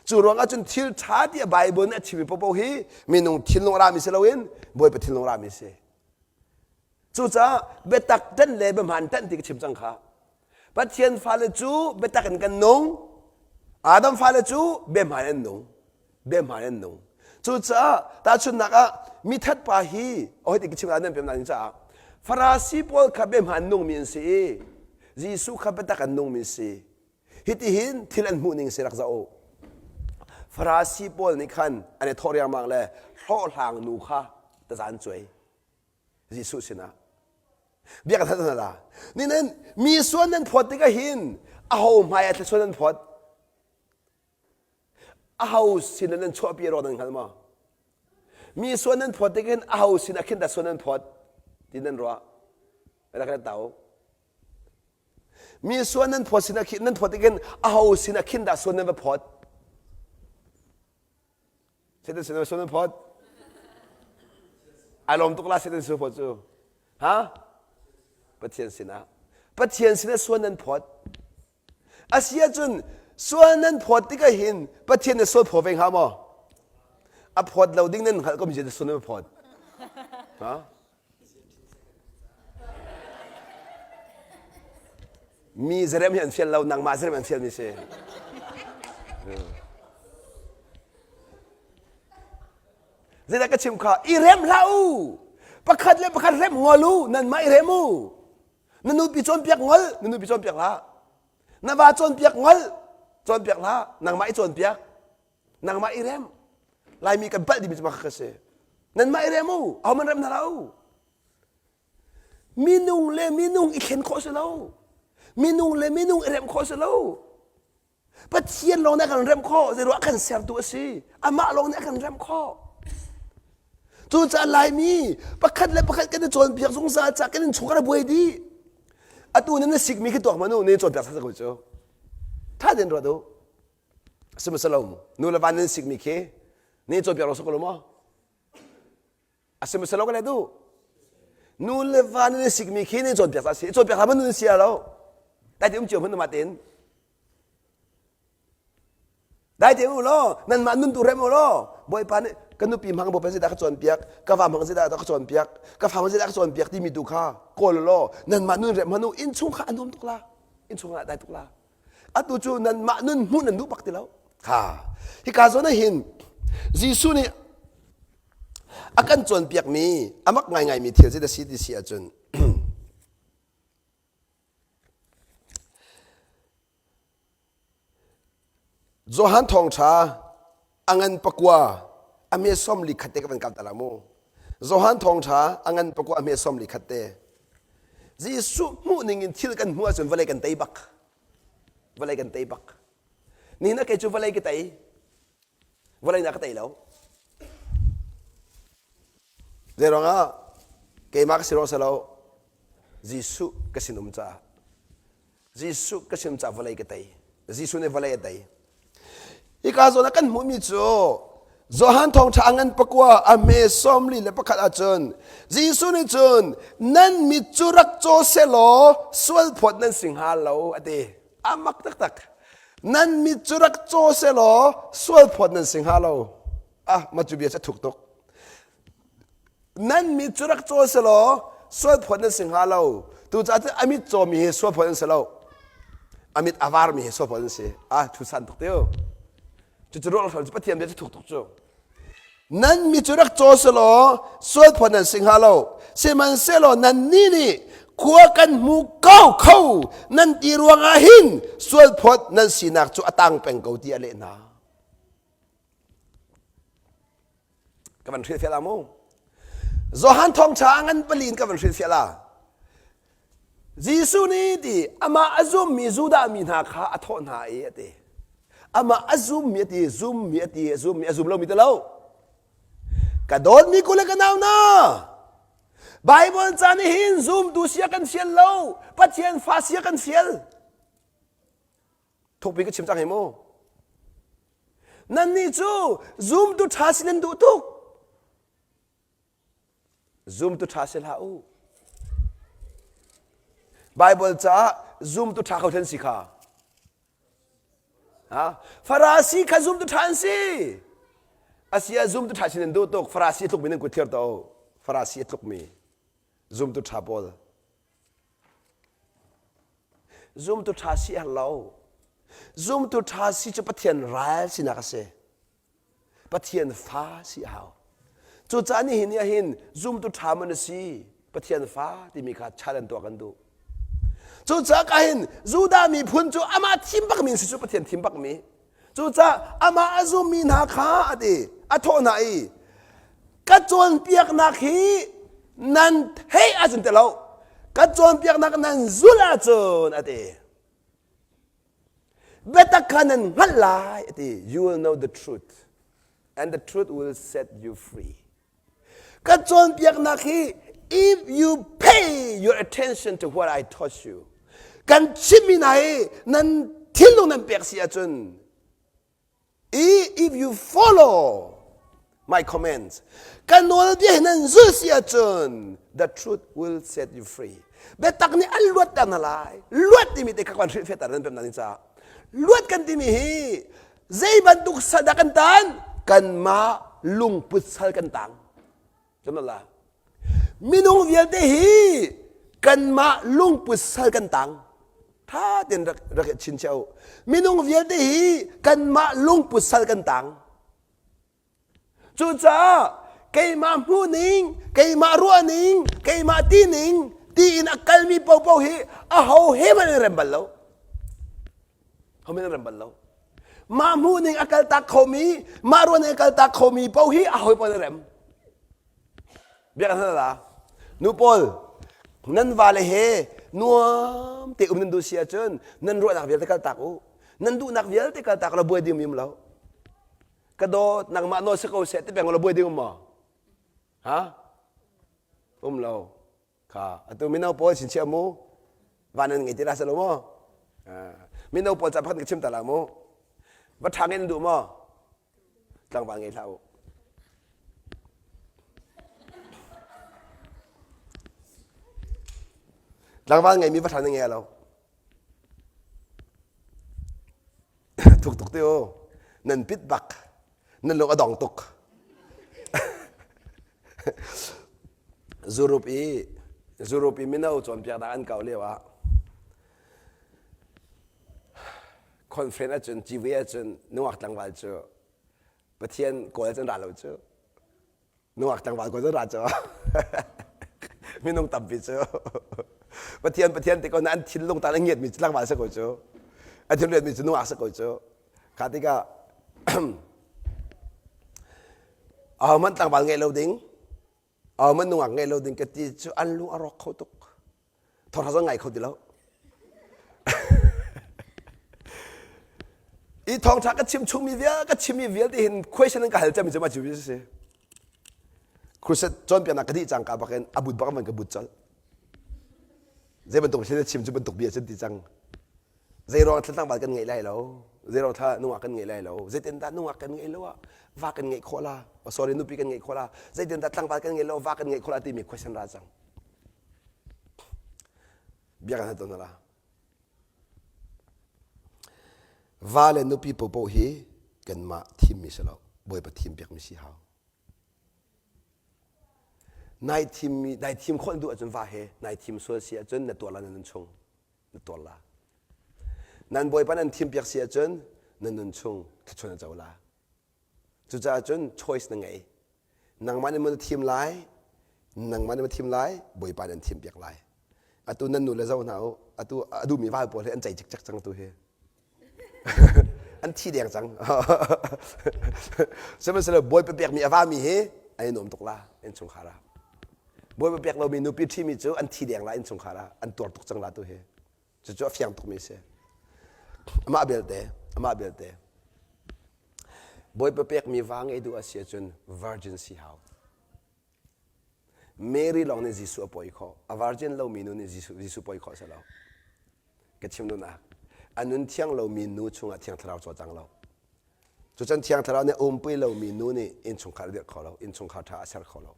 Cu ruangah cun thil ṭha tiah Bible nih a chimmi paohpaoh hi minung thinlung a rami si loin Bawipa thinlung a rami a si. Cucaah biatak ṭanh le biahmaan ṭanh ti ka chim cang kha. Pathian fale cu biatak in kan nung. Adam fale cu biahmaan an nung. Biahmaan an nung. Cucaah tahchunhnak ah mithat pa hi oi ti ka chim nan pem nain caah Farasi pawl kha biahmaan nungmi an si i Jesuh kha biatak an nungmi an si. Hitihin thil an hmuh ning si rak zoh u. Farasi pawl nih khan an i thawh riangmang le hlawhhlang nu kha taza an cuai Jesuh sinah. Bia ka thanh hna la. Ninen mi sual nan phawt tikah hin aho hmai ah thluachuah nan phawt? Aho sin nan chuahpi rawh nan hngal maw? Mi sual nan phawt tikah hin aho sin ah khin dah sual nan phawt ti nan ruah? Rak kan tau. Mi sual nan phawt sin ah khin nan phawt tikhin aho sin ah khin dah sual nan va phawt? Satan sin ah sual nan phawt? Ai lawm tuk la Satan sin phawt cu. Ha? Pathian sinah. Pathian sinah sual nan phawt. Asi ahcun sual nan phawt tikah hin Pathian nih sual phaw ve hnga maw? A phawt lo ding nan hngalh ko mi sual nan phawt. Ha? Mi zarem hi an fial lo, nangmah zarem an fialmi si. Zeidah ka chim kha? I rem hlah u. Pakhat le pakhat rem ngol u, nanmah i rem u. Na nupi cawnpiak ngol, na nupi cawnpiak hlah. Na va cawnpiak ngol, cawnpiak hlah. Nangmah i cawnpiak. Nangmah i rem. Laimi kan palh dimi cu mah ka si. Nanmah i rem u, ahohmanh rem hna hlah u. Minung le minung i thlen khawh si lo. Minung le minung i remh khawh si lo. Pathian lawng nih a kan remh khawh. Zeiruah a kan sertu a si. Amah lawng nih a kan remh khawh. Cucaah Laimi pakhat le pakhat kan i cawnpiak zungzal caah kan innchungkhar a buai dih. Atu nan na sikmi khi tuak hmanh u, nan i cawnpiak sa ko cu. Tha tein ruat u. Sihmanhsehlaw nu le va nan sikmi khi nan i cawnpiak lo ko lo maw? A sihmanhsehlaw ka let u. Nu le va nan i sikmi khi nan i cawnpiak a si. I cawnpiak hlah hmanh nan si lo. Dai te um cio hmanh mah tein. Dai te u law nanmah nun tu rem u law Bawipa nih ka nupi hmang Bawipa zeidah ka cawnpiak, ka va hmang zeidah ka cawnpiak, ka fa hmang zeidah ka cawnpiak timi tu kha kawl law nanmah nun rem hmanh u innchung kha a nuam tuk la. Innchung ah dai tuk la. Atu cu nanmah nun hmuh nan duh bak ti lo. Kha hika zawn ah hin Jesuh nih a kan cawnpiakmi a mak ngaingaimi thil zeidah si ti si ahcun Johan thawngṭha a ngan pakua a hme som li khat te ka van kal ta la mu. Johan thawngṭha a ngan pakua a hme som li khat te. Jesuh hmuh ning in thil kan hmuh ahcun vawlei kan tei bak. Vawlei kan tei bak. Nihin ah kei cu vawlei ka tei. Vawlei na ka tei lo. Zei ruangah keimah ka si ruang si lo. Jesuh ka sinum caah. Jesuh ka sinum caah vawlei ka tei. Jesuh nih vawlei a tei. Hika zawn ah kan hmuhmi cu Johan thawngṭha a ngan pakua a hme sawmli le pakhat ahcun Jesuh nih cun nan mit cu rak caw selaw sual phawt nan si hnga lo a ti. A mak taktak. Nan mit cu rak caw selaw sual phawt nan si hnga lo. Ah, mah cu bia cu a thuk tuk. Nan mit cu rak caw selaw sual phawt nan si hnga lo. Tucaah cun a mit cawmi hi sual phawt an si lo. A mit a varmi hi sualphawt an si. Ah, thu san tuk teu. Cucu ruah cu Pathian bia cu thuk tuk cu. Nan mi cu rak caw selaw sualphawt nan si hnga lo. Sihmanhsehlaw nannih nih khua kan hmu ko kho nan ti ruangah hin sualphawt nan sinak cu a tang peng ko ti a leh hna. Ka van hrilhfiah la mu. Johan thawngṭha a ngan pali in ka van hrilhfiah la. Jesuh nih ti amah a zummi Judah mi hna kha a thawh hna i a ti. Amah a zummi a ti, zummi a ti, a zummi a zum lomi ti lo. Ka dawtmi ku le ka nau na. Bible ca nih hin zumtu sia kan sial lo, Pathian fa sia kan sial. Thukpi ka chim cang hi mu. Nannih cu zumtu ṭha si nan duh tuk. Zumtu ṭha si hlah u. Bible caah zumtu ṭha kho thlen si kha. Ha? Farasi kha zumtu ṭha an si. Asia zumtu ṭha si nan duh tuk. Farasi a tlukmi nan kut thlir to. Farasi a tlukmi zumtu ṭha pawl. Zumtu ṭha si a lo. Zumtu ṭha si cu Pathian ral sinak a si. Pathian fa si a hau. Cucaah nihin ni ahhin zumtu ṭha maw na si Pathian fa timi kha challenge tuah kan duh. Cucaah ka hin Judah miphun cu amah thim bakmi an si cu Pathian thim bakmi. Cucaah amah a zummi hna kha a ti a thawh hna i ka cawnpiaknak hi nan theih ahcun ti lo ka cawnpiaknak nan zulh ahcun a ti biatak kha nan hngalh lai a ti you will know the truth and the truth will set you free Ka cawnpiaknak hi if you pay your attention to what I taught you kan chimmi hna hi nan thinlung nan pek si ahcun if you follow my commands ka nawlbia hi nan zulh si ahcun the truth will set you free biatak nih an luatter hna lai luat timi te kha kan hrilhfiahter nan pemnak ding caah luat kan timi hi Zei bantuk sal dah kan tan? Kanmah lungput sal kan tang. la. Minung vialte hi kanmah lungput sal kan tang. Tha tein rak rak chin cheu. Minung vialte hi kanmah lungput sal kan tang. Cucaah keimah hmuhning, keimah ruahning, keimah tining tiin a kalmi paohpaoh hi aho he hmanh an rem bal lo. Ho hmanh an rem bal lo. Mah hmuhning a kaltak khomi, mah ruahning a kaltak khomi paoh hi aho paoh an rem. Bia kan hal la. Nu pawl, nan vale he nuam te um nan duh si ahcun nan ruahnak vialte kaltak u. Nan duhnak vialte kaltak lo buai ding mi um lo. Ka dawt nangmah nawl si ko seh ti peng la buai ding um maw? Ha? Um lo. Kha atu mino pawl chinchiah mu. Van an ngei ti la salo maw? Mino pawl ca pakhat ka chim ta la mu. Va ṭha ngei nan duh maw? Tlangval ngei hlah u. Tlangval ngeimi va ṭha na ngei lo. Thuk tuk te u. Nan pit bak. Nan lung a dong tuk. Zurup i Zurup i mino cawnpiaknak an kau lio ah conference ahcun civui ahcun nungak tlangval cu Pathian kawl cun ra lo cu. Nungak tlangval ko cu ra cu. Minung tampi cu Pathian Pathian ti ko na an thinlung tan a ngiatmi cu tlangval si ko cu. A thinlung cu nungak si ko cu. Kha tikah ahohmanh tlangval ngeih lo ding, ahohmanh nungak ngeih lo ding ka ti cu an lung a rawk kho tuk. Thawhra zong ngai kho ti lo. I thawngṭha ka chim chungmi vial ka chimmi vialte hin question an ka hal cemmi cu mah cu si. Crusade cawnpiaknak ka dih cangka bakin a but bak man ka but colh. Zei bantuk thil na chim cu bantuk bia cun ti cang. Zei ruang thla tlangval kan ngeih lai lo. Zei ruang thla nungak kan ngeih lai lo. Zeitin dah nungak kan ngeih lo ah va kan ngeih khawh la. Oh, sorry nupi kan ngeih khawh la. Zeitin dah tlangval kan ngeih lo va kan ngeih khawh la timi question ra cang. Bia kan hal tawn la. Va le nupi popoh hi kanmah thimmi si lo, Bawipa thim piakmi si hau. Nai thimmi, nai thim khawh na duh ahcun va he nai thim sual si ahcun na tuar la na nun chung, na tuar la. Nan Bawipa nan thimpiak si ahcun na nun chung thluachuah na co la. Cucaah cun choice na ngei. Nangmah nih maw na thim lai, nangmah nih maw thim lai, Bawipa nih an thimpiak lai. Atu nan nu le zoh hna u, atu a duhmi val pawl hi an cei cikcek cang tu hi. an thi deng cang. Sihmanhsehlaw Bawipa pekmi a vami hi an i nuam tuk la innchungkhar ah. Bawipa pek lomi nupi ṭhimi cu an thi deng la innchungkhar ah an tuar tuk cang la tu hi. Cucu a fiang tukmi a si. Amah belte, amah belte. Bawipa pekmi va ngei duh a si ahcun virgin si hau. Mary lawng nih Jesuh a pawi khawh. A virgin lomi nu nih Jesuh, Jesuh pawi khawh a si lo. Ka chim duhnak. A nun thiang lomi nu chungah Thiang Thlarau cawlcang lo. Cucan Thiang Thlarau nih a umpui lomi nu nih innchungkhar a dirh kho lo, innchungkhar ṭha a ser kho lo.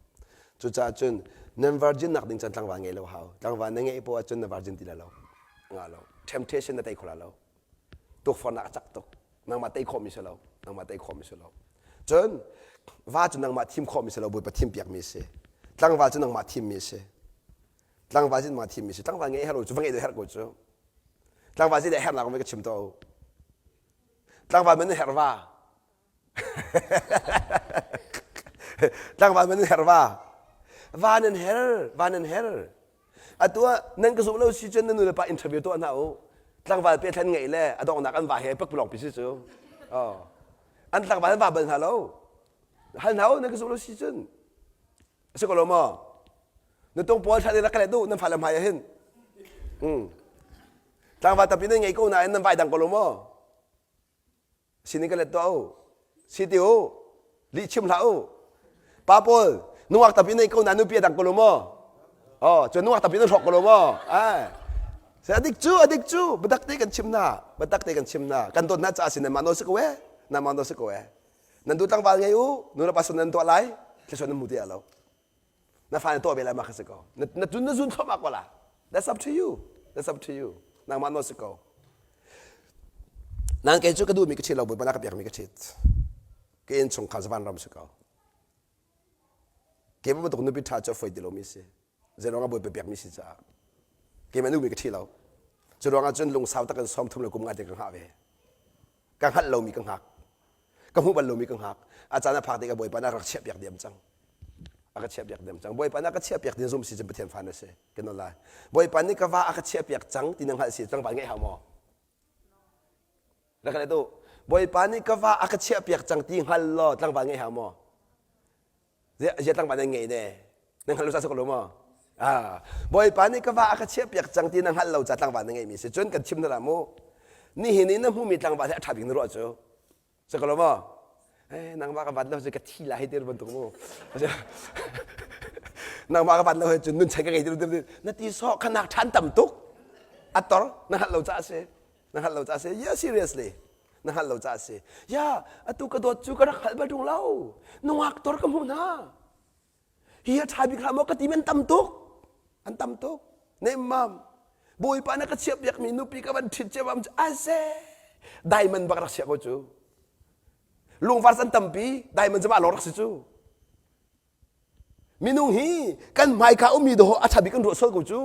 Cucaah cun nan virgin nak ding cun tlangval ngei lo hau. Tlangval na ngeih poah cun na virgin ti lai lo. Ngah lo. Temptation na tei kho lai lo. Tukforhnak a cak tuk. Nangmah tei khawhmi si lo. Nangmah tei khawhmi si lo. Cun va cu nangmah thim khawhmi si lo, Bawipa thimpiakmi si. Tlangval cu nangmah thimmi si. Tlangval cu nangmah thimmi si. Tlangval ngeih herh lo cu va ngeih deuh herh ko cu. Tlangval cu herhnak kong ka chim tuah u. Tlangval man herh va. Tlangval man herh va. Va nan her, va nan her. Atu ah nan ka zumh lo si cun na nu le pa interview tuah hna u. Tlangval pe thlen ngeih le a donghnak an va he pakpalawng pi si cu. Oh. An tlangval an va bal hna lo. Hal hna u nan ka zumh lo si cun. A si ko lo maw? Na tung pawl thla rak ka let u nan fale hmai ah hin. Mm. Tlangval tampi nan ngei ko nain nan vai dang ko lo maw? Sinin ka let tuah u. Si ti u. Lih chim hlah u. Pa pawl nungak tampi nei ko nain nupi a dang ko lo maw? Oh, cun nungak tampi nan hrawk ko lo maw? Ai. Se adik cu adik cu biatak te kan chim na biatak te kan chim na kan dawt na ca sin nan mah nawl si ko e nan mah nawl si ko e nan duh tlangval ngei u nu le pa sun nan tuah lai thluachuah nan hmu ti lo na fa na tuah ve lai ma kha si ko na na tun na zun thluahmah ko la that's up to you that's up to you nangmah nawl si ko nang kei cu ka duhmi ka ṭhit lo bawipa na ka pekmi ka ṭhit ka inn chungkhar zavan ram si ko keimah bantuk nupi ṭha cu a foi ti lomi si Zeiruangah Bawipa pekmi si caah keimah nupi ka ṭhi lo. Cu ruangah cun lungsau tak in 30 le kum nga te ka hngah ve. Ka hngalh lomi ka hngak. Ka hmuh bal lomi ka hngak. A caan a phak tikah Bawipa nih a rak chiahpiak diam cang. A ka chiahpiak diam cang. Bawipa nih a ka chiahpiak ti zum si cun Pathian fa na si. Ka nawl lai. Bawipa nih ka va a ka chiahpiak cang ti na hngalh si tlangval ngeih hau maw? Rak ka tu. Bawipa nih ka va a ka chiahpiak cang ti hngal law tlangval ngeih hau maw? Zia tlangval nan ngei ne? Nan hngalh lo ca si ko lo maw? Ah, Bawipa nih ka va a ka chiahpiak cang ti na hngalh lo ca tlangval na ngeihmi si cun kan chim hna mu. Nihin i na hmuhmi tlangval hi a ṭha bik na ruah cu. Si ko lo maw? Eh, nangmah ka vat lo cu ka thi lai hei ti bantuk mu. Nangmah ka vat lo he cun nun chan ka ngei ti na ti sawh khanak ṭhan tam tuk. A tor na hngalh lo ca a si. Na hngalh lo ca a si. Yeah, seriously. Na hngalh lo ca a si. Ya, atu ka dawt cu ka rak hngalh bal ṭung lo. Nungak tor ka hmuh hna. Hi a ṭha bik hlah maw ka ti an tam tuk. An tam tuk. Nemmam. Bawipa na ka chiahpiakmi nupi ka van ṭhit ciammam cu aze. Diamond bak rak chiah ko cu. Lungvar an tampi, diamond cu mah lawng rak si cu. Minung hi kan hmaika ummi dawh a ṭha bik kan ruah sual ko cu.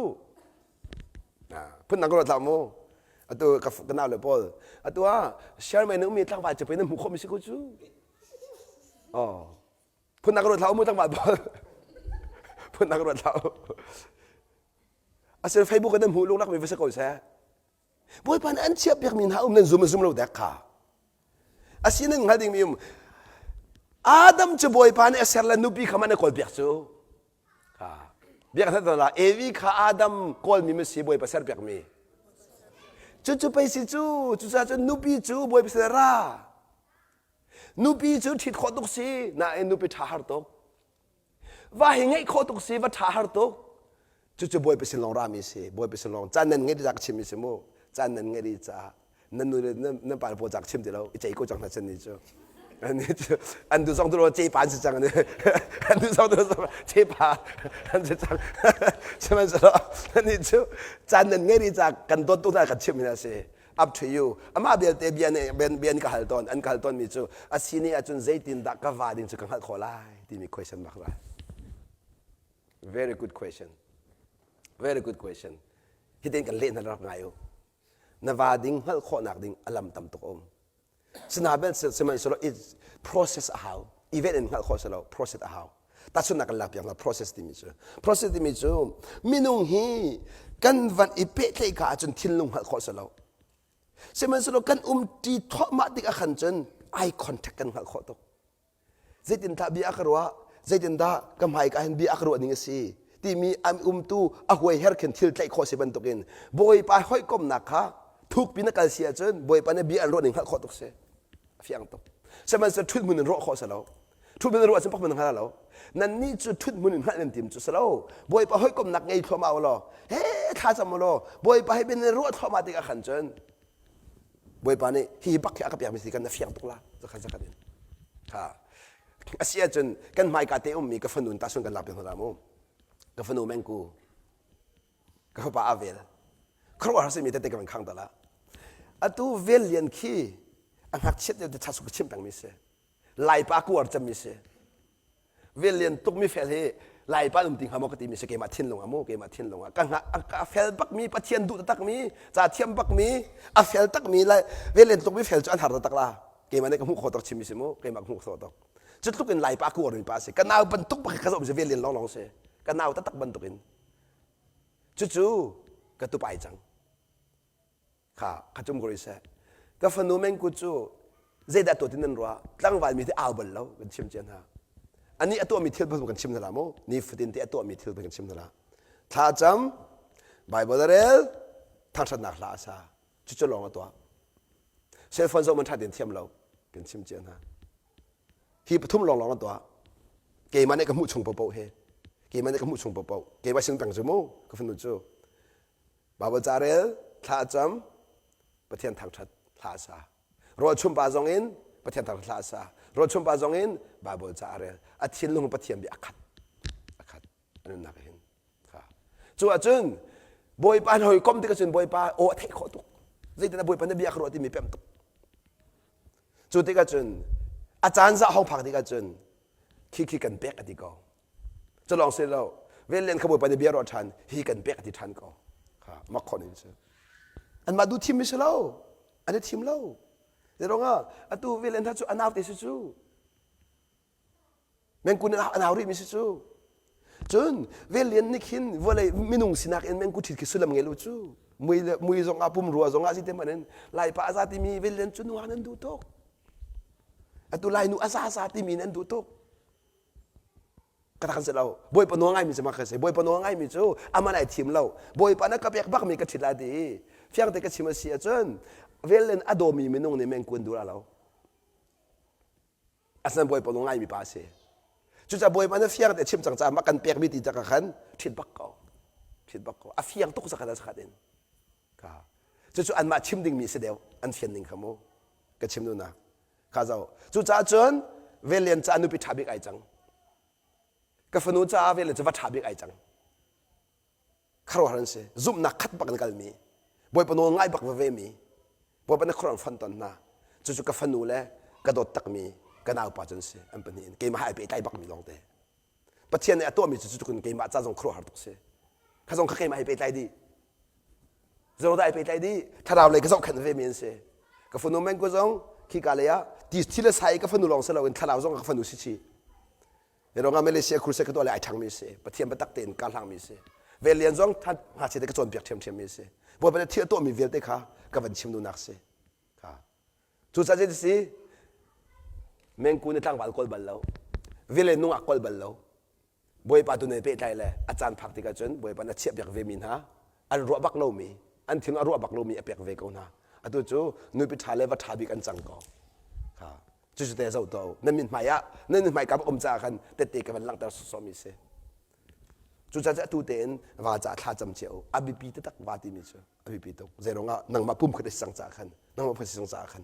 Phundang ka ruat hlah mu. Atu ka, ka nau le pawl. Atu ah Sherman ummi tlangval cu pei nan hmuh khawhmi si ko cu. Oh. Phundang ka ruat hlah mu tlangval pawl. Phundang ka ruat hlah u. Asil Facebook in nan hmuh lunglak mi va si ko seh. Bawipa nih an chiahpiakmi hna um nan zum zum lo dek kha. Asi nan hngal dingmi um Adam cu Bawipa nih a ser le nupi kha man a kawlpiak cu. Bia ka la Evi kha Adam kawlmi ma si Bawipa serpiakmi. Cucu pei si cu cucaah cun nupi cu Bawipa sin ra. Nupi cu ṭhit khawh tuk si nain nupi ṭha har tuk. Va hi ngeih khawh tuk si va ṭha har tuk. Cucu Bawipa sin lawng rami si. Bawipa sin lawng caan nan ngeih ca chimmi si mu. Caan nan ngeih caah nan nu le nan pa le pawl ca chim ti lo i cei ko cang hna chan ni cu. An du zong tu ce pa an si cang an du zong tu ce pa an si cang. Sihmanhsehlaw ni cu caan nan ngeih ca kan dawt tuk hna kan chimh hna si. Up to you. Amah belte bia nih bia an ka hal tawn an ka hal tawnmi cu a si ni ahcun zeitindah ka va ding cu ka hngalh khawh lai timi question bak ra. Very good question. Very good question. Hitin kan leh hna rak ngai u. Na va ding hngalh khawhnak ding a lam tam tuk a um. Sinaben sihmanhsehlaw it process a hau. Event in hngalh khawh si lo, process a hau. Tahchunhnak kan lak piak hna process timi cu. Process timi cu minung hi kan van i pehtlaih ka ahcun thinlung hngalh khawh si lo. Sihmanhsehlaw kan umṭi thluahmah tik ah khan cun eye contact kan hngalh khawh tuk. Zeitindah bia a ka ruah? Zeitindah ka hmaika hin bia a ka ruah ning a si? timi an umtu a huaiher khin thil tlaih khawh si bantukin Bawipa hawikomnak kha thukpi na kal si ahcun Bawipa nih bia an ruah ning hngalh khawh tuk si. A fiang tuk. Sihmanhsehlaw ṭhut hmun in ruah khawh si lo. Ṭhut hmun in ruah ahcun pakhat hngal lo. Nannih cu ṭhut hmun in hngalh nan tim cu si lo. Bawipa hawikomnak ngei thluahmah u law, he thla cam u law, Bawipa he bia nan ruah thluahmah tikah khan cun Bawipa nih hi bak hi a ka pekmi si kan na fiang tuk la zakhat zakhat in ha a si ahcun kan hmaika te ummi ka fanu ta sun kan lak piak hna mu ka fanu mengku ka fapa a vel khuaruahhar simi tete ka van khang tala atu vel lian khi a ngakchiat deuh te chasu ka chim pengmi si Laipa kuar cemmi si. Vel lian tuk mi fel hi Laipa um ti hnga maw ka timi si keimah thinlung ah mu keimah thinlung ah ka hnga a fel bak mi Pathian duh taktak mi ca thiam bak mi a fel tak mi lai vel lian tuk mi fel cu an har taktak la keimah nih ka hmuh khawh tuk chimmi si mu keimah ka hmuh khawh tuk cu tluk in Laipa kuar mi pa si ka nau bantuk bak ka zoh mi si vel lian lawnglawng si ka nau taktak bantuk in cucu ka tupai cang Kha kha cum ko rih seh. Ka fanu mengku cu zeidah tuah ti nan ruah? Tlangval mi te au bal lo kan chim cia hna. Anih a tuahmi thil kan chim hna la mu. Nifatin te a tuahmi thil kan chim hna la. Thla cam, Bible a rel, thangṭhatnak hla a sa. Cucu lawng a tuah. Cell phone zoh man ṭha tein thiam lo kan chim cia hna. Hi pathum lawnglawng an tuah. Keimah nih ka hmuh chung paohpaoh he. Keimah nih ka hmuh chung paohpaoh. Keimah sin peng cu mu ka fanu cu. Baibal ca rel, thla a cam, Pathian thangṭhat hla a sa. Rawl chumpa zong in Pathian thangṭhat hla a sa. Rawl chumpa zong in Baibal ca a rel. A thinlung Pathian bia a khat. A khat. A nunnak hin. Kha. Cu ahcun Bawipa na hawikom tik ahcun Bawipa aw a theih khawh tuk. Zeitin Bawipa na bia ka ruah timi pem tuk. Cu tik ahcun a caan zah hong phak tik ahcun khi khi kan pek a ti ko. Cu lawng si lo, vel len kha Bawipa nih bia ruah ṭhan, hi kan pek a ti ṭhan ko. Kha mak khawh ning si. Anmah duh thim mi si lo. An i thim lo. Zeiruangah atu vel len hna cu a naute si cu. Mengkun a nau rih mi si cu. Cun vel lian nih khin vawlei minung sinak in mengku ṭhit khi sullam ngei lo cu. Mui le mui zong ah pumrua zong ah si te hmanh in Laipa a za timi vel lian cu nungak nan duh tuk. Atu Lainu a za za timi nan duh tuk. Ka tak an si lo. Bawipa nawl ngaimi cu mak ka si. Bawipa nawl ngaimi cu aman ai thim lo. Bawipa na ka pek bakmi ka ṭhit lai ti i fiangte ka chim a si ahcun vel in a dawmi minung nih mengkuan dur a lo. Asinain Bawipa nawl ngaimi pa a si. Cucaah Bawipa na fiang te chim cang caah mak kan pekmi ti cak ah khan ṭhit bak ko. Ṭhit bak ko. A fiang tuk zakhat a zakhat in. Ka. Cucu anmah chim dingmi si deuh. An fian ning kha mu. Ka chim duhnak. Kha zoh. Cucaah cun Velian caah nupi ṭha bik ai cang. Ka fanu caah Velian cu va ṭha bik ai cang. Khuaruahhar an si. Zumhnak khat bak in kalmi. Bawipa nawl ngai bak veve mi. Bawipa na khuaruah fon ton hna. Cucu ka fanu le ka dawt takmi ka naupa cu an si. An pahnih in keimah ai pehtlai bakmi lawngte. Pathian nih a tuahmi cu cutluk in keimah ca zong khuaruahhar tuk si. Kha zong kha keimah ai pehtlai dih. Zerudah ai pehtlai dih. Thlarau lei ka zohkhenh ve mi an si. Ka fanu Mengku zong khika lei ah ti thi le sai ka fanu lawng si loin thlarau zong ka fanu si chi. Ruangah Malaysia crusade ka tuah le ai ṭhangmi si. Pathian biatak tein ka hlangmi si. Vel lian zong ngakchia te ka cawnpiak ṭhiamṭhiam mi si. Bawipa nih thil a tuahmi vialte kha ka van chim duhnak si. Kha. Cucaah zei si mengku nih tlangval kawl bal lo vile nungak kawl bal lo Bawipa tu ne pehtlai le a caan phak tikah cun Bawipa na chiah piak ve mi hna an ruah bak lomi an thinlung a ruah bak lomi a pek ve ko hna atu cu nupi ṭha le va ṭha bik an cang ko kha cucu te zoh to nan min hmai ah nan min hmai ka um caah khan tette ka van langhter sawsawmi si Cucaah atu tein va caah thla cam cia u. A biapi taktak va timi cu a biapi tuk. Zeiruang ah nangmah pum khat a si cang caah khan, nangmah pum si cang caah khan.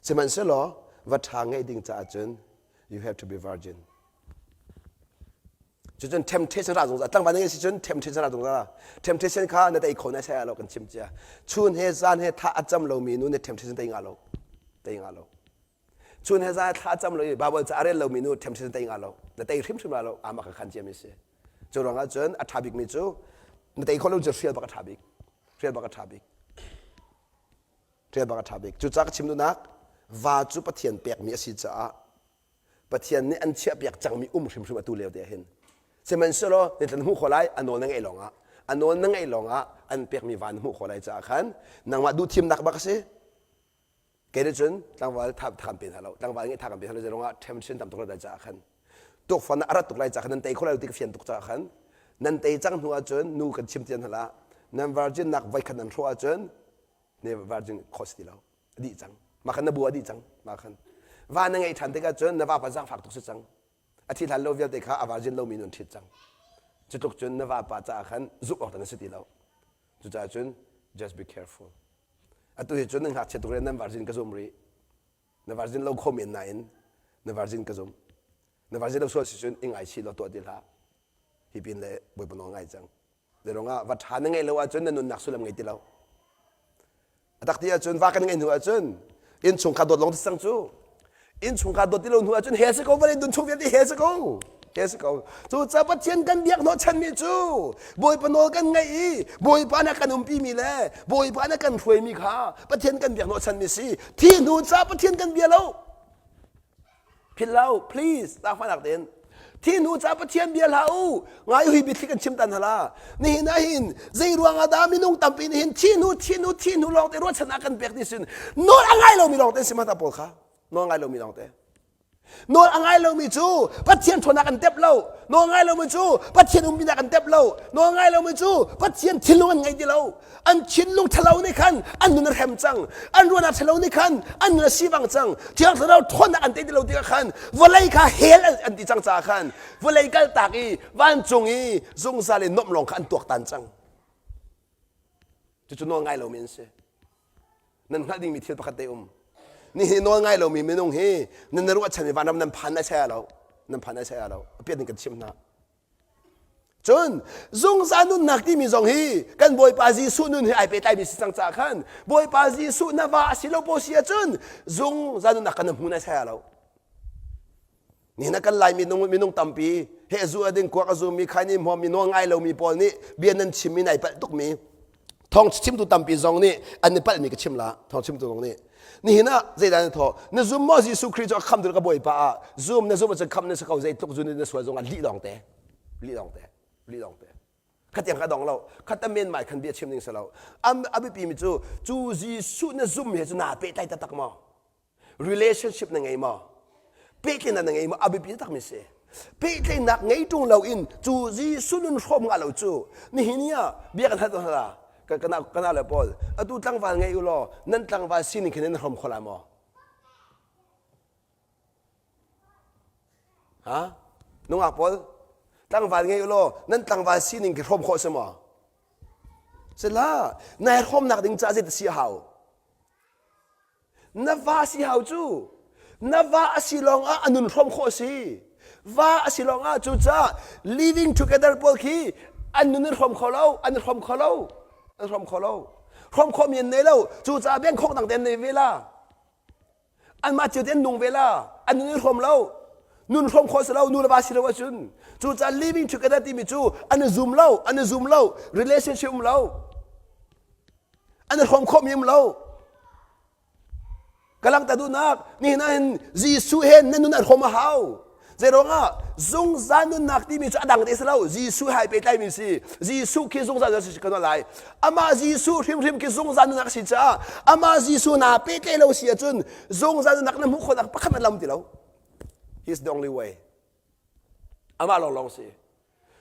Sihmanhsehlaw va ṭha ngeih ding caah cun you have to be virgin. Cucun temptation ra zungzal. Tlangval na si cun temptation ra zungzal. Temptation kha na tei kho na sai lo kan chim cia. Chun he zan he tha a cam lomi nu nih temptation tei nga lo. Tei nga lo. Chun he zan thla cam lo i Bible ca a rel lomi nu ṭhemṭhen tei nga lo. Na tei hrimhrim la lo. Amah ka khan ciami si. Cu ruangah cun a ṭha bikmi cu na tei khawh lo cu hrial bak a ṭha bik. Hrial bak a ṭha bik. Ṭial bak a ṭha bik. Cucaah ka chim duhnak va cu Pathian pekmi a si caah Pathian nih an chiahpiak cangmi um hrimhrim atu lio te ah hin. Sihmanhsehlaw nitla na hmuh khawh lai a nawl na ngeih lawngah a nawl na ngeih lawngah an pekmi va na hmuh khawh lai caah khan nangmah duhthimnak bak a si. Kei nih cun tlangval tha tha kan pe hna lo. Tlangval ngeih tha kan pe hna lo zei ruangah ṭhemchin tam tuk lai caah khan tukfan a rat tuk lai caah khan nan tei kho lai lo ti ka fian tuk caah khan nan tei cang hnu ahcun nu kan chim tian hna lah nan virgin nak voikhat nan hrawh ahcun ne virgin khawh si ti lo a dih cang mah khan na bu a dih cang mah khan va na ngeih ṭhan tikah cun na vapa zaangfak tuk si cang a thi hlan lo vialte kha a virgin lomi nun ṭhit cang cu tluk cun na vapa caah khan zumh awk na si ti lo cucaah cun just be careful atu hi cun nan ngakchia tuk nan virgin ka zum rih na virgin lo kho men nain na virgin ka zum na virgin lo sual si cun i ngaichih law tuah ti hlah hi pin le bawipa nawl ngai cang Zeirung ah va ṭha na ngeih lo ahcun na nunnak sullam ngei ti lo. A tak ti ahcun va kan ngeih hnu ahcun innchungkhar dawt lawng ti cang cu. Innchungkhar dawt ti lo hnu ahcun hell si ko vawlei dun chung vialte hell si ko. Hell si ko. Cu ca Pathian kan biak hnawh chanmi cu Bawipa nawl kan ngaih i Bawipa nih a kan umpi mi le Bawipa nih a kan hruaimi kha Pathian kan biak hnawh chanmi si. Thi hnu ca Pathian kan bia lo. Philh hlah u, please, zaangfahnak tein. Thi hnu ca Pathian bia hlah u. Ngai hui biathli kan chim tan hala. Nihin ah hin zei ruang ah dah minung tampi nih hin thi hnu thi hnu thi hnu lawng te ruahchannak kan pek ti sin nawl a ngai lomi lawng te si mata pawl kha. Nawl ngai lomi lawng te. Nawl a ngai lomi cu Pathian ṭhawnnak an tep lo. Nawl ngai lomi cu Pathian umpinak an tep lo. Nawl ngai lomi cu Pathian thinlung an ngei ti lo. An thinlung ṭhalo nih khan an nun a hrem cang. An ruahnak ṭhalo nih khan an nun a sivang cang. Thiang Thlarau ṭhawnnak an tei ti lo tikah khan vawlei kha hell an ti cang caah khan vawlei kaltak i vancung i zungzal i nuamh lawng kha an tuaktan cang. Cucu nawl ngai lomi an si. Nan hngalh dingmi thil pakhat te um. Nihin nawl ngai lomi minung hi nan na ruahchan i vanram nan phan ai saya lo. Nan phan ai saya lo. A piat in kan chimh hna. Cun zungzal nunnak timi zong hi kan Bawipa Jesuh nun he ai pehtlaimi si cang caah khan Bawipa Jesuh na va a si lo paw si ahcun zungzal nunnak kan hmu nai saya lo. Nihin ah kan Lai minung minung tampi he zu a ding kuak a zumi khaini hmuammi nawl ngai lomi pawl nih bia nan chimmi nai palh tukmi thawng chimtu tampi zong nih an i palhmi ka chim la thawng chimtu zong nih nihin ah zeidah na thawh na zum maw Jesuh Khrih cu a khamtu ka Bawipa ah zum na zum ahcun khamh na si ko zeitluk zu na sual zong ah lih lawng te lih lawng te lih lawng te khatiang ka dong lo khat men mai khan bia chim ding si lo a biapi mi cu cu Jesuh na zum he cu naa pehtlai taktak maw Relationship na ngei maw? Pehtlaihnak na ngei maw? A biapi takmi si. Pehtlaihnak ngei ṭung loin cu Jesuh nun hrawm ngah lo cu nihin ni ah bia kan hal tawn hna kana le pawl atu tlangval ngei u law nan tlangval sining khin nan hrawm kho lai maw? Ha? Nungak pawl tlangval ngei u law nan tlangval sining khi hrawm khawh si maw? Sila, nai hrawmnak ding caah zei si a hau? Na va si hau cu. Na va a si lawng ah a nun hrawm khawh a si. Va a si lawng ah cucaah living together pawl khi an nun an hrawm kho lo, an hrawm kho lo, an hrawm kho lo. Hrawm khawhmi an nei lo. Cucaah bengkhawk dang te an nei ve la. Anmah cio te an nung ve la. An nun an hrawm lo. Nun hrawm khawh si lo, nu le va si lo ahcun. Cucaah living together timi cu an i zum lo, an i zum lo, relationship um lo. An i hrawm khawhmi um lo. Ka langhter duhnak nihin ah hin Jesuh he nan nun an hrawm a hau. Zeiruangah zungzal nunnak timi cu a dang te si lo. Jesuh he ai pehtlaimi si. Jesuh khi zungzal nunnak si kan lai. Amah Jesuh hrimhrim khi zungzal nunnak si caah amah Jesuh naa pehtlaih lo si ahcun zungzal nunnak na hmuh khawhnak pakhat hmanh lam ti lo. He is the only way. Amah lawnglawng si.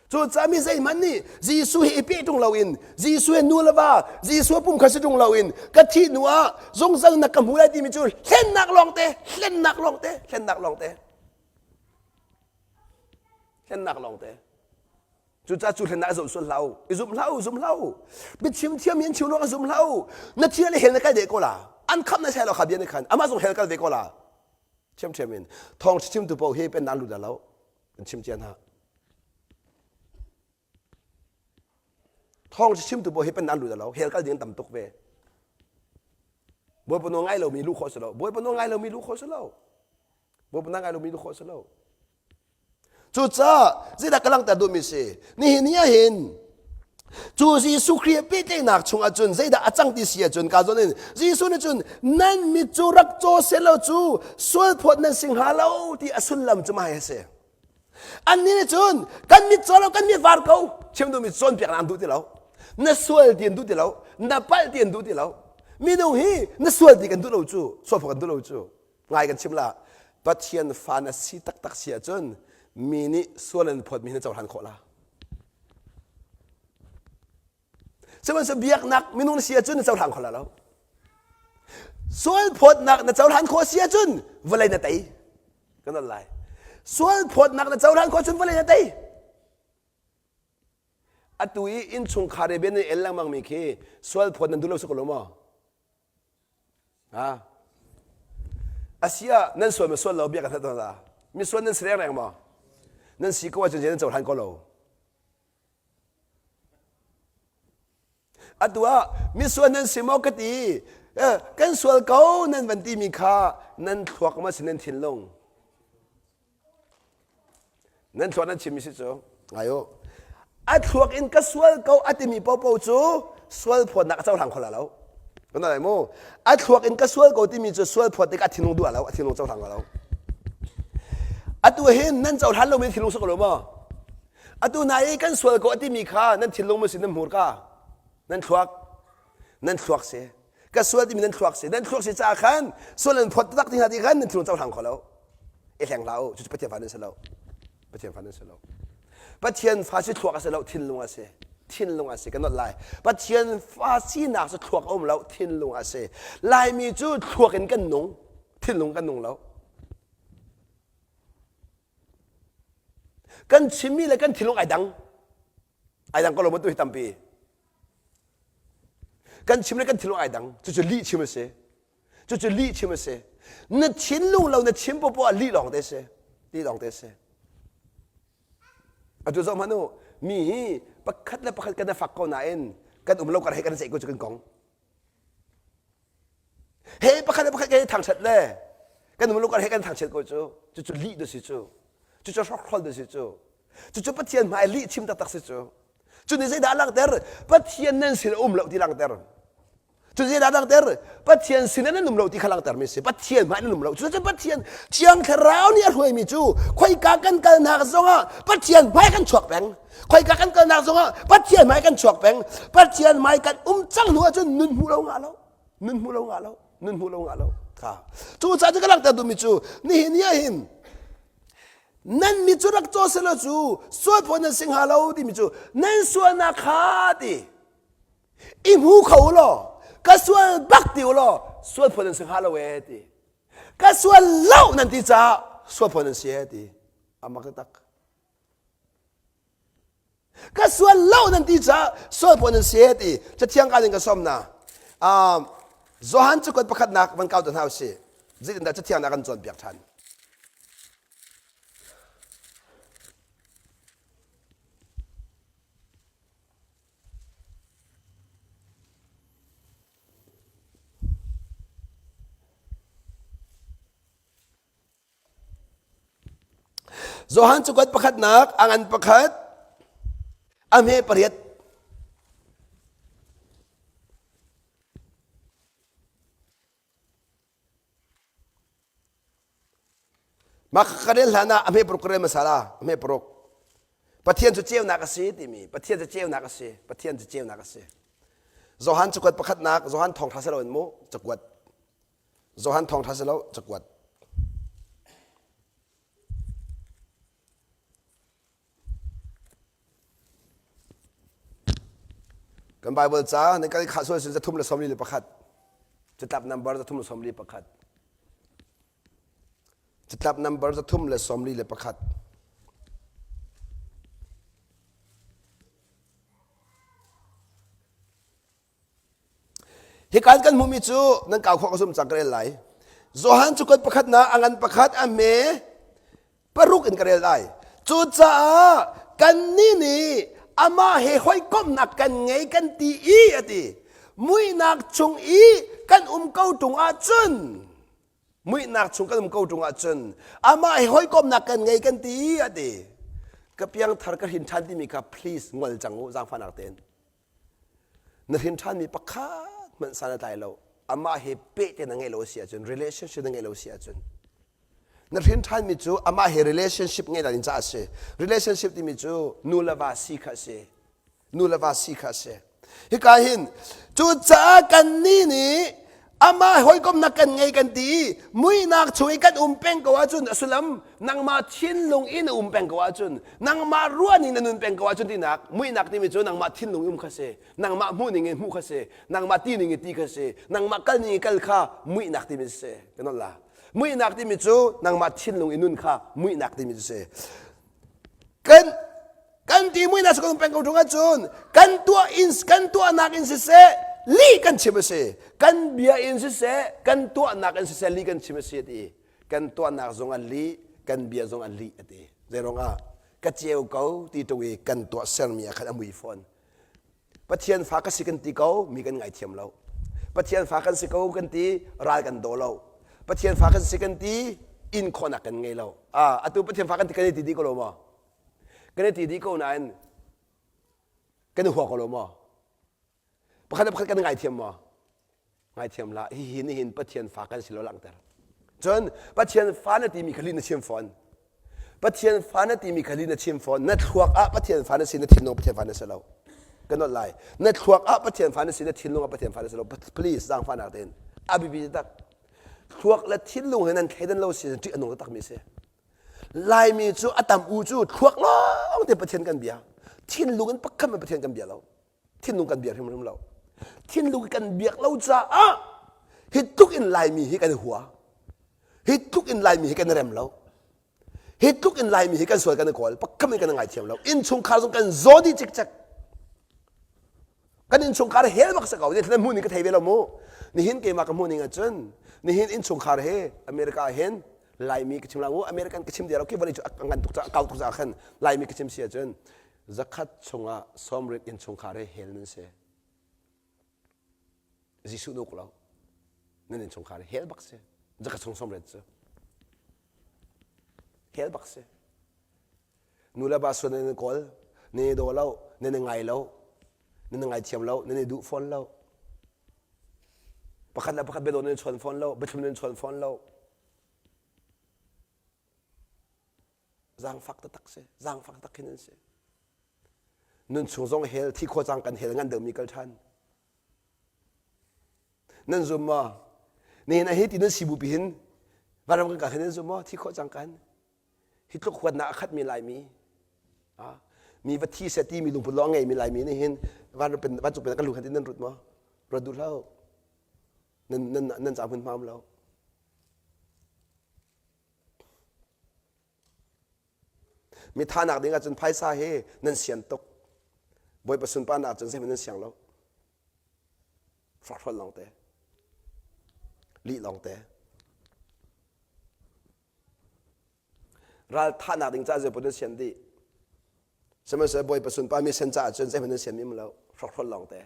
Cucaah mi zeihmanh nih Jesuh hi i peh ṭung loin Jesuh he nu le va Jesuh pum kha si ṭung loin ka thih hnu ah zungzal na ka hmu lai timi cu hlennak lawngte hlennak lawngte hlennak lawngte hlennak lawngte cucaah cu hlennak i zoh sual hlah u i zum hlah u zum hlah u biachim thiam in chim ruang zum hlah u na thil le hell na kal deh ko la an khamh na sai lo kha bia nih khan amah zong hell kal ve ko la ṭhiamṭhiam in thawng chimtu paoh hi pennak lut lo kan chim cia hna thawng chimtu paoh hi pennak lut lo hell kal ding tam tuk ve Bawipa nawl ngai lomi luh khawh si lo Bawipa nawl ngai lomi luh khawh si lo Bawipa nawl ngai lomi luh khawh si lo Cucaah zeidah ka langhter duhmi si? Nihin ni ah hin. Cu Jesuh Khrih pehtlaihnak chungah cun zeidah a cang ti si ahcun ka zawn in Jesuh nih cun nan mit cu rak caw selaw cu sualphawt nan si hnga lo ti a sullam cu mah hi a si. Annih nih cun kan mit caw lo kan mit var ko chim duhmi cawnpiaknak an duh ti lo. Na sual ti an duh ti lo. Na palh ti an duh ti lo. Minung hi na sual ti kan duh lo cu sualphawt kan duh lo cu ngai kan chim la Pathian fa na si taktak si ahcun mi nih sual an phawtmi na cohlan khawh la. Sihmanhsehlaw biaknak minung na si ahcun na cohlang kho la lo. Sual phawtnak na cohlan khawh si ahcun vawlei na tei. Kan on lai. Sual phawtnak na cohlan khawh cun vawlei na tei. Atu i innchungkhar i bian nan el lengmang mi khi sual phawt nan duh lo si ko lo maw? Ha? Asiah nan sual ma sual lo bia kan hal tawn la. Mi sual nan si rengreng maw? Nan si ko ahcun nan cohlan ko lo. Atu ah misual nan si maw ka ti kan sual ko nan van timi kha nan thluak ma si nan thinlung nan thluak nan chimmi si cu ngai u a thluak in ka sual ko a timi popo cu sual phawtnak a cohlang kho la lo kan lai mu a thluak in ka sual ko timi cu sual phawt tikah a thinlung duh lo a thinlung cohlang lo atu hin nan cohlan lomi thinlung si ko lo maw Atu hna i kan sual ko a timi kha nan thinlung maw si nan hmurka nan thluak nan thluak si ka sual timi nan thluak si nan thluak si caah khan sual nan phawt tak ti hna ti khan nan thinlung cohlang kho lo i hleng hlah u cucu Pathian fa nan si lo Pathian fa nan si lo Pathian fa si thluak a si lo thinlung a si thinlung a si ka not lai Pathian fa sinak cu thluak a um lo thinlung a si Laimi cu thluak in kan nung thinlung kan nung lo Kan chimmi le kan thinlung ai dang. Ai dang ko lo maw tu hi tampi. Kan chim le kan thinlung ai dang. Cucu lih chim a si. Cucu lih chim a si. Na thinlung lo na chim popoh ah lih lawng te si. Lih lawng te si. Atu zoh hmanh u, mi hi pakhat le pakhat kan i fak ko nain kan um lo kar he kan i ceih ko cu kan kong. He pakhat le pakhat kan thangṭhat le kan um lukar he kan thangchiat ko cu cucu lih tu si cu cucu hrokhrol tu si cu cucu Pathian hmai lih chim taktak si cu cu nih zeidah langhter Pathian nan sin a um lo ti langhter cu zeidah langhter Pathian sin nan um lo ti kha langhter mi si Pathian hmai nan um lo cucu Pathian Thiang Thlarau nih a hruaimi cu khoika kan kalnak zongah Pathian hmai kan chuak peng khoika kan kalnak zongah Pathian hmai kan chuak peng Pathian hmai kan um cang hnu ahcun nun hmu lo ngah lo nun hmu lo ngah lo nun hmu lo ngah lo kha cu caah cu ka langhter duhmi cu nihin ni ah hin nan mi cu rak caw selaw cu sual phaw nan si hnga lo timi cu nan sualnak kha ti i hmu kho u law ka sual bak ti u law sual phaw nan si hnga lo ee ti ka sual lo nan ti caah sual phaw nan si ee ti amak tak Ka sual lo nan ti caah sual phaw nan si ti cathiang ka in ka sawm na. Johan cakuat pakhatnak van kau te hna usih. Zeitindah cathiang na kan cawnpiak ṭhan. Johan cakuat pakhatnak a ngan pakhat a hme pariat. Mah ka rel hlan ah a hme paruk ka rel hmasa la a hme paruk. Pathian cu ceunak a si timi Pathian cu ceunak a si Pathian cu ceunak a si. Johan cakuat pakhatnak Johan thawngṭha si loin mu cakuat Johan thawngṭha si lo cakuat. Kan Bible ca nan kan khah sual sin zathum le 41. Catlap number zathum le 41. Catlap number zathum le 41. Hika kan hmuhmi cu nan kau khawh ka zum cang ka rel lai. Johan cu kan pakhatnak a ngan pakhat a hme paruk in ka rel lai. Cucaah kannih nih amah he hawikomhnak kan ngei kan ti i a ti. Muihnak chung i kan um ko ṭung ahcun muihnak chung kan um ko ṭung ahcun amah he hawikomhnak kan ngei kan ti i a ti. Ka piangthar ka hrin ṭhan timi kha please ngol cang u zaangfahnak tein. Na hrin ṭhanmi pakhat hmanh san a tlai lo. Amah he pehte na ngeih lo a si ahcun, relationship na ngeih lo a si ahcun, na hrin ṭhanmi cu amah he relationship ngeih in caah a si. Relationship timi cu nu le va si kha a si. Nu le va si kha a si. Hika hin cucaah kannih nih amah hawikomnak kan ngei kan ti i muihnak chung i kan um peng ko ahcun a sullam nangmah thinlung in a um peng ko ahcun nangmah ruahning na nun peng ko ahcun tinak muihnak timi cu nangmah thinlung um kha si nangmah hmuhning in hmuh kha si nangmah ti ning in ti kha si nangmah kal ning in kal kha muihnak timi si kan la muihnak timi cu nangmah thinlung in nun kha muihnak timi cu si kan kan ti muihnak cu kan peng ko ṭung ahcun kan tuah in kan tuahnak in siseh lih kan chim a si kan bia in siseh kan tuahnak in siseh lih kan chim a si a ti kan tuahnak zong a lih kan bia zong a lih a ti zeiruang ah ka ceu ko ti ṭung i kan tuah sermi ah khan a mui fawn Pathian fa ka si kan ti ko mi kan ngaithiam lo Pathian fa kan si ko kan ti ral kan daw lo Pathian fa kan si kan ti in khawhnak kan ngei lo ah atu Pathian fa kan ti kan i ti dih ko lo maw kan i ti dih ko nain kan i hua ko lo maw pakhat le pakhat kan ngaithiam maw ngaithiam la hihi nihin Pathian fa kan si lo langhter cun Pathian fa na timi kha lih na chim fawn Pathian fa na timi kha lih na chim fawn na thluak ah Pathian fa na si na thinlung Pathian fa na si lo ka nolh lai na thluak ah Pathian fa na si na thinlung ah Pathian fa na si lo please zaangfahnak tein a biapi tak thluak le thinlung he nan thleidan lo si ṭih a nung takmi si Laimi cu a tam u cu thluak lawng te Pathian kan bia thinlung in pakhat in Pathian kan bia lo thinlung kan biak hrimhrim lo thinlung kan biak lo caah hi tluk in Laimi hi kan hua hi tluk in Laimi hi kan rem lo hi tluk in Laimi hi kan sual kan i kawl pakhat in kan ngaithiam lo innchungkhar zong kan zaw dih cikcek kan innchungkhar hel bak sa ko ni hmu ning ka thei ve lo mu nihin keimah ka hmu ning ahcun nihin innchungkhar he America hin Laimi ka chim la mu American ka chim dia lo ki vawlei cu a ngan tuk ca kau tuk ca khan Laimi ka chim si ahcun zakhat chungah sawmrit innchungkhar he hel nan si Jesuh nuk lo nan innchungkhar hel bak si zakhat chung sawmrit cu hel bak si nu le pa suan nan kawl nan i daw lo nan i ngai lo nan i ngaithiam lo nan i duh fawn lo pakhat le pakhat biadaw nan i chawn fawn lo biathlum nan i chawn fawn lo zaangfak taktak si zaangfak tak hin an si nun chung zong hel thi khua cang kan hel ngan deuhmi kal ṭhan nan zum maw nihin a hi ti nan si bu pi hin vanram kan ka hin nan zum maw thi khawh cang kan hi tluk huatnak a khatmi laimi mi va thi seh timi lungput lawng a ngeimi laimi nih hin vancung pen kan lu khan nan rut maw ruat duh hlah nan nan nan ca hmun hma lo mi thahnak ding ahcun phaisa hi nan sian tuk bawipa sunparnak cun zeihmanh nan siang lo hrawkhrol lawng te lih lawng te Ral thahnak ding caah zeipaoh nan sian dih. Sihmanhsehlaw Bawipa sunpa mi sen caah cun zeihmanh nan sian mi lo, hrawkhrol lawng te.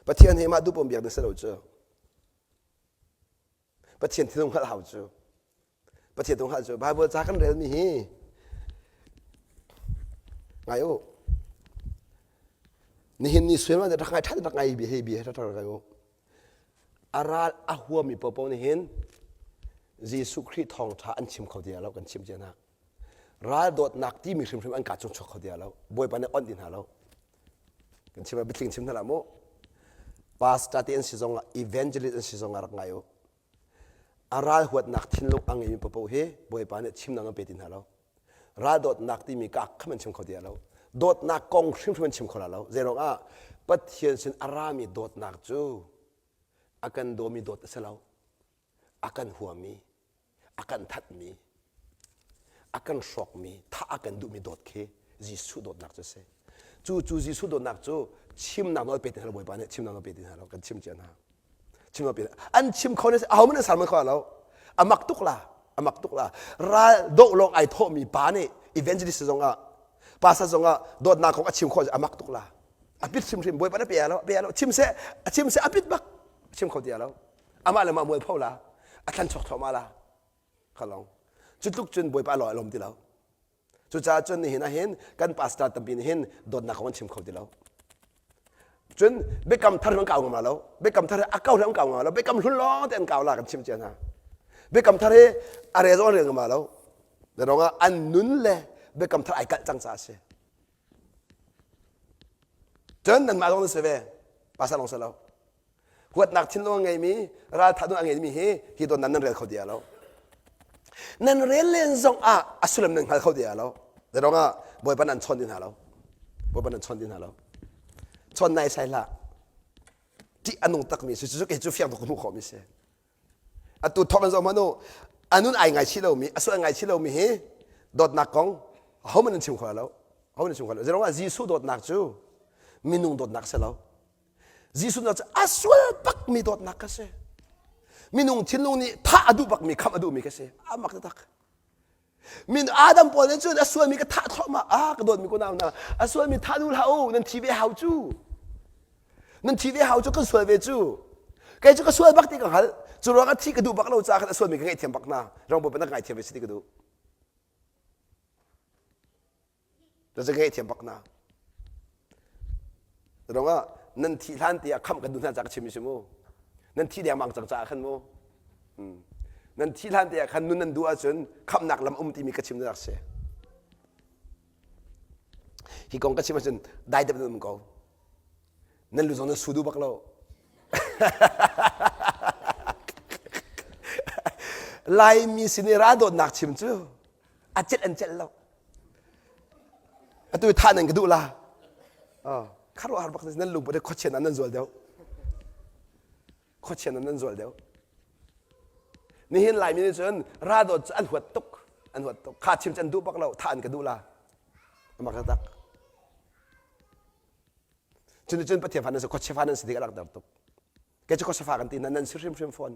Pathian hi mah duhpom biak ding si lo cu. Pathian thinlung hngalh hau cu. Pathian tung hngalh cu Bible ca kan relmi hi ngai u. Nihin ni sual rak ngai ṭhan rak ngai bia hi bia rak ngai u. A ral a huami paohpaoh nih hin Jesuh Khrih thawngṭha an chim kho ti lo kan chim cia hna. Ral dawtnak timi hrimhrim an kaa chung chuak kho ti lo. Bawipa nih onh ti hna lo. Kan chim biatling chim hna lah mu. Pastor te an si zongah evangelist an si zongah rak ngai u. A ral huatnak thinlung a ngeimi paohpaoh hi Bawipa nih chimnak an pe ti hna lo. Ral dawtnak timi ka kham an chim kho ti lo. Dawtnak kong hrimhrim an chim kho lo. Zeiruang ah Pathian sin a rami dawtnak cu a kan dawmi dawt a si lo. A kan huami, a kan thatmi, a kan hrawkmi, thah a kan duhmi dawt khi Jesuh dawtnak cu a si. Cu cu Jesuh dawtnak cu chimnak nawl pe ti hna lo Bawipa nih chimnak nawl pe ti hna lo kan chim cia hna. Chim nawl pe an chim kho ne aho man an kho lo. A mak tuk la, a mak tuk la. Ral doh lawng ai thawhmi pa nih evangelist zong ah pastor zong ah dawtnak kong a chim kho a mak tuk la. A pit hrimhrim Bawipa na pe lo, pe lo. Chim seh, a chim seh a pit bak. Chim kho ti lo. Amah le mah mual pho la. A thlan chok thluahmah la. Kha long. Cu tluk cun Bawipa law a lawm ti lo. Cucaah cun nihin ah hin kan pastor tampi nih hin dawtnak kong an chim kho ti lo. Cun biakam thar an kau ngam lo. Biakam thar a kau an kau ngam lo. Biakam hlun lawng te an kau la kan chim cia hna. Biakam thar hi a rel zong an rel ngam lo. Zeirong ah an nun le biakam thar ai kalh cang caah a si. Cun nanmah zong nan si ve. Pastor lawng si lo. Huatnak thinlung a ngeimi, raltha a ngeimi hi hi dawtnak nan rel kho ti lo. Nan rel len zong ah a sullam nan hngal kho ti lo. Zeirong ah Bawipa nan chawn ti hna lo. Bawipa nan chawn ti hna lo. Chawn nai sai hlah. Ṭih a nung takmi si cu kei cu fiang tuk ka hmuh khawhmi si. Atu thawk in zoh hmanh u, a nun ai ngaichih lomi, a sual ngaichih lomi hi dawtnak kong ahohmanh nan chim kho lo. Ahohmanh nan chim kho lo. Zeirong ah Jesuh dawtnak cu minung dawtnak si lo. Jesuh cu a sual bakmi dawtnak ka si. Minung thinlung nih thah a duh bakmi, khamh a duhmi ka si. A mak taktak. Min Adam pawl nih cun a sualmi ka thah thluahmah. Ah, ka dawtmi ko nau na. A sualmi thah duh hlah u, nan thi ve hau cu. Nan thi ve hau cu kan sual ve cu. Kei cu ka sual bak ti ka hngalh. Cu ruang ah thi ka duh bak lo caah khan a sualmi ka ngaihthiam bak hna. Rong bawipa na ka ngaithiam ve si ti ka duh. Na cu ngaihthiam bak na. Rong ah nan thih hlan tiah khamh kan duh hna ca ka chim si mu. Nan thih dengmang cang caah khan mu. Nan thih hlan tiah khan nun nan duh ahcun khamhnak lam um timi ka chim na rak si. Hi kong ka chim ahcun dai deuh nan um ko. Nan lu zong nan su duh bak lo. Laimi sin i ra dawtnak chim cu a celh an celh lo. Atu thah nan ka duh la. Kharuahhar bak nan lungput khuachian ah nan zual deuh. Khuachian ah nan zual deuh. Nihin Laimi nih cun ra dawt cu an huat tuk. An huat tuk. Kha chim cu an duh bak lo. Thah an ka duh la. Amak tak. Cun cun Pathian fa nan si, khuachia fa nan si ti ka langhter tuk. Kei cu khuachia fa kan ti hna, nan si hrimhrim fawn.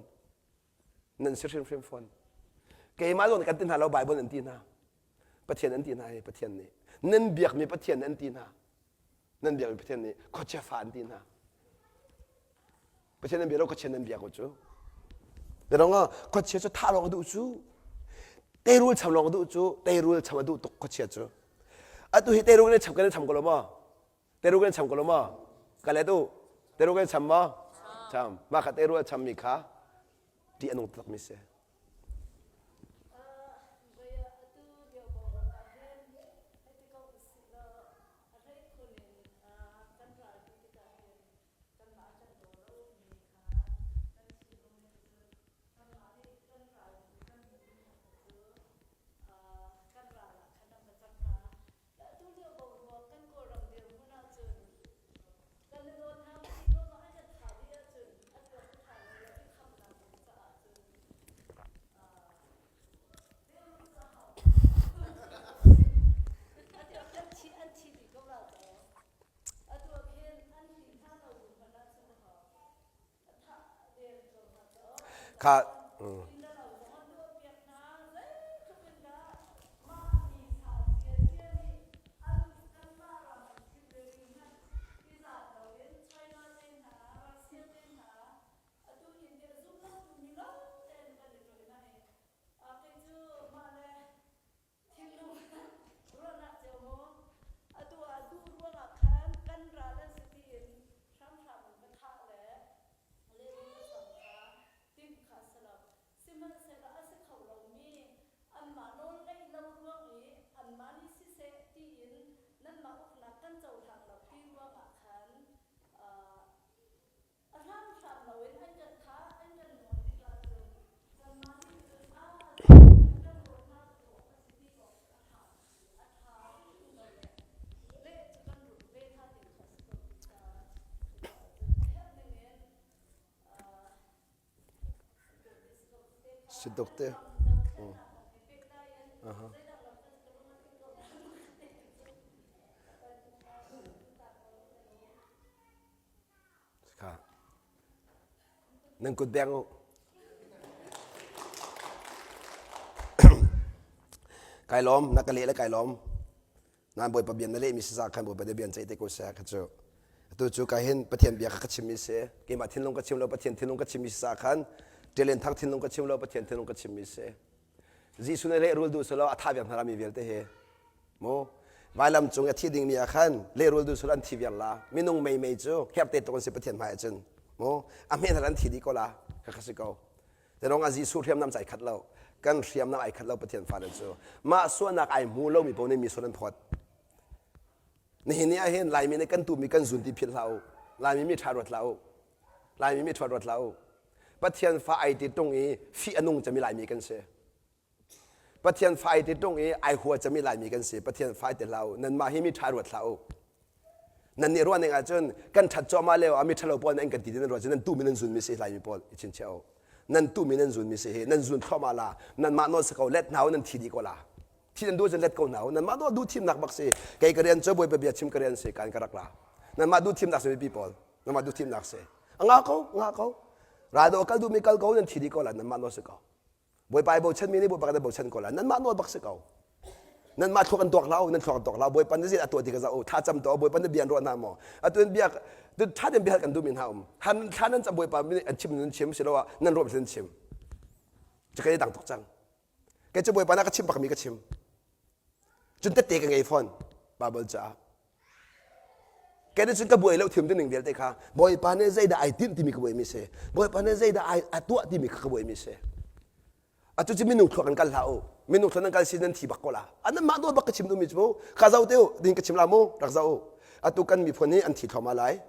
Nan si hrimhrim fawn. Keimah zong kan ti hna lo, Bible an ti hna. Pathian an ti hna i Pathian nih. Nan biakmi Pathian an ti hna. Nan biakmi Pathian nih khuachia fa an ti hna. Pathian nan bia lo khuachia nan biak ko cu. Darong ah khuachia cu thah lawng a duh cu. Teirul cham lawng a duh cu. Teirul cham a duh tuk khuachia cu. Atu hi teirul kan cham kan cham ko lo maw? Teirul kan cham ko lo maw? Ka let u. Teirul kan cham maw? Cham. Mah kha teirul a chammi kha ṭih a nung takmi si.
Kanmah kan daw lomi kha kan thinlung nih cun kanmah nih kan ral kan hmuhmi hna kha cu kan ral ah khan an va cang hna. Atu lio boruak kan Kawlram dirhmun ahcun kan i dawt hna ti ko ah an kan thah dih ahcun an tuak a ṭha lai lo i khamnak ding caah cun lehrulh cu a hau. An thi an thi dih ko la caw.
Kha
Thinlung ruahnak cio maw atu ah duh ruangah khan kan ral an si tiin hramhram in va thah le lehrul va cham kha timh kha a si lo. Sihmanhsehlaw a si kho lomi anmah nawl ngeih lo ruang i anmah nih siseh tiin nanmah uknak kan cohlang lo ti ruangah khan A hramhram loin an kan thah, an kan nawn tikah cun kanmah nih cun a kan rawt hna awk a si ti awk a ṭha a ṭha ti lo le leh cu kan rut ve hna ding kha a si ko caah cun a herh ningin
Si tuk te. Kha. Nan kut beng u. Kai lawm, na ka leh le kai lawm. Nan Bawipa bian na lehmi si za khan Bawipa bian ceih te ko seh kha cu. Atu cu kai hin Pathian bia kha ka chimmi si. Keimah thinlung ka chim lo, Pathian thinlung ka chimmi si sa khan Ṭialen thang thinlung ka chim lo, Pathian thinlung ka chimmi si. Jesuh nih lehrul duh selaw a thah viar hna mi vialte hi. Mu vailam cung a thi dingmi ah khan lehrul duh sul an thi viar la. Minung mei mei cu herte tuk an si Pathian hmai ahcun. Mu a hme an thi dih ko la. Kha kha si ko. Te rong ah Jesuh hriamnam cu ai khat lo. Kan hriamnam ai khat lo Pathian fale cu. Mah sualnak ai hmu lomi paoh nih mi sual an phawt. Nihin ni ah hin Laimi nih kan tuhmi kan zun ti philh hlah u. Laimi mi ṭha ruat hlah u. Laimi mi ṭha ruat hlah u. Pathian fa ai ti ṭung i fih a nung cemi Laimi kan si. Pathian fa ai ti ṭung i ai hua cemi Laimi kan si. Pathian fa ai ti hlah u. Nanmah hi mi ṭha ruat hlah u. Nan nih ruah ning ahcun kan ṭhat cuahmah lio ah mi ṭhalo pawl nih an kan ti ti nan ruah cun nan tuhmi nan zunmi si Laimi pawl i chinchiah u. Nan tuhmi nan zunmi si hi nan zun thluahmah la. Nanmah nawl si ko let hna u nan thi dih ko la. Thi nan duh cun let ko hna u. Nanmah duh duh thimnak bak si. Kei ka rian cu Bawipa bia chim ka rian si kan ka rak la. Nanmah duh thimnak si mipi pawl. Nanmah duh thimnak si. A nga ko, nga ko. Ral do kal duhmi kal ko nan thi dih ko la nanmah nawl si ko. Bawipa ai bochanmi nih Bawipa kan bochan ko la. Nanmah nawl bak si ko. Nanmah thluak an tuak hlah u, nan thluak an tuak hlah. Bawipa na zin a tuah ti ka zoh u. Tha cam to Bawipa na bia an ruah hna maw? Atu in bia tha tein bia kan duhmi hna um. Han thla nan cam Bawipa an chim nan chim siloah nan ruah nan chim. Cu dang tuk cang. Kei cu Bawipa na ka chim bakmi ka chim. Cun tette ka ngei fawn Bible caah. Kei nih cun ka buai lo thim ning vialte kha Bawipa nih zeidah ai tinh timi ka buaimi si. Bawipa nih zeidah ai a tuah timi kha ka buaimi si. Atu cu minung thluak in kal hlah u. Minung thluak nan kal si nan thi bak ko la. An mah nawl bak ka chim duhmi cu mu. Kha zoh te u, din ka chim la mu, rak zoh u. Atu kan miphun hi an thi thluahmah lai.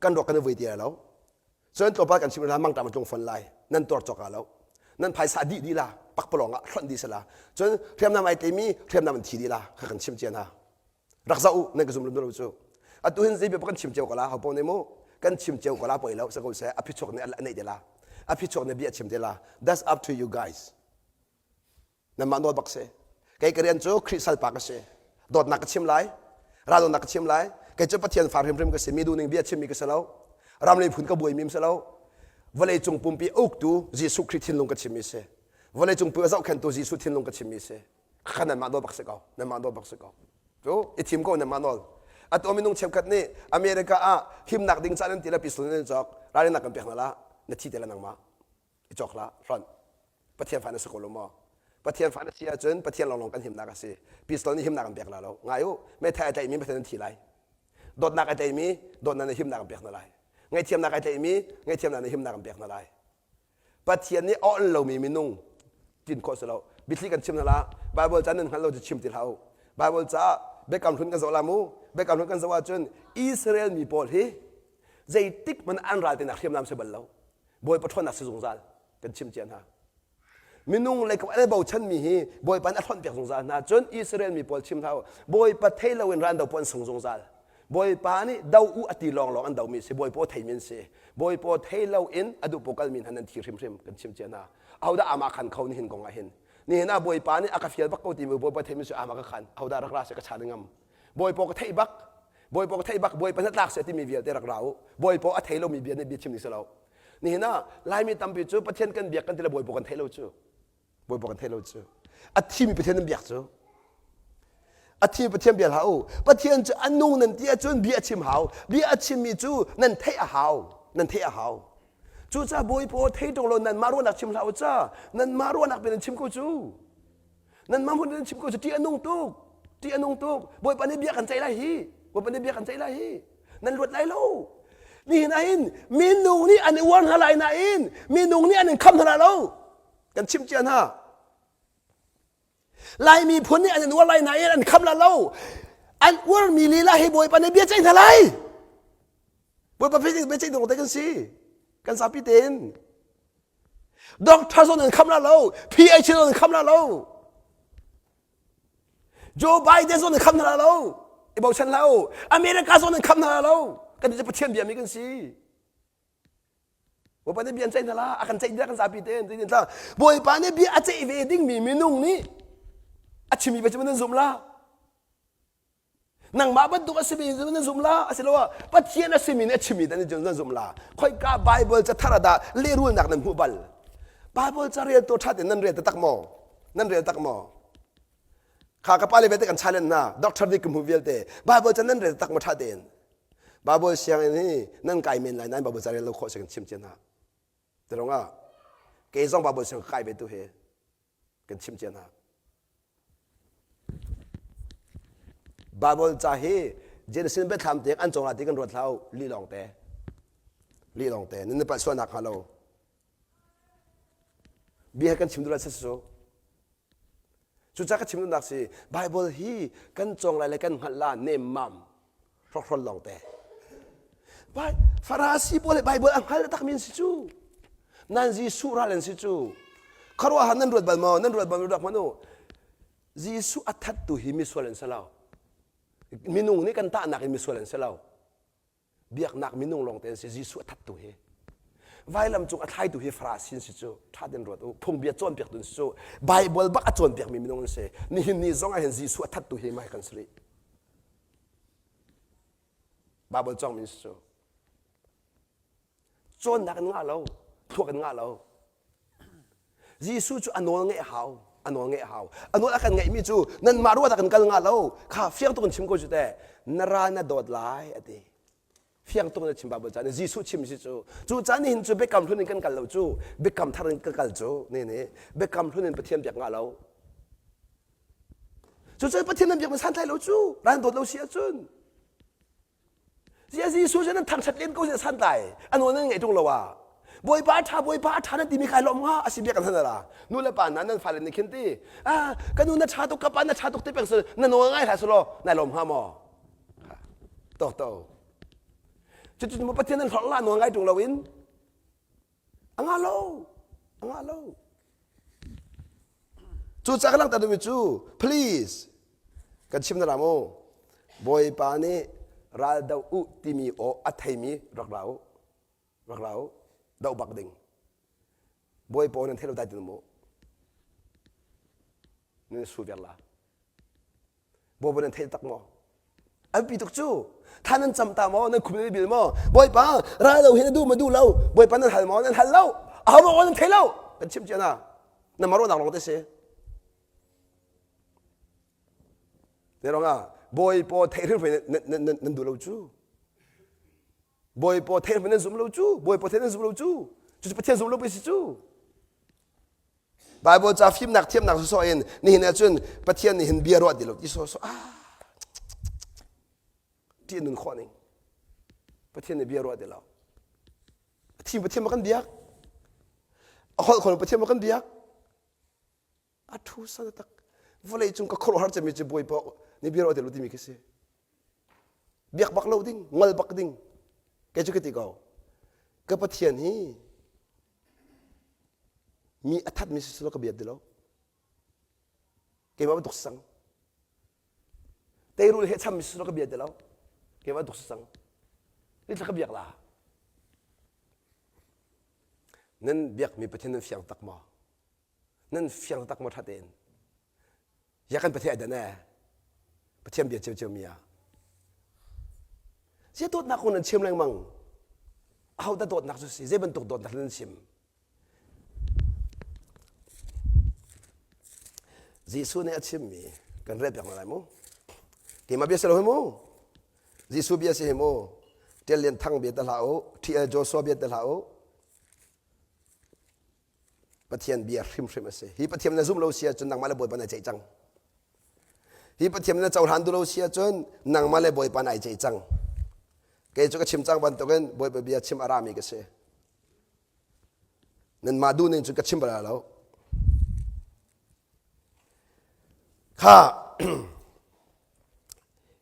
Kan ruak kan i vui ti lai lo. Cun tlawmpal kan chimh la mangṭam a tlung fawn lai. Nan tuar cawk lo. Nan phaisa dih dih la, pakpalawng ah hlonh dih sela. Cun hriamnam ai tlemi hriamnam an thi dih la kha kan chimh cia hna. Rak zoh u nan ka zum lo cu. Atu hin zei bia kan chim cio ko la, hopo nih mu kan chim cio ko la poi lo sa ko seh a phichuak nih a neih te la. A phichuak nih bia chim te la. That's up to you guys. Nanmah nawl bak si. Kei ka rian cu Khrih salpa ka si. Dawtnak ka chim lai. Raldonak ka chim lai. Kei cu Pathian fa hrimhrim ka si. Mi duhning bia chimmi ka si lo. Ram le phun ka buaimi si lo. Vawlei cung pumpi uktu Jesuh Khrih thinlung ka chimmi si. Vawlei cung pi a zohkhenhtu Jesuh thinlung ka chimmi si. Kha nanmah nawl bak si ko. Nanmah nawl bak si ko. Cu i thim ko nanmah nawl. Atu minung cheukhat nih America ah himnak ding ca nan ti le pistol nan cawk ralrinnak kan pek hna la na thi te la nangmah. I cawk hlah hlonh Pathian fa na si ko lo maw Pathian fa na si ahcun Pathian lawnglawng kan himnak a si pistol nih himnak an pek la lo ngai u meithal ai tlaihmi Pathian an thi lai dawtnak ai tlaihmi dawtnak nih himnak an pek hna lai ngaihthiamnak ai tlaihmi ngaihthiamnak nih himnak an pek hna lai Pathian nih a on lomi minung tin khawh si lo biathli kan chim hna la Bible ca nan hngal lo cu chim ti hlah u Bible caah biakam hlun kan zoh la mu biakam hlun kan zoh ahcun Israel mi pawl hi zeitik hmanh an ral tenak hriamnam si bal lo Bawipa ṭhawnnak si zungzal kan chim cia hna. Minung lei an i bochanmi hi Bawipa nih a hlonhpiak zungzal hna. Cun Israel mi pawl chim hlah u. Bawipa thei loin ran do pawl an sung zungzal. Bawipa nih do u a ti lawnglawng an domi si. Bawipa theimi an si. Bawipa thei loin a duh paoh kalmi hna nan thi hrimhrim kan chim cia hna. Ahodah amah khan kho nihin kong ah hin. Nihin ah Bawipa nih a ka fial bak ko timi Bawipa theimi cu amah ka khan. Ahodah rak ra seh ka chan ngam. Bawipa ka theih bak. Bawipa ka theih bak Bawipa hnatlak seh timi vialte rak ra u. Bawipa a thei lomi bia nih bia chim ding si lo. Nihin ah Laimi tampi cu Pathian kan biak kan ti le Bawipa kan thei lo cu. Bawipa kan thei lo cu. A thimi Pathian nan biak cu. A thimi Pathian bia hlah u. Pathian cu a nung nan ti ahcun bia a chim hau. Bia a chimmi cu nan theih a hau. Nan theih a hau. Cucaah Bawipa thei ṭung lo nanmah ruahnak chim hlah u ca. Nanmah ruahnak pe nan chim ko cu. Nan mah hmun nan chim ko cu ṭih a nung tuk. Ṭih a nung tuk. Bawipa nih bia kan ceih lai hi. Bawipa nih bia kan ceih lai hi. Nan luat lai lo. Nihin ah hin minung nih an i uar hna lai nain minung nih an in kham hna lai lo. Kan chimh cia hna. Lai miphun nih an in uar lai nain an kham lai lo. An uarmi lila hi Bawipa nih bia ceih hna lai. Bawipa bia ceih ding te kan si. Kan zapi tein. Doctor zong nan kham la lo. PhD zong nan kham la lo. Joe Biden zong nan kham hna lo. I bochan hlah u. America zong nan kham hna lo. Kan cu Pathian bia mi kan si. Bawipa nih bia an ceih hna la. A kan ceih dih kan zapi tein. Bawipa nih bia a ceih ve dingmi minung nih a chimmi bia cu nan zum la. Nangmah bantuk a simi na zum la asiloah Pathian a simi nih a chimmi dan nan zum la khoika Bible cathar ah dah lehrulnak nan hmuh bal Bible ca rel to ṭhat in nan rel taktak maw nan rel tak maw kha ka pale vialte kan challenge hna doctor nih ka hmuh vialte Bible ca nan rel tak maw ṭha tein Bible sianginn hi nan kai men lai nain Bible ca rel lo khawh si kan chim cia hna Tilong ah kei zong Bible siang ka kai ve tu hi kan chim cia hna. Bible ca hi Genesis biathlam tiang an cawng lai ti kan ruat hlah u lih lawng te. Lih lawng te. Nan palh sualnak hnga lo. Bia kan chim duh lai cu. Cucaah ka chim duhnak si Bible hi kan cawng lai le kan hngalh la nemmam hrokhrol lawng te. Farasi pawl Bible a hngal takmi an si cu. Nan Jesuh ral an si cu. Khuaruahhar nan ruat bal maw? Nan ruat bal maw? Rak hmanh u. Jesuh a thattu hi misual an si lo. Minung nih kan tahnak in misual an si lo. Biaknak minung lawngte an si. Jesuh a thattu hi. Vailam cung a thlaitu hi Farasi an si cu. Ṭha tein ruat u. Phungbia cawnpiaktu an si cu. Bible bak a cawnpiakmi minung an si. Nihin ni zong ah hin Jesuh a thattu hi mai kan si rih. Bible cawngmi an si cu. Cawnnak in ngah lo, thluak in ngah lo. Jesuh cu a nawl ngeih hau, a nawl ngeih hau. A nawl a kan ngeihmi cu nanmah ruat ah kan kal ngah lo. Kha fiang tuk in chim ko cu teh. Na ral na dawt lai a ti. Fiang tuk in a chim Bible ca nih Jesuh chim si cu. Cu caan nih hin cu biakam hlun in kan kal lo cu. Biakam thar in ka kal cu. Ne ne. Biakam hlun in Pathian biak ngah lo. Cucu Pathian nan biak na santlai lo cu. Ral dawt lo si ahcun. Ziah Jesuh cu nan thangṭhat len ko ziah santlai a nawl nan ngaih ṭung lo ah Bawipa a ṭha Bawipa a ṭha nan timi kai lawm hnga a si biak kan hana la nu le pa hna nan fale nih khin ti ah ka nu na ṭha tuk ka pa na ṭha tuk ti peng na nawl ngai hlah selaw nai lawm hnga maw to to cucu Pathian nan hlorh la nawl ngai ṭung loin A ngah lo. A ngah lo. Cucaah ka langhter duhmi cu please kan chim na ra mu. Bawipa nih ral do u timi aw a theimi rak ra u. Rak ra u. Doh bak ding. Bawipa aw nan thei lo dai ti mu. Nan su viar la. Bawipa nan theih tak maw? An pi tuk cu. Tha nan cam ta maw? Nan khum nan bil maw? Bawipa ral lo hi na duh ma duh lo? Bawipa nan hal maw? Nan hal lo. Aho maw nan thei lo? Kan chim cia na. Na maruahnak lawng te si. Te rong ah Bawipa theih hrimhrim nan duh lo cu. Bawipa theih hrimhrim nan zum lo cu. Bawipa theih nan zum lo cu. Cucu Pathian zum lo pei si cu. Bible ca fimnak thiamnak sawsawh in nihin ah cun Pathian nih hin bia ruah ti lo ti sawsawh ah ṭih nun khawh ning Pathian nih bia ruah ti lo a thim Pathian ma kan biak a holh khon Pathian ma kan biak a thu sa tak vawlei cung ka khuaruahhar cemmi cu Bawipa nih bia ruah ti lo timi khi si biak bak lo ding ngol bak ding kei cu ka ti ko ka Pathian hi Mi a thatmi si selaw ka bia ti lo. Keimah bantuk si cang. Teirul he chammi si selaw ka bia ti lo. Keimah bantuk si cang. Nithla ka biak la. Nan biakmi Pathian nan fiang tak maw? Nan fiang tak maw ṭha tein? Ya kan Pathian ai dan eh. Pathian bia ciocio mi ah. Zia dawtnak kong nan chim lengmang. Aho dah dawtnak cu si? Zei bantuk dawtnak nan chim? Jesuh nih a chimmi kan rel piak hna lai mu. Keimah bia si lo hi mu. Jesuh bia si hi mu. Ṭial Lian Thang bia te hlah u. T.L. Joshua bia te hlah u. Pathian bia hrimhrim a si. Hi Pathian na zum lo si ahcun nangmah le Bawipa na ceih cang. Hi Pathian na cohlan duh lo si ahcun nangmah le Bawipa na ai ceih cang. Kei cu ka chim cang bantukin Bawipa bia chim a rami ka si. Nanmah duh ning cun ka chim bal lo. Kha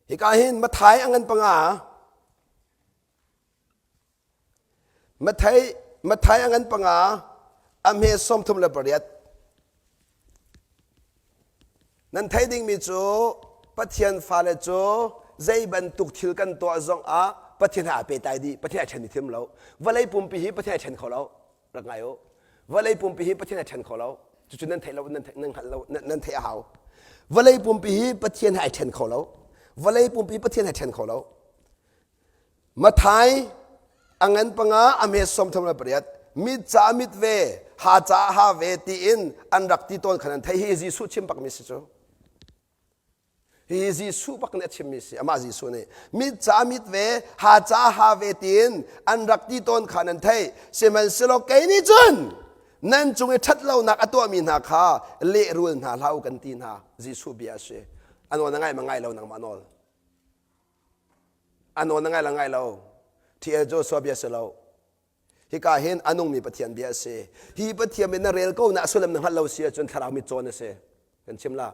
hika hin Mathai a ngan panga Mathai, Mathai a ngan panga, a hme 38. Nan theih dingmi cu Pathian fale cu zei bantuk thil kan tuah zong ah Pathian he aa pehtlai dih. Pathian ai ṭhen thiam lo. Vawlei pumpi hi Pathian ai ṭhen kho lo. Rak ngai u. Vawlei pumpi hi Pathian ai ṭhen kho lo. Cucu nan theih lo, nan nan hngalh lo, nan theih a hau. Vawlei pumpi hi Pathian he ai ṭhen kho lo. Vawlei pumpi Pathian he ai ṭhen kho lo. Mathai a ngan panga a hme 38 mit ca mit ve ha ca ha ve tiin an rak ti tawn khan an theih hi Jesuh chim bakmi si cu hi Jesuh bak nih a chimmi si amah Jesuh nih mit ca mit ve ha ca ha ve tiin an rak ti tawn khan an theih sihmanhsehlaw kei nih cun nan cung i ṭhat lonak a tuahmi hna kha lehrul hna hlah u kan ti hna Jesuh bia a si a nawl na ngai ma ngai lo nangmah nawl. A nawl na ngai la ngai lo. TL Joshua bia si lo. Hika hin a nungmi Pathian bia a si. Hi Pathian bia na rel ko na a sullam na hngalh lo si ahcun thlarau mit cawn a si. Kan chim la.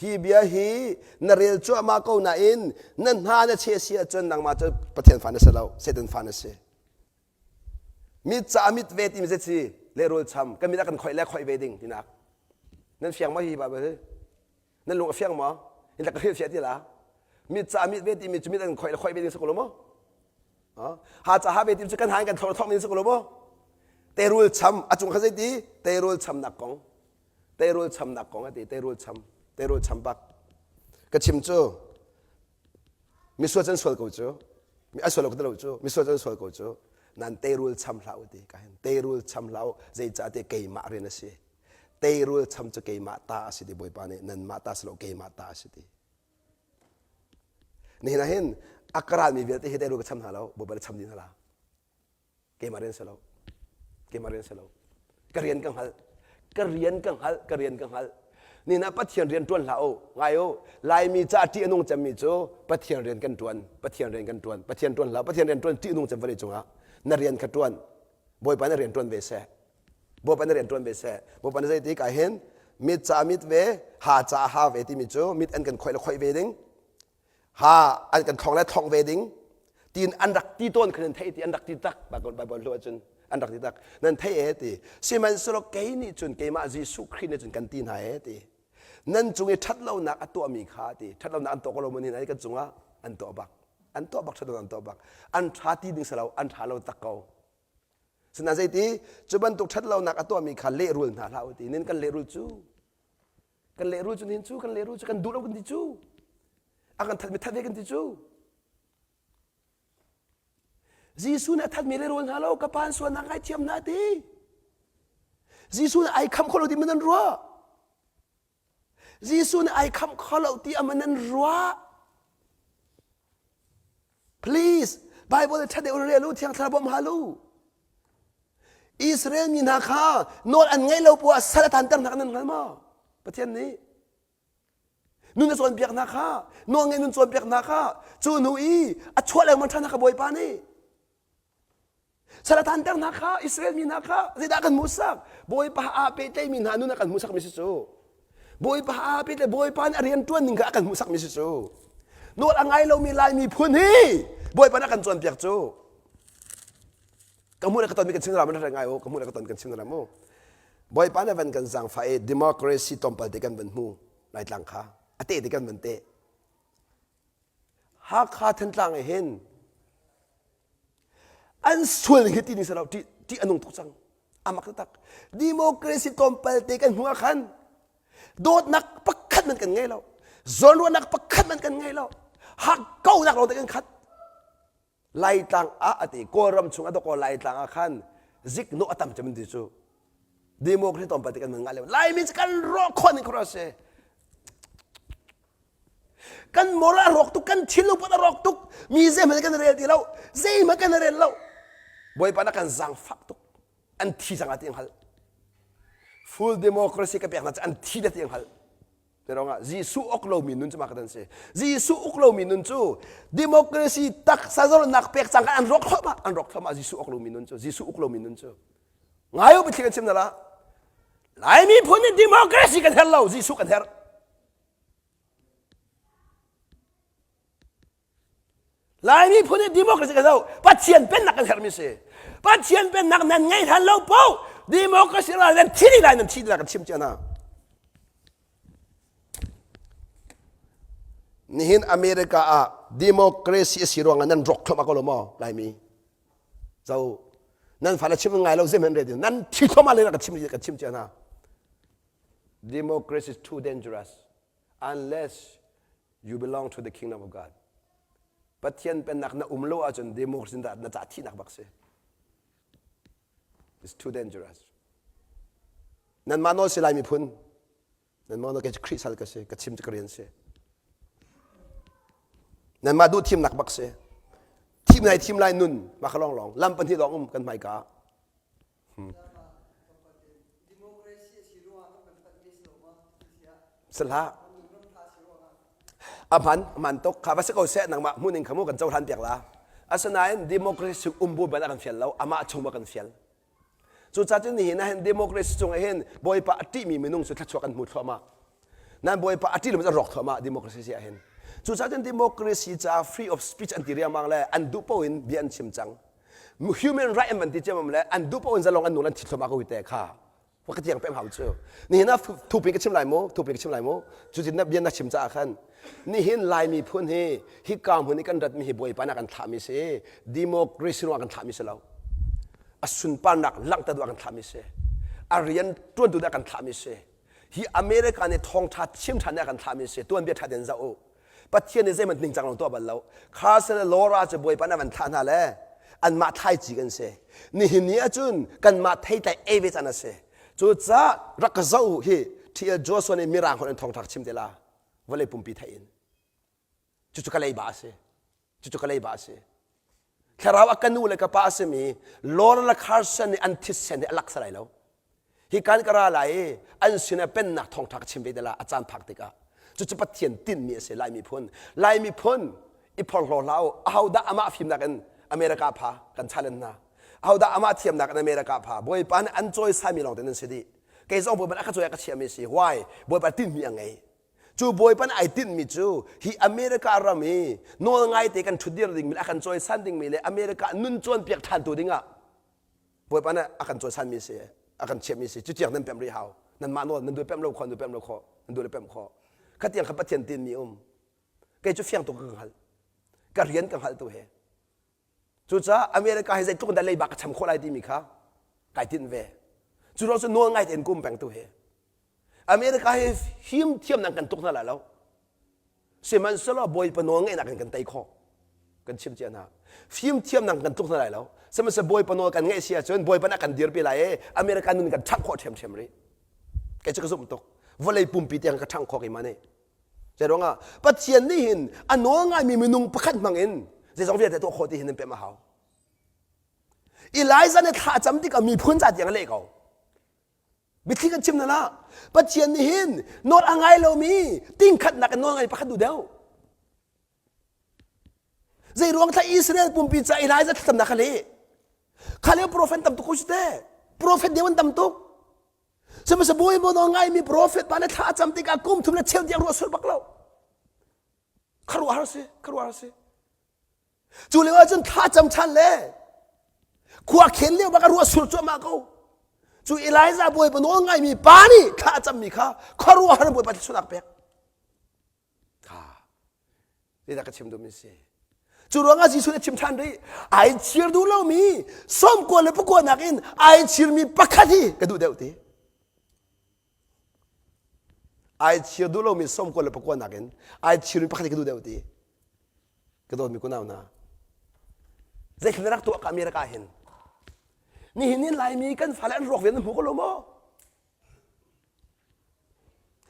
Hi bia hi na rel cuahmah ko nain na hna na cheh si ahcun nangmah cu Pathian fa na si lo, Satan fa na si. Mit ca mit ve timi zei si lehrul cham kan mit ah kan khoih le khoih ve ding tinak. Nan fiang maw hi Bible hi? Nan lung a fiang maw? In ka hrilhfiah ti la. Mit ca mit ve timi cu mit an khoih le khoih ve ding si ko lo maw? Ha ca ha ve timi cu kan ha in kan thlor thok ding si ko lo maw? Teirul cham a cung kha zei ti? Teirul chamnak kong. Teirul chamnak kong a ti. Teirul cham. Teirul cham bak. Ka chim cu misual can sual ko cu. Mi a sual lo ka ti lo cu. Misual can sual ko cu. Nan teirul cham hlah u ti ka hin. Teirul cham hlah u. Zeicah ti keimah rian a si. Teirul cham cu keimah ta a si ti Bawipa nih nanmah ta si lo keimah ta a si ti. Nihin ah hin a ka ralmi vialte hi teirul ka cham hna lo Bawipa nih cham dih hna la. Keimah rian si lo. Keimah rian si lo. Ka rian ka hngalh. Ka rian ka hngalh. Ka rian ka hngalh. Nihin ah Pathian rian ṭuan hlah u. Ngai u. Laimi ca ṭih a nung cemmi cu Pathian rian kan ṭuan. Pathian rian kan ṭuan. Pathian ṭuan hlah. Pathian rian ṭuan ṭih a nung cem vawlei cungah. Na rian kha ṭuan. Bawipa na rian ṭuan ve seh. Bawipa na rian ṭuan ve seh. Bawipa na zei ti ka hin mit ca mit ve, ha ca ha ve timi cu mit an kan khoih le khoih ve ding, ha an kan thlong le thlong ve ding, tiin an rak ti tawn kha nan theih ti an rak ti tak Bible hlu ahcun an rak ti tak nan theih e ti sihmanhsehlaw kei nih cun keimah Jesuh Khrih nih cun kan ti hna e ti nan cung i ṭhatlonak a tuahmi kha ti ṭhatlonak an tuah ko lo maw ni kan cungah an tuah bak an tuah bak ṭhatlonak an tuah bak an ṭha ti ding si lo an ṭha lo tak ko Sinain zeiti cu bantuk ṭhatlonak a tuahmi kha lehrul hna hlah u ti nin kan lehrul cu kan lehrul cu nin cu kan lehrul cu kan duh lo kan ti cu a kan thatmi that ve kan ti cu Jesuh nih a thatmi lehrul hna lo ka pa an sualnak ngaithiam hna ti Jesuh nih ai kham kho lo ti man an ruah Jesuh nih ai khamh kho lo ti a man an ruah. Please, Bible ṭha deuh rel u, Thiang Thlarau bawmh hal u. Israel mi hna kha nawl an ngaih lo poah sal a tanter hna nan hngal maw? Pathian nih nun a cawnpiak hna kha, nawl ngaih nun cawnpiak hna kha, cu hnu i a chuah lengmang ṭhan hna kha Bawipa nih. Sal a tanter hna kha Israel mi hna kha zeidah kan hmuhsak? Bawipa aa pehtlaimi hna nun a kan hmuhsakmi si cu. Bawipa aa pehtlaih Bawipa nih a rian ṭuan ning kha a kan hmuhsakmi si cu. Nawl a ngai lomi Laimi phun hi Bawipa nih a kan cawnpiak cu. Ka hmuh le ka tonmi kan chim ram na ngai u ka hmuh le ka ton kan chim ram u. Bawipa nih van kan zaangfah i democracy tlawmpal te kan van hmu Laitlang kha a te te kan van te. Hakha Thantlang ah hin An sual ning hi ti ning si lo ṭih a nung tuk cang. A mak taktak. Democracy tlawmpal te kan hmuh ah khan dawtnak pakhat man kan ngei lo. Zawnruahnak pakhat man kan ngei lo. Hakkauhnak lawng te kan khat. Laitlang ah a ti Kawlram chung a dawkaw Laitlang ah khan ziknawh a tam cem ti cu. Democracy tlawmpal te kan ngah leo. Laimi cu kan rawh khawh ning khawh si. Kan moral a rawk tuk, kan thinlung put a rawk tuk. Mi zeihmanh kan rel ti lo, zeihmanh kan rel lo. Bawipa na kan zaangfak tuk. An thi cang ti hngal. Full democracy ka pek hna cu an thi da ti hngal. Te Jesuh uk lomi nun cu mah ka si. Jesuh uk lomi nun cu democracy taksa zalonnak pek cang an rawk thluahmah, an rawk thluahmah Jesuh uk lomi nun cu, Jesuh uk lomi nun cu. Ngai u biathli kan chim na la. Laimi phun nih democracy kan herh lo, Jesuh kan herh. Laimi phun nih democracy kan zoh Pathian pennak kan herhmi si Pathian pennak nan ngei hlan lo paoh democracy ral nan thi lai nan thi lai kan chim cia hna nihin America ah democracy a si ruangah nan rawk thluahmah ko lo maw Laimi zo nan fale chim ngai lo zeihmanh re nan thi thluahmah le kan chim kan chim cia hna Democracy is too dangerous unless you belong to the kingdom of God. Pathian pennak na um lo ahcun democracy na na ca thihnak bak si. It's too dangerous. Nanmah nawl si lai miphun. Nanmah nawl kei cu Khrih sal ka si, ka chim cu ka rian si. Nanmah duh thimnak bak si. Thim lai thim lai nun mah kha lawng lawng lam pahnih lawng um kan hmaika ah. Si hlah. A hman, a hman tuk. Kha va si ko seh, nangmah hmuhning kha mu kan cohlan piak la. Asinain democracy um bu bal a kan fial lo, amah chung ma kan fial. Cucaah cun nihin ah hin democracy cung ah hin Bawipa a ṭihmi minung cu thluachuah kan hmu thluahmah. Nan Bawipa a ṭih lo an rawk thluahmah democracy si ah hin. Cucaah cun democracy caah free of speech an ti riangmang le an duh paoh in bia an chim cang. Human right an van ti ciammam le an duh paoh in zalong an nung an thi thluahmah ko hi te kha. Wa ka tiang pem hau cu. Nihin ah thupin ka chim lai mu, thupin ka chim lai mu. Cutin na bia na chim caah khan nihin Lai miphun hi hika hmun i kan ratmi hi Bawipa nih a kan thlahmi si. Democracy ruangah kan thlahmi si lo. A sunparnak langhter duh ah kan thlahmi si. A rian ṭuantu dah kan thlahmi si. Hi America nih thawngṭha chim ṭhan nih a kan thlahmi si. Tuanbia ṭha tein zoh u. Pathian nih zeihmanh ningcang lo tuah bal lo. Carson le Laura cu Bawipa nih a van thlah hna le anmah thlaici kan si. Nihin ni ahcun kanmah theitlai ei ve caan a si. Cucaah rak ka zoh u hi T.L. Joshua nih Mirang holh in thawngṭha chim te la vawlei pumpi theih in. Cucu ka leiba a si. Cucu ka leiba a si. Thlarau a ka nu le ka pa a simi Laura le Carson nih an thisen hi a laksa lai lo. Hi kan ka ra lai i an sinah pennak thawngṭha ka chim ve te la a caan phak tikah. Cucu Pathian tinhmi a si Lai miphun. Lai miphun i phorhlaw hlah u. Ahodah amah fimnak in America pha kan challenge hna. Ahodah amah thiamnak in America pha. Bawipa nih an cawisami lawng te nan si dih. Kei zong Bawipa nih a ka cawi a ka chiahmi si. Why? Bawipa tinhmi a ngei. Cu Bawipa nih ai tinhmi cu hi America ram i nawlngaite kan ṭhutdir dingmi le a kan cawisan dingmi le America nun cawnpiak ṭhantu dingah Bawipa nih a kan cawisanmi si, a kan chiahmi si. Cu tiang nan pemh rih hau. Nanmah nawl nan duh pemh lo khawh, nan duh pemh lo khawh, nan duh le pemh khawh. Kha tiang kha Pathian tinhmi um. Kei cu fiang tuk ka hngalh. Ka rian ka hngalh tu he. Cucaah America hi zeitluk in dah leiba ka cham khawh lai timi kha kai tinh ve. Cu ruang cu nawl ngai tein kum peng tu hi. America hi him thiam nan kan tuk hna lai lo. Sihmanhsehlaw Bawipa nawl ngeihnak in kan tei khawh. Kan chim cia hna. Fim thiam nan kan tuk hna lai lo. Sihmanhsehlaw Bawipa nawl kan ngeih si ahcun Bawipa nih a kan dirpi lai i America nun kan ṭhangh khawh ṭhiamṭhiam rih. Kei cu ka zumh tuk. Vawlei pumpi tiang ka ṭhangh khawh keimah nih. Zeiruangah Pathian nih hin a nawl ngaimi minung pakhat hmang in zeizong vialte tuah khawh ti hin nan pemh a hau. Elijah nih thla a cam tikah miphun ca tiang a leh ko. Biathli kan chim na lah. Pathian nih hin nawl a ngai lomi tingkhatnak in nawl ngai pakhat duh deuh. Zei ruang thla Israel pumpi ca Elijah thlacamnak kha leh. Kha lio profet tam tuk ko si te. Profet deu an tam tuk. Sihmanhsehlaw Bawipa nawl ngaimi profet pa nih thla a cam tikah kum thum le cheu tiang ruah sur bak lo. Khuaruahhar si, khuaruahhar si. Cu lio ahcun thla cam ṭhan le khua khen lio bak a ruah sur cuahmah ko. Cu Elijah Bawipa nawl ngaimi pa nih thla a cammi kha khuaruahhar Bawipa thluachuahnak pek. Kha zeidah ka chim duhmi si. Cu ruangah Jesuh nih a chim ṭhan rih. Ai chir duh lomi sawmkua le pakua nakin ai chirmi pakhat hi ka duh deuh ti. Ai chir duh lomi sawmkua le pakua nakin ai chirmi pakhat hi ka duh deuh ti. Ka dawtmi kunau hna. Zeitluk na rak tuah ka America hin. Nihin ni Laimi kan fale an ruak ve nan hmu ko lo maw?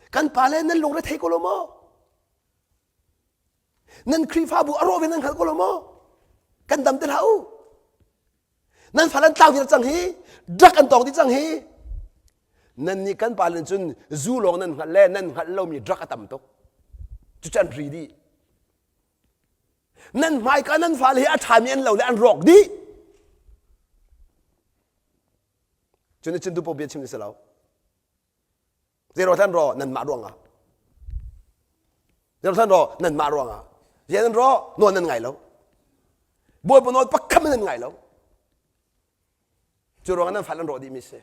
Kan pale nan lungre thei ko lo maw? Nan Khrihfabu a rawh ve nan hngal ko lo maw? Kan dam te hlah u. Nan fale an tlau viar cang hi, drug an tawng dih cang hi. Nan nih kan pale cun zu lawng nan hngalh le nan hngalh lomi drug a tam tuk. Cucu an ri dih. Nan hmaika nan fale hi a ṭhami an lo le an rawk dih. Cun cun dupo bia chim ni si lo. Zei hlan ro nanmah ruangah. Zei hlan ro nanmah ruangah. Zei nan ro nawl nan ngai lo. Bawipa nawl pakhat nan ngai lo. Cu ruangah nan fal an rawh dihmi si.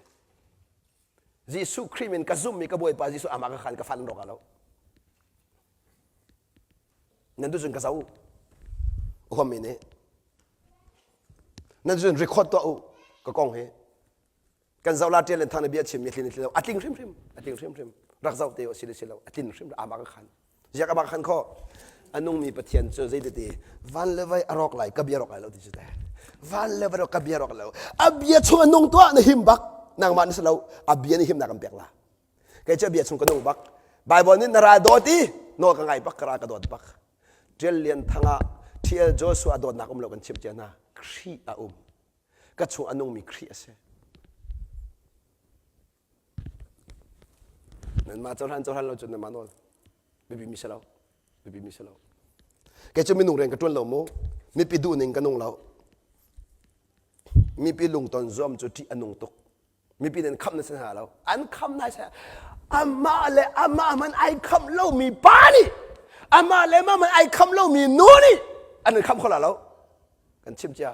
Jesuh Khrih min ka zumhmi ka Bawipa Jesuh amah ka khan ka fal an rawk lo. Nan tu cun ka zoh. Huammi nih. Nan cun record tuah u ka kong hi. Kan zoh la ṭial in thang na bia chim mi a tlin a a tling hrimhrim a tling hrimhrim rak zoh te si le si lo a tlin hrim amah ka khan ziak amah khan kho a nungmi pathian cu zei ti van le vai a rawk lai ka bia rawk lai lo ti cu te van le vai ka bia rawk lo a bia chung a nung tuah na him bak nangmah na si lo a bia ni himnak kan pek la kei cu a bia chung ka nung bak Bible nih na ral dawt i nawl ka ngai bak ka ral ka dawt bak Ṭial Lian Thang ah TL Joshua dawtnak um lo kan chimh cia hna Khrih a um ka chung a nungmi Khrih a si. Nanmah cohlan cohlan lo cun nanmah nawl biapi mi si lo. Biapi mi si lo. Kei cu minung rian ka ṭuan lo mu. Mipi duhning ka nung lo. Mipi lungton zuam cu ṭih a nung tuk. Mipi nih an khamh na si hna lo. An khamh nai sai. Amah le amah hmanh ai khamh lomi pa nih amah le amah hmanh ai khamh lomi nu nih an in khamh kho la lo. Kan chim cia.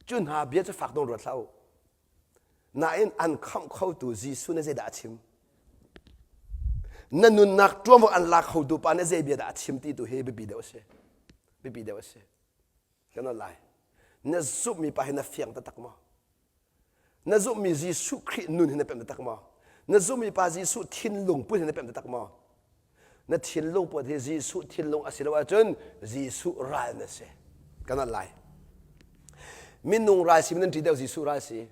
Cu hna bia cu fak dong ruat hlah u. Nain an khamh khotu Jesuh nih zeidah a chim? Na nunnak ṭuanvo an lak khotu pa nih zei bia dah a chim ti tu hi biapi deuh a si. Biapi deuh a si. Kan lai. Na zumhmi pa hi na fiang taktak maw? Na zumhmi Jesuh Khrih nun hi na pemh taktak maw? Na zumhmi pa Jesuh thinlung put hi na pemh taktak maw? Na thinlung put hi Jesuh thinlung a si lo ahcun Jesuh ral na si. Kan lai. Minung ral si nan ṭi deuh Jesuh ral si.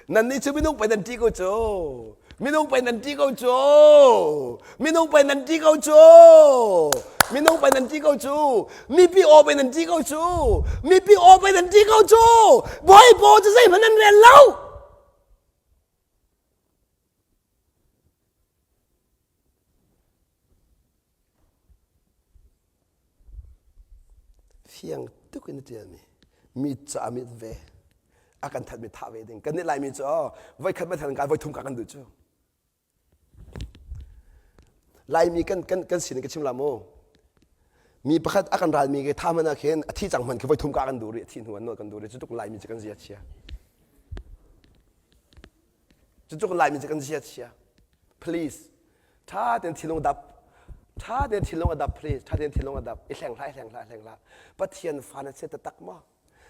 Nannih cu minung pei nan ṭih ko cu. Minung pei nan ṭih ko cu. Minung pei nan ṭih ko cu. Minung pei nan ṭih ko cu. Mipi aw pei nan ṭih ko cu. Mipi aw pei nan ṭih ko cu. Bawipa cu zeihmanh nan rel lo. Fiang tuk in a ṭialmi mi cu a mit ve a kan thatmi thah ve ding kan nih Laimi cu voikhat voikhat kan voithum ka kan duh cu Laimi kan kan kan sining ka chim la mu mi pakhat a kan ralmi ke tha hmanh ah khin a thi cang hmanh khi voithum ka kan duh rih a thi hnu an nawl kan duh rih cu tuk Laimi cu kan zia chia cu tuk Laimi cu kan zia chia please Ṭha tein thinlung dap. Ṭha tein thinlung a dap please. Ṭha tein thinlung a dap. I hleng hlah, i hleng hlah, i hleng hlah. Pathian fa na si taktak maw?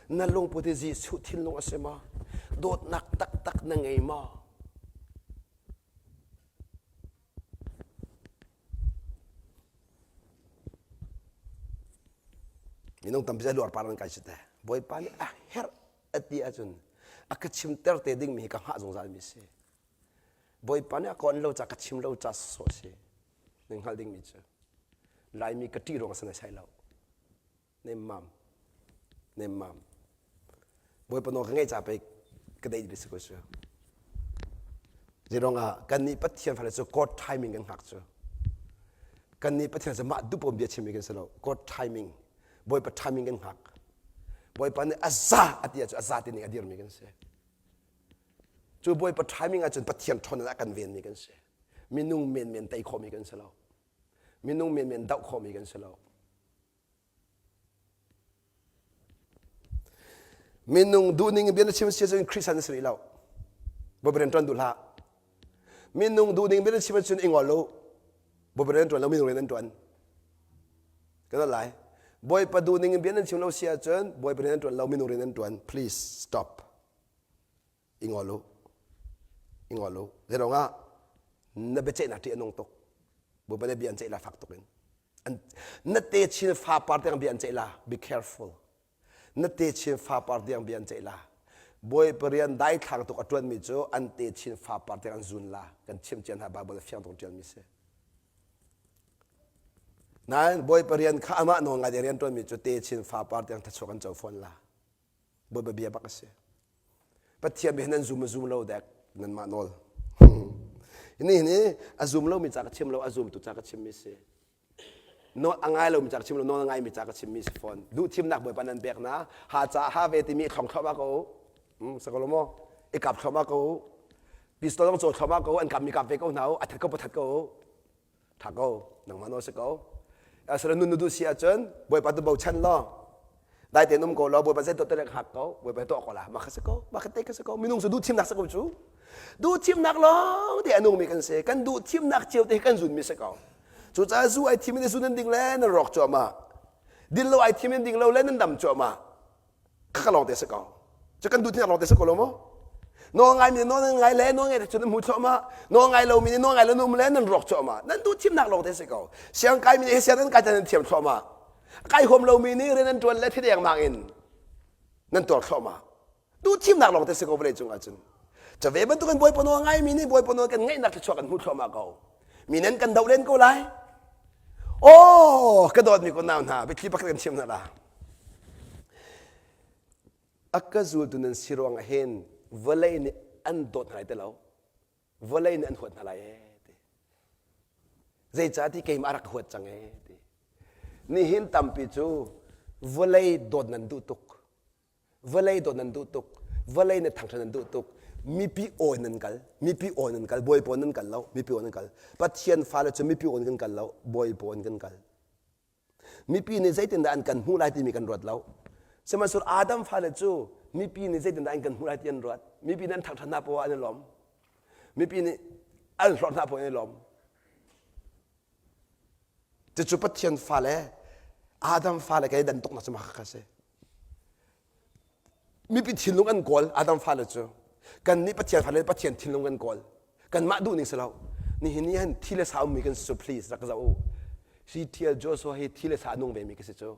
Na lungput hi Jesuh thinlung a si maw? Dawtnak taktak na ngei maw? Minung tampi cu luar par an kai si te. Bawipa nih a herh a ti ahcun a ka chimter te dingmi hi ka hngah zungzal mi si. Bawipa nih a ka on lo ca ka chim lo ca sawh si. Nan hngalh dingmi cu Laimi ka ṭih ruang a si naisai lo. Nemmam. Nemmam. Bawipa nawl ka ngeih ca pei ka deih dih si ko cu. Zeiruangah kannih Pathian fale cu God timing kan hngak cu. Kannih Pathian cu mah duhpom bia chimmi kan si lo. God timing. Bawipa timing kan hngak. Bawipa nih a za a ti ahcun a za ti ning a dirmi kan si. Cu Bawipa timing ahcun Pathian ṭhawnnak a kan venmi kan si. Minung menmen tei khawhmi kan si lo. Minung menmen doh khawhmi kan si lo. Minung duhning in bia na chim si ahcun Christian na si rih lo. Bawipa rian ṭuan duh hlah. Minung duhning bia na chim ahcun i ngol u. Bawipa rian ṭuan lo, minung rian an ṭuan. Kan lai. Bawipa duhning in bia nan chim lo si ahcun Bawipa rian an ṭuan lo, minung rian an ṭuan. Please stop. I ngol u. I ngol u. Zeiruang ah na biaceihnak ṭih a nung tuk. Bawipa nih bia an ceih la fak tuk in. Na te chin fa par tiang bia an ceih la. Be careful. Na te chin fa par tiang bia an ceih la. Bawipa rian daithlang tuk a ṭuanmi cu an te chin fa par tiang an zun la. Kan chim cia hna Bible a fiang tuk ṭialmi si. Nain Bawipa rian kha amah nawl ngai rian ṭuanmi cu te chin fa par tiang thachuak an co fawn la. Bawipa bia bak a si. Pathian bia nan zum a zum lo dek nanmah nawl. Ni ni a zum lomi ca ka chim lo a zumtu ca ka chimmi si. Nawl a ngai lomi ca ka chim lo nawl a ngaimi ca ka chimmi si fawn. Duh thimnak Bawipa nan pek na ha ca ha ve timi thlong thluahmah ko u. Sa ko lo maw? I kap thluahmah ko u. Pistol zong caw thluahmah ko u. An kapmi kap ve ko hna u. A that ko pathat ko u. Tha ko nangmah nawl si ko asilo nun na duh si ahcun bawipa tu bochan law dai tein um ko law bawipa zei tuah te hngak ko bawipa tuah ko la mah kha si ko mah kha te kha si ko minung cu duh thimnak si ko cu duh thimnak lawng te a nungmi kan si kan duh thimnak cio te kan zunmi si ko cucaah zu ai thim in zu nan ding le nan rawk cuahmah din lo ai thim in ding lo le nan dam cuahmah kha lawng te si ko cu kan duh thing lawng te si ko lo maw nawl ngai mi nawl ngai le nawl ngai cun nan hmu thluahmah nawl ngai lo mi nih nawl ngai lo um le nan rawk cuahmah nan duh thimnak lawng te si ko siang kai mi nih siang nan kai nan thiam thluahmah kai huam lo mi nih rian nan tuan le thideng mang in nan tuar thluahmah duh thimnak lawng te si ko vawlei cung ahcun cave bantukin bawipa nawl ngai mi nih bawipa nawl kan ngaihnak thluachuah kan hmu thluahmah ko mi nan kan doh len ko lai oh ka dawtmi ko nau hna biathli pakhat kan chim hna la A ka zultu nan si ruangah hin. Vawlei nih an dawt hna lai ti lo. Vawlei nih an huat hna lai ee ti. Zeicah ti keimah a rak huat cang ee ti. Nihin tampi cu vawlei dawt nan duh tuk. Vawlei dawt nan duh tuk. Vawlei na thangṭhat nan duh tuk. Mipi aw in nan kal. Mipi aw in nan kal. Bawipa in nan kal lo. Mipi aw in nan kal. Pathian fale cu mipi aw in kan kal lo. Bawipa in kan kal. Mipi nih zeitindah an kan hmuh lai timi kan ruat lo. Sihmanhsehlaw Adam fale cu mipi nih zeitindah an kan hmuh lai ti an ruat. Mipi nih an thangṭhat hna poah an i lawm. Mipi nih an hlorh hna poah an i lawm. Cucu Pathian fale Adam fale kan i dan tuknak cu mah kha si. Mipi thinlung an kawl Adam fale cu. Kannih Pathian fale Pathian thinlung kan kawl. Kanmah duh ning si lo. Nihin ni han thi le sa ummi kan si cu please rak zoh u. Hi TL Joshua hi thi le sa nung ve mi ka si cu.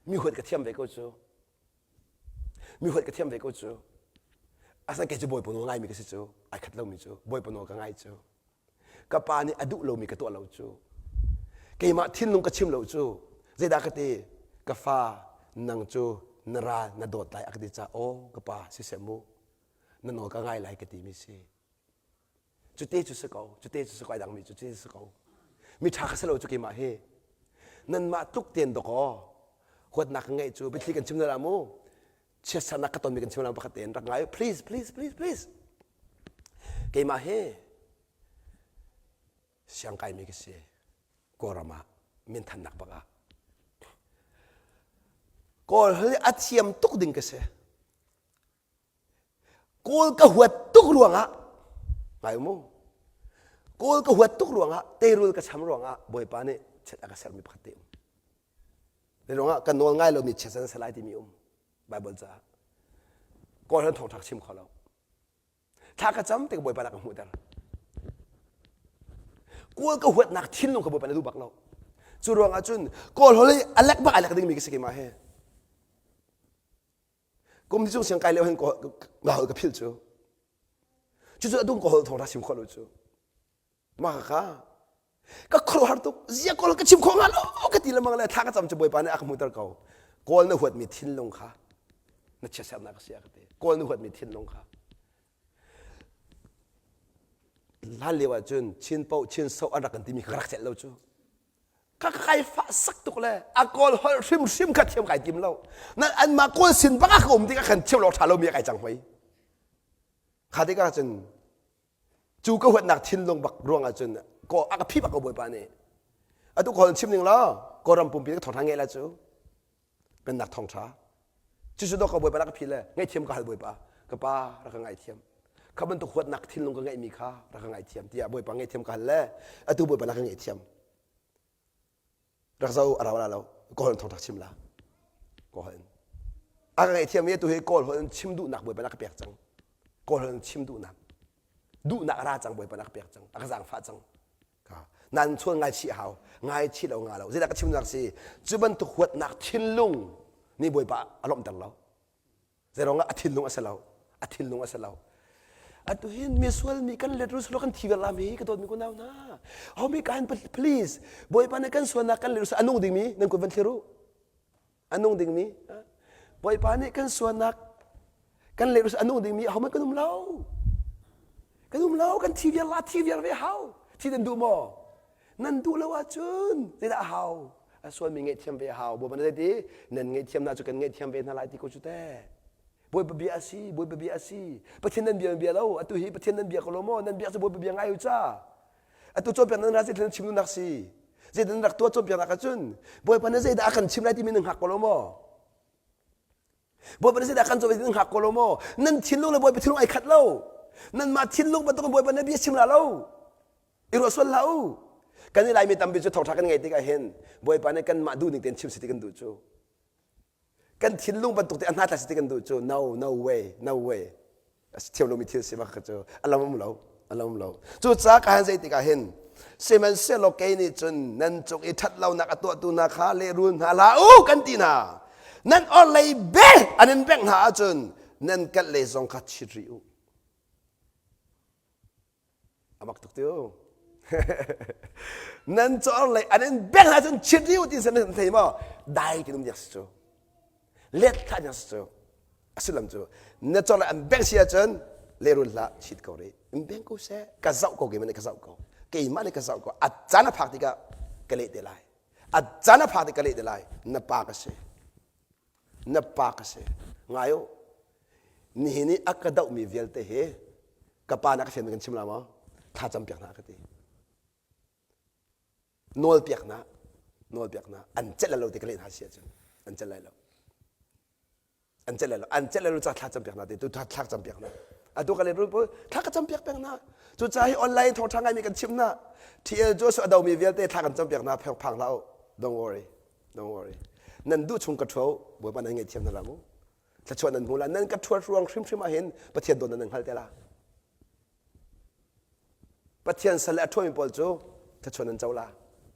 Mi huat ka thiam ve ko cu. Mi huat ka thiam ve ko cu. Asan kei cu Bawipa nawl ngaimi ka si cu. Ai khat lomi cu. Bawipa nawl ka ngai cu. Ka pa nih a duh lomi ka tuah lo cu. Keimah thinlung ka chim lo cu. Zeidah ka ti? Ka fa nang cu na ral na dawt lai a ka ti caah aw ka pa siseh mu na nawl ka ngai lai ka timi si. Cute cu si ko, cute cu si ko ai dangmi cu cute si ko. Mi ṭha ka si lo cu keimah hi. Nanmah tluk ten dawkaw huatnak ka ngeih cu biathli kan chim na mu. Chiatsernak ka tonmi kan chim la pakhat tein rak ngai please please please please. Keimah hi siangkaimi ka si. Kawlram ah minthannak bak ah. Kawl holh a thiam tuk ding ka si. Kawl ka huat tuk ruangah ngai mu. Kawl ka huat tuk ruangah teirul ka cham ruangah Bawipa nih chiat a ka sermi pakhat te um. Zei ruangah ka nawl ngai lomi chiat an ser lai timi um Bible caah. Kawl han thawngṭha chim kho lo. Thla ka cam tik Bawipa dah ka hmuhter. Kawl ka huatnak thinlung kha Bawipa na duh bak lo. Cu ruangah cun Kawl holh hi a lek bak ai lek dingmi ka si keimah hi. Kum ni cung siang kai lio hin ka holh ka philh cu. Cucu a dung ka holh thawngṭha chim khawh lo cu. Mah kha ka khuaruahhar tuk zia kawl ka chim khawh hnga lo ka ti lengmang le thla ka cam cu Bawipa nih a ka hmuhter ko. Kawl na huatmi thinlung kha na chiatsernak a si a ka ti. Kawl na huatmi thinlung kha. Hlan lio ahcun Chin paoh Chin so an rak kan timi kha ka rak celh lo cu. Ka kai fah sak tuk le a kawl holh hrimhrim kha thiam kai tim lo. Nan anmah kawl sin bak ah ka um tikah khan thiam lo ṭha lomi a kai cang hoi. Kha tikah cun cu ka huatnak thinlung bak ruang ah cun ko a ka phi bak ko Bawipa nih. Atu kawl chim ning law Kawlram pumpi ka thawngṭha ngeih la cu. Pennak thawngṭha. Cucu dawk ka Bawipa rak ka phi le ngaihthiam ka hal Bawipa. Ka pa rak ka ngaithiam. Kha bantuk huatnak thinlung ka ngeihmi kha rak ka ngaithiam tiah Bawipa ngaihthiam ka hal le atu Bawipa rak ka ngaihthiam. Rak zo a rau la lo. Kawl in thawngṭha chim la. Kawl in. A ka ngaihthiam i atu hi Kawl holh in chim duhnak Bawipa rak ka pek cang. Kawl holh in chim duhnak. Duhnak a ra cang Bawipa rak ka pek cang. A ka zaangfah cang. Nan chuan ngaichih hau. Ngaichih lo nga lo. Zeidah ka chimnak si? Cu bantuk huatnak thinlung nih Bawipa a lawmhter lo. Zeiruangah a thinlung a si lo. A thinlung a si lo. Atu hin misual mi kan let rus kan thi vel mi ka dawt mi kunau hna. Homi kan please Bawipa nih kan sualnak kan let rus a nung ding mi nan kut van thlir u. A nung ding mi Bawipa nih kan sualnak kan let rus a nung ding mi ahohmanh kan um lo. Kan um lo kan thi viar la thi viar ve hau. Thi nan duh maw? Nan duh lo ahcun zeidah a hau? A sualmi ngaihthiam ve a hau. Bawipa nih zeiti? Nan ngaihthiam hna cu kan ngaihthiam ve hna lai ti ko cu teh. Bawipa bia a si, Bawipa bia a si. Pathian nan bia bia lo. Atu hi Pathian nan bia ko lo maw? Nan bia cu Bawipa bia ngai u ca. Atu cawnpiak nan ra zeitin chim duhnak si? Zeitin nan rak tuah cawnpiaknak ahcun Bawipa nih zeidah a kan chim lai timi nan hngak ko lo maw? Bawipa nih zeidah kan cawn nan hngak ko lo maw? Nan thinlung le Bawipa thinlung ai khat lo. Nanmah thinlung bantukin Bawipa nih bia chim la lo. I ruah sual hlah u. Kan i Laimi tampi cu thawngṭha kan ngeih tikah hin Bawipa nih kanmah duh ning tein chim si ti kan duh cu. Kan thinlung bantuk te a hna tla si ti kan duh cu. No, no way, no way. A si thiam lomi thil si bak kha cu a lam um lo a lam um lo cucaah ka han zei tikah hin sihmanhsehlaw kei nih cun nan cung i ṭhat lonak a tuahtu hna kha lehrul hna hlah u kan ti hna nan orhlei bel an in bengh hna ahcun nan kalhlei zong kha chit rih u A mak tuk tiu. nan cawr lei an in beng ahcun chit riu ti san nan thei maw? Dai ti num diak si cu. Let thlah diak si cu. A sullam cu na cawlh an bengh si ahcun lehrul hlah chit ko rih. In beng ko seh. Ka zoh ko keimah nih ka zoh ko. Keimah nih ka zoh ko. A caan a phak tikah ka leh te lai. A caan a phak tikah ka leh te lai. Na pa ka si. Na pa ka si. Ngai u. Nihin i a ka dohmi vialte hi ka pa nih a ka fianmi kan chim la maw? Thla campiak hna ka ti. Nawlpiaknak nawlpiaknak an celh lo ti ka leh hna si ahcun an celh lai lo. An celh lai lo. An celh lai lo ca thla campiak hna ti tu thla campiak hna. Atu ka le thla ka campiak peng hna. Cucaah hi online thawngṭha ngaimi kan chim hna. TL Joshua a domi vialte thla kan campiak hna pheng phang hlah u. Don't worry. Don't worry. Nan duh chung ka ṭhuo Bawipa nan ngaihthiam hna la mu. Thluachuah nan hmu la. Nan ka ṭhuat ruang hrimhrim ah hin Pathian dawt nan hngal te la. Pathian sal le a ṭhuami pawl cu thluachuah nan co la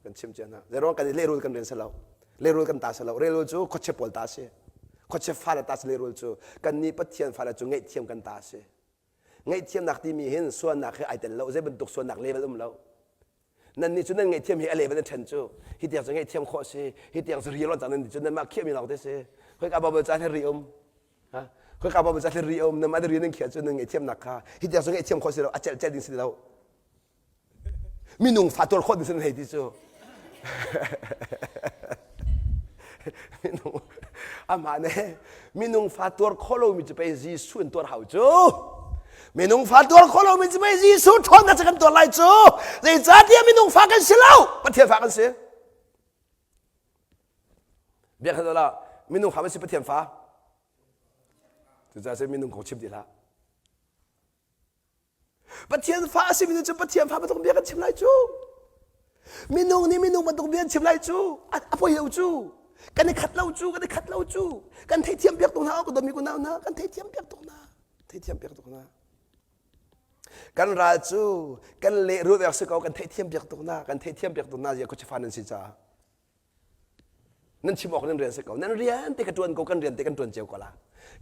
kan chim cia hna. Zeiruang kan i lehrul kan rian si lo. Lehrul kan ta si lo. Lehrul cu khuachia pawl ta si. Khuachia fale ta si lehrul cu. Kannih Pathian fale cu ngaihthiam kan ta si. Ngaihthiamnak timi hin sualnak he ai tel lo. Zei bantuk sualnak level um lo. Nannih cu nan ngaihthiam hi a level an ṭhen cu. Hi tiang cu ngaihthiam khawh si. Hi tiang cu ri lon cang nan ti cu nanmah khiahmi lawng te si. Khoika Bible ca hin ri um. Khoika Bible ca hin ri um. Nanmah ri nan khiah cu nan ngaihthiamnak kha hi tiang cu ngaihthiam khawh si lo. A celh celh ding si lo. Minung fa tuar khawh ding si nan hei ti cu. Minung amah ne minung fa tuar khawh lomi cu pei Jesuh in tuar hau cu. Minung fa tuar khawh lomi cu pei Jesuh ṭhawnnak cu kan tuar lai cu. Zeicahtiah minung fa kan si lo, Pathian fa kan si. Biak la minung fa si Pathian fa. Cucaah minung kong chim ti hlah. Pathian fa a simi nih cun Pathian fa bantuk bia kan chim lai cu. Minung nih minung bantuk bia an chim lai cu. A poi lo cu. Kan i khat lo cu, kan i khat lo cu. Kan theithiam piak tuk hna, ka dawtmi kunau hna, kan theithiam piak tuk hna. Theithiam piak tuk hna. Kan ral cu kan lehrulh vek si ko, kan theithiam piak tuk hna, kan theithiam piak tuk hna zia khuachifa nan si caah. Nan chim awk nan rian si ko. Nan rian te ka ṭuan ko, kan rian te kan ṭuan cio ko la.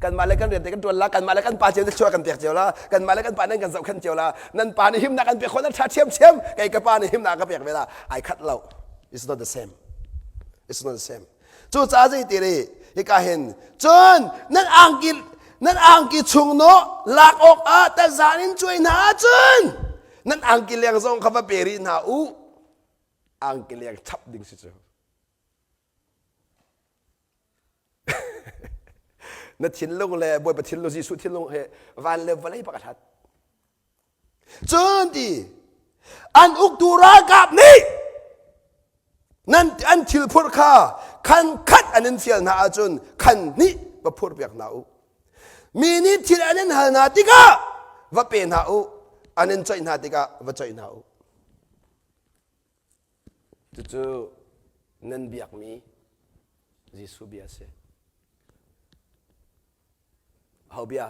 Kanmah le kan rian te kan ṭuan la, kanmah le kan pa cio te chuah kan pek cio la, kanmah le kan pa nan kan zohkhenh cio la, nan pa nih himnak kan pek khawh nan ṭha ṭhiamṭhiam, kei ka pa nih himnak ka pek ve la. Ai khat lo. It's not the same. It's not the same. Cucaah zeiti ri hika hin cun nan angki nan angki chung nawh lak awk ah tazan in cuai hna ahcun nan angki leng zong kha va pe rih hna u angki leng chap ding si cu na thinlung le Bawipa thinlung Jesuh thinlung he van le vawlei bak a hlat cun ti an uktu ralkap nih nan an thil phurh kha khan khat an in fial hna ahcun khan hnih va phurh piak hna u mi nih thil an in hal hna tikah va pe hna u an in coih hna tikah va coih hna u Cucu nan biakmi Jesuh bia a si. Ho bia?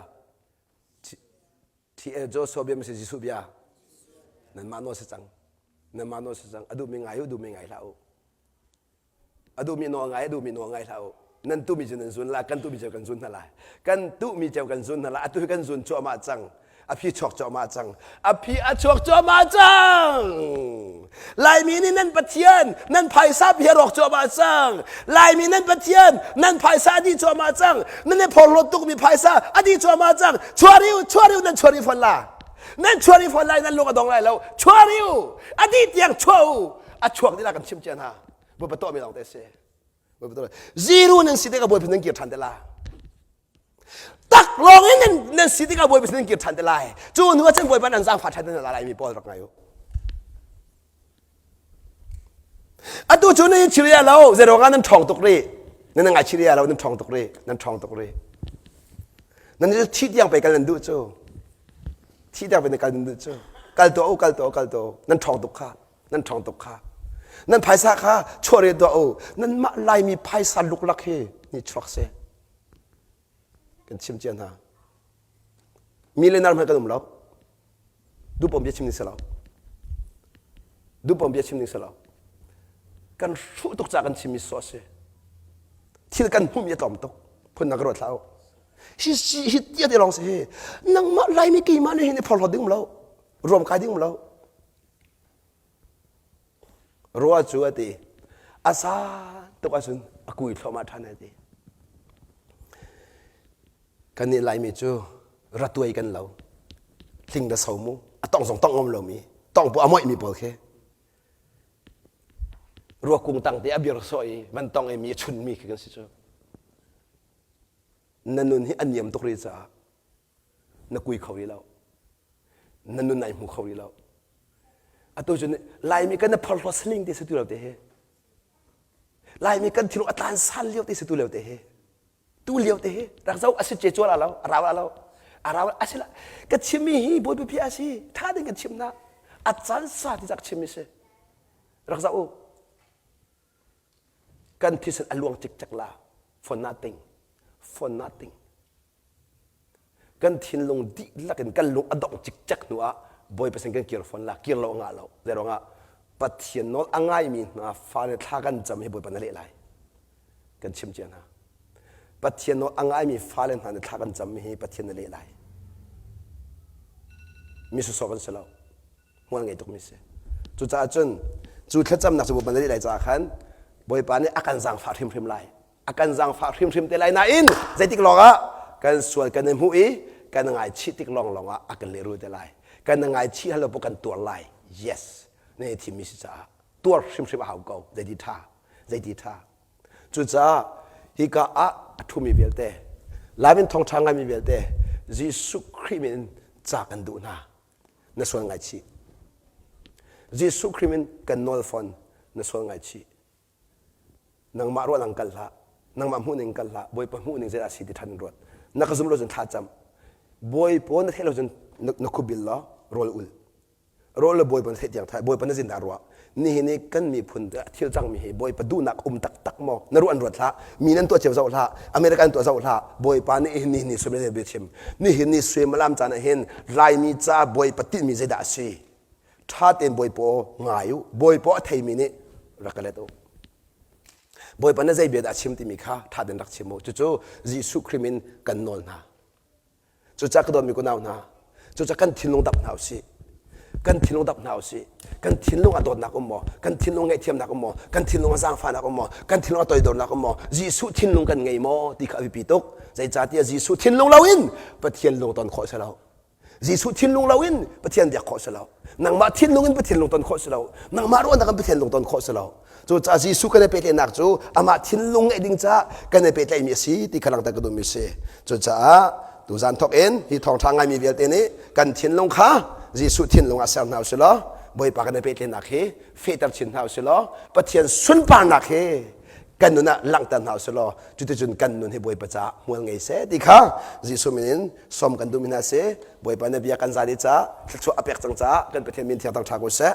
T.L. Joshua bia ma si Jesuh bia? Nanmah nawl si cang. Nanmah nawl si cang. A duhmi ngai u, duhmi ngai hlah u. A duhmi nawl ngai, a duhmi nawl ngai hlah u. Nan tuhmi cu nan zun lai, kan tuhmi cu kan zun hna lai. Kan tuhmi cio kan zun hna lai. Atu hi kan zun cuahmah cang. A phi chuak cuahmah cang. A phi a chuak cuahmah cang. Laimi nih nan Pathian, nan phaisa phi a rawk cuahmah cang. Laimi nan Pathian, nan phaisa a dih cuahmah cang. Nan i phorhlawt tukmi phaisa a dih cuahmah cang. Chuah rih u, chuah rih u, nan chuah rih fawn la. Nan chuah rih fawn lai, nan lung a dong lai lo. Chuah rih u, a dih tiang chuah u. A chuak dih la kan chim cia hna. Bawipa tuahmi lawng te a si. Zero nan si tikah Bawipa nan kir ṭhan te la. Tak lawng in nan, nan si tikah Bawipa nan kir ṭhan te lai. Cu hnu ah cun Bawipa nan zaangfah ṭhan te hna lai mi pawl rak ngai u. Atu cu nan chiria lo, zeiruang ah nan ṭhawng tuk rih. Nan ngai chiria lo, nan ṭhawng tuk rih, nan ṭhawng tuk rih. Nan thi tiang pei kal nan duh cu. Thi tiang pei nan kal nan duh cu. Kal tuah u, kal tuah u, kal tuah u. Nan ṭhawng tuk kha. Nan ṭhawng tuk kha. Nan phaisa kha chuah re tuah u. Nanmah Laimi phaisa luklak hi ni chuak si. Kan chim cia hna. Millionaire hmanh kan um lo. Duhpom bia chim ding si lo. Duhpom bia chim ding si lo. Kan hruh tuk caah kan chimmi sawh a si. Thil kan hmuhmi a tlawm tuk. Phun ka ruat hlah u. Hi si hi tia te lawng si hi. Nangmah Laimi keimah nih hin i phorhlawt ding um lo. Ruam kai ding um lo. Rua cu a ti. A sa tuk ahcun a kui thluahmah ṭhan a ti. Kannih Laimi cu ratuai kan lo. Hling da so mu. A tong zong tong ngam lomi, tong bu a moihmi pawl khi. Ruakung tang te a bir sawh i van tong i mi a chunmi khi kan si cu. Na nun hi a niam tuk rih caah na kui kho rih lo. Na nun ai hmu kho rih lo. Atu cu Laimi kan na phorhlawt saling te si tu lo te hi. Laimi kan thinlung a tlan sal lio te si tu lio te hi. Tu lio te hi rak zo a si ce cual lo, a rau lo. A rau a si la. Ka chimmi hi Bawipa bia a si. Tha ding kan chim na. A caan sa ti cak chimmi si. Rak zoh u. Kan thisen a luang cikcek la. For nothing. For nothing. Kan thinlung dihlak in kan lung a dongh cikcek hnu ah Bawipa sin kan kir fawn la. Kir lo a ngah lo. Zei ruangah Pathian nawl a ngaimi hna fale thla kan cam hi Bawipa na leh lai. Kan chim cia hna. Pathian nawl a ngaimi fale hna nih thla kan cammi hi Pathian na leh lai. Mi sawsawh kan si lo. Hmual ngei tukmi si. Cucaah cun cu thlacamnak cu Bawipa na leh lai caah khan Bawipa nih a kan zaangfah hrimhrim lai. A kan zaangfah hrimhrim te lai nain zeitik lawng ah kan sual kan i hmuh i kan ngaichih tik lawnglawng ah a kan lehrul te lai. Kan ngaichih hal lo kan tuar lai. Yes. Na i thimmi si caah tuar hrimhrim a hau ko. Zeiti ṭha. Zeiti ṭha. Cucaah hika ah a ṭhumi vialte, Lai min thawngṭha ngaimi vialte, Jesuh Khrih min in ca kan duh hna. Na sual ngaichih. Jesuh Khrih min kan nawl fawn. Na sual ngaichih. Nangmah ruahlang kal hlah. Nangmah hmuhning kal hlah. Bawipa hmuhning zeidah a si ti ṭhan in ruat. Na ka zum lo cun thla cam. Bawipa na theih lo cun na khubil law rawl ul. Rawl le Bawipa na theih tiang thai. Bawipa na zindah ruah. Nihin i kan miphun thil cangmi hi Bawipa duhnak um taktak maw? Na ruah an ruat hlah. Mi nan tuah cio zoh hlah. America an tuah zoh hlah. Bawipa nih nihin ni suimilam bia chim. Nihin ni suimilam caan ah hin Laimi ca Bawipa tinhmi zeidah a si? Ṭha tein Bawipa ngai u. Bawipa a theimi nih rak ka let u. Bawipa na zei bia dah a chim timi kha ṭha tein rak chim u. Cucu Jesuh Khrih min kan nawl hna. Cucaah ka dawtmi kunau hna, cucaah kan thinlung dap hna usih. Kan thinlung dap hna usih. Kan thinlung ah dawtnak um maw? Kan thinlung ngaihthiamnak um maw? Kan thinlung ah zaangfahnak um maw? Kan thinlung ah toidornak um maw? Jesuh thinlung kan ngei maw ti kha a biapi tuk. Zeicahtiah Jesuh thinlung loin Pathian lung ton khawh a si lo. Jesuh thinlung loin Pathian biak khawh si lo. Nangmah thinlung in Pathian lung ton khawh si lo. Nangmah ruahnak in Pathian lung ton khawh si lo. Cucaah Jesuh kan i pehtlaihnak cu amah thinlung ngeih ding caah kan i pehtlaihmi a si ti kha langhter ka duhmi a si. Cucaah tuzan thawk in hi thawngṭha ngaimi vialte nih kan thinlung kha Jesuh thinlung ah ser hna usih law Bawipa kan i pehtlaihnak hi fehter chin hna usih law Pathian sunparnak hi kan nun ah langhter hna usih law cuticun kan nun hi Bawipa caah hmual ngei seh ti kha Jesuh min in sawm kan duhmi hna si. Bawipa na bia kan zan i caah thluachuah a pek cang caah kan Pathian min thiang thangṭha ko seh.